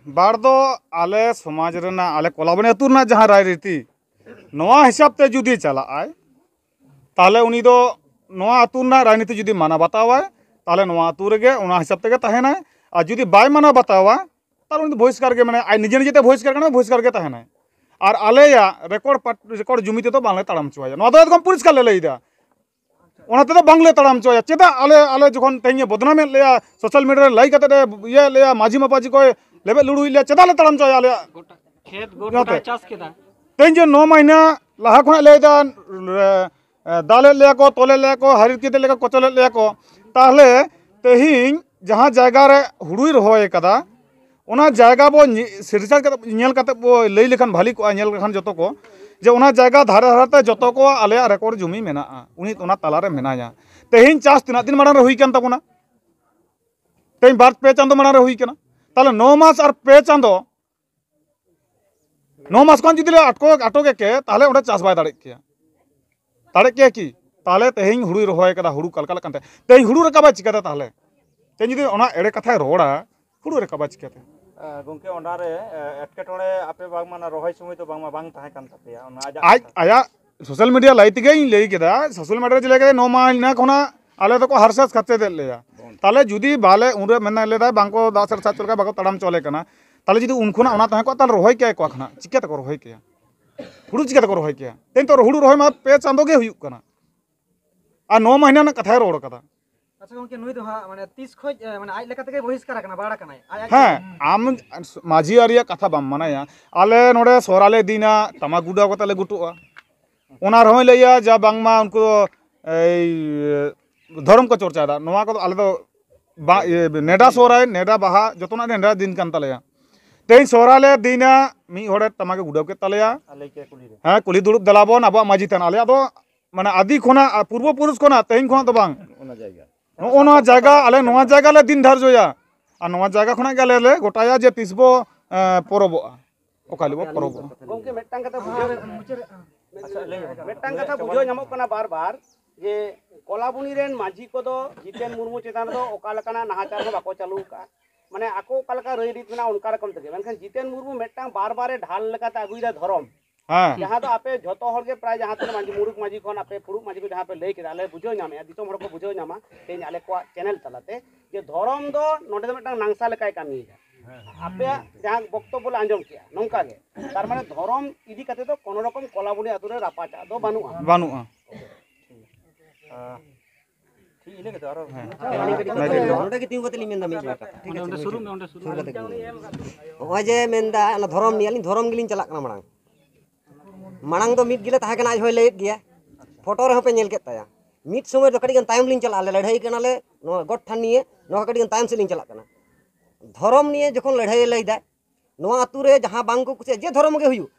ᱵᱟᱲ ᱫᱚ ᱟᱞᱮ ᱥᱚᱢᱟᱡᱽ ᱨᱮᱱᱟᱜ, ᱟᱞᱮ ᱠᱚᱞᱟᱵᱚᱱᱤ ᱟᱹᱛᱩ ᱨᱮᱱᱟᱜ ᱡᱟᱦᱟᱸ ᱨᱟᱭᱨᱤᱛᱤ, ᱱᱚᱣᱟ ᱦᱤᱥᱟᱹᱵ ᱛᱮ ᱡᱩᱫᱤ ᱪᱟᱞᱟᱜᱼᱟᱭ, ᱛᱟᱦᱚᱞᱮ ᱩᱱᱤ ᱫᱚ ᱱᱚᱣᱟ ᱟᱹᱛᱩ ᱨᱮᱱᱟᱜ ᱨᱟᱡᱽᱱᱤᱛᱤ ᱡᱩᱫᱤ ᱢᱟᱱᱟᱣ ᱵᱟᱛᱟᱣᱟᱭ, ᱛᱟᱦᱚᱞᱮ ᱱᱚᱣᱟ ᱟᱹᱛᱩ ᱨᱮᱜᱮ ᱚᱱᱟ ᱦᱤᱥᱟᱹᱵ ᱛᱮᱜᱮ ᱛᱟᱦᱮᱱᱟᱭ᱾ ᱟᱨ ᱡᱩᱫᱤ ᱵᱟᱭ ᱢᱟᱱᱟᱣ ᱵᱟᱛᱟᱣᱟ, ᱛᱟᱦᱚᱞᱮ ᱩᱱᱤ ᱫᱚ ᱵᱚᱦᱤᱥᱠᱟᱨ ᱜᱮ, ᱢᱟᱱᱮ ᱟᱡ ᱱᱤᱡᱮ ᱱᱤᱡᱮ ᱛᱮ ᱵᱚᱦᱤᱥᱠᱟᱨ ᱠᱟᱱᱟ, ᱵᱚᱦᱤᱥᱠᱟᱨ ᱜᱮ ᱛᱟᱦᱮᱱᱟᱭ᱾ ᱟᱨ ᱟᱞᱮᱭᱟᱜ ᱨᱮᱠᱚᱨᱰ ᱯᱟᱴ-, ᱨᱮᱠᱚᱨᱰ ᱡᱩᱢᱤ ᱛᱮᱫᱚ ᱵᱟᱝᱞᱮ ᱛᱟᱲᱟᱢ ᱦᱚᱪᱚᱣᱟᱭᱟ, ᱱᱚᱣᱟ ᱫᱚ ᱮᱠᱫᱚᱢ ᱯᱚᱨᱤᱥᱠᱟᱨ ᱞᱮ ᱞᱟᱹᱭᱫᱟ᱾ ᱚᱱᱟ ᱛᱮᱫᱚ ᱵᱟᱝᱞᱮ ᱛᱟᱲᱟᱢ ᱦᱚᱪᱚᱣᱟᱭᱟ᱾ ᱪᱮᱫᱟᱜ ᱟᱞᱮ, ᱟᱞᱮ ᱡᱚᱠᱷᱚᱱ ᱛᱮᱦᱮᱧ ᱮ ᱵᱚᱫᱱᱟᱢᱮᱫ ᱞᱮᱭᱟ, ᱥᱳᱥᱟᱞ ᱢᱤᱰᱤᱭᱟ ᱨᱮ ᱞᱟᱹᱭ ᱠᱟᱛᱮ ᱮ ᱤᱭᱟᱹ ᱞᱮᱭᱟ, ᱢᱟᱹᱡᱷᱤ ᱢᱟᱯᱟᱡᱷᱤ ᱠᱚᱭ ᱞᱮᱵᱮᱫ ᱞᱩᱲᱩᱭᱮᱫ ᱞᱮᱭᱟ, ᱪᱮᱫᱟᱜ ᱞᱮ ᱛᱟᱲᱟᱢ ᱦᱚᱪᱚᱣᱟᱭᱟ ᱟᱞᱮᱭᱟᱜ? ᱜᱚᱴᱟ ᱠᱷᱮᱛ ᱜᱚᱴ ᱱᱚᱛᱮ᱾ ᱜᱚᱴᱟᱭ ᱪᱟᱥ ᱠᱮᱫᱟ᱾ ᱛᱮᱦᱮᱧ ᱡᱮ ᱱᱚ ᱢᱟᱹᱦᱱᱟᱹ ᱞᱟᱦᱟ ᱠᱷᱚᱱᱟᱜ ᱞᱟᱹᱭᱫᱟ, ᱮ, ᱫᱟᱞᱮᱫ ᱞᱮᱭᱟ ᱠᱚ, ᱛᱚᱞᱮᱫ ᱞᱮᱭᱟ ᱠᱚ, ᱦᱟᱹᱨᱤ ᱠᱮᱫ ᱞᱮᱭᱟ ᱠᱚ, ᱠᱚᱪᱚᱞᱮᱫ ᱞᱮᱭᱟ ᱠᱚ᱾ ᱛᱟᱦᱚᱞᱮ ᱛᱮᱦᱮᱧ ᱡᱟᱦᱟᱸ ᱡᱟᱭᱜᱟ ᱨᱮ ᱦᱩᱲᱩᱭ ᱨᱚᱦᱚᱭ ᱠᱟᱫᱟ, ᱚᱱᱟ ᱡᱟᱭᱜᱟ ᱵᱚ ᱧᱮ-, ᱥᱤᱨᱡᱟᱹ ᱠᱟᱛᱮ, ᱧᱮᱞ ᱠᱟᱛᱮ ᱵᱚ ᱞᱟᱹᱭ ᱞᱮᱠᱷᱟᱱ ᱵᱷᱟᱞᱤ ᱠᱚᱜᱼᱟ, ᱧᱮᱞ ᱞᱮᱠᱷᱟᱱ ᱡᱚᱛᱚ ᱠᱚ, ᱡᱮ ᱚᱱᱟ ᱡᱟᱭᱜᱟ ᱫᱷᱟᱨᱮ ᱫᱷᱟᱨᱮ ᱛᱮ ᱡᱚᱛᱚ ᱠᱚ ᱟᱞᱮᱭᱟᱜ ᱨᱮᱠᱚᱨᱰ ᱡᱩᱢᱤ ᱢᱮᱱᱟᱜᱼᱟ, ᱩᱱᱤ ᱚᱱᱟ ᱛᱟᱞᱟᱨᱮ ᱢᱮᱱᱟᱭᱟ᱾ ᱛᱮᱦᱮᱧ ᱪᱟᱥ ᱛᱤᱱᱟᱹᱜ ᱫᱤᱱ ᱢᱟᱲᱟᱝ ᱨᱮ ᱦᱩᱭ ᱠᱟᱱ ᱛᱟᱵᱚᱱᱟ? ᱛᱮᱦᱮᱧ ᱵᱟᱨ ᱯᱮ ᱪᱟᱸᱫᱚ ᱢᱟᱲᱟᱝ ᱨᱮ ᱦᱩᱭ ᱠᱟᱱᱟ᱾ ᱛᱟᱦᱚᱞᱮ ᱱᱚ ᱢᱟᱥ ᱟᱨ ᱯᱮ ᱪᱟᱸᱫᱚ, ᱱᱚ ᱢᱟᱥ ᱠᱷᱚᱱ ᱡᱩᱫᱤ ᱞᱮ ᱟᱴᱠᱚ ᱟᱴᱚᱠᱮ ᱠᱮ, ᱛᱟᱦᱚᱞᱮ ᱚᱸᱰᱮ ᱪᱟᱥ ᱵᱟᱭ ᱫᱟᱲᱮᱜ ᱠᱮᱭᱟ᱾ ᱫᱟᱲᱮᱜ ᱠᱮᱭᱟ ᱠᱤ? ᱛᱟᱦᱚᱞᱮ ᱛᱮᱦᱮᱧ ᱦᱩᱲᱩᱭ ᱨᱚᱦᱚᱭ ᱠᱟᱫᱟ, ᱦᱩᱲᱩ ᱠᱟᱞᱠᱟᱞᱟᱜ ᱠᱟᱱ ᱛᱟᱭᱟ, ᱛᱮᱦᱮᱧ ᱦᱩᱲᱩ ᱨᱟᱠᱟᱵᱟᱭ ᱪᱤᱠᱟᱹᱛᱮ? ᱛᱟᱦᱚᱞᱮ ᱛᱮᱦᱮᱧ ᱡᱩᱫᱤ ᱚᱱᱟ ᱮᱲᱮ ᱠᱟᱛᱷᱟᱭ ᱨᱚᱲᱟ, ᱦᱩᱲᱩ ᱨᱟᱠᱟᱵᱟᱭ ᱪᱤᱠᱟᱹᱛᱮ? ᱜᱚᱝᱠᱮ, ᱚᱱᱟᱨᱮ ᱮᱴᱠᱮᱴᱚᱬᱮ ᱟᱯᱮ ᱵᱟᱝᱢᱟ ᱚᱱᱟ ᱨᱚᱦᱚᱭ ᱥᱚᱢᱚᱭ ᱫᱚ ᱵᱟᱝᱢᱟ ᱵᱟᱝ ᱛᱟᱦᱮᱸ ᱠᱟᱱ ᱛᱟᱯᱮᱭᱟ, ᱚᱱᱟ ᱟᱡᱟᱜ ᱟᱡ ᱠᱟᱛᱷᱟ᱾ ᱟᱭᱟᱜ ᱥᱳᱥᱟᱞ ᱢᱤᱰᱤᱭᱟ ᱞᱟᱹᱭ ᱛᱮᱜᱮᱧ ᱞᱟᱹᱭ ᱠᱮᱫᱟ, ᱥᱳᱥᱟᱞ ᱢᱤᱰᱤᱭᱟ ᱨᱮ ᱞᱟᱹᱭ ᱠᱮᱫᱟ, ᱱᱚᱣᱟ ᱢᱟ ᱤᱱᱟᱹ ᱠᱷᱚᱱᱟᱜ ᱟᱞᱮ ᱫᱚᱠᱚ ᱦᱟᱨᱥᱟᱥ ᱠᱟᱛᱮ ᱞᱮᱭᱟ᱾ ᱛᱟᱦᱚᱞᱮ ᱡᱩᱫᱤ ᱵᱟᱞᱮ ᱩᱱᱨᱮ ᱢᱮᱱᱟ ᱞᱮᱫᱟᱭ ᱵᱟᱝᱠᱚ ᱫᱟᱜ ᱥᱮᱫ ᱥᱟᱪ ᱞᱮᱠᱟ ᱵᱟᱠᱚ ᱛᱟᱲᱟᱢ ᱪᱚ ᱟᱞᱮ ᱠᱟᱱᱟ, ᱛᱟᱦᱚᱞᱮ ᱡᱩᱫᱤ ᱩᱱ ᱠᱷᱚᱱᱟᱜ ᱚᱱᱟ ᱛᱟᱦᱮᱸ ᱠᱚᱜᱼᱟ, ᱛᱟᱦᱚᱞᱮ ᱨᱚᱦᱚᱭ ᱠᱮᱭᱟ ᱠᱚ ᱠᱷᱚᱱᱟᱜ, ᱪᱤᱠᱟᱹ ᱛᱮᱠᱚ ᱨᱚᱦᱚᱭ ᱠᱮᱭᱟ? ᱦᱩᱲᱩ ᱪᱤᱠᱟᱹ ᱛᱮᱠᱚ ᱨᱚᱦᱚᱭ ᱠᱮᱭᱟ? ᱛᱮᱦᱮᱧ ᱛᱚ ᱦᱩᱲᱩ ᱨᱚᱦᱚᱭ ᱢᱟ ᱯᱮ ᱪᱟᱸᱫᱚ ᱜᱮ ᱦᱩᱭᱩᱜ ᱠᱟᱱᱟ, ᱟᱨ ᱱᱚᱣᱟ ᱢᱟᱹᱦᱤᱱᱟᱹ ᱨᱮᱱᱟᱜ ᱠᱟᱛᱷᱟᱭ ᱨᱚᱲ ᱠᱟᱫᱟ᱾ ᱟᱪᱪᱷᱟ ᱜᱚᱝᱠᱮ, ᱱᱩᱭ ᱫᱚ ᱦᱟᱸᱜ ᱢᱟᱱᱮ ᱛᱤᱥ ᱠᱷᱚᱡ, ᱮ, ᱢᱟᱱᱮ ᱟᱡ ᱞᱮᱠᱟ ᱛᱮᱜᱮ ᱵᱚᱦᱤᱥᱠᱟᱨ ᱟᱠᱟᱱᱟ, ᱵᱟᱲ ᱟᱠᱟᱱᱟᱭ? ᱟᱡ, ᱟᱡ ᱦᱮᱸ, ᱛᱮᱜᱮ? ᱟᱢ ᱢᱟᱹᱡᱷᱤ ᱟᱹᱨᱤᱭᱟᱜ ᱠᱟᱛᱷᱟ ᱵᱟᱢ ᱢᱟᱱᱟᱭᱟ᱾ ᱟᱞᱮ ᱱᱚᱰᱮ ᱥᱚᱦᱨᱟᱭ ᱞᱮ ᱤᱫᱤᱭᱮᱱᱟ, ᱴᱟᱢᱟᱠ ᱜᱩᱰᱟᱹᱣ ᱠᱟᱛᱮ ᱞᱮ ᱜᱩᱴᱩᱜᱼᱟ᱾ ᱚᱱᱟ ᱨᱮᱦᱚᱸᱭ ᱞᱟᱹᱭᱟ ᱡᱟ ᱵᱟᱝᱢᱟ ᱩᱱᱠᱩ ᱫᱚ ᱮᱭ ᱫᱷᱚᱨᱚᱢ ᱠᱚ ᱪᱚᱨᱪᱟᱭᱮᱫᱟ᱾ ᱱᱚᱣᱟ ᱠᱚᱫᱚ ᱟᱞᱮ ᱫᱚ ᱵᱟ-, ᱤᱭᱟᱹ, ᱱᱮᱰᱟ ᱥᱚᱦᱨᱟᱭ, ᱱᱮᱰᱟ ᱵᱟᱦᱟ, ᱡᱚᱛᱚᱱᱟᱜ ᱱᱮᱰᱟ ᱫᱤᱱ ᱠᱟᱱ ᱛᱟᱞᱮᱭᱟ᱾ ᱛᱮᱦᱮᱧ ᱥᱚᱦᱨᱟᱭ ᱞᱮ ᱤᱫᱤᱭᱮᱱᱟ, ᱢᱤᱫ ᱦᱚᱲᱮ ᱴᱟᱢᱟᱠᱮ ᱜᱩᱰᱟᱹᱣ ᱠᱮᱫ ᱛᱟᱞᱮᱭᱟ᱾ ᱟᱞᱮ ᱠᱮ ᱠᱩᱞᱦᱤ ᱨᱮ᱾ ᱦᱮᱸ, ᱠᱩᱞᱦᱤ ᱫᱩᱲᱩᱵ ᱫᱮᱞᱟ ᱵᱚᱱ, ᱟᱵᱚᱣᱟᱜ ᱢᱟᱹᱡᱷᱤ ᱛᱷᱟᱱ᱾ ᱟᱞᱮᱭᱟᱜ ᱫᱚ ᱢᱟᱱᱮ ᱟᱹᱫᱤ ᱠᱷᱚᱱᱟᱜ, ᱟᱨ ᱯᱩᱨᱵᱚ ᱯᱩᱨᱩᱥ ᱠᱷᱚᱱᱟᱜ ᱛᱮᱦᱮᱧ ᱠᱷᱚᱱᱟᱜ ᱫᱚ ᱵᱟᱝ᱾ ᱚᱱᱟ ᱡᱟᱭᱜᱟ᱾ ᱱᱚᱜᱼᱚ ᱱᱚᱣᱟ ᱡᱟᱭᱜᱟ, ᱟᱞᱮ ᱱᱚᱣᱟ ᱡᱟᱭᱜᱟ ᱞᱮ ᱫᱤᱱ ᱫᱷᱟᱨᱡᱚᱭᱟ᱾ ᱟᱨ ᱱᱚᱣᱟ ᱡᱟᱭᱜᱟ ᱠᱷᱚᱱᱟᱜ ᱜᱮ ᱟᱞᱮ ᱞᱮ ᱜᱚᱴᱟᱭᱟ ᱡᱮ ᱛᱤᱥ ᱵᱚ, ᱮᱸ, ᱯᱚᱨᱚᱵᱚᱜᱼᱟ, ᱚᱠᱟ ᱦᱤᱞᱳᱜ ᱵᱚ ᱯᱚᱨᱚᱵᱚᱜᱼᱟ᱾ ᱜᱚᱝᱠᱮ, ᱢᱤᱫᱴᱟᱝ ᱠᱟᱛᱷᱟ ᱵᱩᱡᱷᱟᱹᱣ, ᱟᱪᱪᱷᱟ, ᱞᱟᱹᱭ ᱢᱮ᱾ ᱢᱤᱫᱴᱟᱝ ᱠᱟᱛᱷᱟ ᱵᱩᱡᱷᱟᱹᱣ ᱧᱟᱢᱚᱜ ᱠᱟᱱᱟ ᱵᱟᱨ ᱵᱟᱨ ᱡᱮ ᱠᱚᱞᱟᱵᱚᱱᱤ ᱨᱮᱱ ᱢᱟᱹᱡᱷᱤ ᱠᱚᱫᱚ ᱡᱤᱛᱮᱱ ᱢᱩᱨᱢᱩ ᱪᱮᱛᱟᱱ ᱨᱮᱫᱚ ᱚᱠᱟ ᱞᱮᱠᱟᱱᱟᱜ ᱱᱟᱦᱟᱪᱟᱨ ᱦᱚᱸ ᱵᱟᱠᱚ ᱪᱟᱹᱞᱩ ᱟᱠᱟᱫᱼᱟ, ᱢᱟᱱᱮ ᱟᱠᱚ ᱚᱠᱟ ᱞᱮᱠᱟ ᱨᱟᱹᱭ ᱨᱤᱛ ᱢᱮᱱᱟᱜᱼᱟ ᱚᱱᱠᱟ ᱨᱚᱠᱚᱢ ᱛᱮᱜᱮ, ᱢᱮᱱᱠᱷᱟᱱ ᱡᱤᱛᱮᱱ ᱢᱩᱨᱢᱩ ᱢᱤᱫᱴᱟᱝ ᱵᱟᱨ ᱵᱟᱨ ᱮ ᱰᱷᱟᱞ ᱞᱮᱠᱟᱛᱮ ᱟᱹᱜᱩᱭᱮᱫᱟ ᱫᱷᱚᱨᱚᱢ᱾ ᱦᱮᱸ᱾ ᱡᱟᱦᱟᱸ ᱫᱚ ᱟᱯᱮ ᱡᱷᱚᱛᱚ ᱦᱚᱲ ᱜᱮ ᱯᱨᱟᱭ ᱡᱟᱦᱟᱸ ᱛᱤᱱᱟᱹᱜ ᱢᱟᱹᱡᱷᱤ, ᱢᱩᱨᱩᱠ ᱢᱟᱹᱡᱷᱤ ᱠᱷᱚᱱ, ᱟᱯᱮ ᱯᱷᱩᱲᱩᱜ ᱢᱟᱹᱡᱷᱤ ᱠᱚ ᱡᱟᱦᱟᱸ ᱯᱮ ᱞᱟᱹᱭ ᱠᱮᱫᱟ, ᱟᱞᱮ ᱵᱩᱡᱷᱟᱹᱣ ᱧᱟᱢᱮᱫᱼᱟ, ᱫᱤᱥᱚᱢ ᱦᱚᱲ ᱠᱚ ᱵᱩᱡᱷᱟᱹᱣ ᱧᱟᱢᱟ ᱛᱮᱦᱮᱧ ᱟᱞᱮ ᱠᱚᱣᱟᱜ ᱪᱮᱱᱮᱞ ᱛᱟᱞᱟᱛᱮ, ᱡᱮ ᱫᱷᱚᱨᱚᱢ ᱫᱚ ᱱᱚᱰᱮ ᱫᱚ ᱢᱤᱫᱴᱟᱝ ᱱᱟᱝᱥᱟ ᱞᱮᱠᱟᱭ ᱠᱟᱹᱢᱤᱭᱮᱫᱟ᱾ ᱟᱯᱮᱭᱟᱜ ᱡᱟᱦᱟᱸ ᱵᱚᱠᱛᱚᱵᱵᱚ ᱞᱮ ᱟᱸᱡᱚᱢ ᱠᱮᱜᱼᱟ ᱱᱚᱝᱠᱟ ᱜᱮ, ᱛᱟᱨ ᱢᱟᱱᱮ ᱫᱷᱚᱨᱚᱢ ᱤᱫᱤ ᱠᱟᱛᱮ ᱫᱚ ᱠᱳᱱᱳ ᱨᱚᱠᱚᱢ ᱠᱚᱞᱟᱵᱚᱱᱤ ᱟᱛᱳ ᱨᱮ ᱨᱟᱯᱟᱪᱟᱜ ᱫᱚ ᱵᱟᱹᱱᱩᱜᱼᱟ᱾ ᱵᱟᱹᱱᱩᱜᱼᱟ᱾ ᱴᱷᱤᱠ ᱤᱱᱟᱹ ᱜᱮᱛᱚ, ᱟᱨᱚ ᱦᱮᱸ᱾ ᱱᱚᱰᱮ ᱜᱮ ᱛᱤᱸᱜᱩ ᱠᱟᱛᱮ ᱞᱤᱧ ᱢᱮᱱᱫᱟ ᱢᱤᱫ ᱵᱟᱨ ᱠᱟᱛᱷᱟ᱾ ᱴᱷᱤᱠ ᱚᱸᱰᱮ, ᱟᱪᱷᱮ, ᱚᱸᱰᱮ ᱥᱩᱨᱩᱜ ᱢᱮ, ᱚᱸᱰᱮ ᱥᱩᱨᱩᱜ ᱥᱩᱨ ᱢᱮ᱾ ᱠᱟᱛᱮ ᱜᱮ ᱞᱤᱧ ᱢᱮᱱᱫᱟ᱾ ᱱᱚᱜᱼᱚᱭ ᱡᱮ ᱢᱮᱱᱫᱟ, ᱚᱱᱟ ᱫᱷᱚᱨᱚᱢ ᱱᱤᱭᱮ, ᱟᱹᱞᱤᱧ ᱫᱷᱚᱨᱚᱢ ᱜᱮᱞᱤᱧ ᱪᱟᱞᱟᱜ ᱠᱟᱱᱟ ᱢᱟᱲᱟᱝ᱾ ᱢᱟᱲᱟᱝ ᱫᱚ ᱢᱤᱫ ᱜᱮᱞᱮ ᱛᱟᱦᱮᱸ ᱠᱟᱱᱟ, ᱟᱡ ᱦᱚᱸᱭ ᱞᱟᱹᱭᱮᱫ ᱜᱮᱭᱟ, ᱯᱷᱳᱴᱳ ᱨᱮᱦᱚᱸ ᱯᱮ ᱧᱮᱞ ᱠᱮᱫ ᱛᱟᱭᱟ᱾ ᱢᱤᱫ ᱥᱚᱢᱚᱭ ᱫᱚ ᱠᱟᱹᱴᱤᱡ ᱜᱟᱱ ᱛᱟᱭᱚᱢ ᱞᱤᱧ ᱪᱟᱞᱟᱜᱼᱟ, ᱟᱞᱮ ᱞᱟᱹᱲᱦᱟᱹᱭ ᱠᱟᱱᱟᱞᱮ ᱱᱚᱣᱟ ᱜᱚᱴ ᱴᱷᱟᱱ ᱱᱤᱭᱮ, ᱱᱚᱣᱟ ᱠᱟᱹᱴᱤᱡ ᱜᱟᱱ ᱛᱟᱭᱚᱢ ᱥᱮᱫ ᱞᱤᱧ ᱪᱟᱞᱟᱜ ᱠᱟᱱᱟ᱾ ᱫᱷᱚᱨᱚᱢ ᱱᱤᱭᱮ ᱡᱚᱠᱷᱚᱱ ᱞᱟᱹᱲᱦᱟᱹᱭᱮ ᱞᱟᱹᱭᱫᱟ, ᱱᱚᱣᱟ ᱟᱹᱛᱩ ᱨᱮ ᱡᱟᱦᱟᱸ ᱵᱟᱝ ᱠᱚ ᱠᱩᱥᱤᱭᱟᱜᱼᱟ, ᱡᱮ ᱫᱷᱚᱨᱚᱢ ᱜᱮ ᱦᱩᱭᱩᱜ,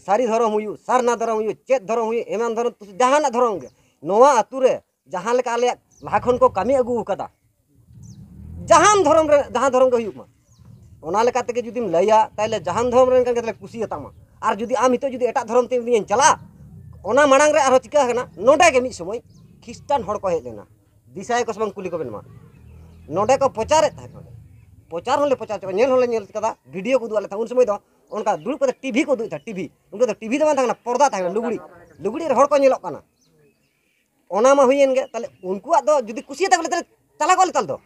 ᱥᱟᱹᱨᱤ ᱫᱷᱚᱨᱚᱢ ᱦᱩᱭᱩᱜ, ᱥᱟᱨᱱᱟ ᱫᱷᱚᱨᱚᱢ ᱦᱩᱭᱩᱜ, ᱪᱮᱫ ᱫᱷᱚᱨᱚᱢ ᱦᱩᱭᱩᱜ, ᱮᱢᱟᱱ ᱫᱷᱚᱨᱚᱢ, ᱡᱟᱦᱟᱱᱟᱜ ᱫᱷᱚᱨᱚᱢ ᱜᱮ, ᱱᱚᱣᱟ ᱟᱹᱛᱩ ᱨᱮ ᱡᱟᱦᱟᱸ ᱞᱮᱠᱟ ᱟᱞᱮᱭᱟᱜ ᱞᱟᱦᱟ ᱠᱷᱚᱱ ᱠᱚ ᱠᱟᱹᱢᱤ ᱟᱹᱜᱩ ᱟᱠᱟᱫᱟ, ᱡᱟᱦᱟᱱ ᱫᱷᱚᱨᱚᱢ ᱨᱮ, ᱡᱟᱦᱟᱸ ᱫᱷᱚᱨᱚᱢ ᱜᱮ ᱦᱩᱭᱩᱜ ᱢᱟ, ᱚᱱᱟ ᱞᱮᱠᱟ ᱛᱮᱜᱮ ᱡᱩᱫᱤᱢ ᱞᱟᱹᱭᱟ, ᱛᱟᱦᱞᱮ ᱡᱟᱦᱟᱱ ᱫᱷᱚᱨᱚᱢ ᱨᱮᱱ ᱠᱟᱱ ᱜᱮ ᱛᱟᱦᱞᱮ ᱠᱩᱥᱤᱭᱟᱛᱟᱢᱟ᱾ ᱟᱨ ᱡᱩᱫᱤ ᱟᱢ ᱱᱤᱛᱚᱜ ᱡᱩᱫᱤ ᱮᱴᱟᱜ ᱫᱷᱚᱨᱚᱢ ᱛᱮ ᱤᱧᱤᱧ ᱪᱟᱞᱟᱜᱼᱟ, ᱚᱱᱟ ᱢᱟᱲᱟᱝ ᱨᱮ ᱟᱨᱦᱚᱸ ᱪᱤᱠᱟᱹ ᱟᱠᱟᱱᱟ, ᱱᱚᱰᱮ ᱜᱮ ᱢᱤᱫ ᱥᱚᱢᱚᱭ ᱠᱷᱨᱤᱥᱴᱟᱱ ᱦᱚᱲ ᱠᱚ ᱦᱮᱡ ᱞᱮᱱᱟ, ᱫᱤᱥᱟᱹᱭᱟᱠᱚ ᱥᱮ ᱵᱟᱝ ᱠᱩᱞᱤ ᱠᱚᱵᱮᱱ ᱢᱟ, ᱱᱚᱰᱮ ᱠᱚ ᱯᱨᱚᱪᱟᱨᱮᱫ ᱛᱟᱦᱮᱸ ᱠᱟᱱᱟ, ᱯᱨᱚᱪᱟᱨ ᱦᱚᱸᱞᱮ ᱯᱨᱚᱪᱟᱨ ᱦᱚᱪᱚ ᱠᱚᱣᱟ, ᱧᱮᱞ ᱦᱚᱸᱞᱮ ᱧᱮᱞ ᱠᱟᱫᱟ, ᱵᱷᱤᱰᱤᱭᱳ ᱠᱚ ᱩᱫᱩᱜ ᱟᱞᱮ ᱛᱟᱦᱮᱸᱫ᱾ ᱩᱱ ᱥᱚᱢᱚᱭ ᱫᱚ ᱚᱱᱠᱟ ᱫᱩᱲᱩᱵ ᱠᱟᱛᱮ ᱴᱤᱵᱷᱤ ᱠᱚ ᱩᱫᱩᱜ ᱮᱫ ᱛᱟᱦᱮᱸᱫ, ᱴᱤᱵᱷᱤ, ᱩᱱᱠᱩ ᱫᱚ ᱴᱤᱵᱷᱤ ᱫᱚ ᱵᱟᱝ ᱛᱟᱦᱮᱸ ᱠᱟᱱᱟ, ᱯᱚᱨᱫᱟ ᱛᱟᱦᱮᱸ ᱠᱟᱱᱟ, ᱞᱩᱜᱽᱲᱤ, ᱞᱩᱜᱽᱲᱤ ᱨᱮ ᱦᱚᱲ ᱠᱚ ᱧᱮᱞᱚᱜ ᱠᱟᱱᱟ᱾ ᱚᱱᱟ ᱢᱟ ᱦᱩᱭᱮᱱ ᱜᱮ᱾ ᱛᱟᱦᱞᱮ ᱩᱱᱠᱩᱣᱟᱜ ᱫᱚ ᱡᱩᱫᱤ ᱠᱩᱥᱤᱭᱟᱛᱟ ᱠᱚ ᱞᱟᱹᱭ, ᱛᱟᱦᱞᱮ ᱪᱟᱞᱟᱜ ᱠᱚᱣᱟ ᱞᱮ ᱛᱟᱦᱞᱮ ᱫᱚ,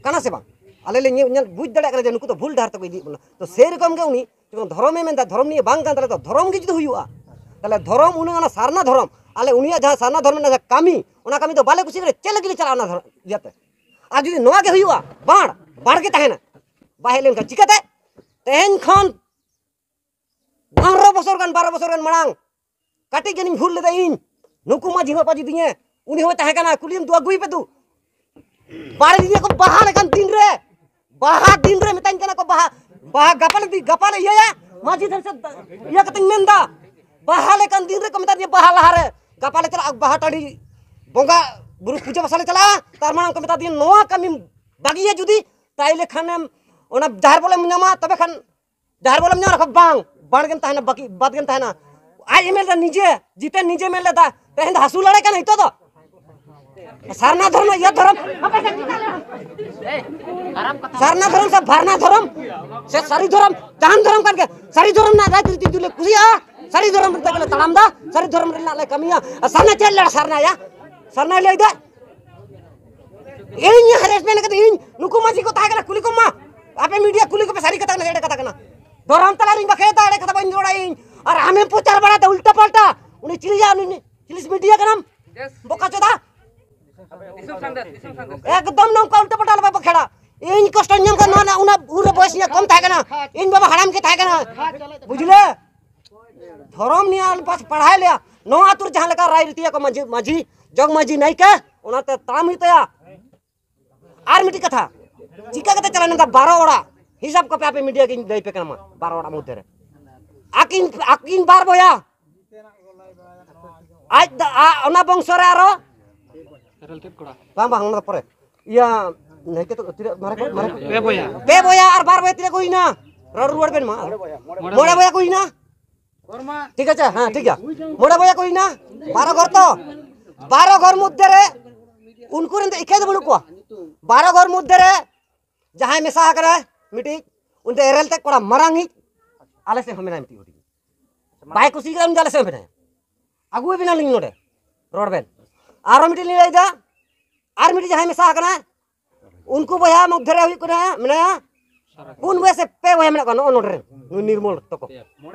ᱠᱟᱱᱟ ᱥᱮ ᱵᱟᱝ? ᱟᱞᱮ ᱞᱮ ᱧᱮᱞ, ᱧᱮᱞ ᱵᱩᱡᱽ ᱫᱟᱲᱮᱭᱟᱜ ᱠᱟᱱᱟ ᱡᱮ ᱱᱩᱠᱩ ᱫᱚ ᱵᱷᱩᱞ ᱰᱟᱦᱟᱨ ᱛᱮᱠᱚ ᱤᱫᱤᱭᱮᱫ ᱵᱚᱱᱟ᱾ ᱛᱚ ᱥᱮᱨᱚᱠᱚᱢ ᱜᱮ ᱩᱱᱤ ᱡᱚᱠᱷᱚᱱ ᱫᱷᱚᱨᱚᱢᱮ ᱢᱮᱱᱫᱟ, ᱫᱷᱚᱨᱚᱢ ᱱᱤᱭᱮ ᱵᱟᱝ ᱠᱟᱱ ᱛᱟᱞᱮ, ᱛᱚ ᱫᱷᱚᱨᱚᱢ ᱜᱮ ᱡᱩᱫᱤ ᱦᱩᱭᱩᱜᱼᱟ, ᱛᱟᱦᱞᱮ ᱫᱷᱚᱨᱚᱢ ᱩᱱᱤ ᱚᱱᱟ ᱥᱟᱨᱱᱟ ᱫᱷᱚᱨᱚᱢ, ᱟᱞᱮ ᱩᱱᱤᱭᱟᱜ ᱡᱟᱦᱟᱸ ᱥᱟᱨᱱᱟ ᱫᱷᱚᱨᱚᱢ ᱨᱮᱱᱟᱜ ᱡᱟᱦᱟᱸ ᱠᱟᱹᱢᱤ, ᱚᱱᱟ ᱠᱟᱹᱢᱤ ᱫᱚ ᱵᱟᱞᱮ ᱠᱩᱥᱤᱭᱟᱜ ᱠᱟᱱᱟ, ᱪᱮᱫ ᱞᱟᱹᱜᱤᱫ ᱞᱮ ᱪᱟᱞᱟᱜᱼᱟ ᱚᱱᱟ ᱫᱷᱚᱨᱚᱢ ᱤᱭᱟᱹᱛᱮ? ᱟᱨ ᱡᱩᱫᱤ ᱱᱚᱣᱟ ᱜᱮ ᱦᱩᱭᱩᱜᱼᱟ, ᱵᱟᱲ, ᱵᱟᱲ ᱜᱮ ᱛᱟᱦᱮᱱᱟ, ᱵᱟᱭ ᱦᱮᱡ ᱞᱮᱱᱠᱷᱟᱱ ᱪᱤᱠᱟᱹᱛᱮ? ᱛᱮᱦᱮᱧ ᱠᱷᱚᱱ ᱵᱟᱨᱚ ᱵᱚᱪᱷᱚᱨ ᱜᱟᱱ, ᱵᱟᱨᱚ ᱵᱚᱪᱷᱚᱨ ᱜᱟᱱ ᱢᱟᱲᱟᱝ ᱠᱟᱹᱴᱤᱡ ᱜᱟᱱᱤᱧ ᱵᱷᱩᱞ ᱞᱮᱫᱟ ᱤᱧ, ᱱᱩᱠᱩ ᱢᱟᱹᱡᱷᱤ ᱦᱚᱸ ᱯᱟᱹᱡᱤ ᱫᱤᱧᱮ, ᱩᱱᱤ ᱦᱚᱸᱭ ᱛᱟᱦᱮᱸ ᱠᱟᱱᱟ, ᱠᱩᱞᱤᱭᱮᱢ ᱫᱩ ᱟᱹᱜᱩᱭ ᱯᱮ ᱫᱩ᱾ ᱵᱟᱲᱮ ᱫᱤᱧᱮ ᱠᱚ ᱵᱟᱦᱟ ᱞᱮᱠᱟᱱ ᱫᱤᱱ ᱨᱮ, ᱵᱟᱦᱟ ᱫᱤᱱ ᱨᱮ ᱢᱮᱛᱟᱹᱧ ᱠᱟᱱᱟ ᱠᱚ, ᱵᱟᱦᱟ, ᱵᱟᱦᱟ ᱜᱟᱯᱟ ᱞᱮ ᱫᱤ-, ᱜᱟᱯᱟ ᱞᱮ ᱤᱭᱟᱹᱭᱟ, ᱢᱟᱹᱡᱷᱤ ᱴᱷᱮᱱ ᱥᱮ ᱤᱭᱟᱹ ᱠᱟᱛᱮᱧ ᱢᱮᱱ ᱫᱟ, ᱵᱟᱦᱟ ᱞᱮᱠᱟᱱ ᱫᱤᱱ ᱨᱮ ᱠᱚ ᱢᱮᱛᱟ ᱫᱤᱧᱟ, ᱵᱟᱦᱟ ᱞᱟᱦᱟ ᱨᱮ ᱜᱟᱯᱟ ᱞᱮ ᱪᱟᱞᱟᱜᱼᱟ, ᱵᱟᱦᱟ ᱴᱟᱺᱰᱤ ᱵᱚᱸᱜᱟ ᱵᱩᱨᱩ ᱯᱩᱡᱟᱹ ᱯᱟᱥᱟ ᱞᱮ ᱪᱟᱞᱟᱜᱼᱟ᱾ ᱛᱟᱨ ᱢᱟᱲᱟᱝ ᱠᱚ ᱢᱮᱛᱟ ᱫᱤᱧᱟ, ᱱᱚᱣᱟ ᱠᱟᱹᱢᱤᱢ ᱵᱟᱹᱜᱤᱭᱟ ᱡᱩᱫᱤ, ᱛᱟᱭᱞᱮ ᱠᱷᱟᱱᱮᱢ ᱚᱱᱟ ᱡᱟᱦᱮᱨ ᱵᱚᱞᱮᱢ ᱧᱟᱢᱟ, ᱛᱚᱵᱮ ᱠᱷᱟᱱ ᱡᱟᱦᱮᱨ ᱵᱚᱞᱮᱢ ᱧᱟᱢ ᱨᱮᱠᱚ ᱵᱟᱝ, ᱵᱟᱲ ᱜᱮᱢ ᱛᱟᱦᱮᱱᱟ, ᱵᱟᱹᱠᱤ ᱵᱟᱫ ᱜᱮᱢ ᱛᱟᱦᱮᱱᱟ᱾ ᱟᱡ ᱮ ᱢᱮᱱ ᱞᱮᱫᱟ, ᱱᱤᱡᱮ, ᱡᱤᱛᱮᱱ ᱱᱤᱡᱮ ᱢᱮᱱ ᱞᱮᱫᱟ, ᱛᱮᱦᱮᱧ ᱫᱚ ᱦᱟᱹᱥᱩ ᱞᱟᱲᱮ ᱠᱟᱱᱟ ᱱᱤᱛᱚᱜ ᱫᱚ᱾ ᱥᱟᱨᱱᱟ ᱫᱷᱚᱨᱚᱢ, ᱤᱭᱟᱹ ᱫᱷᱚᱨᱚᱢ, ᱥᱟᱨᱱᱟ ᱫᱷᱚᱨᱚᱢ ᱥᱮ ᱵᱷᱟᱨᱱᱟ ᱫᱷᱚᱨᱚᱢ ᱥᱮ ᱥᱟᱹᱨᱤ ᱫᱷᱚᱨᱚᱢ, ᱡᱟᱦᱟᱱ ᱫᱷᱚᱨᱚᱢ ᱠᱟᱱ ᱜᱮ, ᱥᱟᱹᱨᱤ ᱫᱷᱚᱨᱚᱢ ᱨᱮᱱᱟᱜ ᱨᱟᱡᱽᱱᱤᱛᱤ ᱡᱩᱫᱤ ᱞᱮ ᱠᱩᱥᱤᱭᱟᱜᱼᱟ, ᱥᱟᱹᱨᱤ ᱫᱷᱚᱨᱚᱢ ᱨᱮ ᱛᱮᱜᱮ ᱞᱮ ᱛᱟᱲᱟᱢ ᱫᱟ, ᱥᱟᱹᱨᱤ ᱫᱷᱚᱨᱚᱢ ᱨᱮᱱᱟᱜ ᱞᱮ ᱠᱟᱹᱢᱤᱭᱟ᱾ ᱟᱨ ᱥᱟᱨᱱᱟ ᱪᱮᱫ ᱞᱮ ᱥᱟᱨᱱᱟᱭᱟ? ᱥᱟᱨᱱᱟᱭ ᱞᱟᱹᱭ ᱫᱟ, ᱤᱧ ᱦᱟᱨᱮᱥᱢᱮᱱᱴ ᱠᱟᱛᱮ ᱤᱧ, ᱱᱩᱠᱩ ᱢᱟᱹᱡᱷᱤ ᱠᱚ ᱛᱟᱦᱮᱸ ᱠᱟᱱᱟ, ᱠᱩᱞᱤ ᱠᱚᱢ ᱢᱟ, ᱟᱯᱮ ᱢᱤᱰᱤᱭᱟ ᱠᱩᱞᱤ ᱠᱚᱯᱮ, ᱥᱟᱹᱨᱤ ᱠᱟᱛᱷᱟ ᱠᱟᱱᱟ ᱥᱮ ᱮᱲᱮ ᱠᱟᱛᱷᱟ ᱠᱟᱱᱟ? ᱫᱷᱚᱨᱚᱢ ᱛᱟᱞᱟ ᱨᱤᱧ ᱵᱟᱠᱷᱮᱲ ᱫᱟ, ᱮᱲᱮ ᱠᱟᱛᱷᱟ ᱵᱟᱹᱧ ᱨᱚᱲᱟ ᱤᱧ, ᱟᱨ ᱟᱢᱮᱢ ᱯᱨᱚᱪᱟᱨ ᱵᱟᱲᱟᱭ ᱫᱟ ᱩᱞᱴᱟ ᱯᱟᱞᱴᱟ᱾ ᱩᱱᱤ ᱪᱤᱞᱤᱭᱟ, ᱩᱱᱤ ᱪᱤᱞᱤᱥ ᱢᱤᱰᱤᱭᱟ ᱠᱟᱱᱟᱢ? ᱵᱚᱠᱟ ᱪᱚᱫᱟ᱾ ᱮᱠᱫᱚᱢ ᱱᱚᱝᱠᱟ ᱩᱞᱴᱟ ᱯᱟᱞᱴᱟ ᱟᱞᱚᱯᱮ ᱵᱟᱠᱷᱮᱲᱟ᱾ ᱤᱧ ᱠᱚᱥᱴᱚᱧ ᱧᱟᱢ ᱠᱟᱱᱟ, ᱱᱚᱣᱟ ᱨᱮᱱᱟᱜ ᱩᱱᱟᱹᱜ ᱩᱱᱨᱮ ᱵᱚᱭᱮᱥ ᱤᱧᱟᱹᱜ ᱠᱚᱢ ᱛᱟᱦᱮᱸ ᱠᱟᱱᱟ, ᱤᱧ ᱵᱟᱵᱟ ᱦᱟᱲᱟᱢ ᱜᱮ ᱛᱟᱦᱮᱸ ᱠᱟᱱᱟ, ᱵᱩᱡᱷᱞᱟᱹ? ᱫᱷᱚᱨᱚᱢ ᱱᱤᱭᱮ ᱟᱞᱯᱟᱥ ᱯᱟᱲᱦᱟᱭ ᱞᱮᱭᱟ᱾ ᱱᱚᱣᱟ ᱟᱹᱛᱩ ᱨᱮ ᱡᱟᱦᱟᱸ ᱞᱮᱠᱟ ᱨᱟᱭᱨᱤᱛᱤᱭᱟ ᱠᱚ ᱢᱟᱹᱡᱷᱤ, ᱢᱟᱹᱡᱷᱤ, ᱡᱚᱜᱽ ᱢᱟᱹᱡᱷᱤ, ᱱᱟᱭᱠᱮ, ᱚᱱᱟᱛᱮ ᱛᱟᱲᱟᱢ ᱦᱩᱭᱩᱜ ᱛᱟᱭᱟ᱾ ᱟᱨ ᱢᱤᱫᱴᱤᱡ ᱠᱟᱛᱷᱟ, ᱪᱤᱠᱟ ᱠᱟᱛᱮ ᱪᱟᱞᱟᱣ ᱱᱮᱛᱟ ᱵᱟᱨᱚ ᱚᱲᱟᱜ ᱦᱤᱥᱟᱵ ᱠᱚᱯᱮ, ᱟᱯᱮ ᱢᱤᱰᱤᱭᱟ ᱜᱤᱧ ᱞᱟᱹᱭ ᱯᱮ ᱠᱟᱱᱟ ᱢᱟ, ᱵᱟᱨᱚ ᱚᱲᱟᱜ ᱢᱚᱫᱽᱫᱷᱮ ᱨᱮ ᱟᱹᱠᱤᱱ, ᱟᱹᱠᱤᱱ ᱵᱟᱨ ᱵᱚᱭᱦᱟ, ᱟᱡ ᱫᱟ-, ᱟ-, ᱚᱱᱟ ᱵᱚᱝᱥᱚ ᱨᱮ ᱟᱨᱚ ᱵᱟᱝ, ᱵᱟᱝ, ᱚᱱᱟ ᱫᱚ ᱯᱚᱨᱮ᱾ ᱤᱭᱟᱹ, ᱱᱟᱭᱠᱮ ᱛᱟᱠᱚ ᱛᱤᱱᱟᱹᱜ ᱢᱟᱨᱮ ᱠᱚ? ᱢᱟᱨᱮ ᱠᱚ? ᱯᱮ ᱵᱚᱭᱦᱟ᱾ ᱯᱮ ᱵᱚᱭᱦᱟ ᱟᱨ ᱵᱟᱨ ᱵᱚᱭᱦᱟ ᱛᱤᱱᱟᱹᱜ ᱠᱚ ᱦᱩᱭᱱᱟ? ᱨᱚᱲ ᱨᱩᱣᱟᱹᱲ ᱵᱮᱱ ᱢᱟ᱾ ᱢᱚᱬᱮ ᱵᱚᱭᱦᱟ ᱠᱚ ᱦᱩᱭᱱᱟ᱾ ᱴᱷᱤᱠ ᱟᱪᱷᱮ, ᱦᱮᱸ, ᱴᱷᱤᱠ ᱜᱮᱭᱟ᱾ ᱢᱚᱬᱮ ᱵᱚᱭᱦᱟ ᱠᱚ ᱦᱩᱭᱱᱟ, ᱵᱟᱨᱚ ᱜᱷᱚᱨ ᱛᱚ᱾ ᱵᱟᱨᱚ ᱜᱷᱚᱨ ᱢᱚᱫᱽᱫᱷᱮ ᱨᱮ ᱩᱱᱠᱩ ᱨᱮᱱ ᱫᱚ ᱮᱠᱟᱭ ᱫᱚ ᱵᱟᱹᱱᱩᱜ ᱠᱚᱣᱟ᱾ ᱵᱟᱨᱚ ᱜᱷᱚᱨ ᱢᱚᱫᱽᱫᱷᱮ ᱨᱮ ᱡᱟᱦᱟᱸᱭ ᱢᱮᱥᱟ ᱟᱠᱟᱱᱟᱭ ᱢᱤᱫᱴᱤᱡ, ᱩᱱᱤ ᱫᱚ ᱮᱨᱮᱞ ᱛᱮ ᱠᱚᱲᱟ ᱢᱟᱨᱟᱝ ᱤᱡ ᱟᱞᱮ ᱥᱮᱫ ᱦᱚᱸ ᱢᱮᱱᱟᱭᱟ ᱢᱤᱫᱴᱤᱡ ᱦᱩᱰᱤᱧ᱾ ᱵᱟᱭ ᱠᱩᱥᱤ ᱠᱟᱱᱟ ᱩᱱᱤ ᱫᱚ ᱟᱞᱮ ᱥᱮᱫ ᱦᱚᱸ ᱢᱮᱱᱟᱭᱟ᱾ ᱟᱹᱜᱩᱭ ᱵᱮᱱᱟᱞᱤᱧ ᱱᱚᱰᱮ, ᱨᱚᱲ ᱵᱮᱱ᱾ ᱟᱨᱚ ᱢᱤᱫᱴᱤᱡ ᱞᱤᱧ ᱞᱟᱹᱭᱫᱟ, ᱟᱨ ᱢᱤᱫᱴᱤᱡ ᱡᱟᱦᱟᱸᱭ ᱢᱮᱥᱟ ᱟᱠᱟᱱᱟᱭ, ᱩᱱᱠᱩ ᱵᱚᱭᱦᱟ ᱢᱚᱫᱽᱫᱷᱮ ᱨᱮ ᱦᱩᱭᱩᱜ ᱠᱟᱱᱟ, ᱢᱮᱱᱟᱭᱟ ᱯᱩᱱ ᱵᱚᱭᱦᱟ ᱥᱮ ᱯᱮ ᱵᱚᱭᱦᱟ ᱢᱮᱱᱟᱜ ᱠᱚᱣᱟ ᱱᱚᱜᱼᱚ ᱱᱚᱰᱮ ᱨᱮᱱ, ᱱᱩᱭ ᱱᱤᱨᱢᱚᱞ ᱛᱟᱠᱚ᱾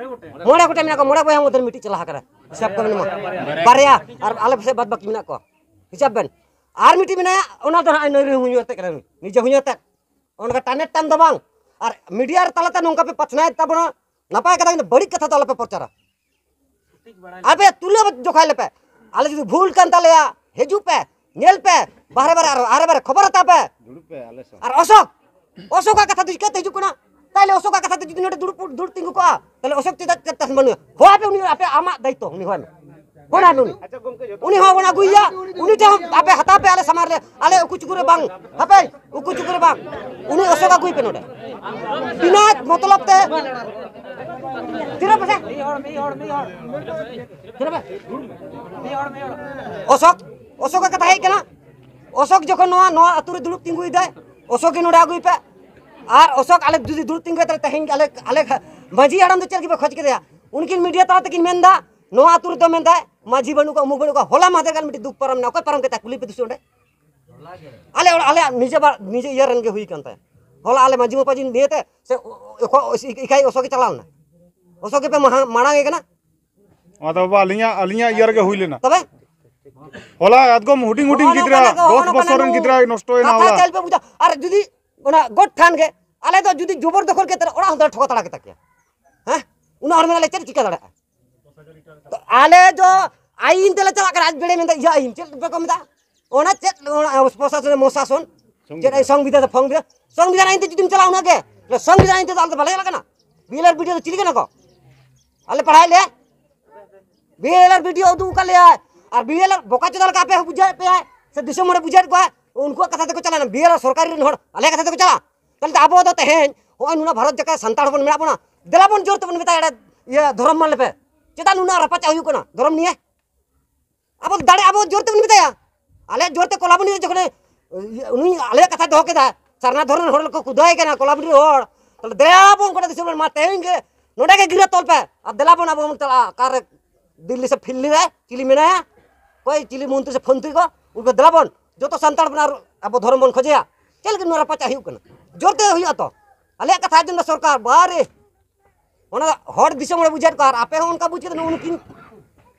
ᱢᱚᱬᱮ ᱜᱚᱴᱮᱡ ᱢᱮᱱᱟᱜ ᱠᱚᱣᱟ, ᱢᱚᱬᱮ ᱵᱚᱭᱦᱟ ᱢᱚᱫᱽᱫᱷᱮ ᱨᱮ ᱢᱤᱫᱴᱤᱡ ᱪᱟᱞᱟᱣ ᱟᱠᱟᱱᱟ᱾ ᱦᱤᱥᱟᱹᱵ ᱠᱚ ᱢᱮᱱᱟᱢᱟ, ᱵᱟᱨᱭᱟ, ᱟᱨ ᱟᱞᱮ ᱥᱮᱫ ᱵᱟᱫ ᱵᱟᱹᱠᱤ ᱢᱮᱱᱟᱜ ᱠᱚᱣᱟ᱾ ᱦᱤᱥᱟᱹᱵ ᱵᱮᱱ᱾ ᱟᱨ ᱢᱤᱫᱴᱤᱡ ᱢᱮᱱᱟᱭᱟ, ᱚᱱᱟ ᱫᱚ ᱱᱟᱦᱟᱜ ᱱᱩᱭ ᱨᱮᱱ ᱦᱩᱧᱩ ᱟᱛᱮᱫ ᱠᱟᱱᱟ, ᱱᱩᱭ ᱱᱤᱡᱮ ᱦᱩᱧᱩ ᱟᱛᱮᱫ᱾ ᱚᱱᱠᱟ ᱴᱟᱱᱮᱴ ᱴᱟᱱ ᱫᱚ ᱵᱟᱝ᱾ ᱟᱨ ᱢᱤᱰᱤᱭᱟ ᱨᱮ ᱛᱟᱞᱟᱛᱮ ᱱᱚᱝᱠᱟ ᱯᱮ ᱯᱟᱥᱱᱟᱣᱮᱫ ᱛᱟᱵᱚᱱᱟ, ᱱᱟᱯᱟᱭ ᱠᱟᱛᱷᱟ, ᱠᱤᱱᱛᱩ ᱵᱟᱹᱲᱤᱡ ᱠᱟᱛᱷᱟ ᱫᱚ ᱟᱞᱚᱯᱮ ᱯᱨᱚᱪᱟᱨᱟ᱾ ᱟᱯᱮ ᱛᱩᱞᱟᱹ ᱡᱚᱠᱷᱟᱭ ᱞᱮᱯᱮ᱾ ᱟᱞᱮ ᱡᱩᱫᱤ ᱵᱷᱩᱞ ᱠᱟᱱ ᱛᱟᱞᱮᱭᱟ, ᱦᱤᱡᱩᱜ ᱯᱮ, ᱧᱮᱞ ᱯᱮ, ᱵᱟᱦᱨᱮ ᱵᱟᱦᱨᱮ ᱟᱨᱚ ᱟᱨᱮ ᱵᱟᱨᱮ ᱠᱷᱚᱵᱚᱨ ᱦᱟᱛᱟᱣ ᱯᱮ᱾ ᱫᱩᱲᱩᱵ ᱯᱮ ᱟᱞᱮ ᱥᱟᱶ᱾ ᱟᱨ ᱚᱥᱳᱠ, ᱚᱥᱳᱠᱟᱜ ᱠᱟᱛᱷᱟ ᱫᱚ ᱪᱤᱠᱟᱹᱛᱮ ᱦᱤᱡᱩᱜ ᱠᱟᱱᱟ? ᱛᱟᱦᱞᱮ ᱚᱥᱳᱠᱟᱜ ᱠᱟᱛᱷᱟ ᱛᱮ ᱡᱩᱫᱤ ᱱᱚᱰᱮ ᱫᱩᱲᱩᱵ, ᱫᱩᱲᱩᱵ ᱛᱤᱸᱜᱩ ᱠᱚᱜᱼᱟ, ᱛᱟᱦᱞᱮ ᱚᱥᱳᱠ ᱪᱮᱫᱟᱜ, ᱪᱮᱫᱟᱜ ᱵᱟᱹᱱᱩᱜᱼᱟ? ᱦᱚᱦᱚ ᱟᱯᱮ ᱩᱱᱤ, ᱟᱯᱮ ᱟᱢᱟᱜ ᱫᱟᱭᱤᱛᱛᱚ ᱩᱱᱤ ᱦᱚᱦᱚ ᱟᱭ ᱢᱮ᱾ ᱯᱷᱳᱱ ᱟᱭ ᱢᱮ ᱩᱱᱤ᱾ ᱩᱱᱤ ᱦᱚᱸ ᱵᱚᱱ ᱟᱹᱜᱩᱭᱮᱭᱟ, ᱩᱱᱤ ᱴᱷᱮᱱ ᱦᱚᱸ ᱟᱯᱮ ᱦᱟᱛᱟᱣ ᱯᱮ ᱟᱞᱮ ᱥᱟᱢᱟᱝ ᱨᱮ, ᱟᱞᱮ ᱩᱠᱩ ᱪᱩᱠᱩ ᱨᱮ ᱵᱟᱝ, ᱦᱟᱯᱮ, ᱩᱠᱩ ᱪᱩᱠᱩ ᱨᱮ ᱵᱟᱝ, ᱩᱱᱤ ᱚᱥᱳᱠ ᱟᱹᱜᱩᱭ ᱯᱮ ᱱᱚᱰᱮ᱾ ᱵᱤᱱᱟᱹ ᱢᱚᱛᱞᱚᱵ ᱛᱮ᱾ ᱛᱤᱱᱟᱹᱜ ᱯᱮᱥᱮ? ᱛᱤᱱᱟᱹᱜ ᱯᱮ? ᱚᱥᱳᱠ, ᱚᱥᱳᱠᱟᱜ ᱠᱟᱛᱷᱟ ᱦᱮᱡ ᱠᱟᱱᱟ᱾ ᱚᱥᱳᱠ ᱡᱚᱠᱷᱚᱱ ᱱᱚᱣᱟ, ᱱᱚᱣᱟ ᱟᱹᱛᱩ ᱨᱮ ᱫᱩᱲᱩᱵ ᱛᱤᱸᱜᱩᱭᱮᱫᱟᱭ, ᱚᱥᱳᱠ ᱜᱮ ᱱᱚᱰᱮ ᱟᱹᱜᱩᱭ ᱯᱮ᱾ ᱟᱨ ᱚᱥᱳᱠ ᱟᱞᱮ ᱡᱩᱫᱤ ᱫᱩᱲᱩᱵ ᱛᱤᱸᱜᱩᱭᱟ, ᱛᱟᱦᱞᱮ ᱛᱮᱦᱮᱧ ᱟᱞᱮ, ᱟᱞᱮ ᱢᱟᱹᱡᱷᱤ ᱦᱟᱲᱟᱢ ᱫᱚ ᱪᱮᱫ ᱞᱟᱹᱜᱤᱫ ᱯᱮ ᱠᱷᱚᱡ ᱠᱮᱫᱮᱭᱟ? ᱩᱱᱠᱤᱱ ᱢᱤᱰᱤᱭᱟ ᱛᱟᱞᱟ ᱛᱮᱠᱤᱱ ᱢᱮᱱᱫᱟ, ᱱᱚᱣᱟ ᱟᱹᱛᱩ ᱨᱮᱫᱚ ᱢᱮᱱᱫᱟᱭ ᱢᱟᱹᱡᱷᱤ ᱵᱟᱹᱱᱩᱜ ᱠᱚᱣᱟ, ᱩᱢᱩᱠ ᱵᱟᱹᱱᱩᱜ ᱠᱚᱣᱟ᱾ ᱦᱚᱞᱟ ᱢᱟᱦᱫᱮᱨ ᱜᱟᱱ ᱢᱤᱫᱴᱤᱡ ᱫᱩᱠ ᱯᱟᱨᱚᱢ ᱮᱱᱟ, ᱚᱠᱚᱭ ᱯᱟᱨᱚᱢ ᱠᱮᱫᱟ? ᱠᱩᱞᱤ ᱯᱮ ᱫᱩᱥᱤ ᱚᱸᱰᱮ᱾ ᱟᱞᱮ ᱚᱲᱟᱜ, ᱟᱞᱮᱭᱟᱜ ᱱᱤᱡᱮ ᱵᱟ-, ᱱᱤᱡᱮ ᱤᱭᱟᱹ ᱨᱮᱱ ᱜᱮ ᱦᱩᱭ ᱠᱟᱱ ᱛᱟᱭᱟ᱾ ᱦᱚᱞᱟ ᱟᱞᱮ ᱢᱟᱹᱡᱷᱤ ᱢᱟᱯᱟᱡᱤ ᱱᱤᱭᱮᱛᱮ ᱥᱮ ᱚ-, ᱚ-, ᱮᱠᱷᱚ-, ᱮᱠᱟᱭ ᱚᱥᱳᱠᱮ ᱪᱟᱞᱟᱣ ᱞᱮᱱᱟ᱾ ᱚᱥᱳᱠ ᱜᱮᱯᱮ ᱢᱟᱦᱟ-, ᱢᱟᱲᱟᱝ ᱮ ᱠᱟᱱᱟ᱾ ᱚᱱᱟ ᱫᱚ ᱵᱟᱵᱟ ᱟᱹᱞᱤᱧᱟᱜ, ᱟᱹᱞᱤᱧᱟᱜ ᱤᱭᱟᱹ ᱨᱮᱜᱮ ᱦᱩᱭ ᱞᱮᱱᱟ᱾ ᱛᱚᱵᱮ? ᱦᱚᱞᱟ ᱮᱠᱫᱚᱢ ᱦᱩᱰᱤᱧ ᱦᱩᱰᱤᱧ ᱦᱚᱸᱜᱼᱚ ᱜᱤᱫᱽᱨᱟᱹ, ᱱᱚᱝᱠᱟᱱᱟᱜ ᱜᱮ, ᱦᱚᱸᱜᱼᱚ ᱫᱚᱥ ᱵᱚᱪᱷᱚᱨ ᱨᱮᱱ ᱱᱚᱝᱠᱟᱱᱟᱜ ᱜᱤᱫᱽᱨᱟᱹᱭ ᱱᱚᱥᱴᱚᱭᱮᱱᱟ ᱠᱟᱛᱷᱟ ᱦᱚᱞᱟ᱾ ᱪᱮᱫ ᱯᱮ ᱵᱩᱡᱟ? ᱟᱨ ᱡᱩᱫᱤ ᱚᱱᱟ ᱜᱚᱴ ᱴᱷᱟᱱ ᱜᱮ ᱟᱞᱮ ᱫᱚ ᱡᱩᱫᱤ ᱡᱚᱵᱚᱨ ᱫᱚᱠᱷᱚᱞ ᱠᱮᱫ ᱛᱟᱞᱮ ᱚᱲᱟᱜ ᱦᱚᱸ ᱫᱟᱞ ᱴᱷᱚᱠᱟ ᱛᱟᱲᱟ ᱠᱮᱛᱟ ᱠᱮᱭᱟ᱾ ᱦᱮᱸ? ᱩᱱᱟᱹᱜ ᱦᱚᱲ ᱢᱮᱱᱟᱜ ᱞᱮ ᱪᱮᱫ ᱪᱤᱠᱟᱹ ᱫᱟᱲᱮᱭᱟᱜᱼᱟ? ᱛᱚ ᱟᱞᱮ ᱫᱚ ᱟᱭᱤᱱ ᱛᱮᱞᱮ ᱪᱟᱞᱟᱜ ᱠᱟᱱᱟ, ᱟᱡ ᱵᱮᱲᱮ ᱢᱮᱱᱫᱟ ᱤᱭᱟᱹ ᱟᱭᱤᱱ, ᱪᱮᱫ ᱯᱮ ᱠᱚ ᱢᱮᱛᱟᱜᱼᱟ? ᱚᱱᱟ ᱪᱮᱫ ᱚᱱᱟ ᱯᱨᱚᱥᱟᱥᱚᱱ, ᱢᱚᱥᱟᱥᱚᱱ, ᱪᱮᱫ ᱟᱭ ᱥᱚᱝᱵᱤᱫᱷᱟᱱ, ᱯᱷᱚᱝᱵᱤᱫᱷᱟᱱ, ᱥᱚᱝᱵᱤᱫᱷᱟᱱ ᱟᱭᱤᱱ ᱛᱮ ᱡᱩᱫᱤᱢ ᱪᱟᱞᱟᱜᱼᱟ ᱩᱱᱟᱹᱜ ᱜᱮ, ᱥᱚᱝᱵᱤᱫᱷᱟᱱ ᱟᱭᱤᱱ ᱛᱮᱫᱚ ᱟᱞᱮ ᱫᱚ ᱵᱟᱞᱮ ᱪᱟᱞᱟᱜ ᱠᱟᱱᱟ᱾ ᱵᱤ ᱮᱞ ᱟᱨ ᱵᱤ ᱰᱤ ᱳ ᱫᱚ ᱪᱤᱞᱤ ᱠᱟᱱᱟ ᱠᱚ? ᱟᱞᱮ ᱯᱟᱲᱦᱟᱣᱮᱫ ᱞᱮᱭᱟ? ᱵᱤ ᱮᱞ ᱟᱨ ᱵᱤ ᱰᱤ ᱳ ᱩᱫᱩᱜ ᱟᱠᱟᱫ ᱞᱮᱭᱟᱭ, ᱟᱨ ᱵᱤ ᱮᱞ ᱟᱨ ᱵᱚᱠᱟ ᱪᱳᱫᱟ ᱞᱮᱠᱟ ᱟᱯᱮ ᱦᱚᱸ ᱵᱩᱡᱷᱟᱹᱣᱮᱫ ᱯᱮᱭᱟᱭ, ᱥᱮ ᱫᱤᱥᱚᱢ ᱦᱚᱲᱮ ᱵᱩᱡᱷᱟᱹᱣᱮᱫ ᱠᱚᱣᱟ, ᱩᱱᱠᱩᱣᱟᱜ ᱠᱟᱛᱷᱟ ᱛᱮᱠᱚ ᱪᱟᱞᱟᱜᱼᱟ, ᱵᱤᱦᱟᱨ ᱥᱚᱨᱠᱟᱨ ᱨᱮᱱ ᱦᱚᱲ ᱟᱞᱮᱭᱟᱜ ᱠᱟᱛᱷᱟ ᱛᱮᱠᱚ ᱪᱟᱞᱟᱜᱼᱟ? ᱛᱟᱦᱚᱞᱮ ᱛᱚ ᱟᱵᱚ ᱫᱚ ᱛᱮᱦᱮᱧ ᱦᱚᱸᱜᱼᱚᱭ ᱱᱩᱱᱟᱹᱜ ᱵᱷᱟᱨᱚᱛ ᱡᱟᱠᱟᱛ ᱥᱟᱱᱛᱟᱲ ᱦᱚᱯᱚᱱ ᱢᱮᱱᱟᱜ ᱵᱚᱱᱟ, ᱫᱮᱞᱟ ᱵᱚᱱ ᱡᱳᱨ ᱛᱮᱵᱚᱱ ᱢᱮᱛᱟᱭᱟ, ᱮᱲᱮ, ᱤᱭᱟᱹ, ᱫᱷᱚᱨᱚᱢ ᱢᱟᱱ ᱞᱮᱯᱮ᱾ ᱪᱮᱫᱟᱜ ᱱᱩᱱᱟᱹᱜ ᱨᱟᱯᱟᱪᱟᱜ ᱦᱩᱭᱩᱜ ᱠᱟᱱᱟ ᱫᱷᱚᱨᱚᱢ ᱱᱤᱭᱮ? ᱟᱵᱚ ᱫᱟᱲᱮ, ᱟᱵᱚ ᱡᱳᱨ ᱛᱮᱵᱚᱱ ᱢᱮᱛᱟᱭᱟ᱾ ᱟᱞᱮ ᱡᱳᱨ ᱛᱮ ᱠᱚᱞᱟᱵᱚᱱᱤ ᱨᱮ ᱡᱚᱠᱷᱚᱱᱮ, ᱤᱭᱟᱹ, ᱩᱱᱤ ᱟᱞᱮᱭᱟᱜ ᱠᱟᱛᱷᱟ ᱫᱚᱦᱚ ᱠᱮᱫᱟ, ᱥᱟᱨᱱᱟ ᱫᱷᱚᱨᱚᱢ ᱨᱮᱱ ᱦᱚᱲ ᱠᱚ ᱠᱩᱫᱟᱹᱭ ᱠᱟᱱᱟ, ᱠᱚᱞᱟᱵᱚᱱᱤ ᱨᱮᱱ ᱦᱚᱲ, ᱛᱟᱦᱞᱮ ᱫᱮᱞᱟ ᱵᱚᱱ ᱜᱚᱴᱟ ᱫᱤᱥᱚᱢ ᱨᱮ, ᱢᱟ ᱛᱮᱦᱮᱧ ᱜᱮ ᱱᱚᱰᱮ ᱜᱮ ᱜᱤᱨᱟᱹ ᱛᱚᱞ ᱯᱮ, ᱟᱨ ᱫᱮᱞᱟ ᱵᱚᱱ ᱟᱵᱚ ᱵᱚᱱ ᱪᱟᱞᱟᱜᱼᱟ᱾ ᱚᱠᱟᱨᱮ ᱫᱤᱞᱞᱤ ᱥᱮ ᱯᱷᱤᱞᱞᱤ ᱨᱮ ᱪᱤᱞᱤ ᱢᱮᱱᱟᱭᱟ, ᱚᱠᱚᱭ ᱪᱤᱞᱤ ᱢᱚᱱᱛᱨᱤ ᱥᱮ ᱯᱷᱚᱱᱛᱨᱤ ᱠᱚ, ᱩᱱᱠᱩ ᱫᱮᱞᱟ ᱵᱚᱱ ᱡᱚᱛᱚ ᱥᱟᱱᱛᱟᱲ ᱵᱚᱱ ᱟᱨ ᱟᱵᱚ ᱫᱷᱚᱨᱚᱢ ᱵᱚᱱ ᱠᱷᱚᱡᱮᱭᱟ᱾ ᱪᱮᱫ ᱞᱟᱹᱜᱤᱫ ᱱᱚᱣᱟ ᱨᱟᱯᱟᱪᱟᱜ ᱦᱩᱭᱩᱜ ᱠᱟᱱᱟ? ᱡᱳᱨ ᱛᱮ ᱦᱩᱭᱩᱜᱼᱟ ᱛᱚ, ᱟᱞᱮᱭᱟᱜ ᱠᱟᱛᱷᱟ ᱟᱸᱡᱚᱢ ᱫᱟ ᱥᱚᱨᱠᱟᱨ, ᱵᱟᱨᱮ ᱚᱱᱟ ᱦᱚᱲ ᱫᱤᱥᱚᱢ ᱦᱚᱲ ᱵᱩᱡᱷᱟᱹᱣ ᱠᱚᱣᱟ, ᱟᱨ ᱟᱯᱮ ᱦᱚᱸ ᱚᱱᱠᱟ ᱵᱩᱡᱽ ᱠᱟᱛᱮ ᱱᱩᱠᱤᱱ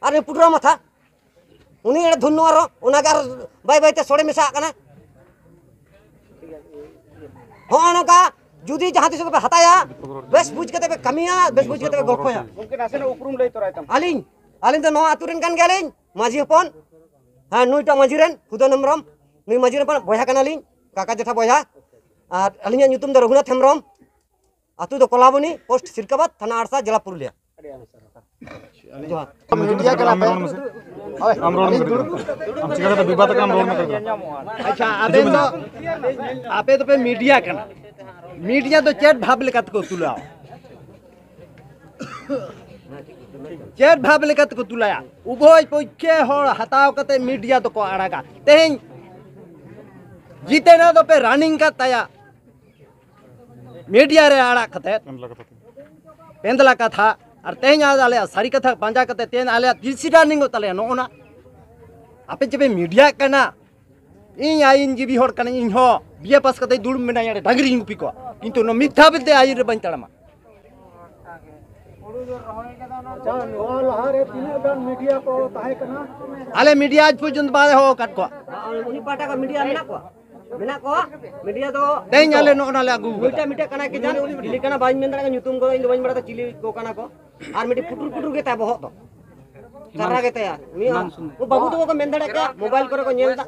ᱟᱨ ᱩᱱᱤ ᱯᱩᱴᱨᱟᱹ ᱢᱟᱛᱷᱟ, ᱩᱱᱤ ᱮᱲᱮ ᱫᱷᱩᱱᱱᱚ ᱟᱨᱚ ᱚᱱᱟᱜᱮ ᱟᱨᱚ ᱵᱟᱭ ᱵᱟᱭᱛᱮ ᱥᱚᱲᱮ ᱢᱮᱥᱟᱜ ᱠᱟᱱᱟ᱾ ᱦᱚᱸᱜᱼᱚ ᱱᱚᱝᱠᱟ ᱡᱩᱫᱤ ᱡᱟᱦᱟᱸ ᱛᱤᱥ ᱯᱮ ᱦᱟᱛᱟᱭᱟ, ᱵᱮᱥ ᱵᱩᱡᱽ ᱠᱟᱛᱮ ᱯᱮ ᱠᱟᱹᱢᱤᱭᱟ, ᱵᱮᱥ ᱵᱩᱡᱽ ᱠᱟᱛᱮ ᱯᱮ ᱜᱚᱞᱯᱷᱚᱭᱟ᱾ ᱜᱚᱢᱠᱮ, ᱱᱟᱥᱮᱱᱟᱜ ᱩᱯᱨᱩᱢ ᱞᱟᱹᱭ ᱛᱚᱨᱟᱭ ᱛᱟᱢ᱾ ᱟᱹᱞᱤᱧ, ᱟᱹᱞᱤᱧ ᱫᱚ ᱱᱚᱣᱟ ᱟᱹᱛᱩ ᱨᱮᱱ ᱠᱟᱱ ᱜᱮᱭᱟᱞᱤᱧ, ᱢᱟᱹᱡᱷᱤ ᱦᱚᱯᱚᱱ᱾ ᱦᱮᱸ, ᱱᱩᱭᱴᱟᱜ ᱢᱟᱹᱡᱷᱤ ᱨᱮᱱ ᱦᱩᱫᱟᱹᱱ ᱦᱮᱢᱵᱨᱚᱢ, ᱱᱩᱭ ᱢᱟᱹᱡᱷᱤ ᱦᱚᱯᱚᱱ ᱵᱚᱭᱦᱟ ᱠᱟᱱᱟᱞᱤᱧ, ᱠᱟᱠᱟ ᱡᱮᱴᱷᱟ ᱵᱚᱭᱦᱟ᱾ ᱟᱨ ᱟᱹᱞᱤᱧᱟᱜ ᱧᱩᱛᱩᱢ ᱫᱚ ᱨᱚᱜᱷᱩᱱᱟᱛᱷ ᱦᱮᱢᱵᱨᱚᱢ, ᱟᱹᱛᱩ ᱫᱚ ᱠᱚᱞᱟᱵᱚᱱᱤ, ᱯᱳᱥᱴ ᱥᱤᱨᱠᱟᱵᱟᱫᱽ, ᱛᱷᱟᱱᱟ ᱟᱲᱥᱟ, ᱡᱮᱞᱟ ᱯᱩᱨᱩᱞᱤᱭᱟ᱾ ᱡᱚᱦᱟᱨ᱾ ᱢᱤᱰᱤᱭᱟ ᱠᱟᱱᱟ ᱯᱮ? ᱦᱳᱭ᱾ ᱟᱢ ᱨᱚᱲ ᱢᱮ ᱠᱟᱹᱴᱤᱡ᱾ ᱟᱢ ᱪᱤᱠᱟ ᱠᱟᱛᱮ ᱵᱤᱵᱟᱫ ᱠᱟᱱᱟᱢ, ᱨᱚᱲ ᱢᱮ ᱠᱟᱹᱴᱤᱡ᱾ ᱟᱪᱪᱷᱟ, ᱟᱵᱮᱱ ᱫᱚ, ᱟᱯᱮ ᱫᱚᱯᱮ ᱢᱤᱰᱤᱭᱟ ᱠᱟᱱᱟ᱾ ᱢᱤᱰᱤᱭᱟ ᱫᱚ ᱪᱮᱫ ᱵᱷᱟᱵᱽ ᱞᱮᱠᱟ ᱛᱮᱠᱚ ᱛᱩᱞᱟᱹᱣᱟ? ᱪᱮᱫ ᱵᱷᱟᱵᱽ ᱞᱮᱠᱟ ᱛᱮᱠᱚ ᱛᱩᱞᱟᱹᱭᱟ? ᱩᱵᱷᱚᱭ ᱯᱚᱠᱠᱷᱮ ᱦᱚᱲ ᱦᱟᱛᱟᱣ ᱠᱟᱛᱮ ᱢᱤᱰᱤᱭᱟ ᱫᱚᱠᱚ ᱟᱲᱟᱜᱟ᱾ ᱛᱮᱦᱮᱧ ᱡᱤᱛᱮᱱᱟ ᱫᱚᱯᱮ ᱨᱟᱱᱤᱝ ᱠᱟᱫ ᱛᱟᱭᱟ ᱢᱤᱰᱤᱭᱟ ᱨᱮ ᱟᱲᱟᱜ ᱠᱟᱛᱮ᱾ ᱯᱮᱱᱫᱞᱟ ᱠᱟᱛᱷᱟ᱾ ᱯᱮᱱᱫᱞᱟ ᱠᱟᱛᱷᱟ᱾ ᱟᱨ ᱛᱮᱦᱮᱧ ᱟᱞᱮᱭᱟᱜ ᱥᱟᱹᱨᱤ ᱠᱟᱛᱷᱟ ᱯᱟᱸᱡᱟ ᱠᱟᱛᱮ ᱛᱮᱦᱮᱧ ᱟᱞᱮᱭᱟᱜ ᱛᱤᱥ ᱨᱟᱱᱤᱝ ᱚᱜ ᱛᱟᱞᱮᱭᱟ ᱱᱚᱜᱼᱚ ᱱᱟ? ᱟᱯᱮ ᱪᱮᱯᱮ ᱢᱤᱰᱤᱭᱟ ᱠᱟᱱᱟ? ᱤᱧ ᱟᱹᱭᱤᱱ ᱡᱤᱵᱤ ᱦᱚᱲ ᱠᱟᱹᱱᱟᱹᱧ, ᱤᱧ ᱦᱚᱸ ᱵᱤᱭᱮ ᱯᱟᱥ ᱠᱟᱛᱮ ᱫᱩᱲᱩᱵ ᱢᱮᱱᱟᱧ, ᱚᱸᱰᱮ ᱰᱟᱝᱨᱤᱧ ᱜᱩᱯᱤ ᱠᱚᱣᱟ, ᱠᱤᱱᱛᱩ ᱱᱚᱣᱟ ᱢᱤᱛᱷᱟ ᱵᱤᱞᱛᱮ ᱟᱹᱭᱤᱱ ᱨᱮ ᱵᱟᱹᱧ ᱛᱟᱲᱟᱢᱟ᱾ ᱟᱪᱪᱷᱟ, ᱱᱚᱣᱟ ᱞᱟᱦᱟᱨᱮ ᱛᱤᱱᱟᱹᱜ ᱜᱟᱱ ᱢᱤᱰᱤᱭᱟ ᱠᱚ ᱛᱟᱦᱮᱸ ᱠᱟᱱᱟ? ᱟᱞᱮ ᱢᱤᱰᱤᱭᱟ ᱟᱡ ᱯᱚᱨᱡᱚᱱᱛᱚ ᱵᱟᱞᱮ ᱦᱚᱦᱚ ᱟᱠᱟᱫ ᱠᱚᱣᱟ᱾ ᱩᱱᱤ ᱯᱟᱦᱴᱟ ᱠᱷᱚᱱ ᱢᱤᱰᱤᱭᱟ ᱢᱮᱱᱟᱜ ᱠᱚᱣᱟ? ᱢᱮᱱᱟᱜ ᱠᱚᱣᱟ᱾ ᱢᱤᱰᱤᱭᱟ ᱫᱚ ᱛᱮᱦᱮᱧ ᱟᱞᱮ ᱱᱚᱜᱼᱚ ᱱᱟ ᱞᱮ ᱟᱹᱜᱩ ᱟᱠᱟᱫᱟ᱾ ᱢᱤᱫᱴᱟᱝ, ᱢᱤᱫᱴᱟᱝ ᱠᱟᱱᱟᱭ ᱠᱮ ᱡᱟᱱ, ᱪᱤᱞᱤ ᱠᱟᱱᱟ ᱵᱟᱹᱧ ᱢᱮᱱ ᱫᱟᱲᱮᱭᱟᱜᱼᱟ, ᱧᱩᱛᱩᱢ ᱠᱚ ᱤᱧ ᱫᱚ ᱵᱟᱹᱧ ᱵᱟᱲᱟᱭᱟ ᱪᱤᱞᱤ ᱠᱚ ᱠᱟᱱᱟ ᱠᱚ᱾ ᱟᱨ ᱢᱤᱫᱴᱤᱡ ᱯᱩᱴᱩᱨ ᱯᱩᱴᱩᱨ ᱜᱮ ᱛᱟᱭ ᱵᱚᱦᱚᱜ ᱫᱚ᱾ ᱪᱟᱨᱟ ᱜᱮ ᱛᱟᱭᱟ᱾ ᱩᱱᱤ ᱦᱚᱸ, ᱩᱱᱠᱩ ᱵᱟᱹᱵᱩ ᱛᱟᱠᱚ ᱠᱚ ᱢᱮᱱ ᱫᱟᱲᱮᱭᱟᱜ ᱜᱮᱭᱟ, ᱢᱳᱵᱟᱭᱤᱞ ᱠᱚᱨᱮ ᱠᱚ ᱧᱮᱞ ᱮᱫᱟ᱾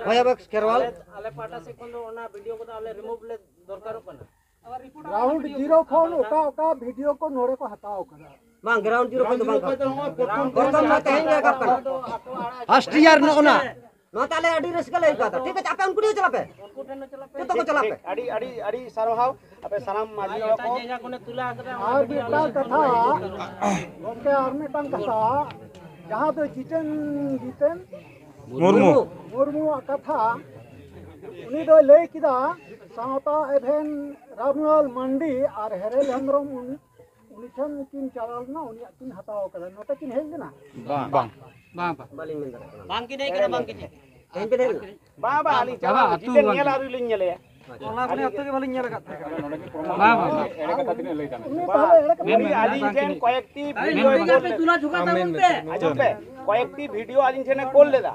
ᱵᱷᱚᱭᱟ ᱵᱮᱠᱥ ᱠᱷᱮᱨᱣᱟᱞ᱾ ᱟᱞᱮ ᱯᱟᱦᱴᱟ ᱥᱮᱫ ᱠᱷᱚᱱ ᱫᱚ ᱚᱱᱟ ᱵᱷᱤᱰᱤᱭᱳ ᱠᱚᱫᱚ ᱟᱞᱮ ᱨᱤᱢᱩᱵᱷ ᱞᱮ ᱫᱚᱨᱠᱟᱨᱚᱜ ᱠᱟᱱᱟ᱾ ᱜᱨᱟᱣᱩᱱᱰ ᱡᱤᱨᱳ ᱠᱷᱚᱱ ᱚᱠᱟ ᱚᱠᱟ ᱵᱷᱤᱰᱤᱭᱳ ᱠᱚ ᱱᱚᱰᱮ ᱠᱚ ᱦᱟᱛᱟᱣ ᱠᱟᱫᱟ? ᱵᱟᱝ, ᱜᱨᱟᱣᱩᱱᱰ ᱡᱤᱨᱳ ᱠᱷᱚᱱ ᱫᱚ ᱵᱟᱝ ᱠᱟᱱᱟ᱾ ᱯᱨᱚᱛᱷᱚᱢ ᱱᱚᱣᱟ ᱛᱮᱦᱮᱧ ᱜᱮ ᱨᱟᱠᱟᱵ ᱠᱟᱱᱟ᱾ ᱯᱷᱟᱥᱴ ᱤᱭᱟᱨ ᱱᱚᱜᱼᱚ ᱱᱟ᱾ ᱱᱚᱣᱟ ᱛᱮ ᱟᱞᱮ ᱟᱹᱰᱤ ᱨᱟᱹᱥᱠᱟᱹ ᱞᱮ ᱟᱹᱭᱠᱟᱹᱣ ᱮᱫᱟ᱾ ᱴᱷᱤᱠ ᱟᱪᱷᱮ, ᱟᱯᱮ ᱩᱱᱠᱩ ᱴᱷᱮᱱ ᱪᱟᱞᱟᱜ ᱯᱮ, ᱡᱚᱛᱚ ᱠᱚ ᱪᱟᱞᱟᱜ ᱯᱮ᱾ ᱟᱹᱰᱤ ᱟᱹᱰᱤ ᱟᱹᱰᱤ ᱥᱟᱨᱦᱟᱣ ᱟᱯᱮ ᱥᱟᱱᱟᱢ ᱢᱟᱹᱡᱷᱤ ᱵᱟᱵᱟ ᱠᱚ᱾ ᱟᱨ ᱢᱤᱫᱴᱟᱝ ᱠᱟᱛᱷᱟ, ᱜᱚᱢᱠᱮ, ᱟᱨ ᱢᱤᱫᱴᱟᱝ ᱠᱟᱛᱷᱟ, ᱡᱟᱦᱟᱸ ᱫᱚ ᱡᱤᱛᱮᱱ ᱡᱤᱛᱮᱱ ᱢᱩᱨᱢᱩ᱾ ᱢᱩᱨᱢᱩᱣᱟᱜ ᱠᱟᱛᱷᱟ, ᱩᱱᱤ ᱫᱚᱭ ᱞᱟᱹᱭ ᱠᱮᱫᱟ ᱥᱟᱶᱛᱟ ᱮᱵᱷᱮᱱ ᱨᱟᱢᱞᱟᱞ ᱢᱟᱱᱰᱤ ᱟᱨ ᱦᱮᱨᱮᱞ ᱦᱮᱢᱵᱨᱚᱢ ᱩᱱ-, ᱩᱱᱤ ᱴᱷᱮᱱ ᱠᱤᱱ ᱪᱟᱞᱟᱣ ᱞᱮᱱᱟ, ᱩᱱᱤᱭᱟᱜ ᱠᱤᱱ ᱦᱟᱛᱟᱣ ᱠᱟᱫᱟ, ᱱᱚᱛᱮ ᱠᱤᱱ ᱦᱮᱡ ᱞᱮᱱᱟ? ᱵᱟᱝ᱾ ᱵᱟᱝ, ᱵᱟᱝ᱾ ᱵᱟᱹᱞᱤᱧ ᱢᱮᱱ ᱫᱟᱲᱮᱭᱟᱜ ᱠᱟᱱᱟ᱾ ᱵᱟᱝ ᱠᱤᱱ ᱦᱮᱡ ᱠᱟᱱᱟ, ᱵᱟᱝ ᱠᱤᱱ ᱦᱮᱡ ᱠᱟᱱᱟ᱾ ᱛᱮᱦᱮᱧ ᱯᱮ ᱦᱮᱡ ᱞᱮᱱᱟ? ᱵᱟᱝ, ᱵᱟᱝ, ᱟᱹᱞᱤᱧ ᱵᱟᱵᱟ, ᱪᱟᱞᱟᱣ ᱟᱹᱛᱩ ᱡᱤᱛᱮᱱ ᱵᱟᱝ ᱧᱮᱞ ᱠᱤᱱ ᱟᱹᱣᱨᱤ ᱞᱤᱧ ᱧᱮᱞᱮᱭᱟ᱾ ᱚᱱᱟ ᱠᱚᱨᱮ ᱟᱹᱛᱩ ᱜᱮ ᱵᱟᱹᱞᱤᱧ ᱧᱮᱞ ᱟᱠᱟᱫ ᱛᱟᱦᱮᱸ ᱠᱟᱱᱟ᱾ ᱵᱟᱝ, ᱵᱟᱝ, ᱵᱟᱝ᱾ ᱩᱱᱤ ᱛᱟᱦᱚᱞᱮ ᱮᱲᱮ ᱠᱟᱛᱷᱟ ᱩᱱᱤ ᱛᱤᱱᱟᱹᱜ ᱞᱟᱹᱭ ᱫᱟ? ᱟᱹᱞᱤᱧ ᱴᱷᱮᱱ ᱠᱚᱭᱮᱠᱴᱤ ᱵᱷᱤᱰᱤᱭᱳ ᱢᱮᱱ ᱠᱚᱞ ᱞᱮᱫᱟ᱾ ᱟᱸᱡᱚᱢ ᱯᱮ, ᱠᱚᱭᱮᱠᱴᱤ ᱵᱷᱤᱰᱤᱭᱳ ᱟᱹᱞᱤᱧ ᱴᱷᱮᱱᱮ ᱠᱚᱞ ᱞᱮᱫᱟ,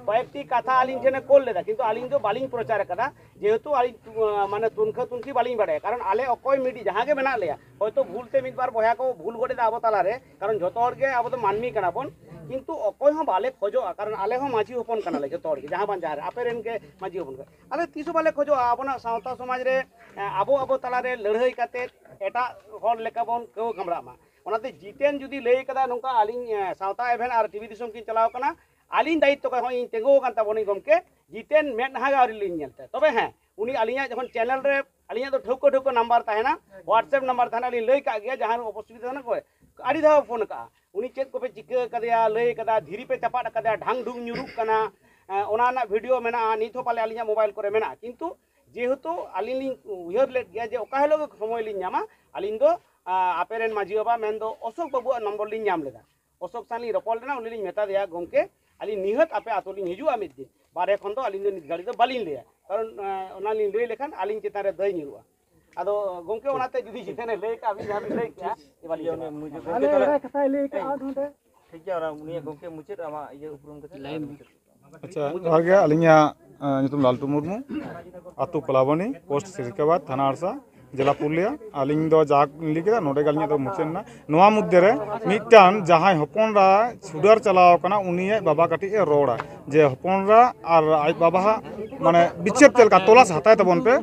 ᱠᱚᱭᱮᱠᱴᱤ ᱠᱟᱛᱷᱟ ᱟᱹᱞᱤᱧ ᱴᱷᱮᱱᱮ ᱠᱚᱞ ᱞᱮᱫᱟ, ᱠᱤᱱᱛᱩ ᱟᱹᱞᱤᱧ ᱫᱚ ᱵᱟᱹᱞᱤᱧ ᱯᱨᱚᱪᱟᱨ ᱟᱠᱟᱫᱟ, ᱡᱮᱦᱮᱛᱩ ᱟᱹᱞᱤᱧ, ᱟᱸ, ᱢᱟᱱᱮ ᱛᱩᱱᱠᱷᱟᱹ ᱛᱩᱱᱠᱷᱤ ᱵᱟᱹᱞᱤᱧ ᱵᱟᱲᱟᱭᱟ, ᱠᱟᱨᱚᱱ ᱟᱞᱮ ᱚᱠᱚᱭ ᱢᱤᱰᱤ-, ᱡᱟᱦᱟᱸ ᱜᱮ ᱢᱮᱱᱟᱜ ᱞᱮᱭᱟ, ᱦᱚᱭᱛᱳ ᱵᱷᱩᱞ ᱛᱮ ᱢᱤᱫ ᱵᱟᱨ ᱵᱚᱭᱦᱟ ᱠᱚ ᱵᱷᱩᱞ ᱜᱚᱫ ᱮᱫᱟ ᱟᱵᱚ ᱛᱟᱞᱟᱨᱮ, ᱠᱟᱨᱚᱱ ᱡᱷᱚᱛᱚ ᱦᱚᱲ ᱜᱮ ᱟᱵᱚ ᱫᱚ ᱢᱟᱹᱱᱢᱤ ᱠᱟᱱᱟ ᱵᱚᱱ, ᱠᱤᱱᱛᱩ ᱚᱠᱚᱭ ᱦᱚᱸ ᱵᱟᱞᱮ ᱠᱷᱚᱡᱚᱜᱼᱟ, ᱠᱟᱨᱚᱱ ᱟᱞᱮ ᱦᱚᱸ ᱢᱟᱹᱡᱷᱤ ᱦᱚᱯᱚᱱ ᱠᱟᱱᱟᱞᱮ ᱡᱷᱚᱛᱚ ᱦᱚᱲ ᱜᱮ, ᱡᱟᱦᱟᱸ ᱵᱟᱝ ᱡᱟᱦᱟᱸ ᱨᱮ, ᱟᱯᱮ ᱨᱮᱱ ᱜᱮ ᱢᱟᱹᱡᱷᱤ ᱦᱚᱯᱚᱱ ᱠᱟᱱᱟ᱾ ᱟᱞᱮ ᱛᱤᱥ ᱦᱚᱸ ᱵᱟᱞᱮ ᱠᱷᱚᱡᱚᱜᱼᱟ ᱟᱵᱚᱱᱟᱜ ᱥᱟᱶᱛᱟ ᱥᱚᱢᱟᱡᱽ ᱨᱮ, ᱮᱸ, ᱟᱵᱚ ᱟᱵᱚ ᱛᱟᱞᱟᱨᱮ ᱞᱟᱹᱲᱦᱟᱹᱭ ᱠᱟᱛᱮ ᱮᱴᱟᱜ ᱦᱚᱲ ᱞᱮᱠᱟ ᱵᱚᱱ ᱠᱟᱹᱣ ᱠᱟᱢᱲᱟᱜ ᱢᱟ᱾ ᱚᱱᱟᱛᱮ ᱡᱤᱛᱮᱱ ᱡᱩᱫᱤ ᱞᱟᱹᱭ ᱠᱟᱫᱟ ᱱᱚᱝᱠᱟ, ᱟᱹᱞᱤᱧ, ᱮᱸ, ᱥᱟᱶᱛᱟ ᱮᱵᱷᱮᱱ ᱟᱨ ᱴᱤᱵᱷᱤ ᱫᱤᱥᱚᱢ ᱠᱤᱱ ᱪᱟᱞᱟᱣ ᱠᱟᱱᱟ, ᱟᱹᱞᱤᱧ ᱫᱟᱭᱤᱛᱛᱚ ᱠᱷᱚᱱ ᱦᱚᱸ ᱤᱧ ᱛᱤᱸᱜᱩ ᱟᱠᱟᱱ ᱛᱟᱵᱚᱱᱤᱧ ᱜᱚᱢᱠᱮ, ᱡᱤᱛᱮᱱ ᱢᱮᱫᱦᱟ ᱜᱮ ᱟᱹᱣᱨᱤ ᱞᱤᱧ ᱧᱮᱞ ᱛᱟᱭᱟ᱾ ᱛᱚᱵᱮ ᱦᱮᱸ, ᱩᱱᱤ ᱟᱹᱞᱤᱧᱟᱜ ᱡᱚᱠᱷᱚᱱ ᱪᱮᱱᱮᱞ ᱨᱮ ᱟᱹᱞᱤᱧᱟᱜ ᱫᱚ ᱴᱷᱟᱹᱣᱠᱟᱹ ᱴᱷᱟᱹᱣᱠᱟᱹ ᱱᱟᱢᱵᱟᱨ ᱛᱟᱦᱮᱱᱟ, WhatsApp ᱱᱟᱢᱵᱟᱨ ᱛᱟᱦᱮᱱᱟ, ᱟᱹᱞᱤᱧ ᱞᱟᱹᱭ ᱠᱟᱜ ᱜᱮᱭᱟ, ᱡᱟᱦᱟᱸ ᱨᱮ ᱚᱥᱩᱵᱤᱫᱷᱟ ᱛᱟᱦᱮᱱᱟ ᱠᱚ, ᱟᱹᱰᱤ ᱫᱷᱟᱣ ᱯᱷᱳᱱ ᱠᱟᱜᱼᱟ, ᱩᱱᱤ ᱪᱮᱫ ᱠᱚᱯᱮ ᱪᱤᱠᱟᱹ ᱠᱟᱫᱮᱭᱟ, ᱞᱟᱹᱭ ᱠᱟᱫᱟ, ᱫᱷᱤᱨᱤ ᱯᱮ ᱪᱟᱯᱟᱫ ᱠᱟᱫᱮᱭᱟ, ᱰᱷᱟᱝ ᱰᱷᱩᱝ ᱧᱩᱨᱩᱜ ᱠᱟᱱᱟ, ᱮᱸ, ᱚᱱᱟ ᱨᱮᱱᱟᱜ ᱵᱷᱤᱰᱤᱭᱳ ᱢᱮᱱᱟᱜᱼᱟ, ᱱᱤᱛ ᱦᱚᱸ ᱯᱟᱞᱮ ᱟᱹᱞᱤᱧᱟᱜ ᱢᱳᱵᱟᱭᱤᱞ ᱠᱚᱨᱮ ᱢᱮᱱᱟᱜᱼᱟ᱾ ᱠᱤᱱᱛᱩ ᱡᱮᱦᱮᱛᱩ ᱟᱹᱞᱤᱧ ᱞᱤᱧ ᱩᱭᱦᱟᱹᱨ ᱞᱮᱫ ᱜᱮᱭᱟ ᱡᱮ ᱚᱠᱟ ᱦᱤᱞᱳᱜ ᱜᱮ ᱥᱚᱢᱚᱭ ᱞᱤᱧ ᱧᱟᱢᱟ, ᱟᱹᱞᱤᱧ ᱫᱚ, ᱟᱸ, ᱟᱯᱮ ᱨᱮᱱ ᱢᱟᱹᱡᱷᱤ ᱵᱟᱵᱟ ᱢᱮᱱᱫᱚ ᱚᱥᱳᱠ ᱵᱟᱹᱵᱩᱣᱟᱜ ᱱᱚᱢᱵᱚᱨ ᱞᱤᱧ ᱧᱟᱢ ᱞᱮᱫᱟ᱾ ᱚᱥᱳᱠ ᱥᱟᱶ ᱞᱤᱧ ᱨᱚᱯᱚᱲ ᱞᱮᱱᱟ, ᱩᱱᱤ ᱞᱤᱧ ᱢᱮᱛᱟ ᱫᱮᱭᱟ, "ᱜᱚᱢᱠᱮ, ᱟᱹᱞᱤᱧ ᱱᱤᱦᱟᱹᱛ ᱟᱯᱮ ᱟᱹᱛᱩ ᱞᱤᱧ ᱦᱤᱡᱩᱜᱼᱟ ᱢᱤᱫ ᱫᱤᱱ, ᱵᱟᱨᱦᱮ ᱠᱷᱚᱱ ᱫᱚ ᱟᱹᱞᱤᱧ ᱫᱚ ᱱᱤᱛ ᱜᱷᱟᱹᱲᱤᱡ ᱫᱚ ᱵᱟᱹᱞᱤᱧ ᱞᱟᱹᱭᱟ, ᱠᱟᱨᱚᱱ, ᱮᱸ, ᱚᱱᱟ ᱞᱤᱧ ᱞᱟᱹᱭ ᱞᱮᱠᱷᱟᱱ ᱟᱹᱞᱤᱧ ᱪᱮᱛᱟᱱ ᱨᱮ ᱫᱟᱹᱭ ᱧᱩᱨᱩᱜᱼᱟ᱾" ᱟᱫᱚ ᱜᱚᱢᱠᱮ, ᱚᱱᱟᱛᱮ ᱡᱩᱫᱤ ᱡᱤᱛᱮᱱᱮ ᱞᱟᱹᱭ ᱠᱟᱜᱼᱟ, ᱟᱹᱵᱤᱱ ᱡᱟᱦᱟᱸ ᱵᱤᱱ ᱞᱟᱹᱭ ᱠᱮᱜᱼᱟ ᱡᱮ ᱵᱟᱹᱞᱤᱧ ᱪᱟᱞᱟᱜᱼᱟ᱾ ᱟᱞᱮ ᱮᱲᱮ ᱠᱟᱛᱷᱟᱭ ᱞᱟᱹᱭ ᱠᱟᱜᱼᱟ ᱱᱚᱰᱮ᱾ ᱴᱷᱤᱠ ᱜᱮᱭᱟ, ᱚᱱᱟ ᱩᱱᱤᱭᱟᱜ ᱜᱚᱢᱠᱮ ᱢᱩᱪᱟᱹᱫ ᱟᱢᱟᱜ ᱤᱭᱟᱹ ᱩᱯᱨᱩᱢ ᱠᱟᱛᱮ ᱞᱟᱹᱭ ᱢᱮ᱾ ᱟᱪᱪᱷᱟ, ᱡᱚᱦᱟᱨ ᱜᱮ, ᱟᱹᱞᱤᱧᱟᱜ, ᱟᱸ, ᱧᱩᱛᱩᱢ ᱞᱟᱞᱴᱩ ᱢᱩᱨᱢᱩ, ᱟᱹᱛᱩ ᱠᱚᱞᱟᱵᱚᱱᱤ, ᱯᱳᱥᱴ ᱥᱤᱨᱠᱟᱵᱟᱫᱽ, ᱛᱷᱟᱱᱟ ᱟᱲᱥᱟ, ᱡᱮᱞᱟ ᱯᱩᱨᱩᱞᱤᱭᱟ᱾ ᱟᱹᱞᱤᱧ ᱫᱚ ᱡᱟ ᱞᱤᱧ ᱞᱟᱹᱭ ᱠᱮᱫᱟ, ᱱᱚᱰᱮ ᱜᱮ ᱟᱹᱞᱤᱧᱟᱜ ᱫᱚ ᱢᱩᱪᱟᱹᱫ ᱮᱱᱟ᱾ ᱱᱚᱣᱟ ᱢᱚᱫᱽᱫᱷᱮ ᱨᱮ ᱢᱤᱫᱴᱟᱝ ᱡᱟᱦᱟᱸᱭ ᱦᱚᱯᱚᱱ ᱮᱨᱟ ᱪᱷᱩᱰᱟᱨ ᱪᱟᱞᱟᱣ ᱠᱟᱱᱟ, ᱩᱱᱤᱭᱟᱜ ᱵᱟᱵᱟ ᱠᱟᱹᱴᱤᱡ ᱮ ᱨᱚᱲᱟ ᱡᱮ, ᱦᱚᱯᱚᱱ ᱮᱨᱟ ᱟᱨ ᱟᱡ ᱵᱟᱵᱟᱣᱟᱜ, ᱢᱟᱱᱮ, ᱵᱤᱪᱟᱹᱨ ᱪᱮᱫ ᱞᱮᱠᱟ, ᱛᱚᱞᱟᱥ ᱦᱟᱛᱟᱭ ᱛᱟᱵᱚᱱ ᱯᱮ,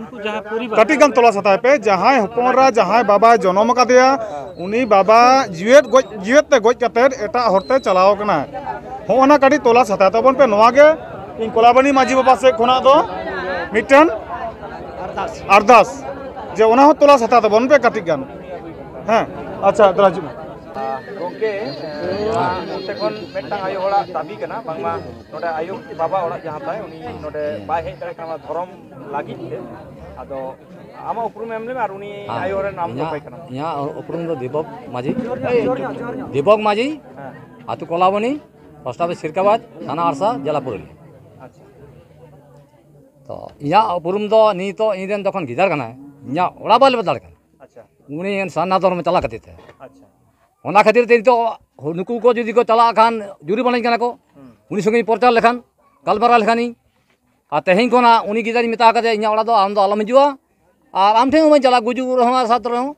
ᱠᱟᱹᱴᱤᱡ ᱜᱟᱱ ᱛᱚᱞᱟᱥ ᱦᱟᱛᱟᱭ ᱯᱮ᱾ ᱡᱟᱦᱟᱸᱭ ᱦᱚᱯᱚᱱ ᱮᱨᱟ, ᱡᱟᱦᱟᱸᱭ ᱵᱟᱵᱟᱭ ᱡᱚᱱᱚᱢ ᱟᱠᱟᱫᱮᱭᱟ, ᱩᱱᱤ ᱵᱟᱵᱟ ᱡᱤᱣᱮᱫ ᱜᱚᱡ, ᱡᱤᱣᱮᱫ ᱛᱮ ᱜᱚᱡ ᱠᱟᱛᱮᱫ ᱮᱴᱟᱜ ᱦᱚᱲ ᱛᱮ ᱪᱟᱞᱟᱣ ᱠᱟᱱᱟᱭ, ᱦᱚᱸᱜᱼᱚ ᱱᱟ ᱠᱟᱹᱴᱤᱡ ᱛᱚᱞᱟᱥ ᱦᱟᱛᱟᱭ ᱛᱟᱵᱚᱱ ᱯᱮ᱾ ᱱᱚᱣᱟ ᱜᱮ ᱤᱧ ᱠᱚᱞᱟᱵᱟᱱᱤ ᱢᱟᱹᱡᱷᱤ ᱵᱟᱵᱟ ᱥᱮᱫ ᱠᱷᱚᱱᱟᱜ ᱫᱚ ᱢᱤᱫᱴᱮᱱ ᱟᱨᱫᱟᱥ, ᱡᱮ ᱚᱱᱟ ᱦᱚᱸ ᱛᱚᱞᱟᱥ ᱦᱟᱛᱟᱣ ᱛᱟᱵᱚᱱ ᱯᱮ ᱠᱟᱹᱴᱤᱡ ᱜᱟᱱ᱾ ᱦᱮᱸ, ᱟᱪᱪᱷᱟ, ᱫᱮᱞᱟ ᱦᱤᱡᱩᱜ ᱢᱮ᱾ ᱜᱚᱢᱠᱮ, ᱚᱱᱛᱮ ᱠᱷᱚᱱ ᱢᱤᱫᱴᱟᱝ ᱟᱭᱳ ᱦᱚᱲᱟᱜ ᱫᱟᱹᱵᱤ ᱠᱟᱱᱟ, ᱵᱟᱝᱢᱟ ᱱᱚᱰᱮ ᱟᱭᱳ ᱵᱟᱵᱟ ᱚᱲᱟᱜ ᱡᱟᱦᱟᱸ ᱛᱟᱭ, ᱩᱱᱤ ᱱᱚᱰᱮ ᱵᱟᱭ ᱦᱮᱡ ᱫᱟᱲᱮᱭᱟᱜ ᱠᱟᱱᱟ ᱫᱷᱚᱨᱚᱢ ᱞᱟᱹᱜᱤᱫ ᱛᱮ᱾ ᱟᱫᱚ ᱟᱢᱟᱜ ᱩᱯᱨᱩᱢ ᱮᱢ ᱞᱮᱢᱮ ᱟᱨ ᱩᱱᱤ ᱦᱮᱸ, ᱟᱭᱳ ᱨᱮᱱ ᱟᱢ ᱫᱚ ᱤᱧᱟᱹᱜ, ᱚᱠᱚᱭ ᱠᱟᱱᱟᱢ? ᱤᱧᱟᱹᱜ ᱩᱯᱨᱩᱢ ᱫᱚ ᱫᱤᱯᱚᱠ ᱢᱟᱹᱡᱷᱤ᱾ ᱫᱤᱯᱚᱠ ᱢᱟᱹᱡᱷᱤ, ᱦᱮᱸ᱾ ᱟᱹᱛᱩ ᱠᱚᱞᱟᱵᱚᱱᱤ, ᱯᱳᱥᱴ ᱚᱯᱷᱤᱥ ᱥᱤᱨᱠᱟᱵᱟᱫᱽ, ᱛᱷᱟᱱᱟ ᱟᱲᱥᱟ, ᱡᱮᱞᱟ ᱯᱩᱨᱩᱞᱤᱭᱟᱹ᱾ ᱟᱪᱪᱷᱟ᱾ ᱛᱚ, ᱤᱧᱟᱹᱜ ᱩᱯᱨᱩᱢ ᱫᱚ ᱱᱤᱛᱚᱜ ᱤᱧ ᱨᱮᱱ ᱡᱚᱠᱷᱚᱱ ᱜᱤᱫᱟᱹᱨ ᱠᱟᱱᱟᱭ, ᱤᱧᱟᱹᱜ ᱚᱲᱟᱜ ᱵᱟᱭ ᱞᱮᱵᱮᱫ ᱫᱟᱲᱮ ᱠᱟᱱᱟ᱾ ᱟᱪᱪᱷᱟ᱾ ᱩᱱᱤ ᱥᱟᱨᱱᱟ ᱫᱷᱚᱨᱚᱢ ᱪᱟᱞᱟᱣ ᱠᱷᱟᱹᱛᱤᱨ ᱛᱮ᱾ ᱟᱪᱪᱷᱟ᱾ ᱚᱱᱟ ᱠᱷᱟᱹᱛᱤᱨ ᱛᱮ ᱱᱤᱛᱚᱜ ᱱᱩᱠᱩ ᱠᱚ ᱡᱩᱫᱤ ᱠᱚ ᱪᱟᱞᱟᱜ ᱠᱷᱟᱱ ᱡᱩᱨᱤ ᱵᱟᱹᱱᱟᱹᱧ ᱠᱟᱱᱟ ᱠᱚ᱾ ᱦᱩᱸ᱾ ᱩᱱᱤ ᱥᱚᱸᱜᱮᱧ ᱯᱨᱚᱪᱟᱨ ᱞᱮᱠᱷᱟᱱ, ᱜᱟᱞᱢᱟᱨᱟᱣ ᱞᱮᱠᱷᱟᱱᱤᱧ᱾ ᱟᱨ ᱛᱮᱦᱮᱧ ᱠᱷᱚᱱᱟᱜ ᱩᱱᱤ ᱜᱤᱫᱟᱹᱨᱤᱧ ᱢᱮᱛᱟ ᱠᱟᱫᱮᱭᱟ, ᱤᱧᱟᱹᱜ ᱚᱲᱟᱜ ᱫᱚ ᱟᱢ ᱫᱚ ᱟᱞᱚᱢ ᱦᱤᱡᱩᱜᱼᱟ, ᱟᱨ ᱟᱢ ᱴᱷᱮᱱ ᱦᱚᱸ ᱵᱟᱹᱧ ᱪᱟᱞᱟᱜᱼᱟ, ᱜᱩᱡᱩᱜ ᱨᱮᱦᱚᱸ ᱟᱨ ᱥᱟᱛ ᱨᱮᱦᱚᱸ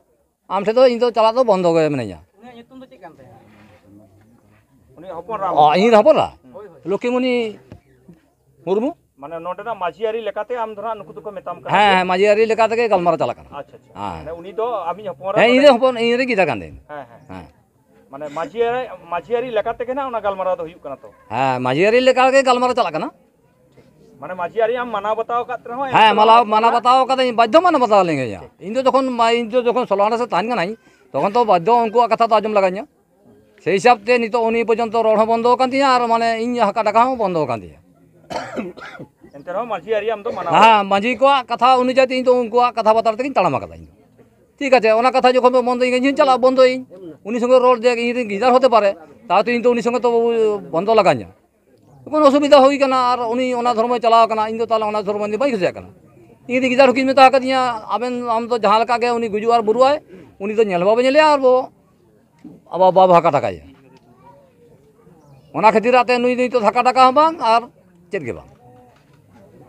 ᱟᱢ ᱴᱷᱮᱱ ᱫᱚ ᱤᱧ ᱫᱚ ᱪᱟᱞᱟᱜ ᱫᱚ ᱵᱚᱱᱫᱚ ᱜᱮ ᱢᱤᱱᱟᱹᱧᱟ᱾ ᱩᱱᱤᱭᱟᱜ ᱧᱩᱛᱩᱢ ᱫᱚ ᱪᱮᱫ ᱠᱟᱱ ᱛᱟᱭᱟ? ᱩᱱᱤ ᱦᱚᱯᱚᱱ ᱨᱟ᱾ ᱚ, ᱤᱧ ᱦᱚᱯᱚᱱ ᱨᱟ? ᱦᱳᱭ, ᱦᱳᱭ᱾ ᱞᱚᱠᱠᱷᱤᱢᱩᱱᱤ ᱢᱩᱨᱢᱩ᱾ ᱢᱟᱱᱮ ᱱᱚᱰᱮᱱᱟᱜ ᱢᱟᱹᱡᱷᱤ ᱟᱹᱨᱤ ᱞᱮᱠᱟᱛᱮ ᱟᱢ ᱫᱚ ᱱᱟᱜ ᱱᱩᱠᱩ ᱫᱚᱠᱚ ᱢᱮᱛᱟᱢ ᱠᱟᱱᱟ ᱦᱮᱸ, ᱡᱮ ᱦᱮᱸ, ᱢᱟᱹᱡᱷᱤ ᱟᱹᱨᱤ ᱞᱮᱠᱟ ᱛᱮᱜᱮ ᱜᱟᱞᱢᱟᱨᱟᱣ ᱪᱟᱞᱟᱜ ᱠᱟᱱᱟ᱾ ᱟᱪᱪᱷᱟ, ᱟᱪᱪᱷᱟ᱾ ᱦᱮᱸ᱾ ᱢᱟᱱᱮ ᱩᱱᱤ ᱫᱚ ᱟᱢᱤᱡ ᱦᱚᱯᱚᱱ ᱨᱟ ᱦᱮᱸ, ᱤᱧ ᱱᱚᱰᱮ? ᱨᱮᱱ ᱦᱚᱯᱚᱱ, ᱤᱧ ᱨᱮᱱ ᱜᱤᱫᱟᱹᱨ ᱠᱟᱱ ᱛᱤᱧ᱾ ᱦᱮᱸ, ᱦᱮᱸ᱾ ᱦᱮᱸ᱾ ᱢᱟᱱᱮ ᱢᱟᱹᱡᱷᱤ ᱟᱹᱨᱤ, ᱢᱟᱹᱡᱷᱤ ᱟᱹᱨᱤ ᱞᱮᱠᱟ ᱛᱮᱜᱮ ᱱᱟᱜ ᱚᱱᱟ ᱜᱟᱞᱢᱟᱨᱟᱣ ᱫᱚ ᱦᱩᱭᱩᱜ ᱠᱟᱱᱟ ᱛᱚ? ᱦᱮᱸ, ᱢᱟᱹᱡᱷᱤ ᱟᱹᱨᱤ ᱞᱮᱠᱟ ᱜᱮ ᱜᱟᱞᱢᱟᱨᱟᱣ ᱪᱟᱞᱟᱜ ᱠᱟᱱᱟ᱾ ᱢᱟᱱᱮ ᱢᱟᱹᱡᱷᱤ ᱟᱹᱨᱤ ᱟᱢ ᱢᱟᱱᱟᱣ ᱵᱟᱛᱟᱣ ᱟᱠᱟᱫ ᱨᱮᱦᱚᱸ ᱦᱮᱸ, ᱮᱱᱛᱮ ᱢᱟᱱᱟᱣ, ᱨᱮᱦᱚᱸ ᱢᱟᱱᱟᱣ ᱵᱟᱛᱟᱣ ᱟᱠᱟᱫᱟᱹᱧ, ᱵᱟᱫᱽᱫᱷᱚ ᱢᱟᱱᱟᱣ ᱵᱟᱛᱟᱣ ᱞᱮᱱ ᱜᱮᱭᱟ᱾ ᱤᱧ ᱫᱚ ᱡᱚᱠᱷᱚᱱ ᱢᱟ-, ᱤᱧ ᱫᱚ ᱡᱚᱠᱷᱚᱱ ᱥᱳᱞᱳ ᱟᱱᱟ ᱥᱮᱫ ᱛᱟᱦᱮᱱ ᱠᱟᱹᱱᱟᱹᱧ, ᱛᱚᱠᱷᱚᱱ ᱛᱚ ᱵᱟᱫᱽᱫᱷᱚ ᱩᱱᱠᱩᱣᱟᱜ ᱠᱟᱛᱷᱟ ᱫᱚ ᱟᱸᱡᱚᱢ ᱞᱟᱜᱟᱣᱤᱧᱟ᱾ ᱥᱮᱭ ᱦᱤᱥᱟᱹᱵ ᱛᱮ ᱱᱤᱛᱚᱜ ᱩᱱᱤ ᱯᱚᱨᱡᱚᱱᱛᱚ ᱨᱚᱲ ᱦᱚᱸ ᱵᱚᱱᱫᱚ ᱟᱠᱟᱱ ᱛᱤᱧᱟ ᱟᱨ ᱢᱟᱱᱮ ᱤᱧ ᱦᱟᱠᱟ ᱰᱟᱠᱟ ᱦᱚᱸ ᱵᱚᱱᱫᱚ ᱟᱠᱟᱱ ᱛᱤᱧᱟ᱾ ᱮᱱᱛᱮ ᱨᱮᱦᱚᱸ ᱢᱟᱹᱡᱷᱤ ᱟᱹᱨᱤ ᱟᱢ ᱫᱚ ᱢᱟᱱᱟᱣ ᱦᱮᱸ, ᱢᱟᱹᱡᱷᱤ ᱠᱚᱣᱟᱜ ᱠᱟᱛᱷᱟ ᱚᱱᱩᱡᱟᱭᱤ ᱛᱮ ᱤᱧ ᱫᱚ ᱩᱱᱠᱩᱣᱟᱜ ᱠᱟᱛᱷᱟ ᱵᱟᱛᱟᱨ ᱛᱮᱜᱤᱧ ᱛᱟᱲᱟᱢ ᱟᱠᱟᱫᱟ ᱤᱧ ᱫᱚ᱾ ᱴᱷᱤᱠ ᱟᱪᱷᱮ, ᱚᱱᱟ ᱠᱟᱛᱷᱟ ᱡᱚᱠᱷᱚᱱ ᱯᱮ ᱵᱚᱱᱫᱚᱭᱤᱧᱟ, ᱤᱧ ᱦᱚᱸᱧ ᱪᱟᱞᱟᱜᱼᱟ, ᱵᱚᱱᱫᱚᱭᱤᱧ᱾ ᱩᱱᱤ ᱥᱚᱸᱜᱮ ᱨᱚᱲ ᱡᱮ ᱤᱧ ᱨᱮᱱ ᱜᱤᱫᱟᱹᱨ ᱦᱚᱛᱮ ᱯᱟᱨᱮ, ᱛᱟᱣ ᱛᱚ ᱤᱧ ᱫᱚ ᱩᱱᱤ ᱥᱚᱸᱜᱮ ᱛᱚ ᱵᱚᱱᱫᱚ ᱞᱟᱜᱟᱧᱟ᱾ ᱛᱚᱠᱷᱚᱱ ᱚᱥᱩᱵᱤᱫᱷᱟ ᱦᱩᱭ ᱠᱟᱱᱟ, ᱟᱨ ᱩᱱᱤ ᱚᱱᱟ ᱫᱷᱚᱨᱢᱚᱭ ᱪᱟᱞᱟᱣ ᱠᱟᱱᱟ, ᱤᱧ ᱫᱚ ᱛᱟᱦᱚᱞᱮ ᱚᱱᱟ ᱫᱷᱚᱨᱢᱚ ᱫᱚ ᱵᱟᱹᱧ ᱠᱩᱥᱤᱭᱟᱜ ᱠᱟᱱᱟ᱾ ᱤᱧ ᱨᱮᱱ ᱜᱤᱫᱟᱹᱨ ᱦᱚᱸᱠᱤᱱ ᱢᱮᱛᱟ ᱟᱠᱟᱫᱤᱧᱟ, "ᱟᱵᱮᱱ, ᱟᱢ ᱫᱚ ᱡᱟᱦᱟᱸ ᱞᱮᱠᱟ ᱜᱮ ᱩᱱᱤ ᱜᱩᱡᱩᱜ ᱟᱨ ᱵᱩᱨᱩᱜ ᱟᱭ, ᱩᱱᱤ ᱫᱚ ᱧᱮᱞ ᱦᱚᱸ ᱵᱟᱵᱮᱱ ᱧᱮᱞᱮᱭᱟ ᱟᱨ ᱵᱚ ᱟᱵᱚ ᱵᱟᱵᱚ ᱦᱟᱠᱟ ᱰᱟᱠᱟᱭᱟ᱾" ᱚᱱᱟ ᱠᱷᱟᱹᱛᱤᱨ ᱟᱛᱮ ᱱᱩᱭ ᱱᱤᱛᱚᱜ ᱦᱟᱠᱟ ᱰᱟᱠᱟ ᱦᱚᱸ ᱵᱟᱝ ᱟᱨ ᱪᱮᱫ ᱜᱮ ᱵᱟᱝ᱾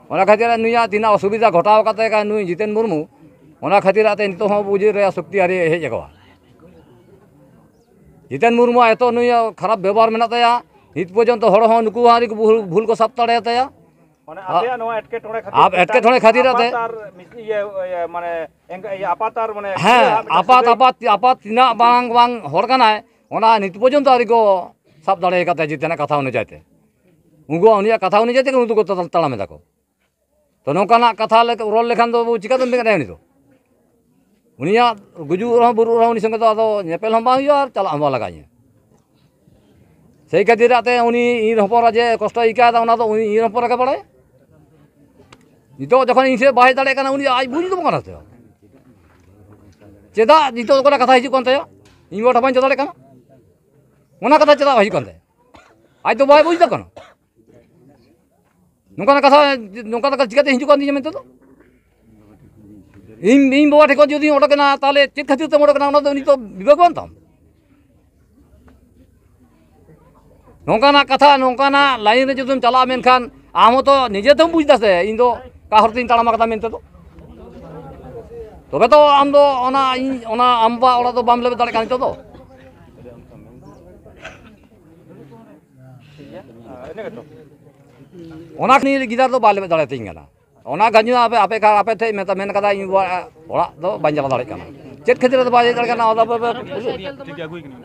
ᱚᱱᱟ ᱠᱷᱟᱹᱛᱤᱨ ᱱᱩᱭᱟᱜ ᱛᱤᱱᱟᱹᱜ ᱚᱥᱩᱵᱤᱫᱷᱟ ᱜᱷᱚᱴᱟᱣ ᱠᱟᱛᱮ ᱠᱟᱱ ᱱᱩᱭ ᱡᱤᱛᱮᱱ ᱢᱩᱨᱢᱩ, ᱚᱱᱟ ᱠᱷᱟᱹᱛᱤᱨ ᱟᱛᱮ ᱱᱤᱛᱚᱜ ᱦᱚᱸ ᱵᱩᱡᱷᱟᱹᱣ ᱨᱮᱭᱟᱜ ᱥᱚᱠᱛᱤ ᱟᱹᱣᱨᱤ ᱦᱮᱡ ᱟᱠᱚᱣᱟ᱾ ᱡᱤᱛᱮᱱ ᱢᱩᱨᱢᱩᱣᱟᱜ ᱮᱛᱚ ᱱᱩᱭᱟᱜ ᱠᱷᱟᱨᱟᱯ ᱵᱮᱵᱚᱦᱟᱨ ᱢᱮᱱᱟᱜ ᱛᱟᱭᱟ, ᱱᱤᱛ ᱯᱚᱨᱡᱚᱱᱛᱚ ᱦᱚᱲ ᱦᱚᱸ ᱱᱩᱠᱩ ᱦᱚᱸ ᱟᱹᱣᱨᱤ ᱠᱚ ᱵᱷᱩᱞ, ᱵᱷᱩᱞ ᱠᱚ ᱥᱟᱵ ᱫᱟᱲᱮᱭᱟᱛᱟᱭᱟ᱾ ᱢᱟᱱᱮ ᱟᱯᱮᱭᱟᱜ ᱱᱚᱣᱟ ᱮᱴᱠᱮᱴᱚᱬᱮ ᱠᱷᱟᱹᱛᱤᱨ ᱟᱯ-, ᱛᱮ ᱮᱴᱠᱮᱴᱚᱬᱮ ᱠᱷᱟᱹᱛᱤᱨ ᱟᱯᱟᱛ ᱟᱛᱮ ᱟᱨ ᱢᱤᱥ-, ᱤᱭᱟᱹ, ᱤᱭᱟᱹ, ᱢᱟᱱᱮ ᱮᱸᱜᱟ-, ᱤᱭᱟᱹ, ᱟᱯᱟᱛ ᱟᱨ ᱢᱟᱱᱮ ᱦᱮᱸ, ᱜᱤᱫᱽᱨᱟᱹ ᱟᱜ ᱢᱤᱫᱴᱟᱝ ᱟᱯᱟᱛ, ᱥᱟᱹᱜᱟᱹᱭ᱾ ᱟᱯᱟᱛ, ᱟᱯᱟᱛ ᱛᱤᱱᱟᱹᱜ ᱢᱟᱨᱟᱝ ᱵᱟᱝ ᱦᱚᱲ ᱠᱟᱱᱟᱭ, ᱚᱱᱟ ᱱᱤᱛ ᱯᱚᱨᱡᱚᱱᱛᱚ ᱟᱹᱣᱨᱤ ᱠᱚ ᱥᱟᱵ ᱫᱟᱲᱮ ᱟᱠᱟᱫ ᱛᱟᱭᱟ ᱡᱤᱛᱮᱱᱟᱜ ᱠᱟᱛᱷᱟ ᱚᱱᱩᱡᱟᱭᱤ ᱛᱮ᱾ ᱩᱱᱠᱩᱣᱟᱜ, ᱩᱱᱤᱭᱟᱜ ᱠᱟᱛᱷᱟ ᱚᱱᱩᱡᱟᱭᱤ ᱛᱮᱜᱮ ᱩᱱᱠᱩ ᱫᱚᱠᱚ ᱛᱟᱲᱟᱢ ᱮᱫᱟ ᱠᱚ᱾ ᱛᱚ, ᱱᱚᱝᱠᱟᱱᱟᱜ ᱠᱟᱛᱷᱟ ᱞᱮ-, ᱨᱚᱲ ᱞᱮᱠᱷᱟᱱ ᱫᱚ ᱪᱤᱠᱟᱹᱛᱮᱢ ᱵᱮᱸᱜᱮᱫ ᱟᱭᱟ ᱩᱱᱤ ᱫᱚ? ᱩᱱᱤᱭᱟᱜ ᱜᱩᱡᱩᱜ ᱨᱮᱦᱚᱸ ᱵᱩᱨᱩᱜ ᱨᱮᱦᱚᱸ ᱩᱱᱤ ᱥᱚᱸᱜᱮ ᱫᱚ ᱟᱫᱚ ᱧᱮᱯᱮᱞ ᱦᱚᱸ ᱵᱟᱝ ᱦᱩᱭᱩᱜᱼᱟ ᱟᱨ ᱪᱟᱞᱟᱜ ᱦᱚᱸ ᱵᱟᱝ ᱞᱟᱜᱟᱜᱼᱟ᱾ ᱥᱮᱭ ᱠᱷᱟᱹᱛᱤᱨ ᱛᱮ ᱩᱱᱤ ᱤᱧ ᱦᱚᱯᱚᱱ ᱮᱨᱟ ᱡᱮ ᱠᱚᱥᱴᱚᱭ ᱟᱹᱭᱠᱟᱹᱣ ᱮᱫᱟ, ᱚᱱᱟ ᱫᱚ ᱩᱱᱤ ᱤᱧ ᱦᱚᱯᱚᱱ ᱮᱨᱟ ᱜᱮ ᱵᱟᱲᱟᱭᱟ᱾ ᱱᱤᱛᱚᱜ ᱡᱚᱠᱷᱚᱱ ᱤᱧ ᱥᱮᱫ ᱵᱟᱭ ᱦᱮᱡ ᱫᱟᱲᱮᱭᱟᱜ ᱠᱟᱱᱟ, ᱩᱱᱤ ᱟᱡ ᱵᱩᱡᱽ ᱫᱚ ᱵᱟᱝ ᱠᱟᱱᱟ ᱥᱮ᱾ ᱪᱮᱫᱟᱜ ᱱᱤᱛᱚᱜ ᱚᱠᱟᱴᱟᱜ ᱠᱟᱛᱷᱟ ᱦᱤᱡᱩᱜ ᱠᱟᱱ ᱛᱟᱭᱟ, ᱤᱧ ᱵᱟᱵᱟ ᱴᱷᱮᱱ ᱵᱟᱹᱧ ᱪᱟᱞᱟᱣ ᱫᱟᱲᱮᱭᱟᱜ ᱠᱟᱱᱟ, ᱚᱱᱟ ᱠᱟᱛᱷᱟ ᱪᱮᱫᱟᱜ ᱦᱤᱡᱩᱜ ᱠᱟᱱ ᱛᱟᱭᱟ? ᱟᱡ ᱫᱚ ᱵᱟᱭ ᱵᱩᱡᱽ ᱫᱟ ᱠᱟᱱᱟ᱾ ᱱᱚᱝᱠᱟᱱᱟᱜ ᱠᱟᱛᱷᱟ, ᱱᱚᱝᱠᱟᱱᱟᱜ ᱠᱟᱛᱷᱟ ᱪᱤᱠᱟᱹᱛᱮ ᱦᱤᱡᱩᱜ ᱠᱟᱱ ᱛᱤᱧᱟ ᱢᱮᱱᱛᱮ ᱫᱚ? ᱤᱧ, ᱤᱧ ᱵᱟᱵᱟ ᱴᱷᱮᱱ ᱠᱷᱚᱱ ᱡᱩᱫᱤᱧ ᱚᱰᱚᱠᱮᱱᱟ, ᱛᱟᱦᱚᱞᱮ ᱪᱮᱫ ᱠᱷᱟᱹᱛᱤᱨ ᱛᱮᱢ ᱚᱰᱚᱠᱮᱱᱟ? ᱚᱱᱟ ᱫᱚ ᱩᱱᱤ ᱫᱚ ᱵᱤᱵᱮᱠ ᱵᱟᱹᱱᱩᱜ ᱛᱟᱢ᱾ ᱱᱚᱝᱠᱟᱱᱟᱜ ᱠᱟᱛᱷᱟ, ᱱᱚᱝᱠᱟᱱᱟᱜ line ᱨᱮ ᱡᱩᱫᱤᱢ ᱪᱟᱞᱟᱜᱼᱟ, ᱢᱮᱱᱠᱷᱟᱱ ᱟᱢ ᱦᱚᱸᱛᱚ ᱱᱤᱡᱮ ᱛᱮᱢ ᱵᱩᱡᱽ ᱫᱟ ᱥᱮ ᱤᱧ ᱫᱚ ᱚᱠᱟ ᱦᱚᱨ ᱛᱤᱧ ᱛᱟᱲᱟᱢ ᱟᱠᱟᱫᱟ ᱢᱮᱱᱛᱮ ᱫᱚ᱾ ᱛᱚᱵᱮ ᱛᱚ ᱟᱢ ᱫᱚ ᱚᱱᱟ, ᱤᱧ, ᱚᱱᱟ ᱟᱢ ᱵᱟᱵᱟ ᱚᱲᱟᱜ ᱫᱚ ᱵᱟᱢ ᱞᱮᱵᱮᱫ ᱫᱟᱲᱮᱭᱟᱜ ᱠᱟᱱᱟ ᱱᱤᱛᱚᱜ ᱫᱚ᱾ ᱚᱱᱟ ᱠᱷᱟᱹᱛᱤᱨ ᱜᱤᱫᱟᱹᱨ ᱫᱚ ᱵᱟᱭ ᱞᱮᱵᱮᱫ ᱫᱟᱲᱮᱭᱟᱛᱤᱧ ᱠᱟᱱᱟ᱾ ᱚᱱᱟ ᱜᱟᱹᱧᱡᱩ ᱟᱯᱮ, ᱟᱯᱮ, ᱟᱯᱮ ᱴᱷᱮᱡ ᱢᱮᱛᱟ-, ᱢᱮᱱ ᱠᱟᱫᱟ, ᱤᱧ ᱵᱟᱵᱟ ᱚᱲᱟᱜ ᱫᱚ ᱵᱟᱹᱧ ᱪᱟᱞᱟᱣ ᱫᱟᱲᱮᱭᱟᱜ ᱠᱟᱱᱟ᱾ ᱪᱮᱫ ᱠᱷᱟᱹᱛᱤᱨ ᱟᱫᱚ ᱵᱟᱭ ᱦᱮᱡ ᱫᱟᱲᱮᱭᱟᱜ ᱠᱟᱱᱟ? ᱟᱫᱚ ᱟᱯᱮ, ᱟᱯᱮ, ᱴᱷᱤᱠ ᱜᱮᱭᱟ, ᱟᱹᱜᱩᱭ ᱠᱟᱹᱱᱟᱹᱧ᱾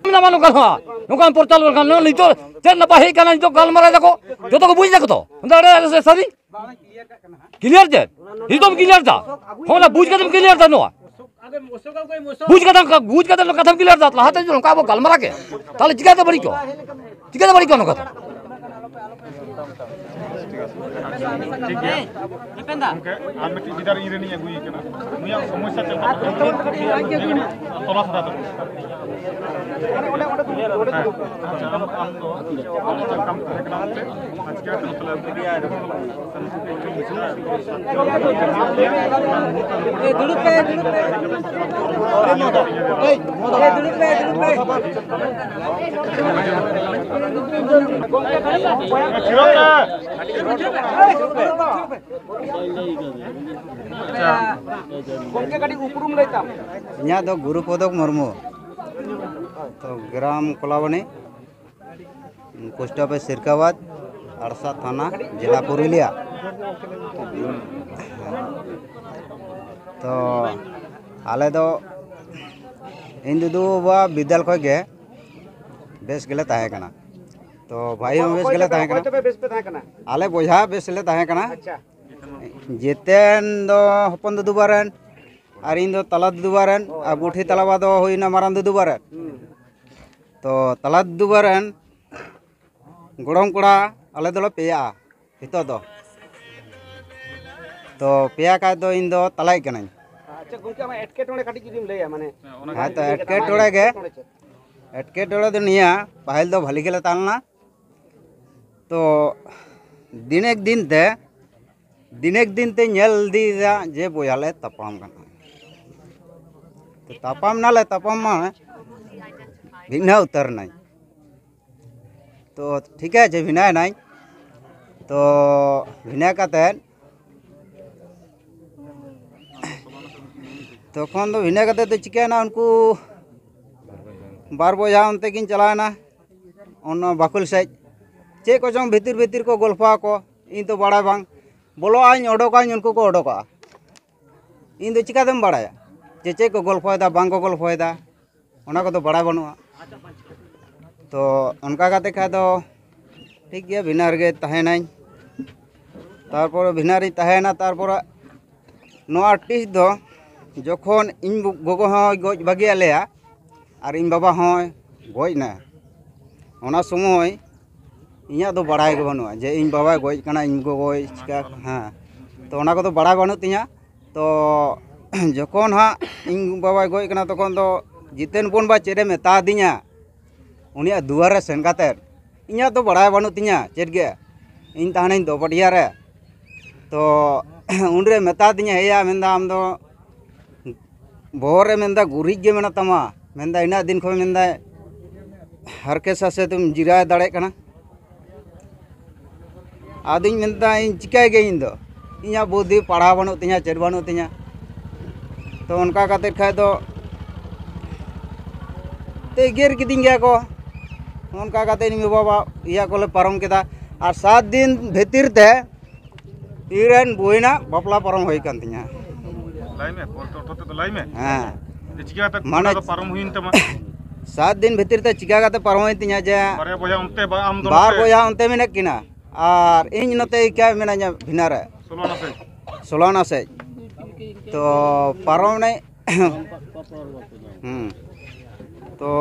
ᱢᱮᱱᱟᱢᱟ ᱱᱚᱝᱠᱟ ᱱᱚᱣᱟ, ᱱᱚᱝᱠᱟᱱ ᱯᱨᱚᱪᱟᱨ ᱞᱮᱱᱠᱷᱟᱱ ᱱᱚᱣᱟ ᱱᱤᱛᱚᱜ ᱪᱮᱫ ᱱᱟᱯᱟᱭ ᱦᱮᱡ ᱠᱟᱱᱟ? ᱱᱤᱛᱚᱜ ᱜᱟᱞᱢᱟᱨᱟᱣ ᱫᱟᱠᱚ, ᱡᱚᱛᱚ ᱠᱚ ᱵᱩᱡᱽ ᱫᱟᱠᱚ ᱛᱚ᱾ ᱢᱮᱱᱫᱟ, ᱟᱹᱰᱤ ᱥᱟᱹᱨᱤ᱾ Clear ᱪᱮᱫ? ᱱᱤᱛᱚᱜ ᱮᱢ clear ᱫᱟ? ᱦᱚᱸ, ᱚᱱᱟ ᱵᱩᱡᱽ ᱠᱟᱛᱮᱢ clear ᱫᱟ ᱱᱚᱣᱟ? ᱵᱩᱡᱽ ᱠᱟᱛᱮ, ᱵᱩᱡᱽ ᱠᱟᱛᱮ ᱠᱟᱛᱷᱟᱢ clear ᱫᱟ, ᱞᱟᱦᱟᱛᱮ ᱡᱩᱫᱤ ᱱᱚᱝᱠᱟ ᱵᱚ ᱜᱟᱞᱢᱟᱨᱟᱣ ᱠᱮ, ᱛᱟᱦᱞᱮ ᱪᱤᱠᱟᱹᱛᱮ ᱵᱟᱹᱲᱤᱡ ᱠᱚᱜᱼᱟ? ᱪᱤᱠᱟᱹᱛᱮ ᱵᱟᱹᱲᱤᱡ ᱠᱚᱜᱼᱟ ᱱᱚᱝᱠᱟ ᱫᱚ? ᱴᱷᱤᱠ ᱜᱮᱭᱟ᱾ ᱜᱚᱢᱠᱮ, ᱟᱨ ᱢᱤᱫᱴᱤᱡ ᱜᱤᱫᱟᱹᱨ ᱤᱧ ᱨᱮᱱᱤᱧ ᱟᱹᱜᱩᱭᱮ ᱠᱟᱱᱟ᱾ ᱩᱱᱤᱭᱟᱜ ᱥᱚᱢᱚᱥᱥᱟ ᱪᱮᱫ ᱞᱮᱠᱟ? ᱛᱚᱞᱟᱥ ᱦᱟᱛᱟᱣ ᱛᱟᱵᱚᱱ᱾ ᱦᱮᱸ, ᱟᱪᱪᱷᱟ, ᱟᱢ, ᱟᱢ ᱫᱚ ᱪᱮᱫ ᱞᱮᱠᱟᱢ ᱛᱟᱦᱮᱸ ᱠᱟᱱᱟ ᱚᱱᱛᱮ? ᱟᱨ ᱪᱤᱠᱟᱹ ᱠᱟᱛᱮ ᱱᱚᱛᱮ ᱞᱮ ᱟᱹᱜᱩ ᱠᱮᱫᱮᱭᱟ? ᱫᱩᱲᱩᱵ ᱯᱮ, ᱫᱩᱲᱩᱵ ᱯᱮ᱾ ᱫᱩᱲᱩᱵ ᱯᱮ, ᱫᱩᱲᱩᱵ ᱯᱮ᱾ ᱜᱚᱢᱠᱮ, ᱠᱟᱹᱴᱤᱡ ᱩᱯᱨᱩᱢ ᱞᱟᱹᱭ ᱛᱟᱢ᱾ ᱤᱧᱟᱹᱜ ᱫᱚ ᱜᱩᱨᱩ ᱯᱚᱫᱚᱠ ᱢᱩᱨᱢᱩ, ᱛᱚ ᱜᱨᱟᱢ ᱠᱚᱞᱟᱵᱚᱱᱤ, ᱯᱳᱥᱴ ᱚᱯᱷᱤᱥ ᱥᱤᱨᱠᱟᱵᱟᱫᱽ, ᱟᱲᱥᱟ ᱛᱷᱟᱱᱟ, ᱡᱮᱞᱟ ᱯᱩᱨᱩᱞᱤᱭᱟ᱾ ᱛᱚ ᱟᱞᱮ ᱫᱚ ᱤᱧ ᱫᱩᱫᱩ ᱵᱟᱵᱟ ᱵᱤᱫᱟᱹᱞ ᱠᱷᱚᱱ ᱜᱮ ᱵᱮᱥ ᱜᱮᱞᱮ ᱛᱟᱦᱮᱸ ᱠᱟᱱᱟ᱾ ᱛᱚ ᱵᱷᱟᱭ ᱦᱚᱸ ᱵᱮᱥ ᱜᱮᱞᱮ ᱛᱟᱦᱮᱸ ᱠᱟᱱᱟ᱾ ᱚᱠᱚᱭ ᱛᱟᱯᱮ ᱵᱮᱥ ᱯᱮ ᱛᱟᱦᱮᱸ ᱠᱟᱱᱟ? ᱟᱞᱮ ᱵᱚᱭᱦᱟ ᱵᱮᱥ ᱞᱮ ᱛᱟᱦᱮᱸ ᱠᱟᱱᱟ᱾ ᱟᱪᱪᱷᱟ᱾ ᱡᱮᱛᱮᱱ ᱫᱚ ᱦᱚᱯᱚᱱ ᱫᱩᱫᱩ ᱵᱟᱨᱮᱱ, ᱟᱨ ᱤᱧ ᱫᱚ ᱛᱟᱞᱟ ᱫᱩᱫᱩ ᱵᱟᱨᱮᱱ, ᱟᱨ ᱵᱩᱰᱷᱤ ᱛᱟᱞᱟᱵᱟ ᱫᱚ ᱦᱩᱭᱱᱟ ᱢᱟᱨᱟᱝ ᱫᱩᱫᱩ ᱵᱟᱨᱮᱱ᱾ ᱛᱚ ᱛᱟᱞᱟ ᱫᱩᱫᱩ ᱵᱟᱨᱮᱱ ᱜᱚᱲᱚᱢ ᱠᱚᱲᱟ ᱟᱞᱮ ᱫᱚᱞᱮ ᱯᱮᱭᱟᱜᱼᱟ ᱱᱤᱛᱚᱜ ᱫᱚ᱾ ᱛᱚ ᱯᱮᱭᱟ ᱠᱷᱟᱡ ᱫᱚ ᱤᱧ ᱫᱚ ᱛᱟᱞᱟᱭᱤᱡ ᱠᱟᱹᱱᱟᱹᱧ᱾ ᱟᱪᱪᱷᱟ ᱜᱚᱢᱠᱮ, ᱟᱢᱟᱜ ᱮᱴᱠᱮᱴᱚᱬᱮ ᱠᱟᱹᱴᱤᱡ ᱡᱩᱫᱤᱢ ᱞᱟᱹᱭᱟ, ᱢᱟᱱᱮ ᱦᱮᱸ, ᱛᱚ ᱮᱴᱠᱮᱴᱚᱬᱮ ᱜᱮ, ᱮᱴᱠᱮᱴᱚᱬᱮ ᱫᱚ ᱱᱤᱭᱟᱹ, ᱯᱟᱹᱦᱤᱞ ᱫᱚ ᱵᱷᱟᱹᱞᱤ ᱜᱮᱞᱮ ᱛᱟᱦᱮᱸ ᱞᱮᱱᱟ᱾ ᱛᱚ ᱫᱤᱱᱮᱠ ᱫᱤᱱ ᱛᱮ, ᱫᱤᱱᱮᱠ ᱫᱤᱱ ᱛᱮ ᱧᱮᱞ ᱤᱫᱤᱭᱮᱫᱟ ᱡᱮ ᱵᱚᱭᱦᱟ ᱞᱮ ᱛᱟᱯᱟᱢ ᱠᱟᱱᱟ᱾ ᱛᱚ ᱛᱟᱯᱟᱢ ᱱᱟᱞᱮ, ᱛᱟᱯᱟᱢ ᱢᱟ ᱵᱷᱤᱱᱟᱹ ᱩᱛᱟᱹᱨ ᱱᱟᱹᱧ᱾ ᱛᱚ ᱴᱷᱤᱠ ᱟᱪᱷᱮ, ᱵᱷᱤᱱᱟᱹᱭ ᱱᱟᱹᱧ᱾ ᱛᱚ ᱵᱷᱤᱱᱟᱹ ᱠᱟᱛᱮᱫ, ᱛᱚᱠᱷᱚᱱ ᱫᱚ ᱵᱷᱤᱱᱟᱹ ᱠᱟᱛᱮᱫ ᱫᱚ ᱪᱤᱠᱟᱹᱭᱮᱱᱟ, ᱩᱱᱠᱩ ᱵᱟᱨ ᱵᱚᱭᱦᱟ ᱚᱱᱛᱮ ᱠᱤᱱ ᱪᱟᱞᱟᱣᱮᱱᱟ, ᱚᱱᱟ ᱵᱟᱠᱷᱳᱞ ᱥᱮᱫ᱾ ᱪᱮᱫ ᱠᱚᱪᱚᱝ ᱵᱷᱤᱛᱤᱨ ᱵᱷᱤᱛᱤᱨ ᱠᱚ ᱜᱚᱞᱯᱷᱚ ᱟᱠᱚ, ᱤᱧ ᱫᱚ ᱵᱟᱲᱟᱭ ᱵᱟᱝ᱾ ᱵᱚᱞᱚᱜ ᱟᱹᱧ, ᱚᱰᱚᱠᱟᱹᱧ, ᱩᱱᱠᱩ ᱠᱚ ᱚᱰᱚᱠᱚᱜᱼᱟ᱾ ᱤᱧ ᱫᱚ ᱪᱤᱠᱟᱹᱛᱮᱢ ᱵᱟᱲᱟᱭᱟ ᱡᱮ ᱪᱮᱫ ᱠᱚ ᱜᱚᱞᱯᱷᱚᱭᱮᱫᱟ, ᱵᱟᱝ ᱠᱚ ᱜᱚᱞᱯᱷᱚᱭᱮᱫᱟ, ᱚᱱᱟ ᱠᱚᱫᱚ ᱵᱟᱲᱟᱭ ᱵᱟᱹᱱᱩᱜᱼᱟ᱾ ᱛᱚ ᱚᱱᱠᱟ ᱠᱟᱛᱮ ᱠᱷᱟᱡ ᱫᱚ ᱴᱷᱤᱠ ᱜᱮᱭᱟ, ᱵᱷᱤᱱᱟᱹ ᱨᱮᱜᱮ ᱛᱟᱦᱮᱱᱟᱹᱧ᱾ ᱛᱟᱨᱯᱚᱨᱮ ᱵᱷᱤᱱᱟᱹ ᱨᱤᱧ ᱛᱟᱦᱮᱸᱭᱮᱱᱟ᱾ ᱛᱟᱨᱯᱚᱨᱮ ᱱᱚᱣᱟ ᱟᱨᱴᱤᱥᱴ ᱫᱚ ᱡᱚᱠᱷᱚᱱ ᱤᱧ ᱜᱚᱜᱚ ᱦᱚᱸᱭ ᱜᱚᱡ ᱵᱟᱹᱜᱤᱭᱟᱫ ᱞᱮᱭᱟ ᱟᱨ ᱤᱧ ᱵᱟᱵᱟ ᱦᱚᱸᱭ ᱜᱚᱡ ᱮᱱᱟ, ᱚᱱᱟ ᱥᱚᱢᱚᱭ ᱤᱧᱟᱹᱜ ᱫᱚ ᱵᱟᱲᱟᱭ ᱜᱮ ᱵᱟᱹᱱᱩᱜᱼᱟ ᱡᱮ ᱤᱧ ᱵᱟᱵᱟᱭ ᱜᱚᱡ ᱠᱟᱱᱟ, ᱤᱧ ᱜᱚᱜᱚᱭ ᱪᱤᱠᱟ, ᱦᱮᱸ᱾ ᱛᱚ ᱚᱱᱟ ᱠᱚᱫᱚ ᱵᱟᱲᱟᱭ ᱵᱟᱹᱱᱩᱜ ᱛᱤᱧᱟᱹ᱾ ᱛᱚ ᱡᱚᱠᱷᱚᱱ ᱦᱟᱸᱜ ᱤᱧ ᱵᱟᱵᱟᱭ ᱜᱚᱡ ᱠᱟᱱᱟ, ᱛᱚᱠᱷᱚᱱ ᱫᱚ ᱡᱤᱛᱮᱱ ᱵᱚᱱ ᱵᱟ ᱪᱮᱫ ᱮ ᱢᱮᱛᱟ ᱫᱤᱧᱟ, ᱩᱱᱤᱭᱟᱜ ᱫᱩᱣᱟᱨ ᱨᱮ ᱥᱮᱱ ᱠᱟᱛᱮᱫ, ᱤᱧᱟᱹᱜ ᱫᱚ ᱵᱟᱲᱟᱭ ᱵᱟᱹᱱᱩᱜ ᱛᱤᱧᱟᱹ ᱪᱮᱫ ᱜᱮ, ᱤᱧ ᱛᱟᱦᱮᱱᱟᱹᱧ ᱫᱚᱯᱟᱴᱤᱭᱟ ᱨᱮ᱾ ᱛᱚ ᱩᱱᱨᱮ ᱢᱮᱛᱟ ᱫᱤᱧᱟ, ᱦᱮᱭᱟ, ᱢᱮᱱᱫᱟ, ᱟᱢ ᱫᱚ ᱵᱚᱦᱚᱜ ᱨᱮ, ᱢᱮᱱᱫᱟ, ᱜᱩᱨᱤᱡ ᱜᱮ ᱢᱮᱱᱟᱜ ᱛᱟᱢᱟ, ᱢᱮᱱᱫᱟ, ᱤᱱᱟᱹᱜ ᱫᱤᱱ ᱠᱷᱚᱱ, ᱢᱮᱱᱫᱟᱭ, ᱦᱟᱨᱠᱮᱛ ᱥᱟᱥᱮᱛ ᱮᱢ ᱡᱤᱨᱟᱹᱣ ᱫᱟᱲᱮᱭᱟᱜ ᱠᱟᱱᱟ᱾ ᱟᱫᱚᱧ ᱢᱮᱱᱫᱟ, ᱤᱧ ᱪᱤᱠᱟᱹᱭ ᱜᱮ, ᱤᱧ ᱫᱚ ᱤᱧᱟᱹᱜ ᱵᱩᱫᱽᱫᱷᱤ ᱯᱟᱲᱦᱟᱣ ᱵᱟᱹᱱᱩᱜ ᱛᱤᱧᱟᱹ, ᱪᱮᱫ ᱵᱟᱹᱱᱩᱜ ᱛᱤᱧᱟᱹ᱾ ᱛᱚ ᱚᱱᱠᱟ ᱠᱟᱛᱮᱫ ᱠᱷᱟᱡ ᱫᱚ ᱛᱮ ᱮᱜᱮᱨ ᱠᱤᱫᱤᱧ ᱜᱮᱭᱟ ᱠᱚ᱾ ᱚᱱᱠᱟ ᱠᱟᱛᱮᱫ ᱤᱧ ᱵᱟᱵᱟ ᱤᱭᱟᱹ ᱠᱚᱞᱮ ᱯᱟᱨᱚᱢ ᱠᱮᱫᱟ᱾ ᱟᱨ ᱥᱟᱛ ᱫᱤᱱ ᱵᱷᱤᱛᱤᱨ ᱛᱮ ᱤᱧᱨᱮᱱ ᱵᱩᱦᱤᱱᱟᱜ ᱵᱟᱯᱞᱟ ᱯᱟᱨᱚᱢ ᱦᱩᱭ ᱠᱟᱱ ᱛᱤᱧᱟᱹ᱾ ᱞᱟᱹᱭ ᱢᱮ, ᱠᱚᱞ ᱛᱚ ᱚᱴᱳ ᱛᱮᱫᱚ ᱞᱟᱹᱭ ᱢᱮ᱾ ᱦᱮᱸ᱾ ᱪᱤᱠᱟᱹ ᱠᱟᱛᱮ ᱢᱟᱱᱮ ᱚᱱᱟ ᱫᱚ ᱯᱟᱨᱚᱢ ᱦᱩᱭᱮᱱ ᱛᱟᱢᱟ? ᱥᱟᱛ ᱫᱤᱱ ᱵᱷᱤᱛᱤᱨ ᱛᱮ ᱪᱤᱠᱟ ᱠᱟᱛᱮ ᱯᱟᱨᱚᱢᱮᱱ ᱛᱤᱧᱟ ᱡᱮ ᱵᱟᱨᱭᱟ ᱵᱚᱭᱦᱟ ᱚᱱᱛᱮ ᱵᱟ-, ᱟᱢ ᱫᱚ ᱵᱟᱨ ᱱᱚᱛᱮ? ᱵᱚᱭᱦᱟ ᱚᱱᱛᱮ ᱢᱮᱱᱟᱜ ᱠᱤᱱᱟ ᱟᱨ ᱤᱧ ᱱᱚᱛᱮ ᱤᱠᱟᱹ ᱢᱮᱱᱟᱧᱟ ᱵᱷᱤᱱᱟ ᱨᱮ, ᱥᱳᱞᱳ ᱟᱱᱟ ᱥᱮᱫ᱾ ᱥᱳᱞᱳ ᱟᱱᱟ ᱥᱮᱫ᱾ ᱛᱚ ᱯᱟᱨᱚᱢ ᱮᱱᱟᱹᱧ᱾ ᱦᱩᱸ᱾ ᱛᱚ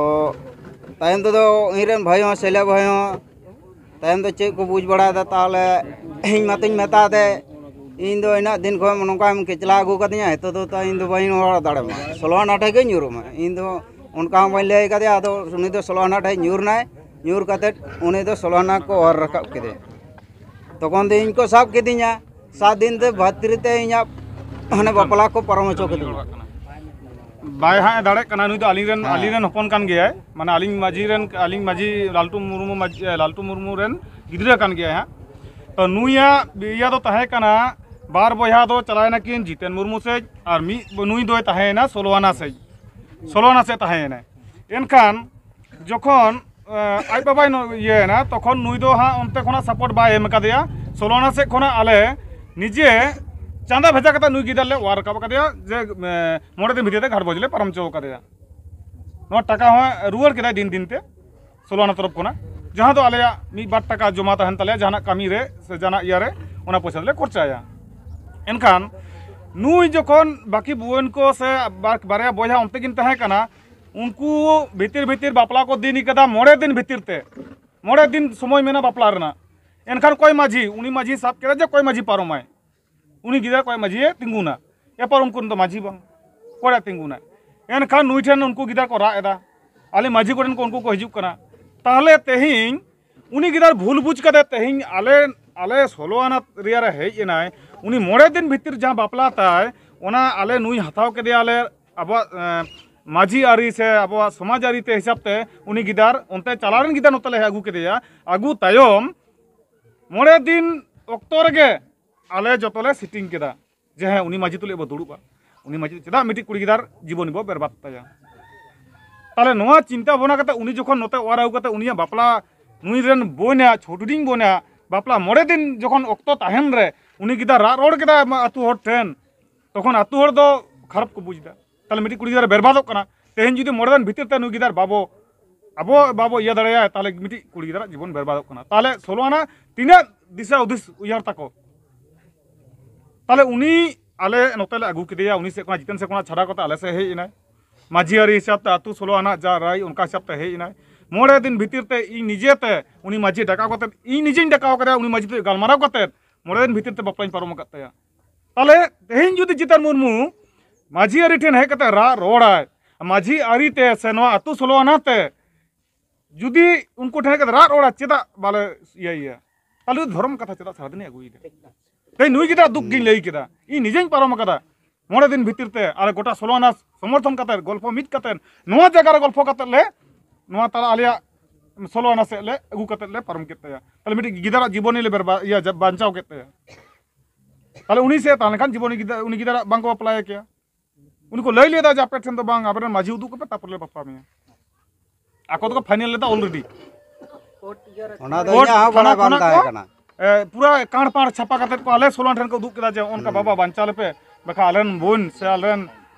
ᱛᱟᱭᱚᱢ ᱛᱮᱫᱚ ᱤᱧ ᱨᱮᱱ ᱵᱷᱟᱭ ᱦᱚᱸ, ᱥᱮᱞᱮ ᱵᱷᱟᱭ ᱦᱚᱸ, ᱛᱟᱭᱚᱢ ᱫᱚ ᱪᱮᱫ ᱠᱚ ᱵᱩᱡᱽ ᱵᱟᱲᱟᱭᱮᱫᱟ, ᱛᱟᱦᱚᱞᱮ ᱤᱧ ᱢᱟᱛᱚᱧ ᱢᱮᱛᱟ ᱫᱮ, ᱤᱧ ᱫᱚ ᱤᱱᱟᱹᱜ ᱫᱤᱱ ᱠᱷᱚᱱ ᱱᱚᱝᱠᱟᱢ ᱠᱮᱪᱞᱟ ᱟᱹᱜᱩ ᱠᱟᱫᱤᱧᱟ, ᱱᱤᱛᱚᱜ ᱫᱚ ᱛᱚ ᱤᱧ ᱫᱚ ᱵᱟᱹᱧ ᱨᱚᱲ ᱫᱟᱲᱮᱭᱟᱢᱟ, ᱥᱳᱞᱳ ᱟᱱᱟ ᱴᱷᱮᱡ ᱜᱮ ᱧᱩᱨᱩᱜ ᱢᱮ᱾ ᱤᱧ ᱫᱚ ᱚᱱᱠᱟ ᱦᱚᱸ ᱵᱟᱹᱧ ᱞᱟᱹᱭ ᱠᱟᱫᱮᱭᱟ᱾ ᱟᱫᱚ ᱩᱱᱤ ᱫᱚ ᱥᱳᱞᱳ ᱟᱱᱟ ᱴᱷᱮᱡ ᱧᱩᱨ ᱱᱟᱭ, ᱧᱩᱨ ᱠᱟᱛᱮᱫ ᱩᱱᱤ ᱫᱚ ᱥᱳᱞᱳ ᱟᱱᱟ ᱠᱚ ᱚᱨ ᱨᱟᱠᱟᱵ ᱠᱮᱫᱮᱭᱟ᱾ ᱛᱚᱠᱷᱚᱱ ᱫᱚ ᱤᱧ ᱠᱚ ᱥᱟᱵ ᱠᱤᱫᱤᱧᱟ, ᱥᱟᱛ ᱫᱤᱱ ᱛᱮ ᱵᱷᱟᱛᱨᱤ ᱛᱮ ᱤᱧᱟᱹᱜ ᱢᱟᱱᱮ ᱵᱟᱯᱞᱟ ᱠᱚ ᱯᱟᱨᱚᱢ ᱦᱚᱪᱚ ᱠᱤᱫᱤᱧᱟ᱾ ᱵᱟᱭ ᱦᱟᱸᱜ ᱮ ᱫᱟᱲᱮᱜ ᱠᱟᱱᱟ, ᱱᱩᱭ ᱫᱚ ᱟᱹᱞᱤᱧ ᱨᱮᱱ, ᱦᱮᱸ᱾ ᱟᱹᱞᱤᱧ ᱨᱮᱱ ᱦᱚᱯᱚᱱ ᱠᱟᱱ ᱜᱮᱭᱟᱭ, ᱢᱟᱱᱮ ᱟᱹᱞᱤᱧ ᱢᱟᱹᱡᱷᱤ ᱨᱮᱱ, ᱟᱹᱞᱤᱧ ᱢᱟᱹᱡᱷᱤ ᱞᱟᱞᱴᱩ ᱢᱩᱨᱢᱩ ᱢᱟᱹᱡᱷᱤ, ᱮ, ᱞᱟᱞᱴᱩ ᱢᱩᱨᱢᱩ ᱨᱮᱱ ᱜᱤᱫᱽᱨᱟᱹ ᱠᱟᱱ ᱜᱮᱭᱟᱭ ᱦᱟᱸᱜ᱾ ᱛᱚ ᱱᱩᱭᱟᱜ ᱤᱭᱟᱹ ᱫᱚ ᱛᱟᱦᱮᱸ ᱠᱟᱱᱟ, ᱵᱟᱨ ᱵᱚᱭᱦᱟ ᱫᱚ ᱪᱟᱞᱟᱣ ᱮᱱᱟ ᱠᱤᱱ ᱡᱤᱛᱮᱱ ᱢᱩᱨᱢᱩ ᱥᱮᱡ, ᱟᱨ ᱢᱤᱫ ᱱᱩᱭ ᱫᱚᱭ ᱛᱟᱦᱮᱸᱭᱮᱱᱟ ᱥᱳᱞᱳ ᱟᱱᱟ ᱥᱮᱡ, ᱥᱳᱞᱳ ᱟᱱᱟ ᱥᱮᱡ ᱛᱟᱦᱮᱸᱭᱮᱱᱟᱭ᱾ ᱮᱱᱠᱷᱟᱱ ᱡᱚᱠᱷᱚᱱ, ᱮ, ᱟᱡ ᱵᱟᱵᱟᱭ ᱱᱚ-, ᱤᱭᱟᱹᱭᱮᱱᱟ, ᱛᱚᱠᱷᱚᱱ ᱱᱩᱭ ᱫᱚ ᱦᱟᱸᱜ ᱚᱱᱛᱮ ᱠᱷᱚᱱᱟᱜ ᱥᱟᱯᱳᱨᱴ ᱵᱟᱭ ᱮᱢ ᱠᱟᱫᱮᱭᱟ᱾ ᱥᱳᱞᱳ ᱟᱱᱟ ᱥᱮᱫ ᱠᱷᱚᱱᱟᱜ ᱟᱞᱮ ᱱᱤᱡᱮ ᱪᱟᱸᱫᱟ ᱵᱷᱮᱡᱟ ᱠᱟᱛᱮ ᱱᱩᱭ ᱜᱤᱫᱟᱹᱨ ᱞᱮ ᱚᱣᱟᱨ ᱨᱟᱠᱟᱵ ᱟᱠᱟᱫᱮᱭᱟ ᱡᱮ, ᱮ, ᱢᱚᱬᱮ ᱫᱤᱱ ᱵᱷᱤᱛᱤᱨ ᱛᱮ ᱜᱷᱟᱴ ᱵᱟᱹᱡᱤ ᱞᱮ ᱯᱟᱨᱚᱢ ᱦᱚᱪᱚ ᱟᱠᱟᱫᱮᱭᱟ᱾ ᱱᱚᱣᱟ ᱴᱟᱠᱟ ᱦᱚᱸ ᱨᱩᱣᱟᱹᱲ ᱠᱮᱫᱟᱭ ᱫᱤᱱ ᱫᱤᱱ ᱛᱮ ᱥᱳᱞᱳ ᱟᱱᱟ ᱛᱚᱨᱚᱯ ᱠᱷᱚᱱᱟᱜ, ᱡᱟᱦᱟᱸ ᱫᱚ ᱟᱞᱮᱭᱟᱜ ᱢᱤᱫ ᱵᱟᱨ ᱴᱟᱠᱟ ᱡᱚᱢᱟ ᱛᱟᱦᱮᱱ ᱛᱟᱞᱮᱭᱟ ᱡᱟᱦᱟᱱᱟᱜ ᱠᱟᱹᱢᱤ ᱨᱮ ᱥᱮ ᱡᱟᱦᱟᱱᱟᱜ ᱤᱭᱟᱹ ᱨᱮ, ᱚᱱᱟ ᱯᱚᱭᱥᱟ ᱫᱚᱞᱮ ᱠᱷᱚᱨᱪᱟᱭᱟ᱾ ᱮᱱᱠᱷᱟᱱ ᱱᱩᱭ ᱡᱚᱠᱷᱚᱱ ᱵᱟᱹᱠᱤ ᱵᱩᱣᱟᱹᱱ ᱠᱚ ᱥᱮ ᱵᱟᱨ-, ᱵᱟᱨᱭᱟ ᱵᱚᱭᱦᱟ ᱚᱱᱛᱮ ᱠᱤᱱ ᱛᱟᱦᱮᱸ ᱠᱟᱱᱟ, ᱩᱱᱠᱩ ᱵᱷᱤᱛᱤᱨ ᱵᱷᱤᱛᱤᱨ ᱵᱟᱯᱞᱟ ᱠᱚ ᱫᱤᱱ ᱠᱟᱫᱟ ᱢᱚᱬᱮ ᱫᱤᱱ ᱵᱷᱤᱛᱤᱨ ᱛᱮ, ᱢᱚᱬᱮ ᱫᱤᱱ ᱥᱚᱢᱚᱭ ᱢᱮᱱᱟᱜᱼᱟ ᱵᱟᱯᱞᱟ ᱨᱮᱱᱟᱜ᱾ ᱮᱱᱠᱷᱟᱱ ᱚᱠᱚᱭ ᱢᱟᱹᱡᱷᱤ? ᱩᱱᱤ ᱢᱟᱹᱡᱷᱤ ᱥᱟᱵ ᱠᱮᱫᱟ ᱡᱮ ᱚᱠᱚᱭ ᱢᱟᱹᱡᱷᱤ ᱯᱟᱨᱚᱢᱟᱭ, ᱩᱱᱤ ᱜᱤᱫᱽᱨᱟᱹ ᱚᱠᱚᱭ ᱢᱟᱹᱡᱷᱤᱭᱮ ᱛᱤᱸᱜᱩᱱᱟ? ᱮᱨᱯᱚᱨ ᱩᱱᱠᱩ ᱫᱚ ᱢᱟᱹᱡᱷᱤ ᱵᱟᱝ, ᱚᱠᱚᱭᱟᱜ ᱛᱤᱸᱜᱩᱱᱟ? ᱮᱱᱠᱷᱟᱱ ᱱᱩᱭ ᱴᱷᱮᱱ ᱩᱱᱠᱩ ᱜᱤᱫᱽᱨᱟᱹ ᱠᱚ ᱨᱟᱜ ᱮᱫᱟ, ᱟᱞᱮ ᱢᱟᱹᱡᱷᱤ ᱠᱚᱴᱷᱮᱱ ᱠᱚ ᱩᱱᱠᱩ ᱠᱚ ᱦᱤᱡᱩᱜ ᱠᱟᱱᱟ᱾ ᱛᱟᱦᱚᱞᱮ ᱛᱮᱦᱮᱧ ᱩᱱᱤ ᱜᱤᱫᱟᱹᱨ ᱵᱷᱩᱞ ᱵᱩᱡᱽ ᱠᱟᱛᱮ ᱛᱮᱦᱮᱧ ᱟᱞᱮ, ᱟᱞᱮ ᱥᱳᱞᱳ ᱟᱱᱟ ᱮᱨᱤᱭᱟ ᱨᱮ ᱦᱮᱡ ᱮᱱᱟᱭ, ᱩᱱᱤ ᱢᱚᱬᱮ ᱫᱤᱱ ᱵᱷᱤᱛᱤᱨ ᱡᱟᱦᱟᱸ ᱵᱟᱯᱞᱟ ᱛᱟᱭ, ᱚᱱᱟ ᱟᱞᱮ ᱱᱩᱭ ᱦᱟᱛᱟᱣ ᱠᱮᱫᱮᱭᱟᱞᱮ ᱟᱵᱚᱣᱟᱜ, ᱮᱸ, ᱢᱟᱹᱡᱷᱤ ᱟᱹᱨᱤ ᱥᱮ ᱟᱵᱚᱣᱟᱜ ᱥᱚᱢᱟᱡᱽ ᱟᱹᱨᱤ ᱛᱮ ᱦᱤᱥᱟᱹᱵ ᱛᱮ ᱩᱱᱤ ᱜᱤᱫᱟᱹᱨ ᱚᱱᱛᱮ ᱪᱟᱞᱟᱣ ᱨᱮᱱ ᱜᱤᱫᱟᱹᱨ ᱱᱚᱛᱮ ᱞᱮ ᱟᱹᱜᱩ ᱠᱮᱫᱮᱭᱟ᱾ ᱟᱹᱜᱩ ᱛᱟᱭᱚᱢ ᱢᱚᱬᱮ ᱫᱤᱱ ᱚᱠᱛᱚ ᱨᱮᱜᱮ ᱟᱞᱮ ᱡᱚᱛᱚ ᱞᱮ ᱥᱤᱴᱤᱝ ᱠᱮᱫᱟ ᱡᱮ ᱦᱮᱸ ᱩᱱᱤ ᱢᱟᱹᱡᱷᱤ ᱛᱩᱞᱩᱡ ᱵᱚ ᱫᱩᱲᱩᱵᱼᱟ᱾ ᱩᱱᱤ ᱢᱟᱹᱡᱷᱤ ᱪᱮᱫᱟᱜ ᱢᱤᱫᱴᱤᱡ ᱠᱩᱲᱤ ᱜᱤᱫᱟᱹᱨ ᱡᱤᱵᱚᱱ ᱵᱚ ᱵᱮᱨᱵᱟᱫ ᱛᱟᱭᱟ? ᱛᱟᱦᱚᱞᱮ ᱱᱚᱣᱟ ᱪᱤᱱᱛᱟ ᱵᱷᱟᱵᱽᱱᱟ ᱠᱟᱛᱮ ᱩᱱᱤ ᱡᱚᱠᱷᱚᱱ ᱱᱚᱛᱮ ᱚᱣᱟᱨ ᱟᱹᱜᱩ ᱠᱟᱛᱮ ᱩᱱᱤᱭᱟᱜ ᱵᱟᱯᱞᱟ, ᱱᱩᱭ ᱨᱮᱱ ᱵᱚᱭᱱᱟᱜ, ᱦᱩᱰᱤᱧ ᱵᱚᱭᱱᱟᱜ ᱵᱟᱯᱞᱟ ᱢᱚᱬᱮ ᱫᱤᱱ ᱡᱚᱠᱷᱚᱱ ᱚᱠᱛᱚ ᱛᱟᱦᱮᱱ ᱨᱮ ᱩᱱᱤ ᱜᱤᱫᱟᱹᱨ ᱨᱟᱜ ᱨᱚᱲ ᱠᱮᱫᱟ ᱟᱹᱛᱩ ᱦᱚᱲ ᱴᱷᱮᱱ, ᱛᱚᱠᱷᱚᱱ ᱟᱹᱛᱩ ᱦᱚᱲ ᱫᱚ ᱠᱷᱟᱨᱟᱯ ᱠᱚ ᱵᱩᱡᱽ ᱮᱫᱟ᱾ ᱛᱟᱦᱚᱞᱮ ᱢᱤᱫᱴᱤᱡ ᱠᱩᱲᱤ ᱜᱤᱫᱽᱨᱟᱹ ᱵᱮᱨᱵᱟᱫᱚᱜ ᱠᱟᱱᱟ, ᱛᱮᱦᱮᱧ ᱡᱩᱫᱤ ᱢᱚᱬᱮ ᱫᱤᱱ ᱵᱷᱤᱛᱤᱨ ᱛᱮ ᱱᱩᱭ ᱜᱤᱫᱟᱹᱨ ᱵᱟᱵᱚ ᱟᱵᱚ ᱵᱟᱵᱚ ᱤᱭᱟᱹ ᱫᱟᱲᱮᱭᱟᱭᱟ, ᱛᱟᱦᱚᱞᱮ ᱢᱤᱫᱴᱤᱡ ᱠᱩᱲᱤ ᱜᱤᱫᱽᱨᱟᱹ ᱡᱤᱵᱚᱱ ᱵᱮᱨᱵᱟᱫᱚᱜ ᱠᱟᱱᱟ᱾ ᱛᱟᱦᱚᱞᱮ ᱥᱳᱞᱳ ᱟᱱᱟ ᱛᱤᱱᱟᱹᱜ ᱫᱤᱥᱟᱹ ᱦᱩᱫᱤᱥ ᱩᱭᱦᱟᱹᱨ ᱛᱟᱠᱚ? ᱛᱟᱦᱚᱞᱮ ᱩᱱᱤ ᱟᱞᱮ ᱱᱚᱛᱮ ᱞᱮ ᱟᱹᱜᱩ ᱠᱮᱫᱮᱭᱟ, ᱩᱱᱤ ᱥᱮᱫ ᱠᱷᱚᱱᱟᱜ, ᱡᱤᱛᱮᱱ ᱥᱮᱫ ᱠᱷᱚᱱᱟᱜ ᱪᱷᱟᱰᱟ ᱠᱟᱛᱮ ᱟᱞᱮ ᱥᱮᱫ ᱦᱮᱡ ᱮᱱᱟᱭ᱾ ᱢᱟᱹᱡᱷᱤ ᱟᱹᱨᱤ ᱦᱤᱥᱟᱹᱵ ᱛᱮ, ᱟᱹᱛᱩ ᱥᱳᱞᱳ ᱟᱱᱟᱜ ᱡᱟ ᱨᱟᱭ, ᱚᱱᱠᱟ ᱦᱤᱥᱟᱹᱵ ᱛᱮ ᱦᱮᱡ ᱮᱱᱟᱭ᱾ ᱢᱚᱬᱮ ᱫᱤᱱ ᱵᱷᱤᱛᱤᱨ ᱛᱮ ᱤᱧ ᱱᱤᱡᱮ ᱛᱮ ᱩᱱᱤ ᱢᱟᱹᱡᱷᱤ ᱰᱟᱠᱟᱣ ᱠᱟᱛᱮ, ᱤᱧ ᱱᱤᱡᱮᱧ ᱰᱟᱠᱟᱣ ᱠᱟᱫᱮᱭᱟ, ᱩᱱᱤ ᱢᱟᱹᱡᱷᱤ ᱛᱮ ᱜᱟᱞᱢᱟᱨᱟᱣ ᱠᱟᱛᱮ ᱢᱚᱬᱮ ᱫᱤᱱ ᱵᱷᱤᱛᱤᱨ ᱛᱮ ᱵᱟᱯᱞᱟᱧ ᱯᱟᱨᱚᱢ ᱟᱠᱟᱫ ᱛᱟᱭᱟ᱾ ᱛᱟᱦᱚᱞᱮ ᱛᱮᱦᱮᱧ ᱡᱩᱫᱤ ᱡᱤᱛᱮᱱ ᱢᱩᱨᱢᱩ ᱢᱟᱹᱡᱷᱤ ᱟᱹᱨᱤ ᱴᱷᱮᱱ ᱦᱮᱡ ᱠᱟᱛᱮ ᱨᱟᱜ ᱨᱚᱲᱟᱭ, ᱢᱟᱹᱡᱷᱤ ᱟᱹᱨᱤ ᱛᱮ ᱥᱮ ᱱᱚᱣᱟ ᱟᱹᱛᱩ ᱥᱳᱞᱳ ᱟᱱᱟ ᱛᱮ ᱡᱩᱫᱤ ᱩᱱᱠᱩ ᱴᱷᱮᱱ ᱦᱮᱡ ᱠᱟᱛᱮ ᱨᱟᱜ ᱨᱚᱲᱟ, ᱪᱮᱫᱟᱜ ᱵᱟᱞᱮ ᱤᱭᱟᱹᱭᱮᱭᱟ? ᱛᱟᱦᱚᱞᱮ ᱫᱷᱚᱨᱚᱢ ᱠᱟᱛᱷᱟ ᱪᱮᱫᱟᱜ ᱥᱟᱨᱟᱫᱤᱱᱮ ᱟᱹᱜᱩᱭᱮᱫᱟ? ᱛᱮᱦᱮᱧ ᱱᱩᱭ ᱜᱤᱫᱽᱨᱟᱹ ᱫᱩᱠ ᱜᱤᱧ ᱞᱟᱹᱭ ᱠᱮᱫᱟ, ᱤᱧ ᱱᱤᱡᱮᱧ ᱯᱟᱨᱚᱢ ᱟᱠᱟᱫᱟ᱾ ᱢᱚᱬᱮ ᱫᱤᱱ ᱵᱷᱤᱛᱤᱨ ᱛᱮ ᱟᱞᱮ ᱜᱚᱴᱟ ᱥᱳᱞᱳ ᱟᱱᱟ ᱥᱚᱢᱚᱨᱛᱷᱚᱱ ᱠᱟᱛᱮ, ᱜᱚᱞᱯᱷᱚ ᱢᱤᱫ ᱠᱟᱛᱮ, ᱱᱚᱣᱟ ᱡᱟᱭᱜᱟ ᱨᱮ ᱜᱚᱞᱯᱷᱚ ᱠᱟᱛᱮ ᱞᱮ, ᱱᱚᱣᱟ ᱛᱟᱞᱟ ᱟᱞᱮᱭᱟᱜ ᱥᱳᱞᱳ ᱟᱱᱟ ᱥᱮᱫ ᱞᱮ ᱟᱹᱜᱩ ᱠᱟᱛᱮ ᱞᱮ ᱯᱟᱨᱚᱢ ᱠᱮᱫ ᱛᱟᱭᱟ᱾ ᱛᱟᱦᱚᱞᱮ ᱢᱤᱫᱴᱤᱡ ᱜᱤᱫᱟᱹᱨᱟᱜ ᱡᱤᱵᱚᱱᱤ ᱞᱮ ᱵᱮᱨᱵᱟ-, ᱤᱭᱟᱹ, ᱡᱟ-, ᱵᱟᱧᱪᱟᱣ ᱠᱮᱫ ᱛᱟᱭᱟ᱾ ᱛᱟᱦᱚᱞᱮ ᱩᱱᱤ ᱥᱮᱫ ᱛᱟᱦᱮᱸ ᱞᱮᱱᱠᱷᱟᱱ ᱡᱤᱵᱚᱱᱤ ᱜᱤᱫᱟᱹ-, ᱩᱱᱤ ᱜᱤᱫᱟᱹᱨᱟᱜ ᱵᱟᱝ ᱠᱚ ᱵᱟᱯᱞᱟᱭᱮ ᱠᱮᱭᱟ᱾ ᱩᱱᱤ ᱠᱚ ᱞᱟᱹᱭ ᱞᱮᱫᱟ ᱡᱮ ᱟᱯᱮ ᱴᱷᱮᱱ ᱫᱚ ᱵᱟᱝ, ᱟᱯᱮ ᱨᱮᱱ ᱢᱟᱹᱡᱷᱤ ᱩᱫᱩᱜ ᱠᱚᱯᱮ, ᱛᱟᱨᱯᱚᱨ ᱞᱮ ᱵᱟᱯᱞᱟ ᱢᱮᱭᱟ᱾ ᱟᱠᱚ ᱫᱚᱠᱚ ᱯᱷᱟᱭᱱᱮᱞ ᱞᱮᱫᱟ ᱚᱞᱨᱮᱰᱤ᱾ ᱚᱱᱟ ᱫᱚ ᱠᱳᱨᱴ ᱤᱧᱟᱹᱜ ᱦᱚᱸ ᱛᱷᱟᱱᱟ ᱵᱟᱲᱟᱭ ᱵᱟᱝ ᱠᱷᱚᱱᱟᱜ ᱛᱟᱦᱮᱸ ᱠᱚ, ᱠᱟᱱᱟ᱾ ᱮ, ᱯᱩᱨᱟᱹ ᱠᱟᱬ ᱯᱟᱲ ᱪᱷᱟᱯᱟ ᱠᱟᱛᱮ ᱠᱚ ᱟᱞᱮ ᱥᱳᱞᱳ ᱟᱱᱟ ᱴᱷᱮᱱ ᱠᱚ ᱩᱫᱩᱜ ᱠᱮᱫᱟ ᱡᱮ ᱚᱱᱠᱟ ᱵᱟᱵᱟ ᱵᱟᱧᱪᱟᱣ ᱞᱮᱯᱮ, ᱵᱟᱠᱷᱟᱱ ᱟᱞᱮ ᱨᱮᱱ ᱵᱳᱱ ᱥᱮ ᱟᱞᱮ ᱨᱮᱱ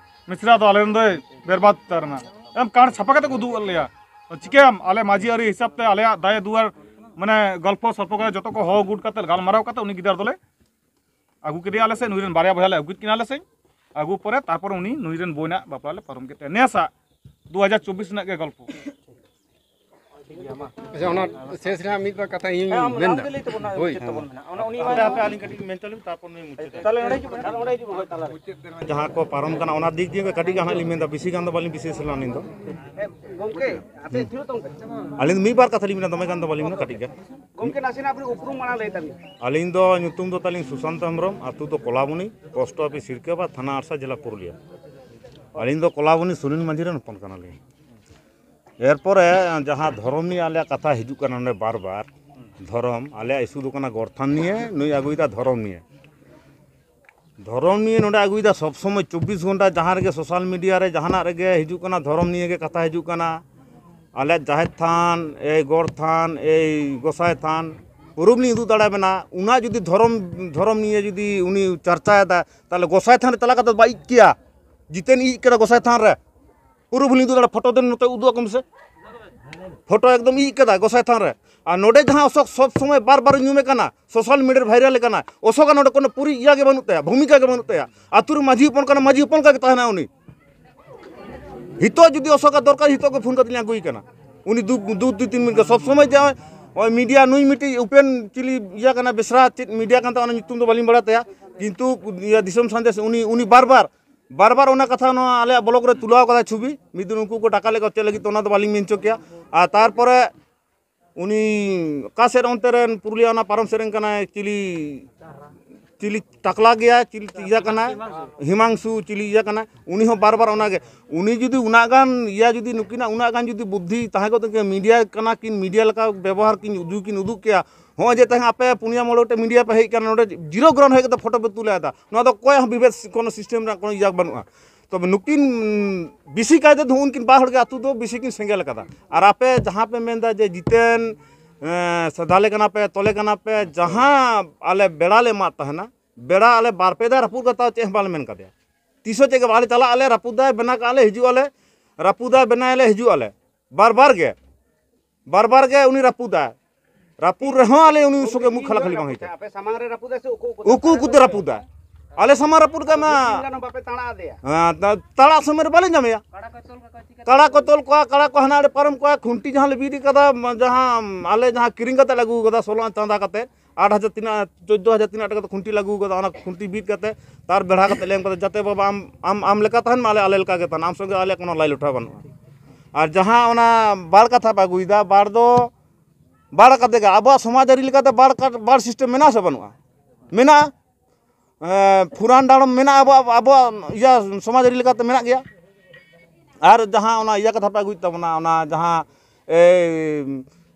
ᱢᱤᱥᱨᱟ ᱫᱚ ᱟᱞᱮ ᱨᱮᱱ ᱫᱚᱭ ᱵᱮᱨᱵᱟᱫ ᱩᱛᱟᱹᱨ ᱮᱱᱟ᱾ ᱮᱢ ᱠᱟᱬ ᱪᱷᱟᱯᱟ ᱠᱟᱛᱮ ᱠᱚ ᱩᱫᱩᱜ ᱟᱫ ᱞᱮᱭᱟ᱾ ᱪᱤᱠᱟᱹᱭᱟᱢ? ᱟᱞᱮ ᱢᱟᱹᱡᱷᱤ ᱟᱹᱨᱤ ᱦᱤᱥᱟᱹᱵ ᱛᱮ ᱟᱞᱮᱭᱟᱜ ᱫᱟᱭᱮ ᱫᱩᱣᱟᱨ, ᱢᱟᱱᱮ, ᱜᱚᱞᱯᱷᱚ ᱥᱚᱞᱯᱚ ᱠᱟᱛᱮ ᱡᱚᱛᱚ ᱠᱚ ᱦᱚᱦᱚ ᱜᱩᱴ ᱠᱟᱛᱮ ᱜᱟᱞᱢᱟᱨᱟᱣ ᱠᱟᱛᱮ ᱩᱱᱤ ᱜᱤᱫᱟᱹᱨ ᱫᱚᱞᱮ ᱟᱹᱜᱩ ᱠᱮᱫᱮᱭᱟ ᱟᱞᱮ ᱥᱮᱫ, ᱱᱩᱭ ᱨᱮᱱ ᱵᱟᱨᱭᱟ ᱵᱚᱭᱦᱟ ᱞᱮ ᱟᱹᱜᱩ ᱠᱮᱫ ᱠᱤᱱᱟ ᱟᱞᱮ ᱥᱮᱫ᱾ ᱟᱹᱜᱩ ᱯᱚᱨᱮ ᱛᱟᱨᱯᱚᱨ ᱩᱱᱤ ᱱᱩᱭ ᱨᱮᱱ ᱵᱳᱱᱟᱜ ᱵᱟᱯᱞᱟ ᱞᱮ ᱯᱟᱨᱚᱢ ᱠᱮᱫ ᱛᱟᱭᱟ᱾ ᱱᱮᱥᱟᱜ ᱫᱩ ᱦᱟᱡᱟᱨ ᱪᱚᱵᱵᱤᱥ ᱨᱮᱱᱟᱜ ᱜᱮ ᱜᱚᱞᱯᱚ᱾ ᱟᱪᱪᱷᱟ, ᱚᱱᱟ ᱥᱮᱥ ᱨᱮᱱᱟᱜ ᱢᱤᱫ ᱵᱟᱨ ᱠᱟᱛᱷᱟ ᱤᱧ ᱦᱮᱸ, ᱟᱢ ᱢᱮᱱᱫᱟ᱾ ᱟᱢ ᱜᱮ ᱞᱟᱹᱭ ᱛᱟᱵᱚᱱ ᱢᱮ, ᱦᱳᱭ, ᱪᱮᱫ ᱦᱮᱸ᱾ ᱛᱟᱵᱚᱱ ᱢᱮᱱᱟᱜᱼᱟ? ᱚᱱᱟ ᱩᱱᱤ ᱟᱯᱮ, ᱟᱯᱮ, ᱟᱹᱞᱤᱧ ᱠᱟᱹᱴᱤᱡ ᱢᱮᱱ ᱦᱚᱪᱚ ᱞᱤᱧ, ᱛᱟᱨᱯᱚᱨ ᱱᱩᱭ ᱢᱩᱪᱟᱹᱫᱟ᱾ ᱛᱟᱦᱞᱮ ᱚᱸᱰᱮ ᱦᱤᱡᱩᱜ ᱢᱮ, ᱛᱟᱦᱞᱮ ᱚᱸᱰᱮ ᱦᱤᱡᱩᱜ ᱢᱮ, ᱦᱳᱭ, ᱛᱟᱞᱟᱨᱮ᱾ ᱡᱟᱦᱟᱸ ᱠᱚ ᱯᱟᱨᱚᱢ ᱠᱟᱱᱟ, ᱚᱱᱟ ᱫᱤᱠ ᱫᱤᱭᱮ ᱜᱮ ᱠᱟᱹᱴᱤᱡ ᱜᱟᱱ ᱦᱟᱸᱜ ᱞᱤᱧ ᱢᱮᱱᱫᱟ, ᱵᱮᱥᱤ ᱜᱟᱱ ᱫᱚ ᱵᱟᱹᱞᱤᱧ ᱵᱤᱥᱮᱥ ᱞᱮᱱᱟ ᱟᱹᱞᱤᱧ ᱫᱚ᱾ ᱦᱮᱸ, ᱜᱚᱢᱠᱮ, ᱟᱯᱮ ᱛᱷᱤᱨ ᱛᱚᱝ ᱯᱮ᱾ ᱟᱹᱞᱤᱧ ᱫᱚ ᱢᱤᱫ ᱵᱟᱨ ᱠᱟᱛᱷᱟ ᱞᱤᱧ ᱢᱮᱱᱟ, ᱫᱚᱢᱮ ᱜᱟᱱ ᱫᱚ ᱵᱟᱹᱞᱤᱧ ᱢᱮᱱᱟ, ᱠᱟᱹᱴᱤᱡ ᱜᱟᱱ᱾ ᱜᱚᱢᱠᱮ, ᱱᱟᱥᱮᱱᱟᱜ ᱟᱹᱵᱤᱱ ᱩᱯᱨᱩᱢ ᱢᱟᱲᱟᱝ ᱞᱟᱹᱭ ᱛᱟᱵᱤᱱ᱾ ᱟᱹᱞᱤᱧ ᱫᱚ ᱧᱩᱛᱩᱢ ᱫᱚ ᱛᱟᱹᱞᱤᱧ ᱥᱩᱥᱟᱱᱛ ᱦᱮᱢᱵᱨᱚᱢ, ᱟᱹᱛᱩ ᱫᱚ ᱠᱚᱞᱟᱵᱚᱱᱤ, ᱯᱳᱥᱴ ᱚᱯᱷᱤᱥ ᱥᱤᱨᱠᱟᱹᱵᱟ, ᱛᱷᱟᱱᱟ ᱟᱲᱥᱟ, ᱡᱮᱞᱟ ᱯᱩᱨᱩᱞᱤᱭᱟᱹ᱾ ᱟᱹᱞᱤᱧ ᱫᱚ ᱠᱚᱞᱟᱵᱚᱱᱤ ᱥᱩᱱᱤᱞ ᱢᱟᱹᱡᱷᱤ ᱨᱮᱱ ᱦᱚᱯᱚᱱ ᱠᱟᱱᱟᱞᱤᱧ᱾ ᱮᱨᱯᱚᱨᱮ ᱡᱟᱦᱟᱸ ᱫᱷᱚᱨᱚᱢ ᱱᱤᱭᱮ ᱟᱞᱮᱭᱟᱜ ᱠᱟᱛᱷᱟ ᱦᱤᱡᱩᱜ ᱠᱟᱱᱟ ᱱᱚᱰᱮ ᱵᱟᱨ ᱵᱟᱨ, ᱫᱷᱚᱨᱚᱢ, ᱟᱞᱮᱭᱟᱜ ᱤᱥᱩ ᱫᱚ ᱠᱟᱱᱟ ᱜᱚᱲ ᱛᱷᱟᱱ ᱱᱤᱭᱮ, ᱱᱩᱭ ᱟᱹᱜᱩᱭᱮᱫᱟ ᱫᱷᱚᱨᱚᱢ ᱱᱤᱭᱮ᱾ ᱫᱷᱚᱨᱚᱢ ᱱᱤᱭᱮ ᱱᱚᱰᱮ ᱟᱹᱜᱩᱭᱮᱫᱟ ᱥᱚᱵᱽ ᱥᱚᱢᱚᱭ ᱪᱚᱵᱵᱤᱥ ᱜᱷᱚᱱᱴᱟ, ᱡᱟᱦᱟᱸ ᱨᱮᱜᱮ ᱥᱳᱥᱟᱞ ᱢᱤᱰᱤᱭᱟ ᱨᱮ ᱡᱟᱦᱟᱱᱟᱜ ᱨᱮᱜᱮ ᱦᱤᱡᱩᱜ ᱠᱟᱱᱟ, ᱫᱷᱚᱨᱚᱢ ᱱᱤᱭᱮ ᱜᱮ ᱠᱟᱛᱷᱟ ᱦᱤᱡᱩᱜ ᱠᱟᱱᱟ᱾ ᱟᱞᱮᱭᱟᱜ ᱡᱟᱦᱮᱨ ᱛᱷᱟᱱ, ᱮᱭ ᱜᱚᱲ ᱛᱷᱟᱱ, ᱮᱭ ᱜᱚᱸᱥᱟᱭ ᱛᱷᱟᱱ, ᱯᱩᱨᱟᱹᱢ ᱞᱤᱧ ᱩᱫᱩᱜ ᱫᱟᱲᱮᱭᱟᱵᱮᱱᱟ᱾ ᱚᱱᱟ ᱡᱩᱫᱤ ᱫᱷᱚᱨᱚᱢ, ᱫᱷᱚᱨᱚᱢ ᱱᱤᱭᱮ ᱡᱩᱫᱤ ᱩᱱᱤ ᱪᱟᱨᱪᱟᱭᱮᱫᱟ, ᱛᱟᱦᱚᱞᱮ ᱜᱚᱸᱥᱟᱭ ᱛᱷᱟᱱ ᱨᱮ ᱪᱟᱞᱟᱣ ᱠᱟᱛᱮ ᱵᱟᱭ ᱤᱡ ᱠᱮᱭᱟ? ᱡᱤᱛᱮᱱ ᱤᱡ ᱠᱟᱱᱟ ᱜᱚᱸᱥᱟᱭ ᱛᱷᱟᱱ ᱨᱮ᱾ ᱯᱩᱨᱟᱹ ᱵᱷᱩᱞᱤᱧ ᱩᱫᱩᱜ ᱫᱟᱲᱮᱭᱟᱜᱼᱟ, ᱯᱷᱳᱴᱳ ᱫᱮᱱ ᱱᱚᱛᱮ ᱩᱫᱩᱜ ᱟᱠᱚ ᱢᱮᱥᱮ᱾ ᱯᱷᱳᱴᱳ ᱮᱠᱫᱚᱢ ᱤᱡ ᱠᱟᱫᱟ ᱜᱚᱸᱥᱟᱭ ᱛᱷᱟᱱ ᱨᱮ᱾ ᱟᱨ ᱱᱚᱰᱮ ᱡᱟᱦᱟᱸ ᱚᱥᱳᱠ ᱥᱚᱵ ᱥᱚᱢᱚᱭ ᱵᱟᱨ ᱵᱟᱨ ᱧᱩᱢᱮ ᱠᱟᱱᱟ, ᱥᱳᱥᱟᱞ ᱢᱤᱰᱤᱭᱟ ᱨᱮ ᱵᱷᱟᱭᱨᱟᱞ ᱠᱟᱱᱟ, ᱚᱥᱳᱠᱟᱜ ᱱᱚᱰᱮ ᱠᱳᱱᱳ ᱯᱩᱨᱤ ᱤᱭᱟᱹ ᱜᱮ ᱵᱟᱹᱱᱩᱜ ᱛᱟᱭᱟ, ᱵᱷᱩᱢᱤᱠᱟ ᱜᱮ ᱵᱟᱹᱱᱩᱜ ᱛᱟᱭᱟ᱾ ᱟᱹᱛᱩ ᱨᱮ ᱢᱟᱹᱡᱷᱤ ᱦᱚᱯᱚᱱ ᱠᱟᱱᱟ, ᱢᱟᱹᱡᱷᱤ ᱦᱚᱯᱚᱱ ᱞᱮᱠᱟ ᱜᱮ ᱛᱟᱦᱮᱱᱟ ᱩᱱᱤ᱾ ᱱᱤᱛᱚᱜ ᱡᱩᱫᱤ ᱚᱥᱳᱠᱟᱜ ᱫᱚᱨᱠᱟᱨ, ᱱᱤᱛᱚᱜ ᱜᱮ ᱯᱷᱳᱱ ᱠᱟᱛᱮ ᱞᱤᱧ ᱟᱹᱜᱩᱭᱮ ᱠᱟᱱᱟ᱾ ᱩᱱᱤ ᱫᱩ, ᱫᱩ, ᱫᱩ ᱛᱤᱱ ᱢᱤᱱᱤᱴ ᱥᱚᱵ ᱥᱚᱢᱚᱭ ᱡᱮ ᱱᱚᱜᱼᱚᱭ ᱢᱤᱰᱤᱭᱟ ᱱᱩᱭ ᱢᱤᱫᱴᱤᱡ ᱳᱯᱮᱱ ᱪᱤᱞᱤ ᱤᱭᱟᱹ ᱠᱟᱱᱟ, ᱵᱮᱥᱨᱟ ᱪᱮᱫ ᱢᱤᱰᱤᱭᱟ ᱠᱟᱱ ᱛᱟᱭᱟ, ᱚᱱᱟ ᱧᱩᱛᱩᱢ ᱫᱚ ᱵᱟᱹᱞᱤᱧ ᱵᱟᱲᱟᱭ ᱛᱟᱭᱟ, ᱠᱤᱱᱛᱩ ᱤᱭᱟᱹ ᱫᱤᱥᱚᱢ ᱥᱟᱸᱫᱮᱥ ᱩᱱᱤ, ᱩᱱᱤ ᱵᱟᱨ ᱵᱟᱨ, ᱵᱟᱨ ᱵᱟᱨ ᱚᱱᱟ ᱠᱟᱛᱷᱟ ᱱᱚᱣᱟ ᱟᱞᱮᱭᱟᱜ ᱵᱞᱚᱜ ᱨᱮ ᱛᱩᱞᱟᱹᱣ ᱠᱟᱫᱟᱭ ᱪᱷᱚᱵᱤ᱾ ᱢᱤᱫ ᱫᱤᱱ ᱩᱱᱠᱩ ᱠᱚ ᱴᱟᱠᱟ ᱞᱮᱠᱟ ᱪᱮᱫ ᱞᱟᱹᱜᱤᱫ ᱛᱮ, ᱚᱱᱟ ᱫᱚ ᱵᱟᱹᱞᱤᱧ ᱢᱮᱱ ᱦᱚᱪᱚ ᱠᱮᱭᱟ᱾ ᱟᱨ ᱛᱟᱨᱯᱚᱨᱮ ᱩᱱᱤ ᱚᱠᱟ ᱥᱮᱫ ᱚᱱᱛᱮ ᱨᱮᱱ ᱯᱩᱨᱩᱞᱤᱭᱟ ᱚᱱᱟ ᱯᱟᱨᱚᱢ ᱥᱮᱫ ᱨᱮᱱ ᱠᱟᱱᱟᱭ, ᱪᱤᱞᱤ, ᱪᱤᱞᱤ ᱴᱟᱠᱞᱟ ᱜᱮᱭᱟ, ᱪᱤᱞᱤ ᱤᱭᱟᱹ ᱠᱟᱱᱟᱭ, ᱦᱤᱢᱟᱝᱥᱩ ᱪᱤᱞᱤ ᱤᱭᱟᱹ ᱠᱟᱱᱟᱭ, ᱩᱱᱤ ᱦᱚᱸ ᱵᱟᱨ ᱵᱟᱨ ᱚᱱᱟᱜᱮ᱾ ᱩᱱᱤ ᱡᱩᱫᱤ ᱩᱱᱟᱹᱜ ᱜᱟᱱ ᱤᱭᱟᱹ, ᱡᱩᱫᱤ ᱱᱩᱠᱤᱱᱟᱜ ᱩᱱᱟᱹᱜ ᱜᱟᱱ ᱡᱩᱫᱤ ᱵᱩᱫᱽᱫᱷᱤ ᱛᱟᱦᱮᱸ ᱠᱚᱜ ᱛᱟᱹᱠᱤᱱ, ᱢᱤᱰᱤᱭᱟ ᱠᱟᱱᱟ ᱠᱤᱱ, ᱢᱤᱰᱤᱭᱟ ᱞᱮᱠᱟ ᱵᱮᱵᱚᱦᱟᱨ ᱠᱤᱱ ᱩᱫᱩᱜ, ᱠᱤᱱ ᱩᱫᱩᱜ ᱠᱮᱭᱟ᱾ ᱦᱚᱸᱜᱼᱚᱭ ᱡᱮ ᱛᱮᱦᱮᱧ ᱟᱯᱮ ᱯᱩᱱᱭᱟ ᱢᱚᱬᱮ ᱜᱚᱴᱮᱡ ᱢᱤᱰᱤᱭᱟ ᱯᱮ ᱦᱮᱡ ᱠᱟᱱᱟ, ᱱᱚᱰᱮ ᱡᱤᱨᱳ ᱜᱨᱟᱣᱩᱱᱰ ᱦᱮᱡ ᱠᱟᱛᱮ ᱯᱷᱳᱴᱳ ᱯᱮ ᱛᱩᱞᱟᱹᱣ ᱮᱫᱟ, ᱱᱚᱣᱟ ᱫᱚ ᱚᱠᱚᱭᱟᱜ ᱦᱚᱸ ᱵᱤᱵᱷᱮᱫ ᱠᱳᱱᱳ ᱥᱤᱥᱴᱮᱢ ᱨᱮᱱᱟᱜ ᱠᱳᱱᱳ ᱤᱭᱟᱹ ᱵᱟᱹᱱᱩᱜᱼᱟ᱾ ᱛᱚᱵᱮ ᱱᱩᱠᱤᱱ ᱵᱮᱥᱤ ᱠᱟᱭᱛᱮ ᱫᱚ ᱩᱱᱠᱤᱱ ᱵᱟᱨ ᱦᱚᱲ ᱜᱮ ᱟᱹᱛᱩ ᱫᱚ ᱵᱮᱥᱤ ᱠᱤᱱ ᱥᱮᱸᱜᱮᱞ ᱟᱠᱟᱫᱟ᱾ ᱟᱨ ᱟᱯᱮ ᱡᱟᱦᱟᱸ ᱯᱮ ᱢᱮᱱᱫᱟ ᱡᱮ ᱡᱤᱛᱮᱱ, ᱮᱸ, ᱥᱮ ᱫᱟᱞᱮ ᱠᱟᱱᱟ ᱯᱮ, ᱛᱚᱞᱮ ᱠᱟᱱᱟ ᱯᱮ, ᱡᱟᱦᱟᱸ ᱟᱞᱮ ᱵᱮᱲᱟ ᱞᱮ ᱮᱢᱟᱫ ᱛᱟᱦᱮᱱᱟ, ᱵᱮᱲᱟ ᱟᱞᱮ ᱵᱟᱨ ᱯᱮ ᱫᱷᱟᱣ ᱨᱟᱹᱯᱩᱫ ᱠᱟᱛᱮ ᱪᱮᱫ ᱦᱚᱸ ᱵᱟᱞᱮ ᱢᱮᱱ ᱠᱟᱫᱮᱭᱟ᱾ ᱛᱤᱥ ᱦᱚᱸ ᱪᱮᱫ ᱜᱮ ᱵᱟᱝ, ᱟᱞᱮ ᱪᱟᱞᱟᱜ ᱟᱞᱮ, ᱨᱟᱹᱯᱩᱫᱟᱭ, ᱵᱮᱱᱟᱣ ᱠᱟᱜᱼᱟ ᱞᱮ, ᱦᱤᱡᱩᱜ ᱟᱞᱮ, ᱨᱟᱹᱯᱩᱫᱟᱭ, ᱵᱮᱱᱟᱭᱟᱞᱮ, ᱦᱤᱡᱩᱜ ᱟᱞᱮ, ᱵᱟᱨ ᱵᱟᱨ ᱜᱮ, ᱵᱟᱨ ᱵᱟᱨ ᱜᱮ ᱩᱱᱤ ᱨᱟᱹᱯᱩᱫᱟᱭ᱾ ᱨᱟᱹᱯᱩᱫ ᱨᱮᱦᱚᱸ ᱟᱞᱮ ᱩᱱᱤ ᱥᱚᱸᱜᱮ ᱢᱩᱸ ᱠᱷᱟᱞᱟ ᱠᱷᱟᱹᱞᱤ ᱵᱟᱝ ᱦᱩᱭ ᱠᱟᱱᱟ᱾ ᱟᱯᱮ ᱥᱟᱢᱟᱝ ᱨᱮ ᱨᱟᱹᱯᱩᱫᱟᱭ ᱥᱮ ᱩᱠᱩ ᱩᱠᱩ ᱛᱮ? ᱩᱠᱩ ᱩᱠᱩ ᱛᱮ ᱨᱟᱹᱯᱩᱫᱟᱭ᱾ ᱟᱞᱮ ᱥᱟᱢᱟᱝ ᱨᱟᱹᱯᱩᱫ ᱠᱟᱜ ᱢᱟ᱾ ᱛᱤᱱ ᱜᱟᱱ ᱵᱟᱯᱮ ᱛᱟᱲᱟ ᱟᱫᱮᱭᱟ? ᱦᱮᱸ, ᱛᱟ-, ᱛᱟᱲᱟᱜ ᱥᱚᱢᱚᱭ ᱨᱮ ᱵᱟᱞᱮ ᱧᱟᱢᱮᱭᱟ᱾ ᱠᱟᱲᱟ ᱠᱚ ᱛᱚᱞ ᱠᱚᱣᱟ, ᱠᱟᱲᱟ ᱠᱚ ᱦᱟᱱᱟ ᱟᱲᱮ ᱯᱟᱨᱚᱢ ᱠᱚᱣᱟ, ᱠᱷᱩᱱᱴᱤ ᱡᱟᱦᱟᱸ ᱞᱮ ᱵᱤᱫ ᱠᱟᱫᱟ, ᱢᱟ-, ᱡᱟᱦᱟᱸ ᱟᱞᱮ ᱡᱟᱦᱟᱸ ᱠᱤᱨᱤᱧ ᱠᱟᱛᱮ ᱞᱮ ᱟᱹᱜᱩ ᱠᱟᱫᱟ, ᱥᱳᱞᱳ ᱟᱱᱟ ᱪᱟᱸᱫᱟ ᱠᱟᱛᱮ, ᱟᱴ ᱦᱟᱡᱟᱨ ᱛᱤᱱᱟᱹᱜ, ᱪᱳᱫᱽᱫᱳ ᱦᱟᱡᱟᱨ ᱛᱤᱱᱟᱹᱜ ᱴᱟᱠᱟ ᱛᱮ ᱠᱷᱩᱱᱴᱤ ᱞᱮ ᱟᱹᱜᱩ ᱠᱟᱫᱟ, ᱚᱱᱟ ᱠᱷᱩᱱᱴᱤ ᱵᱤᱫ ᱠᱟᱛᱮ, ᱛᱟᱨ ᱵᱮᱲᱦᱟ ᱠᱟᱛᱮ ᱞᱮ ᱮᱢ ᱠᱟᱫᱟ, ᱡᱟᱛᱮ ᱵᱟᱵᱟ ᱟᱢ, ᱟᱢ, ᱟᱢ ᱞᱮᱠᱟ ᱛᱟᱦᱮᱱ ᱢᱟ, ᱟᱞᱮ, ᱟᱞᱮ ᱞᱮᱠᱟ ᱜᱮ ᱛᱟᱦᱮᱱ, ᱟᱢ ᱥᱚᱸᱜᱮ ᱟᱞᱮᱭᱟᱜ ᱠᱳᱱᱳ ᱞᱟᱭ ᱞᱚᱴᱷᱟ ᱵᱟᱹᱱᱩᱜᱼᱟ᱾ ᱟᱨ ᱡᱟᱦᱟᱸ ᱚᱱᱟ ᱵᱟᱲ ᱠᱟᱛᱷᱟ ᱯᱮ ᱟᱹᱜᱩᱭᱮᱫᱟ, ᱵᱟᱲ ᱫᱚ ᱵᱟᱲ ᱠᱟᱛᱮ ᱜᱮ ᱟᱵᱚᱣᱟᱜ ᱥᱚᱢᱟᱡᱽ ᱟᱹᱨᱤ ᱞᱮᱠᱟᱛᱮ ᱵᱟᱲ ᱠᱟ-, ᱵᱟᱲ ᱥᱤᱥᱴᱮᱢ ᱢᱮᱱᱟᱜᱼᱟ ᱥᱮ ᱵᱟᱹᱱᱩᱜᱼᱟ? ᱢᱮᱱᱟᱜᱼᱟ᱾ ᱮᱸ, ᱯᱷᱩᱨᱟᱱ ᱰᱟᱲᱚᱢ ᱢᱮᱱᱟᱜᱼᱟ, ᱟᱵᱚᱣᱟᱜ, ᱟᱵᱚᱣᱟᱜ ᱤᱭᱟᱹ ᱥᱚᱢᱟᱡᱽ ᱟᱹᱨᱤ ᱞᱮᱠᱟᱛᱮ ᱢᱮᱱᱟᱜ ᱜᱮᱭᱟ᱾ ᱟᱨ ᱡᱟᱦᱟᱸ ᱚᱱᱟ ᱤᱭᱟᱹ ᱠᱟᱛᱷᱟ ᱯᱮ ᱟᱹᱜᱩᱭᱮᱫ ᱛᱟᱵᱚᱱᱟ, ᱚᱱᱟ ᱡᱟᱦᱟᱸ, ᱮ,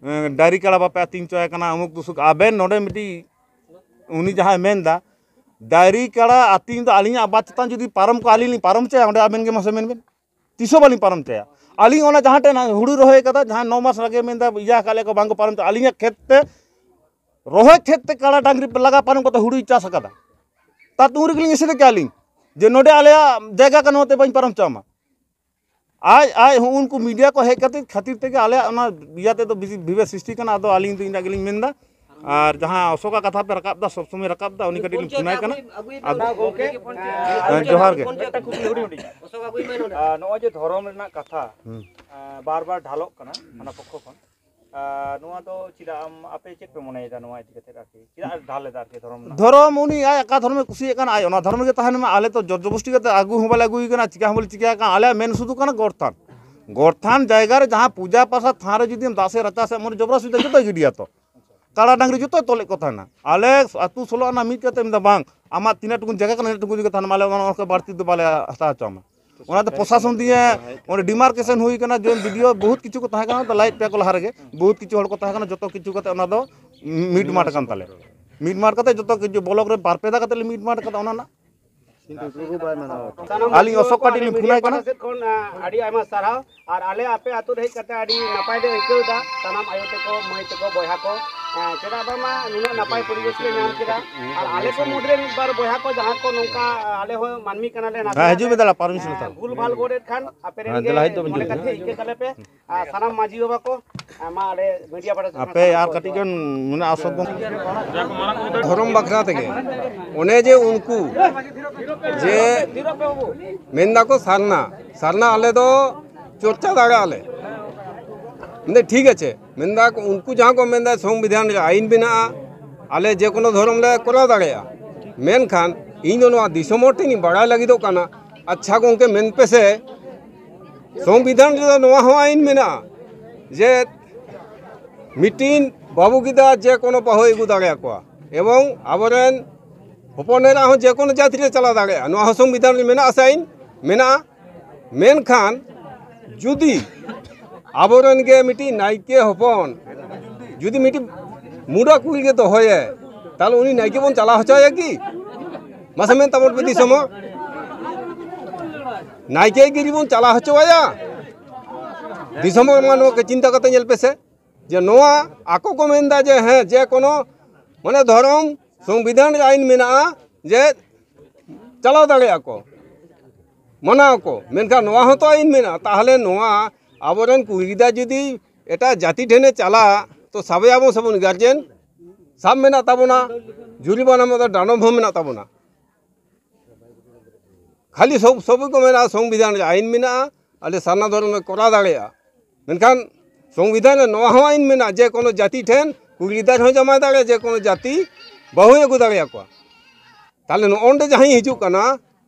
ᱮ, ᱰᱟᱹᱝᱨᱤ ᱠᱟᱲᱟ ᱵᱟᱯᱮ ᱟᱹᱛᱤᱧ ᱦᱚᱪᱚᱭᱮ ᱠᱟᱱᱟ, ᱩᱢᱩᱠ ᱛᱩᱥᱩᱠ, ᱟᱵᱮᱱ ᱱᱚᱰᱮ ᱢᱤᱫᱴᱤᱡ ᱩᱱᱤ ᱡᱟᱦᱟᱸᱭ ᱢᱮᱱᱫᱟ, ᱰᱟᱹᱝᱨᱤ ᱠᱟᱲᱟ ᱟᱹᱛᱤᱧ ᱫᱚ ᱟᱹᱞᱤᱧᱟᱜ ᱵᱟᱫ ᱪᱮᱛᱟᱱ ᱡᱩᱫᱤ ᱯᱟᱨᱚᱢ ᱠᱚ, ᱟᱹᱞᱤᱧ ᱞᱤᱧ ᱯᱟᱨᱚᱢ ᱦᱚᱪᱚᱭᱟ, ᱚᱸᱰᱮ ᱟᱵᱮᱱ ᱜᱮ ᱢᱟᱥᱮ ᱢᱮᱱ ᱵᱮᱱ᱾ ᱛᱤᱥ ᱦᱚᱸ ᱵᱟᱹᱞᱤᱧ ᱯᱟᱨᱚᱢ ᱦᱚᱪᱚᱭᱟ᱾ ᱟᱹᱞᱤᱧ ᱚᱱᱟ ᱡᱟᱦᱟᱸ ᱴᱷᱮᱱ ᱦᱩᱲᱩ ᱨᱚᱦᱚᱭ ᱠᱟᱫᱟ, ᱡᱟᱦᱟᱸ ᱱᱚ ᱢᱟᱥ ᱨᱮᱜᱮ ᱢᱮᱱᱫᱟ ᱤᱭᱟᱹ ᱟᱠᱟᱫ ᱞᱮᱭᱟ ᱠᱚ, ᱵᱟᱝ ᱠᱚ ᱯᱟᱨᱚᱢ ᱦᱚᱪᱚᱭᱟ, ᱟᱹᱞᱤᱧᱟᱜ ᱠᱷᱮᱛ ᱛᱮ, ᱨᱚᱦᱚᱭ ᱠᱷᱮᱛ ᱛᱮ ᱠᱟᱲᱟ ᱰᱟᱹᱝᱨᱤ ᱞᱟᱜᱟ ᱯᱟᱨᱚᱢ ᱠᱟᱛᱮ ᱦᱩᱲᱩᱭ ᱪᱟᱥ ᱟᱠᱟᱫᱟ᱾ ᱛᱟ ᱛᱩ ᱨᱮᱜᱮᱞᱤᱧ ᱮᱥᱮᱫ ᱠᱮᱜᱼᱟ ᱟᱹᱞᱤᱧ ᱡᱮ ᱱᱚᱰᱮ ᱟᱞᱮᱭᱟᱜ ᱡᱟᱭᱜᱟ ᱠᱟᱱᱟ, ᱱᱚᱛᱮ ᱵᱟᱹᱧ ᱯᱟᱨᱚᱢ ᱦᱚᱪᱚ ᱟᱢᱟ᱾ ᱟᱡ ᱟᱡ ᱦᱚᱸ ᱩᱱᱠᱩ ᱢᱤᱰᱤᱭᱟ ᱠᱚ ᱦᱮᱡ ᱠᱟᱛᱮ ᱠᱷᱟᱹᱛᱤᱨ ᱛᱮᱜᱮ ᱟᱞᱮᱭᱟᱜ ᱚᱱᱟ ᱤᱭᱟᱹ ᱛᱮᱫᱚ ᱵᱤᱵᱷᱮᱫ ᱥᱨᱤᱥᱴᱤ ᱠᱟᱱᱟ᱾ ᱟᱫᱚ ᱟᱹᱞᱤᱧ ᱫᱚ ᱤᱱᱟᱹᱜ ᱜᱮᱞᱤᱧ ᱢᱮᱱᱫᱟ᱾ ᱟᱨ ᱡᱟᱦᱟᱸ ᱚᱥᱳᱠᱟ ᱠᱟᱛᱷᱟ ᱯᱮ ᱨᱟᱠᱟᱵ ᱫᱟ, ᱥᱚᱵ ᱥᱚᱢᱚᱭ ᱨᱟᱠᱟᱵ ᱫᱟ, ᱩᱱᱤ ᱠᱟᱹᱴᱤᱡ ᱞᱤᱧ ᱯᱷᱳᱱᱟᱭ ᱠᱟᱱᱟ᱾ ᱟᱫᱚ ᱜᱚᱝᱠᱮ, ᱦᱮᱸ, ᱡᱚᱦᱟᱨ ᱜᱮ᱾ ᱢᱤᱫᱴᱟᱝ ᱠᱩᱠᱞᱤ ᱦᱩᱰᱤᱧ ᱦᱩᱰᱤᱧ᱾ ᱚᱥᱳᱠᱟ ᱵᱟᱹᱵᱩᱭ ᱢᱮᱱ ᱦᱚᱸ᱾ ᱟᱨ ᱱᱚᱜᱼᱚᱭ ᱡᱮ ᱫᱷᱚᱨᱚᱢ ᱨᱮᱱᱟᱜ ᱠᱟᱛᱷᱟ, ᱦᱩᱸ᱾ ᱟᱨ ᱵᱟᱨ ᱵᱟᱨ ᱰᱷᱟᱞᱚᱜ ᱠᱟᱱᱟ ᱦᱟᱱᱟ ᱯᱚᱠᱠᱷᱚ ᱠᱷᱚᱱ, ᱟᱨ ᱱᱚᱣᱟ ᱫᱚ ᱪᱮᱫᱟᱜ ᱟᱢ, ᱟᱯᱮ ᱪᱮᱫ ᱯᱮ ᱢᱚᱱᱮᱭᱮᱫᱟ ᱱᱚᱣᱟ ᱤᱫᱤ ᱠᱟᱛᱮ ᱟᱨᱠᱤ? ᱪᱮᱫᱟᱜ ᱮ ᱰᱷᱟᱞ ᱞᱮᱫᱟ ᱟᱨᱠᱤ ᱫᱷᱚᱨᱚᱢ ᱨᱮᱱᱟᱜ? ᱫᱷᱚᱨᱚᱢ ᱩᱱᱤ ᱟᱡ ᱚᱠᱟ ᱫᱷᱚᱨᱚᱢᱮ ᱠᱩᱥᱤᱭᱟᱜ ᱠᱟᱱᱟ, ᱟᱡ ᱚᱱᱟ ᱫᱷᱚᱨᱚᱢ ᱨᱮᱜᱮ ᱛᱟᱦᱮᱱ ᱢᱟ᱾ ᱟᱞᱮ ᱛᱚ ᱡᱳᱨ ᱡᱚᱵᱚᱥᱴᱤ ᱠᱟᱛᱮ ᱟᱹᱜᱩ ᱦᱚᱸ ᱵᱟᱞᱮ ᱟᱹᱜᱩᱭᱮ ᱠᱟᱱᱟ, ᱪᱤᱠᱟ ᱦᱚᱸ ᱵᱟᱞᱮ ᱪᱤᱠᱟ ᱠᱟᱱᱟ᱾ ᱟᱞᱮᱭᱟᱜ ᱢᱮᱱ ᱥᱩᱫᱷᱩ ᱠᱟᱱᱟ ᱜᱚᱴ ᱛᱷᱟᱱ᱾ ᱜᱚᱴ ᱛᱷᱟᱱ ᱡᱟᱭᱜᱟ ᱨᱮ ᱡᱟᱦᱟᱸ ᱯᱩᱡᱟ ᱯᱟᱥᱟ ᱛᱷᱟᱱ ᱨᱮ ᱡᱩᱫᱤᱢ ᱫᱟᱜ ᱥᱮᱫ ᱨᱟᱪᱟ ᱥᱮᱫ ᱢᱚᱱᱮ ᱡᱚᱵᱽᱨᱟ ᱥᱩᱵᱤᱫᱷᱟ ᱡᱚᱛᱚᱭ ᱜᱤᱰᱤᱭᱟ ᱛᱚ᱾ ᱠᱟᱲᱟ ᱰᱟᱝᱨᱤ ᱡᱚᱛᱚᱭ ᱛᱚᱞᱮᱫ ᱠᱚ ᱛᱟᱦᱮᱱᱟ᱾ ᱟᱞᱮ ᱟᱹᱛᱩ ᱥᱳᱞᱳ ᱟᱱᱟ ᱢᱤᱫ ᱠᱟᱛᱮ ᱢᱮᱱᱫᱟ, "ᱵᱟᱝ, ᱟᱢᱟᱜ ᱛᱤᱱᱟᱹᱜ ᱴᱩᱠᱩᱱ ᱡᱟᱭᱜᱟ ᱠᱟᱱᱟ, ᱤᱱᱟᱹᱜ ᱴᱩᱠᱩᱱ ᱡᱟᱭᱜᱟ ᱛᱟᱦᱮᱱ ᱢᱟ, ᱟᱞᱮ ᱚᱱᱟ ᱠᱷᱚᱱ ᱵᱟᱹᱲᱛᱤ ᱫᱚ ᱵᱟᱞᱮ ᱦᱟᱛᱟᱣ ᱦᱚᱪᱚ ᱟᱢᱟ᱾" ᱚᱱᱟᱛᱮ ᱯᱨᱚᱥᱟᱥᱚᱱ ᱫᱤᱭᱮ ᱚᱸᱰᱮ ᱰᱤᱢᱟᱨᱠᱮᱥᱚᱱ ᱦᱩᱭ ᱠᱟᱱᱟ, ᱡᱮ ᱵᱤᱰᱤᱳ ᱵᱚᱦᱩᱛ ᱠᱤᱪᱷᱩ ᱠᱚ ᱛᱟᱦᱮᱸ ᱠᱟᱱᱟ, ᱛᱚ ᱞᱟᱭᱤᱴ ᱯᱮ ᱠᱚ ᱞᱟᱦᱟ ᱨᱮᱜᱮ ᱵᱚᱦᱩᱛ ᱠᱤᱪᱷᱩ ᱦᱚᱲ ᱠᱚ ᱛᱟᱦᱮᱸ ᱠᱟᱱᱟ, ᱡᱚᱛᱚ ᱠᱤᱪᱷᱩ ᱠᱟᱛᱮ ᱚᱱᱟ ᱫᱚ ᱢᱤᱴ ᱢᱟᱴ ᱠᱟᱱ ᱛᱟᱞᱮ᱾ ᱢᱤᱴ ᱢᱟᱴ ᱠᱟᱛᱮ ᱡᱚᱛᱚ ᱠᱤᱪᱷᱩ ᱵᱞᱚᱠ ᱨᱮ ᱵᱟᱨ ᱯᱮ ᱫᱷᱟᱣ ᱠᱟᱛᱮ ᱞᱮ ᱢᱤᱴ ᱢᱟᱴ ᱠᱟᱫᱟ ᱚᱱᱟ ᱨᱮᱱᱟᱜ᱾ ᱟᱹᱞᱤᱧ ᱚᱥᱳᱠ ᱯᱟᱴᱤᱞ ᱞᱤᱧ ᱯᱷᱳᱱ ᱟᱭ ᱠᱟᱱᱟ᱾ ᱥᱮᱫ ᱠᱷᱚᱱ, ᱟ, ᱟᱹᱰᱤ ᱟᱭᱢᱟ ᱥᱟᱨᱦᱟᱣ᱾ ᱟᱨ ᱟᱞᱮ ᱟᱯᱮ ᱟᱹᱛᱩ ᱨᱮ ᱦᱮᱡ ᱠᱟᱛᱮ ᱟᱹᱰᱤ ᱱᱟᱯᱟᱭ ᱞᱮ ᱟᱹᱭᱠᱟᱹᱣ ᱮᱫᱟ, ᱥᱟᱱᱟᱢ ᱟᱭᱳ ᱛᱟᱠᱚ, ᱢᱟᱹᱭ ᱛᱟᱠᱚ, ᱵᱚᱭᱦᱟ ᱠᱚ᱾ ᱮᱸ, ᱪᱮᱫᱟᱜ ᱵᱟᱝᱢᱟ ᱱᱩᱱᱟᱹᱜ ᱱᱟᱯᱟᱭ ᱯᱚᱨᱤᱵᱮᱥ ᱞᱮ ᱧᱟᱢ ᱠᱮᱫᱟ᱾ ᱟᱨ ᱟᱞᱮ ᱠᱚ ᱢᱩᱫᱽᱨᱮ ᱢᱤᱫ ᱵᱟᱨ ᱵᱚᱭᱦᱟ ᱠᱚ ᱡᱟᱦᱟᱸ ᱠᱚ ᱱᱚᱝᱠᱟ, ᱟᱞᱮ ᱦᱚᱸ ᱢᱟᱹᱱᱢᱤ ᱠᱟᱱᱟᱞᱮ, ᱱᱟᱥᱮ ᱦᱮᱸ, ᱦᱤᱡᱩᱜ ᱱᱟᱥᱮ, ᱯᱮ ᱫᱟᱫᱟ, permission ᱮᱸ, ᱦᱟᱛᱟᱣ᱾ ᱵᱷᱩᱞ ᱵᱷᱟᱞ ᱜᱚᱫ ᱮᱫ ᱠᱷᱟᱱ ᱟᱯᱮ ᱨᱮᱱ ᱦᱮᱸ, ᱜᱮ ᱫᱮᱞᱟ, ᱦᱤᱡᱩᱜ ᱛᱟᱵᱚᱱ, ᱢᱚᱱᱮ ᱦᱤᱡᱩᱜ ᱠᱟᱛᱮ ᱢᱮ᱾ ᱤᱠᱟᱹ ᱠᱟᱞᱮ ᱯᱮ᱾ ᱟᱨ ᱥᱟᱱᱟᱢ ᱢᱟᱹᱡᱷᱤ ᱵᱟᱵᱟ ᱠᱚ, ᱟᱨ ᱢᱟ ᱟᱞᱮ ᱢᱤᱰᱤᱭᱟ ᱯᱟᱦᱴᱟ ᱥᱮᱫ ᱟᱯᱮ ᱠᱷᱚᱱ ᱟᱨ ᱠᱟᱹᱴᱤᱡ ᱜᱟᱱ ᱢᱮᱱᱟᱜᱼᱟ ᱥᱚᱵ ᱫᱚ᱾ ᱫᱷᱚᱨᱚᱢ ᱵᱟᱠᱷᱨᱟ ᱛᱮᱜᱮ ᱚᱱᱮ ᱡᱮ ᱩᱱᱠᱩ ᱡᱮ ᱢᱮᱱ ᱫᱟᱠᱚ ᱥᱟᱨᱱᱟ, ᱥᱟᱨᱱᱟ ᱟᱞᱮ ᱫᱚ ᱪᱚᱨᱪᱟ ᱫᱟᱲᱮᱭᱟᱜᱼᱟ ᱞᱮ᱾ ᱢᱮᱱᱫᱟ ᱴᱷᱤᱠ ᱟᱪᱷᱮ, ᱢᱮᱱᱫᱟ ᱩᱱᱠᱩ ᱡᱟᱦᱟᱸ ᱠᱚ ᱢᱮᱱᱫᱟ ᱥᱚᱝᱵᱤᱫᱷᱟᱱ ᱨᱮ ᱟᱹᱭᱤᱱ ᱢᱮᱱᱟᱜᱼᱟ, ᱟᱞᱮ ᱡᱮ ᱠᱳᱱᱳ ᱫᱷᱚᱨᱚᱢ ᱞᱮ ᱠᱚᱨᱟᱣ ᱫᱟᱲᱮᱭᱟᱜᱼᱟ᱾ ᱢᱮᱱᱠᱷᱟᱱ ᱤᱧ ᱫᱚ ᱱᱚᱣᱟ ᱫᱤᱥᱚᱢ ᱦᱚᱲ ᱴᱷᱮᱱ ᱤᱧ ᱵᱟᱲᱟᱭ ᱞᱟᱹᱜᱤᱫᱚᱜ ᱠᱟᱱᱟ, ᱟᱪᱪᱷᱟ ᱜᱚᱢᱠᱮ ᱢᱮᱱ ᱯᱮᱥᱮ, ᱥᱚᱝᱵᱤᱫᱷᱟᱱ ᱨᱮᱫᱚ ᱱᱚᱣᱟ ᱦᱚᱸ ᱟᱹᱭᱤᱱ ᱢᱮᱱᱟᱜᱼᱟ ᱡᱮ ᱢᱤᱫᱴᱤᱱ ᱵᱟᱹᱵᱩ ᱜᱤᱫᱟᱹᱨ ᱡᱮ ᱠᱳᱱᱳ ᱵᱟᱹᱦᱩᱭ ᱟᱹᱜᱩ ᱫᱟᱲᱮᱭᱟᱠᱚᱣᱟ ᱮᱵᱚᱝ ᱟᱵᱚᱨᱮᱱ ᱦᱚᱯᱚᱱ ᱮᱨᱟ ᱦᱚᱸ ᱡᱮ ᱠᱳᱱᱳ ᱡᱟᱹᱛ ᱨᱮ ᱪᱟᱞᱟᱣ ᱫᱟᱲᱮᱭᱟᱜᱼᱟ, ᱱᱚᱣᱟ ᱦᱚᱸ ᱥᱚᱝᱵᱤᱫᱷᱟᱱ ᱨᱮ ᱢᱮᱱᱟᱜᱼᱟ ᱥᱮ ᱟᱹᱭᱤᱱ ᱢᱮᱱᱟᱜᱼᱟ᱾ ᱢᱮᱱᱠᱷᱟᱱ ᱡᱩᱫᱤ ᱟᱵᱚᱨᱮᱱ ᱜᱮ ᱢᱤᱫᱴᱤᱡ ᱱᱟᱭᱠᱮ ᱦᱚᱯᱚᱱ ᱡᱩᱫᱤ ᱢᱤᱫᱴᱤᱡ ᱢᱩᱰᱟ ᱠᱩᱲᱤ ᱜᱮ ᱫᱚᱦᱚᱭᱮ, ᱛᱟᱦᱚᱞᱮ ᱩᱱᱤ ᱱᱟᱭᱠᱮ ᱵᱚᱱ ᱪᱟᱞᱟᱣ ᱦᱚᱪᱚᱣᱟᱭᱟ ᱠᱤ? ᱢᱟᱥᱮ ᱢᱮᱱ ᱛᱟᱵᱚᱱ ᱯᱮ ᱫᱤᱥᱚᱢ ᱦᱚᱲ, ᱱᱟᱭᱠᱮ ᱜᱤᱨᱤ ᱵᱚᱱ ᱪᱟᱞᱟᱣ ᱦᱚᱪᱚᱣᱟᱭᱟ? ᱫᱤᱥᱚᱢ ᱦᱚᱲ ᱢᱟ ᱱᱚᱣᱟ ᱠᱚ ᱪᱤᱱᱛᱟᱹ ᱠᱟᱛᱮ ᱧᱮᱞ ᱯᱮᱥᱮ, ᱡᱮ ᱱᱚᱣᱟ ᱟᱠᱚ ᱠᱚ ᱢᱮᱱᱫᱟ ᱡᱮ ᱦᱮᱸ, ᱡᱮ ᱠᱳᱱᱳ ᱢᱟᱱᱮ ᱫᱷᱚᱨᱚᱢ ᱥᱚᱝᱵᱤᱫᱷᱟᱱ ᱨᱮ ᱟᱹᱭᱤᱱ ᱢᱮᱱᱟᱜᱼᱟ ᱡᱮ ᱪᱟᱞᱟᱣ ᱫᱟᱲᱮᱭᱟᱜᱼᱟ ᱠᱚ᱾ ᱢᱟᱱᱟᱣ ᱠᱚ, ᱢᱮᱱᱠᱷᱟᱱ ᱱᱚᱣᱟ ᱦᱚᱸᱛᱚ ᱟᱹᱭᱤᱱ ᱢᱮᱱᱟᱜᱼᱟ᱾ ᱛᱟᱦᱚᱞᱮ ᱱᱚᱣᱟ ᱟᱵᱚᱨᱮᱱ ᱠᱩᱲᱤ ᱜᱤᱫᱽᱨᱟᱹ ᱡᱩᱫᱤ ᱮᱴᱟᱜ ᱡᱟᱹᱛᱤ ᱴᱷᱮᱱᱮ ᱪᱟᱞᱟᱜ, ᱛᱚ ᱥᱟᱵᱮᱭᱟᱵᱚᱱ ᱥᱮ ᱵᱚᱱ? ᱜᱟᱨᱡᱮᱱ ᱥᱟᱵ ᱢᱮᱱᱟᱜ ᱛᱟᱵᱚᱱᱟ, ᱡᱩᱨᱤᱢᱟᱱᱟ ᱢᱮᱱᱟᱜ, ᱰᱟᱸᱰᱚᱢ ᱦᱚᱸ ᱢᱮᱱᱟᱜ ᱛᱟᱵᱚᱱᱟ᱾ ᱠᱷᱟᱹᱞᱤ ᱥᱚᱵ, ᱥᱚᱵ ᱠᱚ ᱢᱮᱱᱟᱜᱼᱟ, ᱥᱚᱝᱵᱤᱫᱷᱟᱱ ᱨᱮ ᱟᱹᱭᱤᱱ ᱢᱮᱱᱟᱜᱼᱟ, ᱟᱞᱮ ᱥᱟᱨᱱᱟ ᱫᱷᱚᱨᱚᱢ ᱞᱮ ᱠᱚᱨᱟᱣ ᱫᱟᱲᱮᱭᱟᱜᱼᱟ᱾ ᱢᱮᱱᱠᱷᱟᱱ ᱥᱚᱝᱵᱤᱫᱷᱟᱱ ᱨᱮ ᱱᱚᱣᱟ ᱦᱚᱸ ᱟᱹᱭᱤᱱ ᱢᱮᱱᱟᱜᱼᱟ, ᱡᱮ ᱠᱳᱱᱳ ᱡᱟᱹᱛᱤ ᱴᱷᱮᱱ ᱠᱩᱲᱤ ᱜᱤᱫᱟᱹᱨ ᱦᱚᱸ ᱡᱟᱶᱟᱭ ᱫᱟᱲᱮᱭᱟᱜᱼᱟ, ᱡᱮ ᱠᱳᱱᱳ ᱡᱟᱹᱛᱤ ᱵᱟᱹᱦᱩᱭ ᱟᱹᱜᱩ ᱫᱟᱲᱮᱭᱟᱠᱚᱣᱟ᱾ ᱛᱟᱦᱞᱮ ᱱᱚᱜᱼᱚ ᱱᱚᱰᱮ ᱡᱟᱦᱟᱸᱧ ᱦᱤᱡᱩᱜ ᱠᱟᱱᱟ,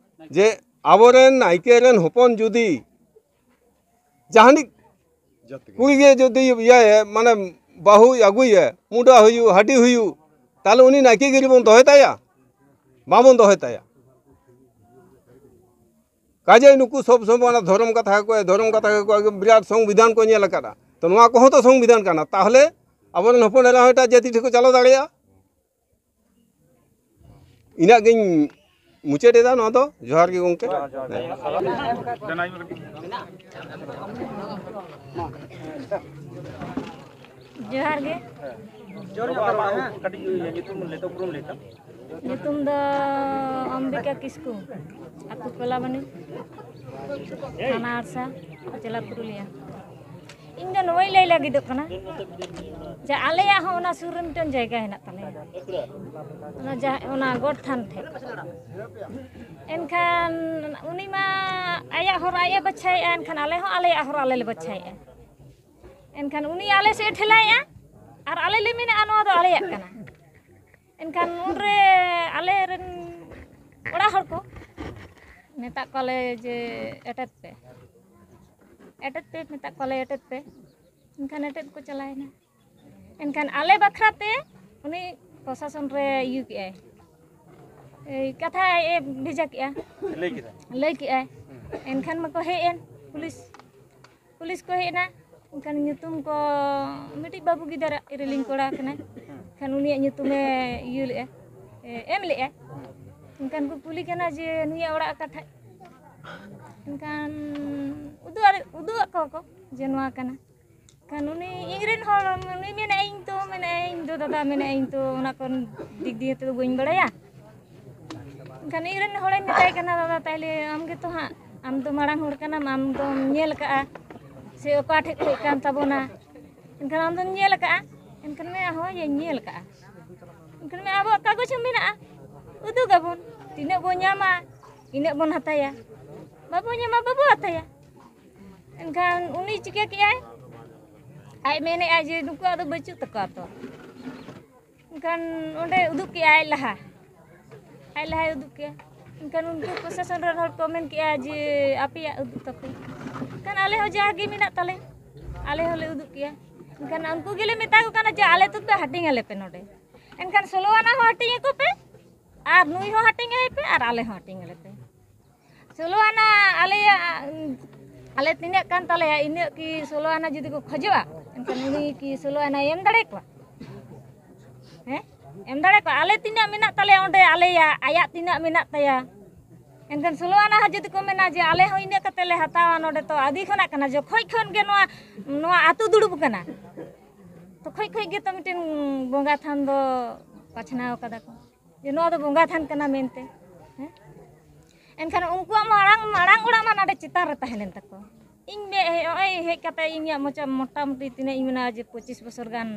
ᱡᱮ ᱟᱵᱚᱨᱮᱱ ᱱᱟᱭᱠᱮ ᱨᱮᱱ ᱦᱚᱯᱚᱱ ᱡᱩᱫᱤ ᱡᱟᱦᱟᱱᱤᱡ ᱠᱩᱲᱤ ᱜᱮ ᱡᱩᱫᱤ ᱤᱭᱟᱹᱭᱮ, ᱢᱟᱱᱮ ᱵᱟᱹᱦᱩᱭ ᱟᱹᱜᱩᱭᱮ, ᱢᱩᱰᱟ ᱦᱩᱭᱩᱜ, ᱦᱟᱹᱰᱤ ᱦᱩᱭᱩᱜ, ᱛᱟᱦᱞᱮ ᱩᱱᱤ ᱱᱟᱭᱠᱮ ᱜᱮ ᱵᱚᱱ ᱫᱚᱦᱚᱭ ᱛᱟᱭᱟ? ᱵᱟᱵᱚᱱ ᱫᱚᱦᱚᱭ ᱛᱟᱭᱟ᱾ ᱠᱟᱡᱮ ᱱᱩᱠᱩ ᱥᱚᱵ ᱥᱚᱢᱚᱭ ᱚᱱᱟ ᱫᱷᱚᱨᱚᱢ ᱠᱟᱛᱷᱟ ᱜᱮᱠᱚ, ᱫᱷᱚᱨᱚᱢ ᱠᱟᱛᱷᱟ ᱜᱮᱠᱚ, ᱵᱤᱨᱟᱴ ᱥᱚᱝᱵᱤᱫᱷᱟᱱ ᱠᱚ ᱧᱮᱞ ᱟᱠᱟᱫᱟ᱾ ᱛᱚ ᱱᱚᱣᱟ ᱠᱚᱦᱚᱸ ᱛᱚ ᱥᱚᱝᱵᱤᱫᱷᱟᱱ ᱠᱟᱱᱟ᱾ ᱛᱟᱦᱞᱮ ᱟᱵᱚᱨᱮᱱ ᱦᱚᱯᱚᱱ ᱮᱨᱟ ᱦᱚᱸ ᱮᱴᱟᱜ ᱡᱟᱹᱛᱤ ᱴᱷᱮᱱ ᱠᱚ ᱪᱟᱞᱟᱣ ᱫᱟᱲᱮᱭᱟᱜᱼᱟ? ᱤᱱᱟᱹᱜ ᱜᱤᱧ ᱢᱩᱪᱟᱹᱫ ᱮᱫᱟ ᱱᱚᱣᱟ ᱫᱚ᱾ ᱡᱚᱦᱟᱨ ᱜᱮ ᱜᱚᱢᱠᱮ᱾ ᱡᱚᱦᱟᱨ ᱜᱮ᱾ ᱠᱟᱹᱴᱤᱡ ᱧᱩᱛᱩᱢ ᱞᱟᱹᱭ ᱛᱟᱢ, ᱩᱯᱨᱩᱢ ᱞᱟᱹᱭ ᱛᱟᱢ᱾ ᱧᱩᱛᱩᱢ ᱫᱚ ᱚᱢᱵᱤᱠᱟ ᱠᱤᱥᱠᱩ, ᱟᱹᱛᱩ ᱠᱚᱞᱟᱵᱟᱱᱤ, ᱛᱷᱟᱱᱟ ᱟᱲᱥᱟ, ᱡᱮᱞᱟ ᱯᱩᱨᱩᱞᱤᱭᱟ᱾ ᱤᱧ ᱫᱚ ᱱᱚᱣᱟᱧ ᱞᱟᱹᱭ ᱞᱟᱹᱜᱤᱫᱚᱜ ᱠᱟᱱᱟ ᱡᱮ ᱟᱞᱮᱭᱟᱜ ᱦᱚᱸ ᱚᱱᱟ ᱥᱩᱨ ᱨᱮ ᱢᱤᱫᱴᱮᱱ ᱡᱟᱭᱜᱟ ᱦᱮᱱᱟᱜ ᱛᱟᱞᱮᱭᱟ, ᱚᱱᱟ ᱡᱟᱦᱟᱸ, ᱚᱱᱟ ᱜᱚᱰ ᱛᱷᱟᱱ ᱴᱷᱮᱡ᱾ ᱮᱱᱠᱷᱟᱱ ᱩᱱᱤ ᱢᱟ ᱟᱭᱟᱜ ᱦᱚᱨ ᱟᱡ ᱮ ᱵᱟᱪᱷᱟᱭᱮᱫᱼᱟ, ᱮᱱᱠᱷᱟᱱ ᱟᱞᱮ ᱦᱚᱸ ᱟᱞᱮᱭᱟᱜ ᱦᱚᱨ ᱟᱞᱮ ᱞᱮ ᱵᱟᱪᱷᱟᱭᱮᱫᱼᱟ᱾ ᱮᱱᱠᱷᱟᱱ ᱩᱱᱤ ᱟᱞᱮ ᱥᱮᱫ ᱮ ᱴᱷᱮᱞᱟᱭᱮᱫᱼᱟ ᱟᱨ ᱟᱞᱮ ᱞᱮ ᱢᱮᱱᱮᱫᱼᱟ ᱱᱚᱣᱟ ᱫᱚ ᱟᱞᱮᱭᱟᱜ ᱠᱟᱱᱟ᱾ ᱮᱱᱠᱷᱟᱱ ᱩᱱᱨᱮ ᱟᱞᱮ ᱨᱮᱱ ᱚᱲᱟᱜ ᱦᱚᱲ ᱠᱚ ᱢᱮᱛᱟᱜ ᱠᱚᱣᱟᱞᱮ ᱡᱮ ᱮᱴᱮᱫ ᱯᱮ, ᱮᱴᱮᱫ ᱯᱮ, ᱢᱮᱛᱟᱜ ᱠᱚᱣᱟᱞᱮ ᱮᱴᱮᱫ ᱯᱮ᱾ ᱮᱱᱠᱷᱟᱱ ᱮᱴᱮᱫ ᱠᱚ ᱪᱟᱞᱟᱣᱮᱱᱟ᱾ ᱮᱱᱠᱷᱟᱱ ᱟᱞᱮ ᱵᱟᱠᱷᱨᱟ ᱛᱮ ᱩᱱᱤ ᱯᱨᱚᱥᱟᱥᱚᱱ ᱨᱮ ᱤᱭᱟᱹ ᱠᱮᱜᱼᱟᱭ, ᱮᱭ ᱠᱟᱛᱷᱟ ᱮ ᱵᱷᱮᱡᱟ ᱠᱮᱜᱼᱟ, ᱞᱟᱹᱭ ᱠᱮᱫᱟ᱾ ᱞᱟᱹᱭ ᱠᱮᱜᱼᱟᱭ᱾ ᱮᱱᱠᱷᱟᱱ ᱢᱟᱠᱚ ᱦᱮᱡ ᱮᱱ ᱯᱩᱞᱤᱥ, ᱯᱩᱞᱤᱥ ᱠᱚ ᱦᱮᱡ ᱮᱱᱟ᱾ ᱮᱱᱠᱷᱟᱱ ᱧᱩᱛᱩᱢ ᱠᱚ ᱢᱤᱫᱴᱤᱡ ᱵᱟᱹᱵᱩ ᱜᱤᱫᱟᱹᱨ ᱨᱮᱞᱤᱝ ᱠᱚᱲᱟ ᱠᱟᱱᱟᱭ᱾ ᱮᱱᱠᱷᱟᱱ ᱩᱱᱤᱭᱟᱜ ᱧᱩᱛᱩᱢᱮ ᱤᱭᱟᱹ ᱞᱮᱜᱼᱟ, ᱮ, ᱮᱢ ᱞᱮᱜᱼᱟ᱾ ᱮᱱᱠᱷᱟᱱ ᱠᱚ ᱠᱩᱞᱤ ᱠᱟᱱᱟ ᱡᱮ ᱱᱩᱭᱟᱜ ᱚᱲᱟᱜ ᱚᱠᱟ ᱴᱷᱮᱡ? ᱮᱱᱠᱷᱟᱱ ᱩᱫᱩᱜ ᱟᱫ, ᱩᱫᱩᱜ ᱟᱫ ᱠᱚᱣᱟ ᱠᱚ ᱡᱮ ᱱᱚᱣᱟ ᱠᱟᱱᱟ᱾ ᱮᱱᱠᱷᱟᱱ ᱩᱱᱤ ᱤᱧ ᱨᱮᱱ ᱦᱚᱲ, ᱩᱱᱤ ᱢᱮᱱᱮᱫᱼᱟ ᱤᱧ ᱛᱚ, ᱢᱮᱱᱮᱫᱼᱟ ᱤᱧ ᱫᱚ ᱫᱟᱫᱟ, ᱢᱮᱱᱮᱫᱼᱟ ᱤᱧ ᱛᱚ ᱚᱱᱟ ᱠᱚ ᱫᱤᱠ ᱫᱤᱭᱮ ᱛᱮᱫᱚ ᱵᱟᱹᱧ ᱵᱟᱲᱟᱭᱟ᱾ ᱮᱱᱠᱷᱟᱱ ᱤᱧ ᱨᱮᱱ ᱦᱚᱲᱮᱧ ᱢᱮᱛᱟᱭ ᱠᱟᱱᱟ, ᱫᱟᱫᱟ, ᱛᱟᱦᱞᱮ ᱟᱢ ᱜᱮᱛᱚ ᱦᱟᱸᱜ, ᱟᱢ ᱫᱚ ᱢᱟᱲᱟᱝ ᱦᱚᱲ ᱠᱟᱱᱟᱢ, ᱟᱢ ᱫᱚᱢ ᱧᱮᱞ ᱟᱠᱟᱫᱼᱟ ᱥᱮ ᱚᱠᱟ ᱴᱷᱮᱡ ᱠᱷᱚᱡ ᱠᱟᱱ ᱛᱟᱵᱚᱱᱟ? ᱮᱱᱠᱷᱟᱱ ᱟᱢ ᱫᱚᱢ ᱧᱮᱞ ᱟᱠᱟᱫᱼᱟ? ᱮᱱᱠᱷᱟᱱ ᱢᱮᱱᱟ, ᱦᱳᱭ, ᱤᱧ ᱧᱮᱞ ᱟᱠᱟᱫᱼᱟ᱾ ᱮᱱᱠᱷᱟᱱ ᱢᱮᱱᱟ, ᱟᱵᱚᱣᱟᱜ ᱠᱟᱜᱚᱡᱽ ᱦᱚᱸ ᱢᱮᱱᱟᱜᱼᱟ, ᱩᱫᱩᱜᱟᱵᱚᱱ, ᱛᱤᱱᱟᱹᱜ ᱵᱚᱱ ᱧᱟᱢᱟ ᱤᱱᱟᱹᱜ ᱵᱚᱱ ᱦᱟᱛᱟᱭᱟ, ᱵᱟᱵᱚ ᱧᱟᱢᱟ ᱵᱟᱵᱚ ᱦᱟᱛᱟᱭᱟ᱾ ᱮᱱᱠᱷᱟᱱ ᱩᱱᱤ ᱪᱤᱠᱟᱹ ᱠᱮᱜᱼᱟᱭ, ᱟᱡ ᱢᱮᱱᱮᱜᱼᱟᱭ ᱡᱮ ᱱᱩᱠᱩᱣᱟᱜ ᱫᱚ ᱵᱟᱹᱪᱩᱜ ᱛᱟᱠᱚᱣᱟ ᱛᱚ᱾ ᱮᱱᱠᱷᱟᱱ ᱚᱸᱰᱮ ᱩᱫᱩᱜ ᱠᱮᱜᱼᱟᱭ ᱟᱡ ᱞᱟᱦᱟ, ᱟᱡ ᱞᱟᱦᱟᱭ ᱩᱫᱩᱜ ᱠᱮᱜᱼᱟ᱾ ᱮᱱᱠᱷᱟᱱ ᱩᱱᱠᱩ ᱯᱨᱚᱥᱟᱥᱚᱱ ᱨᱮᱱ ᱦᱚᱲ ᱠᱚ ᱢᱮᱱ ᱠᱮᱜᱼᱟ ᱡᱮ ᱟᱯᱮᱭᱟᱜ ᱩᱫᱩᱜ ᱛᱟᱯᱮ᱾ ᱮᱱᱠᱷᱟᱱ ᱟᱞᱮ ᱦᱚᱸ ᱡᱟᱜᱮ ᱢᱮᱱᱟᱜ ᱛᱟᱞᱮ, ᱟᱞᱮ ᱦᱚᱸᱞᱮ ᱩᱫᱩᱜ ᱠᱮᱜᱼᱟ᱾ ᱮᱱᱠᱷᱟᱱ ᱩᱱᱠᱩ ᱜᱮᱞᱮ ᱢᱮᱛᱟ ᱠᱚ ᱠᱟᱱᱟ ᱡᱮ ᱟᱞᱮ ᱛᱚᱵᱮ ᱦᱟᱹᱴᱤᱧ ᱟᱞᱮ ᱯᱮ ᱱᱚᱰᱮ᱾ ᱮᱱᱠᱷᱟᱱ ᱥᱳᱞᱳ ᱟᱱᱟ ᱦᱚᱸ ᱦᱟᱹᱴᱤᱧ ᱟᱠᱚ ᱯᱮ, ᱟᱨ ᱱᱩᱭ ᱦᱚᱸ ᱦᱟᱹᱴᱤᱧ ᱟᱭ ᱯᱮ, ᱟᱨ ᱟᱞᱮ ᱦᱚᱸ ᱦᱟᱹᱴᱤᱧ ᱟᱞᱮ ᱯᱮ᱾ ᱥᱳᱞᱳ ᱟᱱᱟ ᱟᱞᱮᱭᱟᱜ, ᱟᱞᱮ ᱛᱤᱱᱟᱹᱜ ᱠᱟᱱ ᱛᱟᱞᱮᱭᱟ, ᱤᱱᱟᱹᱜ ᱠᱤ ᱥᱳᱞᱳ ᱟᱱᱟ ᱡᱩᱫᱤ ᱠᱚ ᱠᱷᱚᱡᱚᱜᱼᱟ, ᱮᱱᱠᱷᱟᱱ ᱩᱱᱤ ᱠᱤ ᱥᱳᱞᱳ ᱟᱱᱟᱭ ᱮᱢ ᱫᱟᱲᱮ ᱠᱚᱣᱟ? ᱦᱮᱸ, ᱮᱢ ᱫᱟᱲᱮ ᱠᱚᱣᱟ? ᱟᱞᱮ ᱛᱤᱱᱟᱹᱜ ᱢᱮᱱᱟᱜ ᱛᱟᱞᱮᱭᱟ ᱚᱸᱰᱮ, ᱟᱞᱮᱭᱟᱜ, ᱟᱭᱟᱜ ᱛᱤᱱᱟᱹᱜ ᱢᱮᱱᱟᱜ ᱛᱟᱭᱟ, ᱮᱱᱠᱷᱟᱱ ᱥᱳᱞᱳ ᱟᱱᱟ ᱦᱚᱸ ᱡᱩᱫᱤ ᱠᱚ ᱢᱮᱱᱟ ᱡᱮ ᱟᱞᱮ ᱦᱚᱸ ᱤᱱᱟᱹᱜ ᱠᱟᱛᱮ ᱞᱮ ᱦᱟᱛᱟᱣᱟ, ᱱᱚᱰᱮ ᱛᱚ ᱟᱹᱫᱤ ᱠᱷᱚᱱᱟᱜ ᱠᱟᱱᱟ, ᱡᱚᱠᱷᱚᱡ ᱠᱷᱚᱱ ᱜᱮ ᱱᱚᱣᱟ, ᱱᱚᱣᱟ ᱟᱹᱛᱩ ᱫᱩᱲᱩᱵ ᱠᱟᱱᱟ, ᱛᱚᱠᱷᱚᱡ ᱠᱷᱚᱡ ᱜᱮ ᱛᱚ ᱢᱤᱫᱴᱮᱱ ᱵᱚᱸᱜᱟ ᱛᱷᱟᱱ ᱫᱚ ᱵᱟᱪᱷᱱᱟᱣ ᱠᱟᱫᱟ ᱠᱚ ᱡᱮ ᱱᱚᱣᱟ ᱫᱚ ᱵᱚᱸᱜᱟ ᱛᱷᱟᱱ ᱠᱟᱱᱟ ᱢᱮᱱᱛᱮ᱾ ᱦᱮᱸ? ᱮᱱᱠᱷᱟᱱ ᱩᱱᱠᱩᱣᱟᱜ ᱢᱟᱲᱟᱝ, ᱢᱟᱲᱟᱝ ᱚᱲᱟᱜ ᱢᱟ ᱱᱚᱰᱮ ᱪᱮᱛᱟᱱ ᱨᱮ ᱛᱟᱦᱮᱸ ᱞᱮᱱ ᱛᱟᱠᱚ᱾ ᱤᱧ ᱢᱮ-, ᱱᱚᱜᱼᱚᱭ ᱦᱮᱡ ᱠᱟᱛᱮ ᱤᱧᱟᱹᱜ ᱢᱚᱪᱟ ᱢᱚᱴᱟᱢᱩᱴᱤ ᱛᱤᱱᱟᱹᱜ ᱤᱧ ᱢᱮᱱᱟ ᱡᱮ ᱯᱚᱸᱪᱤᱥ ᱵᱚᱪᱷᱚᱨ ᱜᱟᱱ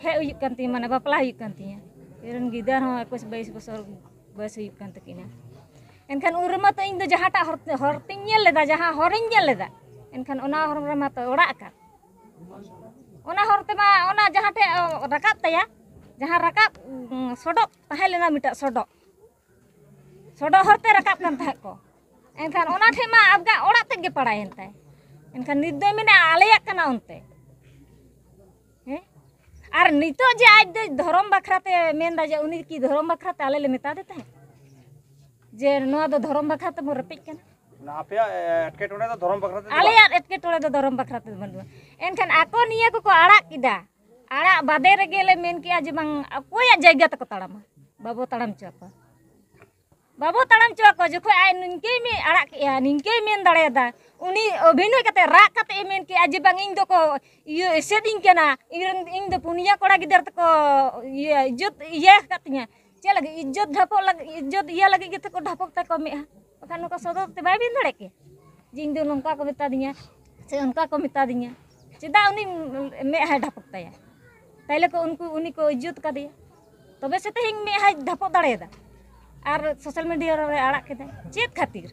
ᱦᱮᱡ ᱦᱩᱭᱩᱜ ᱠᱟᱱ ᱛᱤᱧᱟᱹ, ᱢᱟᱱᱮ ᱵᱟᱯᱞᱟ ᱦᱩᱭᱩᱜ ᱠᱟᱱ ᱛᱤᱧᱟᱹ᱾ ᱤᱧ ᱨᱮᱱ ᱜᱤᱫᱟᱹᱨ ᱦᱚᱸ ᱮᱠᱩᱥ ᱵᱟᱭᱤᱥ ᱵᱚᱪᱷᱚᱨ ᱵᱚᱭᱮᱥ ᱦᱩᱭᱩᱜ ᱠᱟᱱ ᱛᱟᱹᱠᱤᱱᱟ᱾ ᱮᱱᱠᱷᱟᱱ ᱩᱱ ᱨᱮᱢᱟ ᱛᱚ ᱤᱧ ᱫᱚ ᱡᱟᱦᱟᱸᱴᱟᱜ ᱦᱚᱨ, ᱦᱚᱨ ᱛᱤᱧ ᱧᱮᱞ ᱞᱮᱫᱟ, ᱡᱟᱦᱟᱸ ᱦᱚᱨᱤᱧ ᱧᱮᱞ ᱞᱮᱫᱟ, ᱮᱱᱠᱷᱟᱱ ᱚᱱᱟ ᱦᱚᱨ ᱨᱮᱢᱟ ᱛᱚ ᱚᱲᱟᱜ ᱟᱠᱟᱫ᱾ ᱚᱱᱟ ᱦᱚᱨ ᱛᱮᱢᱟ ᱚᱱᱟ ᱡᱟᱦᱟᱸ ᱴᱷᱮᱡ, ᱚ, ᱨᱟᱠᱟᱵ ᱛᱟᱭᱟ, ᱡᱟᱦᱟᱸ ᱨᱟᱠᱟᱵ, ᱩᱸ, ᱥᱚᱰᱚᱜ ᱛᱟᱦᱮᱸ ᱞᱮᱱᱟ ᱢᱤᱫᱴᱟᱝ ᱥᱚᱰᱚᱜ, ᱥᱚᱰᱚᱜ ᱦᱚᱨ ᱛᱮ ᱨᱟᱠᱟᱵ ᱠᱟᱱ ᱛᱟᱦᱮᱸᱫ ᱠᱚ᱾ ᱮᱱᱠᱷᱟᱱ ᱚᱱᱟ ᱴᱷᱮᱡ ᱢᱟ ᱟᱵᱜᱟ ᱚᱲᱟᱜ ᱛᱮᱫ ᱜᱮ ᱯᱟᱲᱟᱭᱮᱱ ᱛᱟᱭ᱾ ᱮᱱᱠᱷᱟᱱ ᱱᱤᱛ ᱫᱚᱭ ᱢᱮᱱᱟ ᱟᱞᱮᱭᱟᱜ ᱠᱟᱱᱟ ᱚᱱᱛᱮ᱾ ᱦᱮᱸ? ᱟᱨ ᱱᱤᱛᱚᱜ ᱡᱮ ᱟᱡ ᱫᱚ ᱫᱷᱚᱨᱚᱢ ᱵᱟᱠᱷᱨᱟ ᱛᱮ ᱢᱮᱱᱫᱟ, ᱡᱮ ᱩᱱᱤ ᱠᱤ ᱫᱷᱚᱨᱚᱢ ᱵᱟᱠᱷᱨᱟ ᱛᱮ ᱟᱞᱮ ᱞᱮ ᱢᱮᱛᱟ ᱫᱮ ᱛᱟᱦᱮᱸᱫ ᱡᱮ ᱱᱚᱣᱟ ᱫᱚ ᱫᱷᱚᱨᱚᱢ ᱵᱟᱠᱷᱨᱟ ᱛᱮᱵᱚᱱ ᱨᱮᱯᱮᱡ ᱠᱟᱱᱟ? ᱚᱱᱟ ᱟᱯᱮᱭᱟᱜ, ᱮ, ᱮᱴᱠᱮᱴᱚᱬᱮ ᱫᱚ ᱫᱷᱚᱨᱚᱢ ᱵᱟᱠᱷᱨᱟ ᱛᱮᱫᱚ ᱵᱟᱝ? ᱟᱞᱮᱭᱟᱜ ᱮᱴᱠᱮᱴᱚᱬᱮ ᱫᱚ ᱫᱷᱚᱨᱚᱢ ᱵᱟᱠᱷᱨᱟ ᱛᱮᱫᱚ ᱵᱟᱹᱱᱩᱜᱼᱟ᱾ ᱮᱱᱠᱷᱟᱱ ᱟᱠᱚ ᱱᱤᱭᱟᱹ ᱠᱚᱠᱚ ᱟᱲᱟᱜ ᱠᱮᱫᱟ᱾ ᱟᱲᱟᱜ ᱵᱟᱫᱮ ᱨᱮᱜᱮ ᱞᱮ ᱢᱮᱱ ᱠᱮᱜᱼᱟ ᱡᱮ ᱵᱟᱝ, ᱚᱠᱚᱭᱟᱜ ᱡᱟᱭᱜᱟ ᱛᱮᱠᱚ ᱛᱟᱲᱟᱢᱟ? ᱵᱟᱵᱚ ᱛᱟᱲᱟᱢ ᱦᱚᱪᱚ ᱟᱠᱚᱣᱟ᱾ ᱵᱟᱵᱚ ᱛᱟᱲᱟᱢ ᱦᱚᱪᱚ ᱟᱠᱚᱣᱟ᱾ ᱡᱚᱠᱷᱚᱡ ᱟᱡ ᱱᱤᱝᱠᱟᱹᱭ ᱢᱮ ᱟᱲᱟᱜ ᱠᱮᱜᱼᱟ, ᱱᱤᱝᱠᱟᱹᱭ ᱢᱮᱱ ᱫᱟᱲᱮᱭᱟᱫᱟ, ᱩᱱᱤ ᱚᱵᱷᱤᱱᱚᱭ ᱠᱟᱛᱮ, ᱨᱟᱜ ᱠᱟᱛᱮ ᱮ ᱢᱮᱱ ᱠᱮᱜᱼᱟ ᱡᱮ ᱵᱟᱝ, ᱤᱧ ᱫᱚᱠᱚ ᱤᱭᱟᱹ ᱮᱥᱮᱫᱤᱧ ᱠᱟᱱᱟ, ᱤᱧ ᱨᱮᱱ, ᱤᱧ ᱫᱚ ᱯᱩᱱᱭᱟᱹ ᱠᱚᱲᱟ ᱜᱤᱫᱟᱹᱨ ᱛᱮᱠᱚ ᱤᱭᱟᱹ ᱤᱡᱽᱡᱚᱛ ᱤᱭᱟᱹ ᱟᱠᱟᱫ ᱛᱤᱧᱟ᱾ ᱪᱮᱫ ᱞᱟᱹᱜᱤᱫ? ᱤᱡᱽᱡᱚᱛ ᱰᱷᱟᱯᱚᱜ ᱞᱟᱹᱜᱤᱫ, ᱤᱡᱽᱡᱚᱛ ᱤᱭᱟᱹ ᱞᱟᱹᱜᱤᱫ ᱜᱮᱛᱚ ᱠᱚ ᱰᱷᱟᱯᱚᱜ ᱛᱟᱠᱚ ᱢᱮᱫᱦᱟ᱾ ᱵᱟᱠᱷᱟᱱ ᱱᱚᱝᱠᱟ ᱥᱚᱫᱚᱨ ᱛᱮ ᱵᱟᱭ ᱢᱮᱱ ᱫᱟᱲᱮ ᱠᱮᱭᱟ ᱡᱮ ᱤᱧ ᱫᱚ ᱱᱚᱝᱠᱟ ᱠᱚ ᱢᱮᱛᱟ ᱫᱤᱧᱟ ᱥᱮ ᱚᱱᱠᱟ ᱠᱚ ᱢᱮᱛᱟ ᱫᱤᱧᱟ᱾ ᱪᱮᱫᱟᱜ ᱩᱱᱤ ᱢᱮᱫᱦᱟᱭ ᱰᱷᱟᱯᱚᱜ ᱛᱟᱭᱟ? ᱛᱟᱦᱞᱮ ᱠᱚ ᱩᱱᱠᱩ, ᱩᱱᱤ ᱠᱚ ᱤᱡᱽᱡᱚᱛ ᱠᱟᱫᱮᱭᱟ, ᱛᱚᱵᱮ ᱥᱮ ᱛᱮᱦᱮᱧ ᱢᱮᱫᱦᱟᱭ ᱰᱷᱟᱯᱚᱜ ᱫᱟᱲᱮᱭᱟᱫᱟ᱾ ᱟᱨ ᱥᱳᱥᱟᱞ ᱢᱤᱰᱤᱭᱟ ᱨᱮ ᱟᱲᱟᱜ ᱠᱮᱫᱟᱭ᱾ ᱪᱮᱫ ᱠᱷᱟᱹᱛᱤᱨ?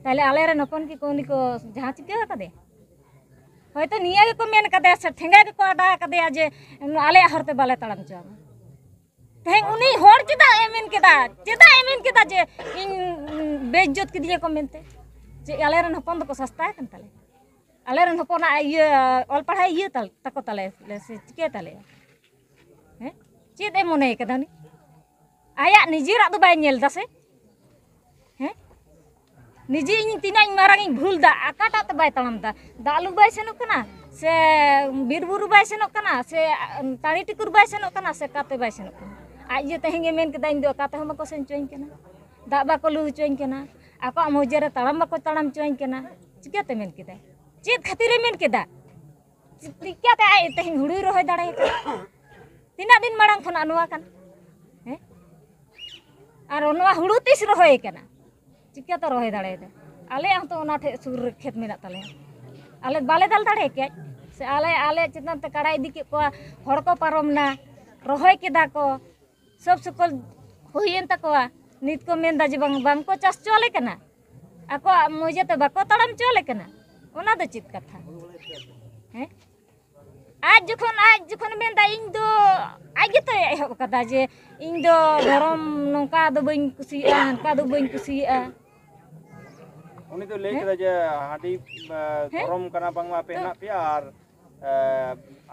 ᱛᱟᱦᱞᱮ ᱟᱞᱮᱨᱮᱱ ᱦᱚᱯᱚᱱ ᱠᱤ ᱠᱚ ᱩᱱᱤ ᱠᱚ ᱡᱟᱦᱟᱸ ᱪᱤᱠᱟᱹ ᱟᱠᱟᱫᱮᱭᱟ? ᱦᱚᱭᱛᱳ ᱱᱤᱭᱟᱹ ᱜᱮᱠᱚ ᱢᱮᱱ ᱠᱟᱫᱮᱭᱟ ᱥᱮ ᱴᱷᱮᱸᱜᱟ ᱜᱮᱠᱚ ᱟᱰᱟ ᱟᱠᱟᱫᱮᱭᱟ ᱡᱮ ᱟᱞᱮᱭᱟᱜ ᱦᱚᱨ ᱛᱮ ᱵᱟᱞᱮ ᱛᱟᱲᱟᱢ ᱦᱚᱪᱚ ᱟᱢᱟ᱾ ᱛᱮᱦᱮᱧ ᱩᱱᱤ ᱦᱚᱲ ᱪᱮᱫᱟᱜ ᱮ ᱢᱮᱱ ᱠᱮᱫᱟ? ᱪᱮᱫᱟᱜ ᱮ ᱢᱮᱱ ᱠᱮᱫᱟ ᱡᱮ ᱤᱧ, ᱩᱸ, ᱵᱮᱤᱡᱽᱡᱚᱛ ᱠᱮᱫᱤᱧᱟ ᱠᱚ ᱢᱮᱱᱛᱮ? ᱡᱮ ᱟᱞᱮᱨᱮᱱ ᱦᱚᱯᱚᱱ ᱫᱚᱠᱚ ᱥᱟᱥᱛᱟ ᱟᱠᱟᱱ ᱛᱟᱞᱮ, ᱟᱞᱮᱨᱮᱱ ᱦᱚᱯᱚᱱᱟᱜ ᱤᱭᱟᱹ ᱚᱞ ᱯᱟᱲᱦᱟᱣ ᱤᱭᱟᱹ ᱛᱟᱞ-, ᱛᱟᱠᱚ ᱛᱟᱞᱮ ᱥᱮ ᱪᱤᱠᱟᱹ ᱛᱟᱞᱮᱭᱟ? ᱦᱮᱸ? ᱪᱮᱫ ᱮ ᱢᱚᱱᱮ ᱠᱟᱫᱟ ᱩᱱᱤ? ᱟᱭᱟᱜ ᱱᱤᱡᱮᱨᱟᱜ ᱫᱚ ᱵᱟᱭ ᱧᱮᱞ ᱫᱟ ᱥᱮ? ᱦᱮᱸ? ᱱᱤᱡᱮ ᱤᱧ ᱛᱤᱱᱟᱹᱜ ᱤᱧ ᱢᱟᱨᱟᱝ ᱤᱧ ᱵᱷᱩᱞ ᱫᱟ, ᱚᱠᱟᱴᱟᱜ ᱛᱮ ᱵᱟᱭ ᱛᱟᱲᱟᱢ ᱫᱟ? ᱫᱟᱜ ᱞᱩ ᱵᱟᱭ ᱥᱮᱱᱚᱜ ᱠᱟᱱᱟ, ᱥᱮ ᱵᱤᱨ ᱵᱩᱨᱩ ᱵᱟᱭ ᱥᱮᱱᱚᱜ ᱠᱟᱱᱟ, ᱥᱮ ᱴᱟᱺᱰᱤ ᱴᱤᱠᱩᱨ ᱵᱟᱭ ᱥᱮᱱᱚᱜ ᱠᱟᱱᱟ, ᱥᱮ ᱚᱠᱟᱛᱮ ᱵᱟᱭ ᱥᱮᱱᱚᱜ ᱠᱟᱱᱟ? ᱟᱡ ᱡᱮ ᱛᱮᱦᱮᱧ ᱮ ᱢᱮᱱ ᱠᱮᱫᱟ, ᱤᱧ ᱫᱚ ᱚᱠᱟ ᱛᱮᱦᱚᱸ ᱵᱟᱠᱚ ᱥᱮᱱ ᱦᱚᱪᱚᱧ ᱠᱟᱱᱟ, ᱫᱟᱜ ᱵᱟᱠᱚ ᱞᱩ ᱦᱚᱪᱚᱧ ᱠᱟᱱᱟ, ᱟᱠᱚᱣᱟᱜ ᱢᱚᱣᱡᱟ ᱨᱮ ᱛᱟᱲᱟᱢ ᱵᱟᱠᱚ ᱛᱟᱲᱟᱢ ᱦᱚᱪᱚᱧ ᱠᱟᱱᱟ᱾ ᱪᱤᱠᱟᱹᱛᱮ ᱢᱮᱱ ᱠᱮᱫᱟ? ᱪᱮᱫ ᱠᱷᱟᱹᱛᱤᱨᱮ ᱢᱮᱱ ᱠᱮᱫᱟ? ᱪᱤᱠᱟᱹᱛᱮ ᱟᱡ ᱛᱮᱦᱮᱧ ᱦᱩᱲᱩᱭ ᱨᱚᱦᱚᱭ ᱫᱟᱲᱮ ᱠᱟᱫᱟ? ᱛᱤᱱᱟᱹᱜ ᱫᱤᱱ ᱢᱟᱲᱟᱝ ᱠᱷᱚᱱᱟᱜ ᱱᱚᱣᱟ ᱠᱟᱱᱟ? ᱦᱮᱸ? ᱟᱨ ᱱᱚᱣᱟ ᱦᱩᱲᱩ ᱛᱤᱥ ᱨᱚᱦᱚᱭ ᱠᱟᱱᱟ? ᱪᱤᱠᱟᱹᱛᱮ ᱨᱚᱦᱚᱭ ᱫᱟᱲᱮᱭᱟᱫᱟ? ᱟᱞᱮᱭᱟᱜ ᱦᱚᱸᱛᱚ ᱚᱱᱟ ᱴᱷᱮᱡ ᱥᱩᱨ ᱨᱮ ᱠᱷᱮᱛ ᱢᱮᱱᱟᱜ ᱛᱟᱞᱮᱭᱟ᱾ ᱟᱞᱮ ᱵᱟᱞᱮ ᱫᱟᱞ ᱫᱟᱲᱮ ᱠᱮᱫ? ᱥᱮ ᱟᱞᱮ, ᱟᱞᱮ ᱪᱮᱛᱟᱱ ᱛᱮ ᱠᱟᱲᱟ ᱤᱫᱤ ᱠᱮᱫ ᱠᱚᱣᱟ, ᱦᱚᱲ ᱠᱚ ᱯᱟᱨᱚᱢ ᱱᱟ, ᱨᱚᱦᱚᱭ ᱠᱮᱫᱟ ᱠᱚ, ᱥᱚᱵ ᱥᱩᱠᱚᱞ ᱦᱩᱭᱮᱱ ᱛᱟᱠᱚᱣᱟ᱾ ᱱᱤᱛ ᱠᱚ ᱢᱮᱱᱫᱟ ᱡᱮ ᱵᱟᱝ, ᱵᱟᱝ ᱠᱚ ᱪᱟᱥ ᱦᱚᱪᱚ ᱟᱞᱮ ᱠᱟᱱᱟ, ᱟᱠᱚᱣᱟᱜ ᱢᱚᱡᱮ ᱛᱮ ᱵᱟᱠᱚ ᱛᱟᱲᱟᱢ ᱦᱚᱪᱚ ᱟᱞᱮ ᱠᱟᱱᱟ᱾ ᱚᱱᱟ ᱫᱚ ᱪᱮᱫ ᱠᱟᱛᱷᱟ? ᱦᱮᱸ? ᱟᱡ ᱡᱚᱠᱷᱚᱱ, ᱟᱡ ᱡᱚᱠᱷᱚᱱ ᱢᱮᱱᱫᱟ, ᱤᱧ ᱫᱚ, ᱟᱡ ᱜᱮᱛᱚᱭ ᱮᱦᱚᱵ ᱠᱟᱫᱟ ᱡᱮ ᱤᱧ ᱫᱚ ᱫᱷᱚᱨᱚᱢ ᱱᱚᱝᱠᱟ ᱫᱚ ᱵᱟᱹᱧ ᱠᱩᱥᱤᱭᱟᱜᱼᱟ, ᱦᱟᱱᱠᱟ ᱫᱚ ᱵᱟᱹᱧ ᱠᱩᱥᱤᱭᱟᱜᱼᱟ᱾ ᱩᱱᱤ ᱫᱚ ᱞᱟᱹᱭ ᱦᱮᱸ? ᱠᱮᱫᱟ ᱡᱮ ᱦᱟᱺᱰᱤ, ᱟ, ᱦᱮᱸ? ᱫᱷᱚᱨᱚᱢ ᱠᱟᱱᱟ ᱵᱟᱝᱢᱟ ᱟᱯᱮ ᱛᱚ ᱦᱮᱱᱟᱜ ᱯᱮᱭᱟ, ᱟᱨ, ᱟ,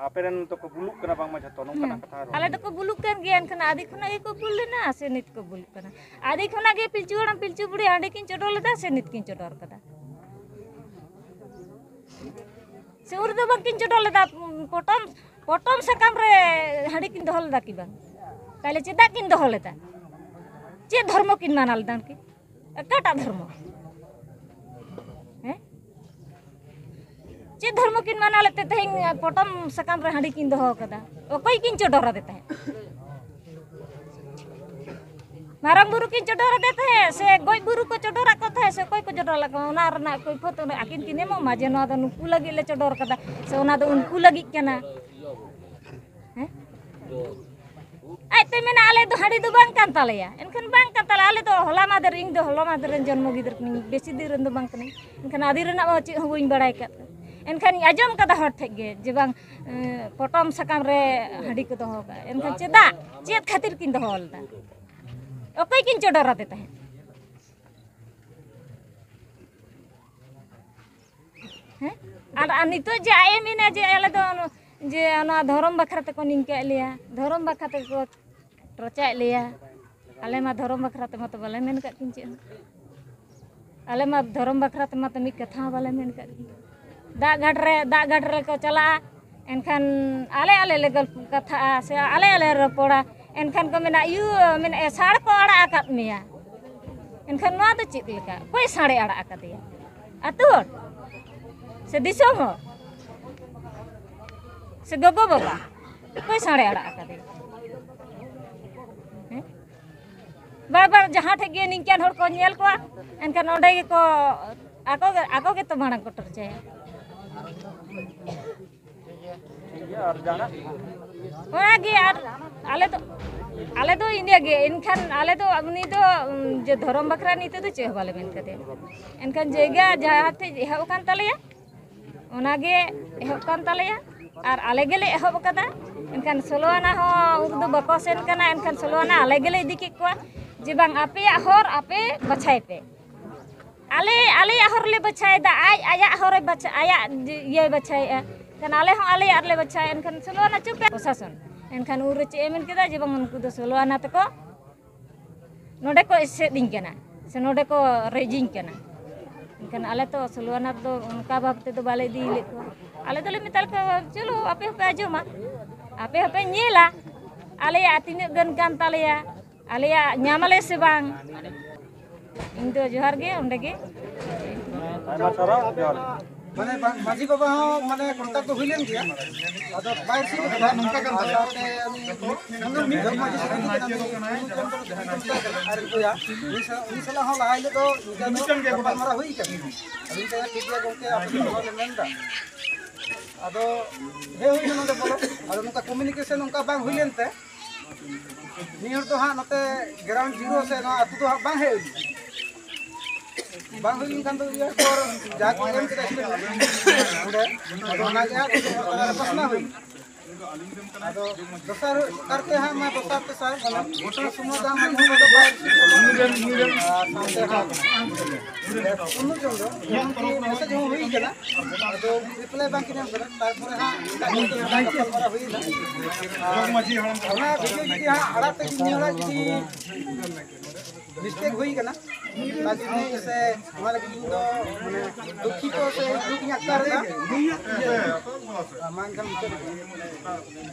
ᱟᱯᱮ ᱨᱮᱱ ᱫᱚᱠᱚ ᱵᱩᱞᱩᱜ ᱠᱟᱱᱟ ᱵᱟᱝᱢᱟ ᱡᱷᱚᱛᱚ, ᱱᱚᱝᱠᱟᱱᱟᱜ ᱦᱮᱸ᱾ ᱠᱟᱛᱷᱟ ᱨᱚᱲ᱾ ᱟᱞᱮ ᱫᱚᱠᱚ ᱵᱩᱞᱩᱜ ᱠᱟᱱ ᱜᱮᱭᱟ, ᱮᱱᱠᱷᱟᱱ ᱟᱹᱰᱤ ᱠᱷᱚᱱᱟᱜ ᱜᱮᱠᱚ ᱵᱩᱞ ᱞᱮᱱᱟ ᱥᱮ ᱱᱤᱛ ᱠᱚ ᱵᱩᱞᱩᱜ ᱠᱟᱱᱟ? ᱟᱹᱰᱤ ᱠᱷᱚᱱᱟᱜ ᱜᱮ ᱯᱤᱞᱪᱩ ᱦᱟᱲᱟᱢ ᱯᱤᱞᱪᱩ ᱵᱩᱲᱦᱤ ᱦᱟᱺᱰᱤ ᱠᱤᱱ ᱪᱚᱰᱚᱨ ᱞᱮᱫᱟ ᱥᱮ ᱱᱤᱛ ᱠᱤᱱ ᱪᱚᱰᱚᱨ ᱠᱟᱫᱟ? ᱥᱮ ᱩᱱ ᱨᱮᱫᱚ ᱵᱟᱝᱠᱤᱱ ᱪᱚᱰᱚᱨ ᱞᱮᱫᱟ? ᱯᱚᱴᱚᱢ, ᱯᱚᱴᱚᱢ ᱥᱟᱠᱟᱢ ᱨᱮ ᱦᱟᱺᱰᱤ ᱠᱤᱱ ᱫᱚᱦᱚ ᱞᱮᱫᱟ ᱠᱤ ᱵᱟᱝ? ᱛᱟᱦᱞᱮ ᱪᱮᱫᱟᱜ ᱠᱤᱱ ᱫᱚᱦᱚ ᱞᱮᱫᱟ? ᱪᱮᱫ ᱫᱷᱚᱨᱢᱚ ᱠᱤᱱ ᱢᱟᱱᱟᱣ ᱞᱮᱫᱟ ᱩᱱᱠᱤᱱ? ᱚᱠᱟᱴᱟᱜ ᱫᱷᱚᱨᱢᱚ? ᱦᱮᱸ? ᱪᱮᱫ ᱫᱷᱚᱨᱢᱚ ᱠᱤᱱ ᱢᱟᱱᱟᱣ ᱞᱮᱫ ᱛᱮ ᱛᱮᱦᱮᱧ ᱯᱚᱴᱚᱢ ᱥᱟᱠᱟᱢ ᱨᱮ ᱦᱟᱺᱰᱤ ᱠᱤᱱ ᱫᱚᱦᱚ ᱠᱟᱫᱟ? ᱚᱠᱚᱭ ᱠᱤᱱ ᱪᱚᱰᱚᱨ ᱟᱫᱮ ᱛᱟᱦᱮᱸᱫ? ᱢᱟᱨᱟᱝ ᱵᱩᱨᱩ ᱠᱤᱱ ᱪᱚᱰᱚᱨ ᱟᱫᱮ ᱛᱟᱦᱮᱸᱫ, ᱥᱮ ᱜᱚᱡ ᱵᱩᱨᱩ ᱠᱚ ᱪᱚᱰᱚᱨᱟᱜ ᱠᱚ ᱛᱟᱦᱮᱸᱫ, ᱥᱮ ᱚᱠᱚᱭ ᱠᱚ ᱪᱚᱰᱚᱨ ᱞᱟᱜ ᱠᱚᱣᱟ, ᱚᱱᱟ ᱨᱮᱱᱟᱜ ᱠᱚᱭᱯᱷᱚᱛ ᱚᱱᱟ ᱟᱹᱠᱤᱱ ᱠᱤᱱ ᱮᱢᱚᱜ ᱢᱟ ᱡᱮ ᱱᱚᱣᱟ ᱫᱚ ᱱᱩᱠᱩ ᱞᱟᱹᱜᱤᱫ ᱞᱮ ᱪᱚᱰᱚᱨ ᱠᱟᱫᱟ, ᱥᱮ ᱚᱱᱟ ᱫᱚ ᱩᱱᱠᱩ ᱞᱟᱹᱜᱤᱫ ᱠᱟᱱᱟ᱾ ᱦᱮᱸ? ᱟᱡᱛᱮ ᱢᱮᱱᱟ, "ᱟᱞᱮ ᱫᱚ ᱦᱟᱺᱰᱤ ᱫᱚ ᱵᱟᱝ ᱠᱟᱱ ᱛᱟᱞᱮᱭᱟ᱾" ᱮᱱᱠᱷᱟᱱ ᱵᱟᱝ ᱠᱟᱱ ᱛᱟᱞᱮᱭᱟ, ᱟᱞᱮ ᱫᱚ ᱦᱚᱞᱟ ᱢᱟᱫᱷᱮᱨ, ᱤᱧ ᱫᱚ ᱦᱚᱞᱟ ᱢᱟᱫᱷᱮᱨ ᱨᱮᱱ ᱡᱚᱱᱢᱚ ᱜᱤᱫᱽᱨᱟᱹ ᱠᱟᱹᱱᱟᱹᱧ, ᱵᱮᱥᱤ ᱫᱤᱱ ᱨᱮᱱ ᱫᱚ ᱵᱟᱝ ᱠᱟᱹᱱᱟᱹᱧ᱾ ᱮᱱᱠᱷᱟᱱ ᱟᱹᱫᱤ ᱨᱮᱱᱟᱜ ᱢᱟ ᱪᱮᱫ ᱦᱚᱸ ᱵᱟᱹᱧ ᱵᱟᱲᱟᱭ ᱟᱠᱟᱫ᱾ ᱮᱱᱠᱷᱟᱱ ᱟᱸᱡᱚᱢ ᱠᱟᱫᱟ ᱦᱚᱲ ᱴᱷᱮᱡ ᱜᱮ ᱡᱮ ᱵᱟᱝ, ᱮᱸ, ᱯᱚᱴᱚᱢ ᱥᱟᱠᱟᱢ ᱨᱮ ᱦᱟᱺᱰᱤ ᱠᱚ ᱫᱚᱦᱚ ᱠᱟᱜᱼᱟ᱾ ᱮᱱᱠᱷᱟᱱ ᱪᱮᱫᱟᱜ, ᱪᱮᱫ ᱠᱷᱟᱹᱛᱤᱨ ᱠᱤᱱ ᱫᱚᱦᱚ ᱞᱮᱫᱟ? ᱚᱠᱚᱭ ᱠᱤᱱ ᱪᱚᱰᱚᱨ ᱟᱫᱮ ᱛᱟᱦᱮᱸᱫ? ᱦᱮᱸ? ᱟᱨ, ᱟᱨ ᱱᱤᱛᱚᱜ ᱡᱮ ᱟᱡ ᱮ ᱢᱮᱱᱟ ᱡᱮ ᱟᱞᱮ ᱫᱚ ᱚᱱᱟ, ᱡᱮ ᱚᱱᱟ ᱫᱷᱚᱨᱚᱢ ᱵᱟᱠᱷᱨᱟ ᱛᱮᱠᱚ ᱱᱤᱝᱠᱟᱹᱭᱮᱫ ᱞᱮᱭᱟ, ᱫᱷᱚᱨᱚᱢ ᱵᱟᱠᱷᱨᱟ ᱛᱮᱠᱚ ᱴᱚᱨᱪᱟᱭᱮᱫ ᱞᱮᱭᱟ, ᱟᱞᱮ ᱢᱟ ᱫᱷᱚᱨᱚᱢ ᱵᱟᱠᱷᱨᱟ ᱛᱮᱢᱟ ᱛᱚ ᱵᱟᱞᱮ ᱢᱮᱱ ᱟᱠᱟᱫ ᱠᱤᱱ ᱪᱮᱫ ᱦᱚᱸ᱾ ᱟᱞᱮ ᱢᱟ ᱫᱷᱚᱨᱚᱢ ᱵᱟᱠᱷᱨᱟ ᱛᱮᱢᱟ ᱛᱚ ᱢᱤᱫ ᱠᱟᱛᱷᱟ ᱦᱚᱸ ᱵᱟᱞᱮ ᱢᱮᱱ ᱟᱠᱟᱫ ᱠᱤᱱ᱾ ᱫᱟᱜ ᱜᱷᱟᱴ ᱨᱮ, ᱫᱟᱜ ᱜᱷᱟᱴ ᱨᱮᱠᱚ ᱪᱟᱞᱟᱜᱼᱟ, ᱮᱱᱠᱷᱟᱱ ᱟᱞᱮ, ᱟᱞᱮ ᱞᱮ ᱜᱚᱞᱯᱚ ᱠᱟᱛᱷᱟᱜᱼᱟ ᱥᱮ ᱟᱞᱮ, ᱟᱞᱮ ᱨᱚᱯᱚᱲᱟ, ᱮᱱᱠᱷᱟᱱ ᱠᱚ ᱢᱮᱱᱟ, "ᱤᱭᱩ", ᱢᱮᱱᱟ, "ᱮ, ᱥᱟᱬ ᱠᱚ ᱟᱲᱟᱜ ᱟᱠᱟᱫ ᱢᱮᱭᱟ᱾" ᱮᱱᱠᱷᱟᱱ ᱱᱚᱣᱟ ᱫᱚ ᱪᱮᱫ ᱞᱮᱠᱟ? ᱚᱠᱚᱭ ᱥᱟᱬᱮ ᱟᱲᱟᱜ ᱟᱠᱟᱫᱮᱭᱟ? ᱟᱹᱛᱩ ᱦᱚᱲ? ᱥᱮ ᱫᱤᱥᱚᱢ ᱦᱚᱲ? ᱥᱮ ᱜᱚᱜᱚ ᱵᱟᱵᱟ? ᱚᱠᱚᱭ ᱥᱟᱬᱮ ᱟᱲᱟᱜ ᱟᱠᱟᱫᱮᱭᱟ? ᱦᱮᱸ? ᱵᱟᱨ ᱵᱟᱨ ᱡᱟᱦᱟᱸ ᱴᱷᱮᱡ ᱜᱮ ᱱᱤᱝᱠᱟᱱ ᱦᱚᱲ ᱠᱚ ᱧᱮᱞ ᱠᱚᱣᱟ, ᱮᱱᱠᱷᱟᱱ ᱚᱸᱰᱮ ᱜᱮᱠᱚ, ᱟᱠᱚ ᱜᱮ, ᱟᱠᱚ ᱜᱮᱛᱚ ᱢᱟᱲᱟᱝ ᱠᱚ ᱴᱚᱨᱪᱟᱭᱟ᱾ ᱚᱱᱟᱜᱮ᱾ ᱟᱨ ᱟᱞᱮ ᱫᱚ, ᱟᱞᱮ ᱫᱚ ᱤᱱᱟᱹᱜᱮ᱾ ᱮᱱᱠᱷᱟᱱ ᱟᱞᱮ ᱫᱚ ᱩᱱᱤ ᱫᱚ, ᱩᱢ, ᱡᱮ ᱫᱷᱚᱨᱚᱢ ᱵᱟᱠᱷᱨᱟ ᱱᱤᱛᱚᱜ ᱫᱚ ᱪᱮᱫ ᱦᱚᱸ ᱵᱟᱞᱮ ᱢᱮᱱ ᱠᱟᱫᱮᱭᱟ᱾ ᱮᱱᱠᱷᱟᱱ ᱡᱟᱭᱜᱟ ᱡᱟᱦᱟᱸ ᱴᱷᱮᱡ ᱮᱦᱚᱵ ᱟᱠᱟᱱ ᱛᱟᱞᱮᱭᱟ, ᱚᱱᱟᱜᱮ ᱮᱦᱚᱵ ᱠᱟᱱ ᱛᱟᱞᱮᱭᱟ, ᱟᱨ ᱟᱞᱮ ᱜᱮᱞᱮ ᱮᱦᱚᱵ ᱟᱠᱟᱫᱟ᱾ ᱮᱱᱠᱷᱟᱱ ᱥᱳᱞᱳ ᱟᱱᱟ ᱦᱚᱸ ᱩᱱᱠᱩ ᱫᱚ ᱵᱟᱠᱚ ᱥᱮᱱ ᱠᱟᱱᱟ, ᱮᱱᱠᱷᱟᱱ ᱥᱳᱞᱳ ᱟᱱᱟ ᱟᱞᱮ ᱜᱮᱞᱮ ᱤᱫᱤ ᱠᱮᱫ ᱠᱚᱣᱟ ᱡᱮ, "ᱵᱟᱝ, ᱟᱯᱮᱭᱟᱜ ᱦᱚᱨ ᱟᱯᱮ ᱵᱟᱪᱷᱟᱭ ᱯᱮ, ᱟᱞᱮ ᱟᱞᱮᱭᱟᱜ ᱦᱚᱨ ᱞᱮ ᱵᱟᱪᱷᱟᱭᱮᱫᱟ, ᱟᱡ ᱟᱭᱟᱜ ᱦᱚᱨᱮ ᱵᱟᱪᱷᱟ-, ᱟᱭᱟᱜ ᱤᱭᱟᱹᱭ ᱵᱟᱪᱷᱟᱭᱮᱫᱼᱟ, ᱮᱱᱠᱷᱟᱱ ᱟᱞᱮ ᱦᱚᱸ ᱟᱞᱮᱭᱟᱜ ᱞᱮ ᱵᱟᱪᱷᱟᱭᱟ᱾" ᱮᱱᱠᱷᱟᱱ ᱥᱳᱞᱳ ᱟᱱᱟ ᱪᱩᱯ ᱮ ᱯᱨᱚᱥᱟᱥᱚᱱ᱾ ᱮᱱᱠᱷᱟᱱ ᱩᱱᱨᱮ ᱪᱮᱫ ᱮ ᱢᱮᱱ ᱠᱮᱫᱟ ᱡᱮ, "ᱵᱟᱝ, ᱩᱱᱠᱩ ᱫᱚ ᱥᱳᱞᱳ ᱟᱱᱟ ᱛᱮᱠᱚ ᱱᱚᱰᱮ ᱠᱚ ᱮᱥᱮᱫᱤᱧ ᱠᱟᱱᱟ, ᱥᱮ ᱱᱚᱰᱮ ᱠᱚ ᱨᱮᱡᱤᱧ ᱠᱟᱱᱟ᱾" ᱮᱱᱠᱷᱟᱱ ᱟᱞᱮ ᱛᱚ ᱥᱳᱞᱳ ᱟᱱᱟ ᱫᱚ ᱚᱱᱠᱟ ᱵᱷᱟᱵᱽ ᱛᱮᱫᱚ ᱵᱟᱞᱮ ᱤᱫᱤ ᱞᱮᱫ ᱠᱚᱣᱟ᱾ ᱟᱞᱮ ᱫᱚᱞᱮ ᱢᱮᱛᱟ ᱠᱚᱣᱟ, "ᱪᱚᱞᱚ, ᱟᱯᱮ ᱦᱚᱸᱯᱮ ᱟᱸᱡᱚᱢᱟ, ᱟᱯᱮ ᱦᱚᱸᱯᱮ ᱧᱮᱞᱟ, ᱟᱞᱮᱭᱟᱜ ᱛᱤᱱᱟᱹᱜ ᱜᱟᱱ ᱠᱟᱱ ᱛᱟᱞᱮᱭᱟ, ᱟᱞᱮᱭᱟᱜ ᱧᱟᱢ ᱟᱞᱮ ᱥᱮ ᱵᱟᱝ?" ᱤᱧ ᱫᱚ ᱡᱚᱦᱟᱨ ᱜᱮ, ᱚᱸᱰᱮ ᱜᱮ᱾ ᱟᱭᱢᱟ ᱥᱟᱨᱦᱟᱣ, ᱡᱚᱦᱟᱨ ᱜᱮ᱾ ᱢᱟᱱᱮ ᱵᱟ-, ᱢᱟᱹᱡᱷᱤ ᱵᱟᱵᱟ ᱦᱚᱸ ᱢᱟᱱᱮ contact ᱫᱚ ᱦᱩᱭ ᱞᱮᱱ ᱜᱮᱭᱟ, ᱟᱫᱚ ᱵᱟᱭ receive ᱠᱟᱫᱟ᱾ ᱱᱚᱝᱠᱟ ᱠᱟᱱ ᱛᱟᱦᱮᱸᱫ᱾ ᱥᱟᱶᱛᱮ ᱩᱱᱤ ᱢᱤᱫ ᱦᱚᱲ ᱢᱟᱹᱡᱷᱤ ᱥᱮ ᱢᱟᱹᱡᱷᱤ ᱠᱟᱱᱟ, ᱩᱱᱤ ᱩᱱᱤ ᱠᱚ ᱢᱮᱛᱟᱭ ᱠᱟᱱᱟ, ᱟᱨ ᱩᱱᱠᱩᱭᱟ, ᱩᱱᱤ ᱥᱟᱞᱟᱜ, ᱩᱱᱤ ᱥᱟᱞᱟᱜ ᱦᱚᱸ ᱞᱟᱦᱟ ᱦᱤᱞᱳᱜ ᱫᱚ ᱱᱤᱝᱠᱟᱹ ᱫᱚ ᱢᱤᱫᱴᱟᱝ ᱜᱮ ᱜᱟᱯᱟᱞᱢᱟᱨᱟᱣ ᱦᱩᱭ ᱠᱟᱱᱟ᱾ ᱟᱫᱚ ᱢᱤᱫᱴᱟᱝ ᱴᱷᱤᱠ ᱜᱮᱭᱟ ᱜᱚᱢᱠᱮ, ᱟᱯᱮ ᱫᱚ ᱱᱚᱣᱟ ᱞᱮ ᱢᱮᱱ ᱮᱫᱟ᱾ ᱟᱫᱚ ᱦᱮᱡ ᱦᱩᱭ ᱮᱱᱟ ᱱᱚᱰᱮ ᱵᱚᱞᱚ᱾ ᱟᱫᱚ ᱱᱚᱝᱠᱟ communication ᱱᱚᱝᱠᱟ ᱵᱟᱝ ᱦᱩᱭ ᱞᱮᱱᱛᱮ, ᱱᱤᱭᱟᱹ ᱦᱚᱲ ᱫᱚ ᱦᱟᱸᱜ ᱱᱚᱛᱮ ground zero ᱥᱮ ᱱᱚᱣᱟ ᱟᱹᱛᱩ ᱫᱚ ᱦᱟᱸᱜ ᱵᱟᱝ ᱦᱮᱡ ᱦᱩᱭ ᱞᱮᱱᱟ᱾ ᱵᱟᱝ ᱦᱩᱭ ᱞᱮᱱᱠᱷᱟᱱ ᱫᱚ ᱤᱭᱟᱹ ᱯᱚᱨ ᱡᱟ ᱠᱚ ᱮᱢ ᱠᱮᱫᱟ ᱥᱴᱮᱴᱢᱮᱱᱴ ᱚᱸᱰᱮ, ᱟᱫᱚ ᱚᱱᱟᱜᱮ ᱦᱟᱸᱜ ᱯᱟᱥᱱᱟᱣ ᱦᱩᱭ ᱮᱱᱟ᱾ ᱟᱫᱚ ᱫᱚᱥᱟᱨ ᱠᱟᱨᱛᱮ ᱦᱟᱸᱜ ᱢᱟ ᱫᱚᱥᱟᱨ ᱛᱮᱥᱟᱨ ᱢᱟᱱᱮ ᱜᱷᱚᱴᱚᱱᱟ ᱥᱚᱢᱚᱭ ᱫᱚ ᱢᱟᱹᱡᱷᱤ ᱵᱟᱵᱟ ᱫᱚ ᱵᱟᱭ ᱨᱤᱥᱤᱵᱷ ᱠᱟᱫᱟ᱾ ᱱᱩᱭ ᱨᱮᱱ, ᱱᱩᱭ ᱨᱮᱱ ᱟᱨ ᱥᱟᱶᱛᱮ ᱦᱟᱸᱜ ᱩᱱᱩ ᱪᱚᱸᱫᱽᱨᱚ ᱮᱢᱚᱱᱠᱤ ᱢᱮᱥᱮᱡᱽ ᱦᱚᱸ ᱦᱩᱭ ᱠᱟᱱᱟ, ᱟᱫᱚ ᱨᱤᱯᱞᱟᱭ ᱵᱟᱝ ᱠᱤᱱ ᱮᱢ ᱠᱟᱫᱟ᱾ ᱛᱟᱨᱯᱚᱨᱮ ᱦᱟᱸᱜ ᱮᱴᱟᱜ ᱠᱚ ᱥᱟᱞᱟᱜ ᱜᱟᱯᱟᱞᱢᱟᱨᱟᱣ ᱦᱩᱭ ᱮᱱᱟ᱾ ᱟᱨ ᱚᱱᱟ ᱵᱷᱤᱰᱤᱭᱳ ᱡᱩᱫᱤ ᱦᱟᱸᱜ ᱟᱲᱟᱜ ᱛᱮ ᱡᱩᱫᱤ ᱱᱤᱭᱟᱹ ᱦᱚᱲᱟᱜ ᱡᱩᱫᱤ ᱢᱤᱥᱴᱮᱠ ᱦᱩᱭ ᱠᱟᱱᱟ, ᱚᱱᱟ ᱡᱩᱫᱤ ᱥᱮ ᱚᱱᱟ ᱞᱟᱹᱜᱤᱫ ᱤᱧ ᱫᱚ ᱢᱟᱱᱮ ᱫᱩᱠᱷᱤᱛᱚ ᱥᱮ ᱫᱩᱠᱷ ᱤᱧ ᱟᱴᱠᱟᱨ ᱮᱫᱟ᱾ ᱢᱟ ᱮᱱᱠᱷᱟᱱ ᱢᱩᱪᱟᱹᱫ ᱨᱮ᱾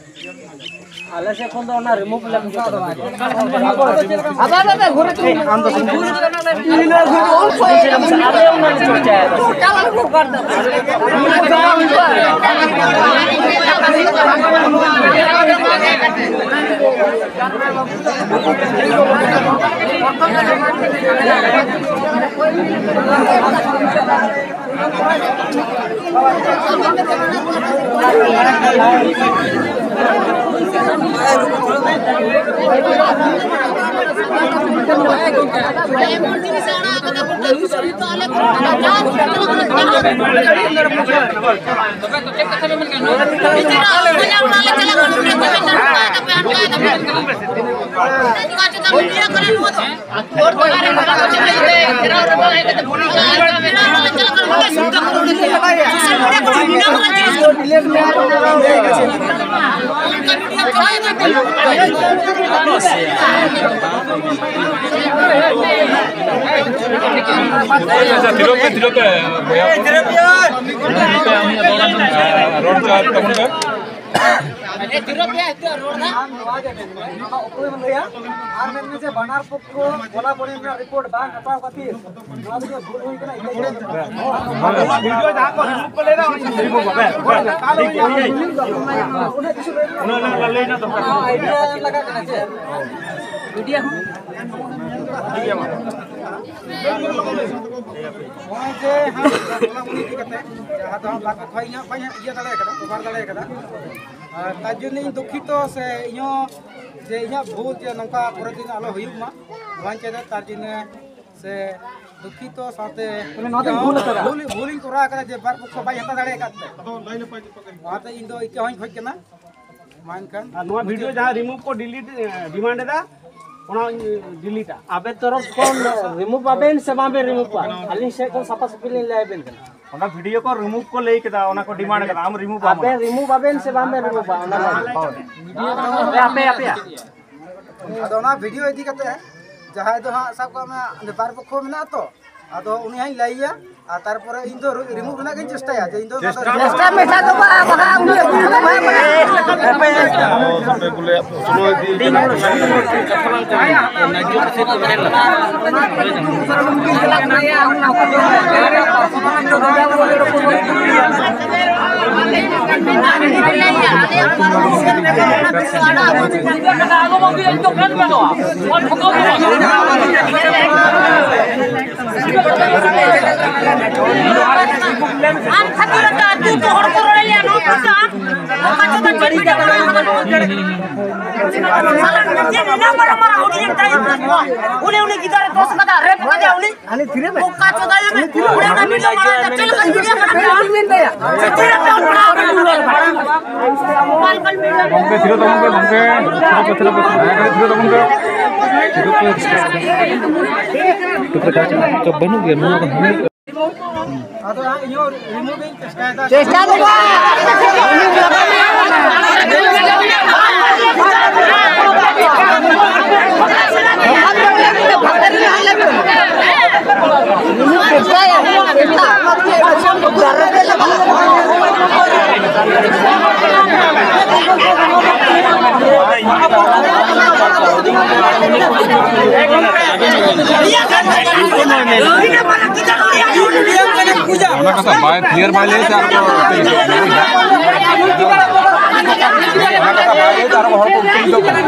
ᱟᱞᱮ ᱥᱮᱫ ᱠᱷᱚᱱ ᱫᱚ ᱚᱱᱟ ᱨᱤᱢᱩᱵᱷ ᱞᱮ ᱢᱩᱪᱟᱹᱫ ᱠᱟᱫᱟ᱾ ᱟᱫᱚ, ᱟᱫᱚ, ᱟᱫᱚ, ᱜᱷᱩᱨᱮ ᱛᱤᱸᱜᱩ ᱢᱮ᱾ ᱟᱢ ᱫᱚ ᱥᱤᱢ ᱟᱞᱮ ᱚᱱᱟ ᱞᱮ ᱪᱚᱨᱪᱟᱭᱟ᱾ ᱟᱪᱪᱷᱟ, ᱛᱤᱨᱚᱵ ᱯᱮ, ᱛᱤᱨᱚᱵ ᱯᱮ, ᱵᱚᱭᱦᱟ ᱠᱚ᱾ ᱛᱤᱨᱚᱵ ᱯᱮ, ᱟᱢ ᱨᱚᱲ ᱟᱸᱡᱚᱢ, ᱨᱚᱲ ᱪᱟᱞ ᱛᱟᱵᱚᱱ ᱯᱮ᱾ ᱟᱢ ᱱᱚᱣᱟ ᱜᱮ ᱢᱮᱱ ᱢᱮ, ᱟᱢᱟᱜ ᱚᱠᱚᱭᱮᱢ ᱞᱟᱹᱭᱟ? ᱟᱨ ᱢᱮᱱ ᱢᱮ ᱡᱮ ᱵᱟᱱᱟᱨ ᱯᱚᱠᱠᱷᱚ ᱵᱚᱞᱟ ᱵᱚᱞᱤ ᱨᱮᱱᱟᱜ ᱨᱤᱯᱳᱨᱴ ᱵᱟᱝ ᱦᱟᱛᱟᱣ ᱠᱷᱟᱹᱛᱤᱨ ᱱᱚᱣᱟ ᱫᱚ ᱵᱷᱩᱞ ᱦᱩᱭ ᱠᱟᱱᱟ, ᱤᱱᱟᱹ ᱜᱮ ᱢᱮᱱ ᱢᱮ᱾ ᱵᱷᱤᱰᱤᱭᱳ ᱡᱟᱦᱟᱸ ᱠᱚ ᱨᱤᱢᱩᱵᱷ ᱠᱚ ᱞᱟᱹᱭ ᱫᱟ, ᱚᱱᱟ ᱨᱤᱢᱩᱵᱷ ᱵᱟᱵᱮ᱾ ᱩᱱᱟᱹᱜ ᱠᱤᱪᱷᱩ ᱞᱟᱹᱭ ᱨᱮᱱᱟᱜ ᱫᱚᱨᱠᱟᱨ᱾ ᱩᱱᱟᱹᱜ ᱞᱟᱹᱭ ᱨᱮᱱᱟᱜ ᱫᱚᱨᱠᱟᱨ᱾ ᱟᱭᱰᱤᱭᱟ ᱞᱟᱜᱟᱜ ᱠᱟᱱᱟ ᱪᱮ? ᱢᱤᱰᱤᱭᱟ ᱦᱚᱸ᱾ ᱴᱷᱤᱠ ᱜᱮᱭᱟ, ᱢᱟ᱾ ᱱᱚᱜᱼᱚᱭ ᱡᱮ ᱦᱟᱸᱜ ᱵᱚᱞᱟ ᱵᱚᱞᱤ ᱤᱫᱤ ᱠᱟᱛᱮ, ᱡᱟᱦᱟᱸ ᱫᱚ ᱦᱟᱸᱜ ᱵᱟᱨ ᱯᱚᱠᱠᱷᱚ ᱤᱧ ᱦᱟᱸᱜ ᱵᱟᱹᱧ ᱤᱭᱟᱹ ᱫᱟᱲᱮ ᱠᱟᱫᱟ, ᱠᱚᱵᱷᱟᱨ ᱫᱟᱲᱮ ᱠᱟᱫᱟ᱾ ᱟᱨ ᱛᱟᱨ ᱡᱚᱱᱱᱚ ᱤᱧ ᱫᱩᱠᱠᱷᱤᱛᱚ, ᱥᱮ ᱤᱧᱦᱚᱸ ᱡᱮ ᱤᱧᱟᱹᱜ ᱵᱷᱩᱞ ᱡᱮ ᱱᱚᱝᱠᱟ ᱯᱚᱨᱮᱨ ᱫᱤᱱ ᱟᱞᱚ ᱦᱩᱭᱩᱜ ᱢᱟ, ᱱᱚᱣᱟᱧ ᱪᱟᱹᱭᱫᱟ᱾ ᱛᱟᱨ ᱡᱚᱱᱱᱚ ᱥᱮ ᱫᱩᱠᱠᱷᱤᱛᱚ ᱥᱟᱶᱛᱮ ᱢᱟᱱᱮ ᱱᱚᱣᱟ ᱫᱚᱧ ᱤᱧᱦᱚᱸ ᱵᱷᱩᱞ ᱟᱠᱟᱫᱟ᱾ ᱵᱷᱩᱞ, ᱵᱷᱩᱞᱤᱧ ᱠᱚᱨᱟᱣ ᱟᱠᱟᱫᱟ ᱡᱮ ᱵᱟᱨ ᱯᱚᱠᱠᱷᱚ ᱵᱟᱭ ᱦᱟᱛᱟᱣ ᱫᱟᱲᱮ ᱟᱠᱟᱫ ᱛᱮ᱾ ᱚᱱᱟᱛᱮ ᱤᱧ ᱫᱚ ᱤᱠᱟᱹ ᱦᱚᱸᱧ ᱠᱷᱚᱡ ᱠᱟᱱᱟ᱾ ᱢᱟ ᱮᱱᱠᱷᱟᱱ ᱟᱨ ᱱᱚᱣᱟ ᱵᱷᱤᱰᱤᱭᱳ ᱡᱟᱦᱟᱸ ᱨᱤᱢᱩᱵᱷ ᱠᱚ ᱰᱤᱞᱤᱴ, ᱮ, ᱰᱤᱢᱟᱱᱰ ᱮᱫᱟ, ᱚᱱᱟ ᱰᱤᱞᱤᱴᱟ᱾ ᱟᱵᱮᱱ ᱛᱚᱨᱚᱯ ᱠᱷᱚᱱ ᱨᱤᱢᱩᱵᱷ ᱟᱵᱮᱱ ᱥᱮ ᱵᱟᱝ ᱵᱮᱱ ᱨᱤᱢᱩᱵᱷ ᱠᱚᱣᱟ? ᱟᱹᱞᱤᱧ ᱥᱮᱫ ᱠᱷᱚᱱ ᱥᱟᱯᱷᱟ ᱥᱟᱹᱯᱷᱤ ᱞᱤᱧ ᱞᱟᱹᱭ ᱟᱵᱮᱱ ᱠᱟᱱᱟ᱾ ᱚᱱᱟ ᱵᱷᱤᱰᱤᱭᱳ ᱠᱚ ᱨᱤᱢᱩᱵᱷ ᱠᱚ ᱞᱟᱹᱭ ᱠᱮᱫᱟ, ᱚᱱᱟ ᱠᱚ ᱰᱤᱢᱟᱱᱰ ᱠᱟᱫᱟ, ᱟᱢ ᱨᱤᱢᱩᱵᱷ ᱟᱢ ᱟᱵᱮᱱ ᱚᱱᱟ᱾ ᱨᱤᱢᱩᱵᱷ ᱟᱵᱮᱱ ᱥᱮ ᱵᱟᱝ ᱵᱮᱱ ᱨᱤᱢᱩᱵᱷᱟ? ᱚᱱᱟ ᱞᱟᱹᱭ ᱦᱳᱭ᱾ ᱟᱯᱮ, ᱟᱯᱮ, ᱟᱯᱮᱭᱟᱜ᱾ ᱟᱫᱚ ᱚᱱᱟ ᱵᱷᱤᱰᱤᱭᱳ ᱤᱫᱤ ᱠᱟᱛᱮ ᱡᱟᱦᱟᱸᱭ ᱫᱚ ᱦᱟᱸᱜ ᱥᱟᱵ ᱠᱟᱜ ᱢᱮ ᱵᱟᱨ ᱯᱚᱠᱠᱷᱚ ᱢᱮᱱᱟᱜᱼᱟ ᱛᱚ, ᱟᱫᱚ ᱩᱱᱤ ᱦᱟᱸᱜ ᱞᱟᱹᱭᱟ, ᱟᱨ ᱛᱟᱨᱯᱚᱨᱮ ᱤᱧ ᱫᱚ ᱨᱤᱢᱩᱵᱷ ᱨᱮᱱᱟᱜ ᱜᱤᱧ ᱪᱮᱥᱴᱟᱭᱟ, ᱡᱮ ᱤᱧ ᱫᱚ ᱪᱮᱥᱴᱟ ᱢᱮᱥᱟ ᱫᱚ ᱵᱟᱝ, ᱵᱟᱝ, ᱩᱱᱤ ᱫᱚ ᱵᱟᱭ ᱵᱟᱲᱟᱭᱟ᱾ ᱟᱯᱮ ᱵᱚᱞᱮ ᱥᱚᱢᱚᱭ ᱫᱤᱱ ᱟᱢ ᱠᱷᱟᱹᱛᱤᱨ ᱛᱮ ᱟᱹᱛᱩ ᱠᱚ ᱦᱚᱲ ᱠᱚ ᱨᱚᱲᱮᱭᱟ, ᱱᱚᱣᱟ ᱠᱚ ᱫᱚ ᱟᱢ ᱚᱠᱟ ᱪᱚ ᱵᱟᱝ ᱪᱮᱫ ᱯᱮ ᱪᱟᱞᱟᱜᱼᱟ, ᱚᱱᱟ ᱠᱚ ᱪᱮᱫ ᱮᱱᱟ ᱢᱟᱨᱟᱝ ᱢᱟᱨᱟᱝ ᱦᱩᱰᱤᱧ ᱮᱢ ᱛᱟᱭᱟ, ᱩᱱᱤ, ᱩᱱᱤ ᱜᱤᱫᱟᱹᱨ ᱮ ᱫᱳᱥ ᱠᱟᱫᱟ, ᱨᱮᱯ ᱠᱟᱫᱮᱭᱟ ᱩᱱᱤ᱾ ᱚᱠᱟ ᱪᱚ ᱫᱟᱭᱟ ᱢᱮ, ᱩᱱᱤ ᱚᱱᱟ ᱵᱷᱤᱰᱤᱭᱳ ᱢᱟᱨᱟᱝ ᱪᱮᱫ ᱞᱮᱠᱟ ᱵᱷᱤᱰᱤᱭᱳ ᱠᱟᱱᱟ? ᱪᱮᱫ ᱞᱮᱠᱟ ᱵᱷᱤᱰᱤᱭᱳ ᱠᱟᱱᱟ? ᱜᱚᱢᱠᱮ, ᱛᱷᱤᱨᱚᱜ ᱛᱟᱵᱚᱱ ᱯᱮ, ᱜᱚᱢᱠᱮ᱾ ᱛᱷᱤᱨᱚᱜ ᱯᱮ, ᱛᱷᱤᱨᱚᱜ ᱯᱮ, ᱛᱷᱤᱨᱚᱜ ᱯᱮ᱾ ᱛᱷᱤᱨᱚᱜ ᱯᱮ᱾ ᱵᱟᱹᱱᱩᱜ ᱜᱮᱭᱟ ᱱᱚᱣᱟ ᱫᱚ᱾ ᱟᱫᱚ ᱦᱟᱸᱜ ᱤᱧ ᱦᱚᱸ ᱨᱤᱢᱩᱵᱷ ᱤᱧ ᱪᱮᱥᱴᱟᱭᱮᱫᱟ᱾ ᱪᱮᱥᱴᱟ ᱫᱚ ᱵᱟᱝ᱾ ᱪᱮᱥᱴᱟᱭᱟ, ᱪᱮᱥᱴᱟ᱾ ᱚᱱᱟ ᱠᱟᱛᱷᱟ ᱵᱟᱭ ᱠᱞᱤᱭᱟᱨ ᱵᱟᱭ ᱞᱟᱹᱭ ᱛᱮ ᱟᱨ ᱠᱚ ᱚᱱᱟ ᱠᱟᱛᱷᱟ ᱵᱟᱭ ᱞᱟᱹᱭ ᱛᱮ ᱟᱨ ᱠᱚ ᱦᱚᱲ ᱠᱚ ᱩᱛᱛᱮᱡᱤᱛᱚᱜ ᱠᱟᱱᱟ᱾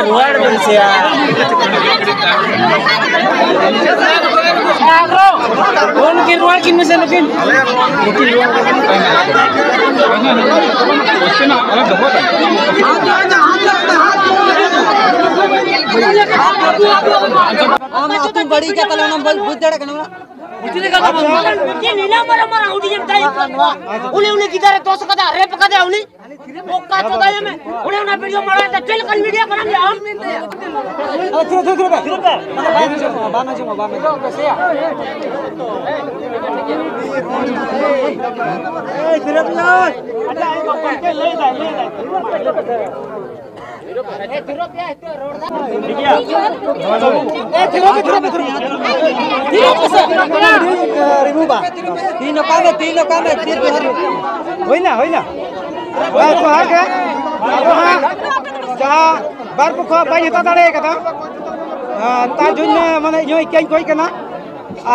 ᱨᱩᱣᱟᱹᱲ ᱵᱮᱱ ᱥᱮᱭᱟ᱾ ᱩᱱᱠᱤᱱ ᱨᱩᱣᱟᱹᱲ ᱠᱤᱱ ᱢᱮᱥᱮ ᱱᱩᱠᱤᱱ᱾ ᱟᱢ ᱟᱹᱛᱩᱢ ᱵᱟᱹᱲᱤᱡ ᱠᱟᱜ ᱛᱟᱞᱮ, ᱚᱱᱟᱢ ᱵᱩᱡᱽ ᱫᱟᱲᱮᱭᱟᱜ ᱠᱟᱱᱟ? ᱩᱱᱤ ᱱᱤᱞᱟᱢ ᱵᱟᱨᱟ ᱢᱟᱨᱟ ᱦᱩᱰᱤᱧ ᱮᱢ ᱛᱟᱭ᱾ ᱩᱱᱤ, ᱩᱱᱤ ᱜᱤᱫᱟᱹᱨ ᱮ ᱫᱚᱥ ᱠᱟᱫᱟ, ᱨᱮᱯ ᱠᱟᱫᱮᱭᱟ ᱩᱱᱤ᱾ ᱵᱚᱠᱟ ᱪᱚᱫᱟ ᱮᱢ᱾ ᱩᱱᱤ ᱚᱱᱟ ᱵᱷᱤᱰᱤᱭᱳ ᱢᱟᱲᱟᱝ ᱛᱮ ᱪᱮᱫ ᱞᱮᱠᱟᱱ ᱢᱤᱰᱤᱭᱟ ᱠᱟᱱᱟᱢ ᱭᱟ ᱟᱢ? ᱟᱨᱮ ᱫᱷᱤᱨᱮ, ᱫᱷᱤᱨᱮ, ᱫᱷᱤᱨᱮ, ᱫᱷᱤᱨᱮ᱾ ᱵᱟᱝ ᱟᱸᱡᱚᱢᱚᱜᱼᱟ, ᱵᱟᱝ ᱟᱸᱡᱚᱢᱚᱜᱼᱟ, ᱵᱟᱝ ᱟᱸᱡᱚᱢᱚᱜᱼᱟ᱾ ᱮᱭ, ᱫᱷᱤᱨᱮ, ᱫᱷᱤᱨᱮ᱾ ᱦᱩᱭᱱᱟ, ᱦᱩᱭᱱᱟ᱾ ᱦᱳᱭ, ᱡᱚᱦᱟᱨ ᱜᱮ᱾ ᱟᱵᱚ ᱦᱟᱸᱜ ᱡᱟᱦᱟᱸ ᱵᱟᱨ ᱯᱚᱠᱷᱚ ᱵᱟᱹᱧ ᱦᱟᱛᱟᱣ ᱫᱟᱲᱮ ᱠᱟᱫᱟ, ᱟᱨ ᱛᱟᱨ ᱡᱚᱱᱱᱚ ᱢᱟᱱᱮ ᱤᱧ ᱦᱚᱸ ᱤᱠᱟᱹᱧ ᱠᱷᱚᱡ ᱠᱟᱱᱟ᱾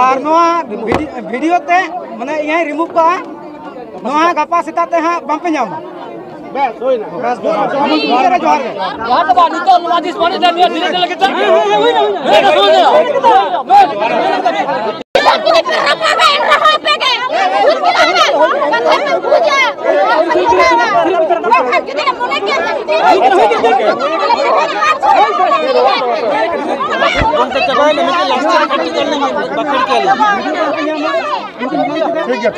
ᱟᱨ ᱱᱚᱣᱟ ᱵᱷᱤᱰᱤ-, ᱵᱷᱤᱰᱤᱭᱳ ᱛᱮ ᱢᱟᱱᱮ ᱤᱧ ᱦᱚᱸᱧ ᱨᱤᱢᱩᱵᱷ ᱠᱟᱜᱼᱟ᱾ ᱱᱚᱣᱟ ᱜᱟᱯᱟ ᱥᱮᱛᱟᱜ ᱛᱮ ᱦᱟᱸᱜ ᱵᱟᱝᱯᱮ ᱧᱟᱢᱟ᱾ ᱵᱮᱥ, ᱦᱩᱭᱱᱟ᱾ ᱵᱮᱥ, ᱵᱮᱥ, ᱵᱮᱥ᱾ ᱢᱩᱪᱟᱹᱫ ᱨᱮ ᱡᱚᱦᱟᱨ ᱜᱮ᱾ ᱡᱟᱦᱟᱸ ᱫᱚ ᱵᱟᱝ, ᱱᱤᱛᱚᱜ ᱱᱚᱣᱟ ᱡᱤᱱᱤᱥ ᱵᱟᱹᱲᱤᱡ ᱮᱱᱟ, ᱱᱤᱭᱟᱹ ᱫᱷᱤᱨᱮ ᱫᱷᱤᱨᱮ ᱞᱟᱹᱜᱤᱫ ᱛᱮ᱾ ᱦᱮᱸ, ᱦᱮᱸ, ᱦᱮᱸ, ᱦᱩᱭᱱᱟ, ᱦᱩᱭᱱᱟ, ᱦᱩᱭᱱᱟ᱾ ᱵᱮᱥ᱾ ᱡᱩᱫᱤ ᱯᱮ ᱨᱟᱯᱟᱜᱟ, ᱮᱱ ᱨᱮᱦᱚᱸ ᱟᱯᱮ ᱜᱮ᱾ ᱵᱩᱡᱽ ᱠᱮᱫᱟ ᱯᱮ? ᱠᱟᱛᱷᱟ ᱯᱮ ᱵᱩᱡᱟ᱾ ᱡᱩᱫᱤ ᱞᱮ ᱢᱚᱱᱮ ᱠᱮᱭᱟ, ᱡᱩᱫᱤ ᱜᱚᱢᱠᱮ, ᱪᱟᱵᱟᱭᱮᱱᱟ, ᱢᱤᱫᱴᱮᱱ ᱞᱟᱥᱴ ᱨᱮ ᱠᱟᱹᱴᱤᱡ ᱜᱟᱱ ᱞᱤᱧ ᱵᱟᱠᱷᱮᱲ ᱠᱮᱭᱟ ᱞᱤᱧ᱾ ᱴᱷᱤᱠ ᱜᱮᱭᱟ, ᱴᱷᱤᱠ ᱜᱮᱭᱟ᱾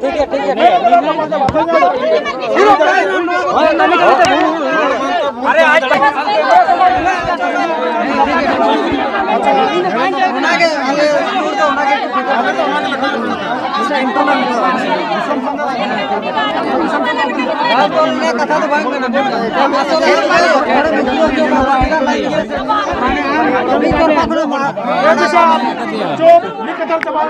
ᱴᱷᱤᱠ ᱜᱮᱭᱟ, ᱴᱷᱤᱠ ᱜᱮᱭᱟ, ᱴᱷᱤᱠ ᱜᱮᱭᱟ᱾ ᱟᱨᱮ, ᱟᱡ ᱚᱱᱟᱜᱮ ᱟᱞᱮ ᱥᱩᱨ ᱫᱚ ᱚᱱᱟᱜᱮ ᱠᱟᱛᱷᱟ ᱫᱚ ᱵᱟᱝ ᱠᱟᱱᱟ, ᱢᱮᱱᱠᱷᱟᱱ ᱟᱥᱚᱞ ᱨᱮ ᱢᱤᱫ ᱛᱚᱨᱯᱷᱟ ᱠᱷᱚᱱᱟᱜ ᱢᱟ- ᱪᱩᱯ, ᱢᱤᱫ ᱠᱟᱛᱷᱟ ᱪᱟᱵᱟ᱾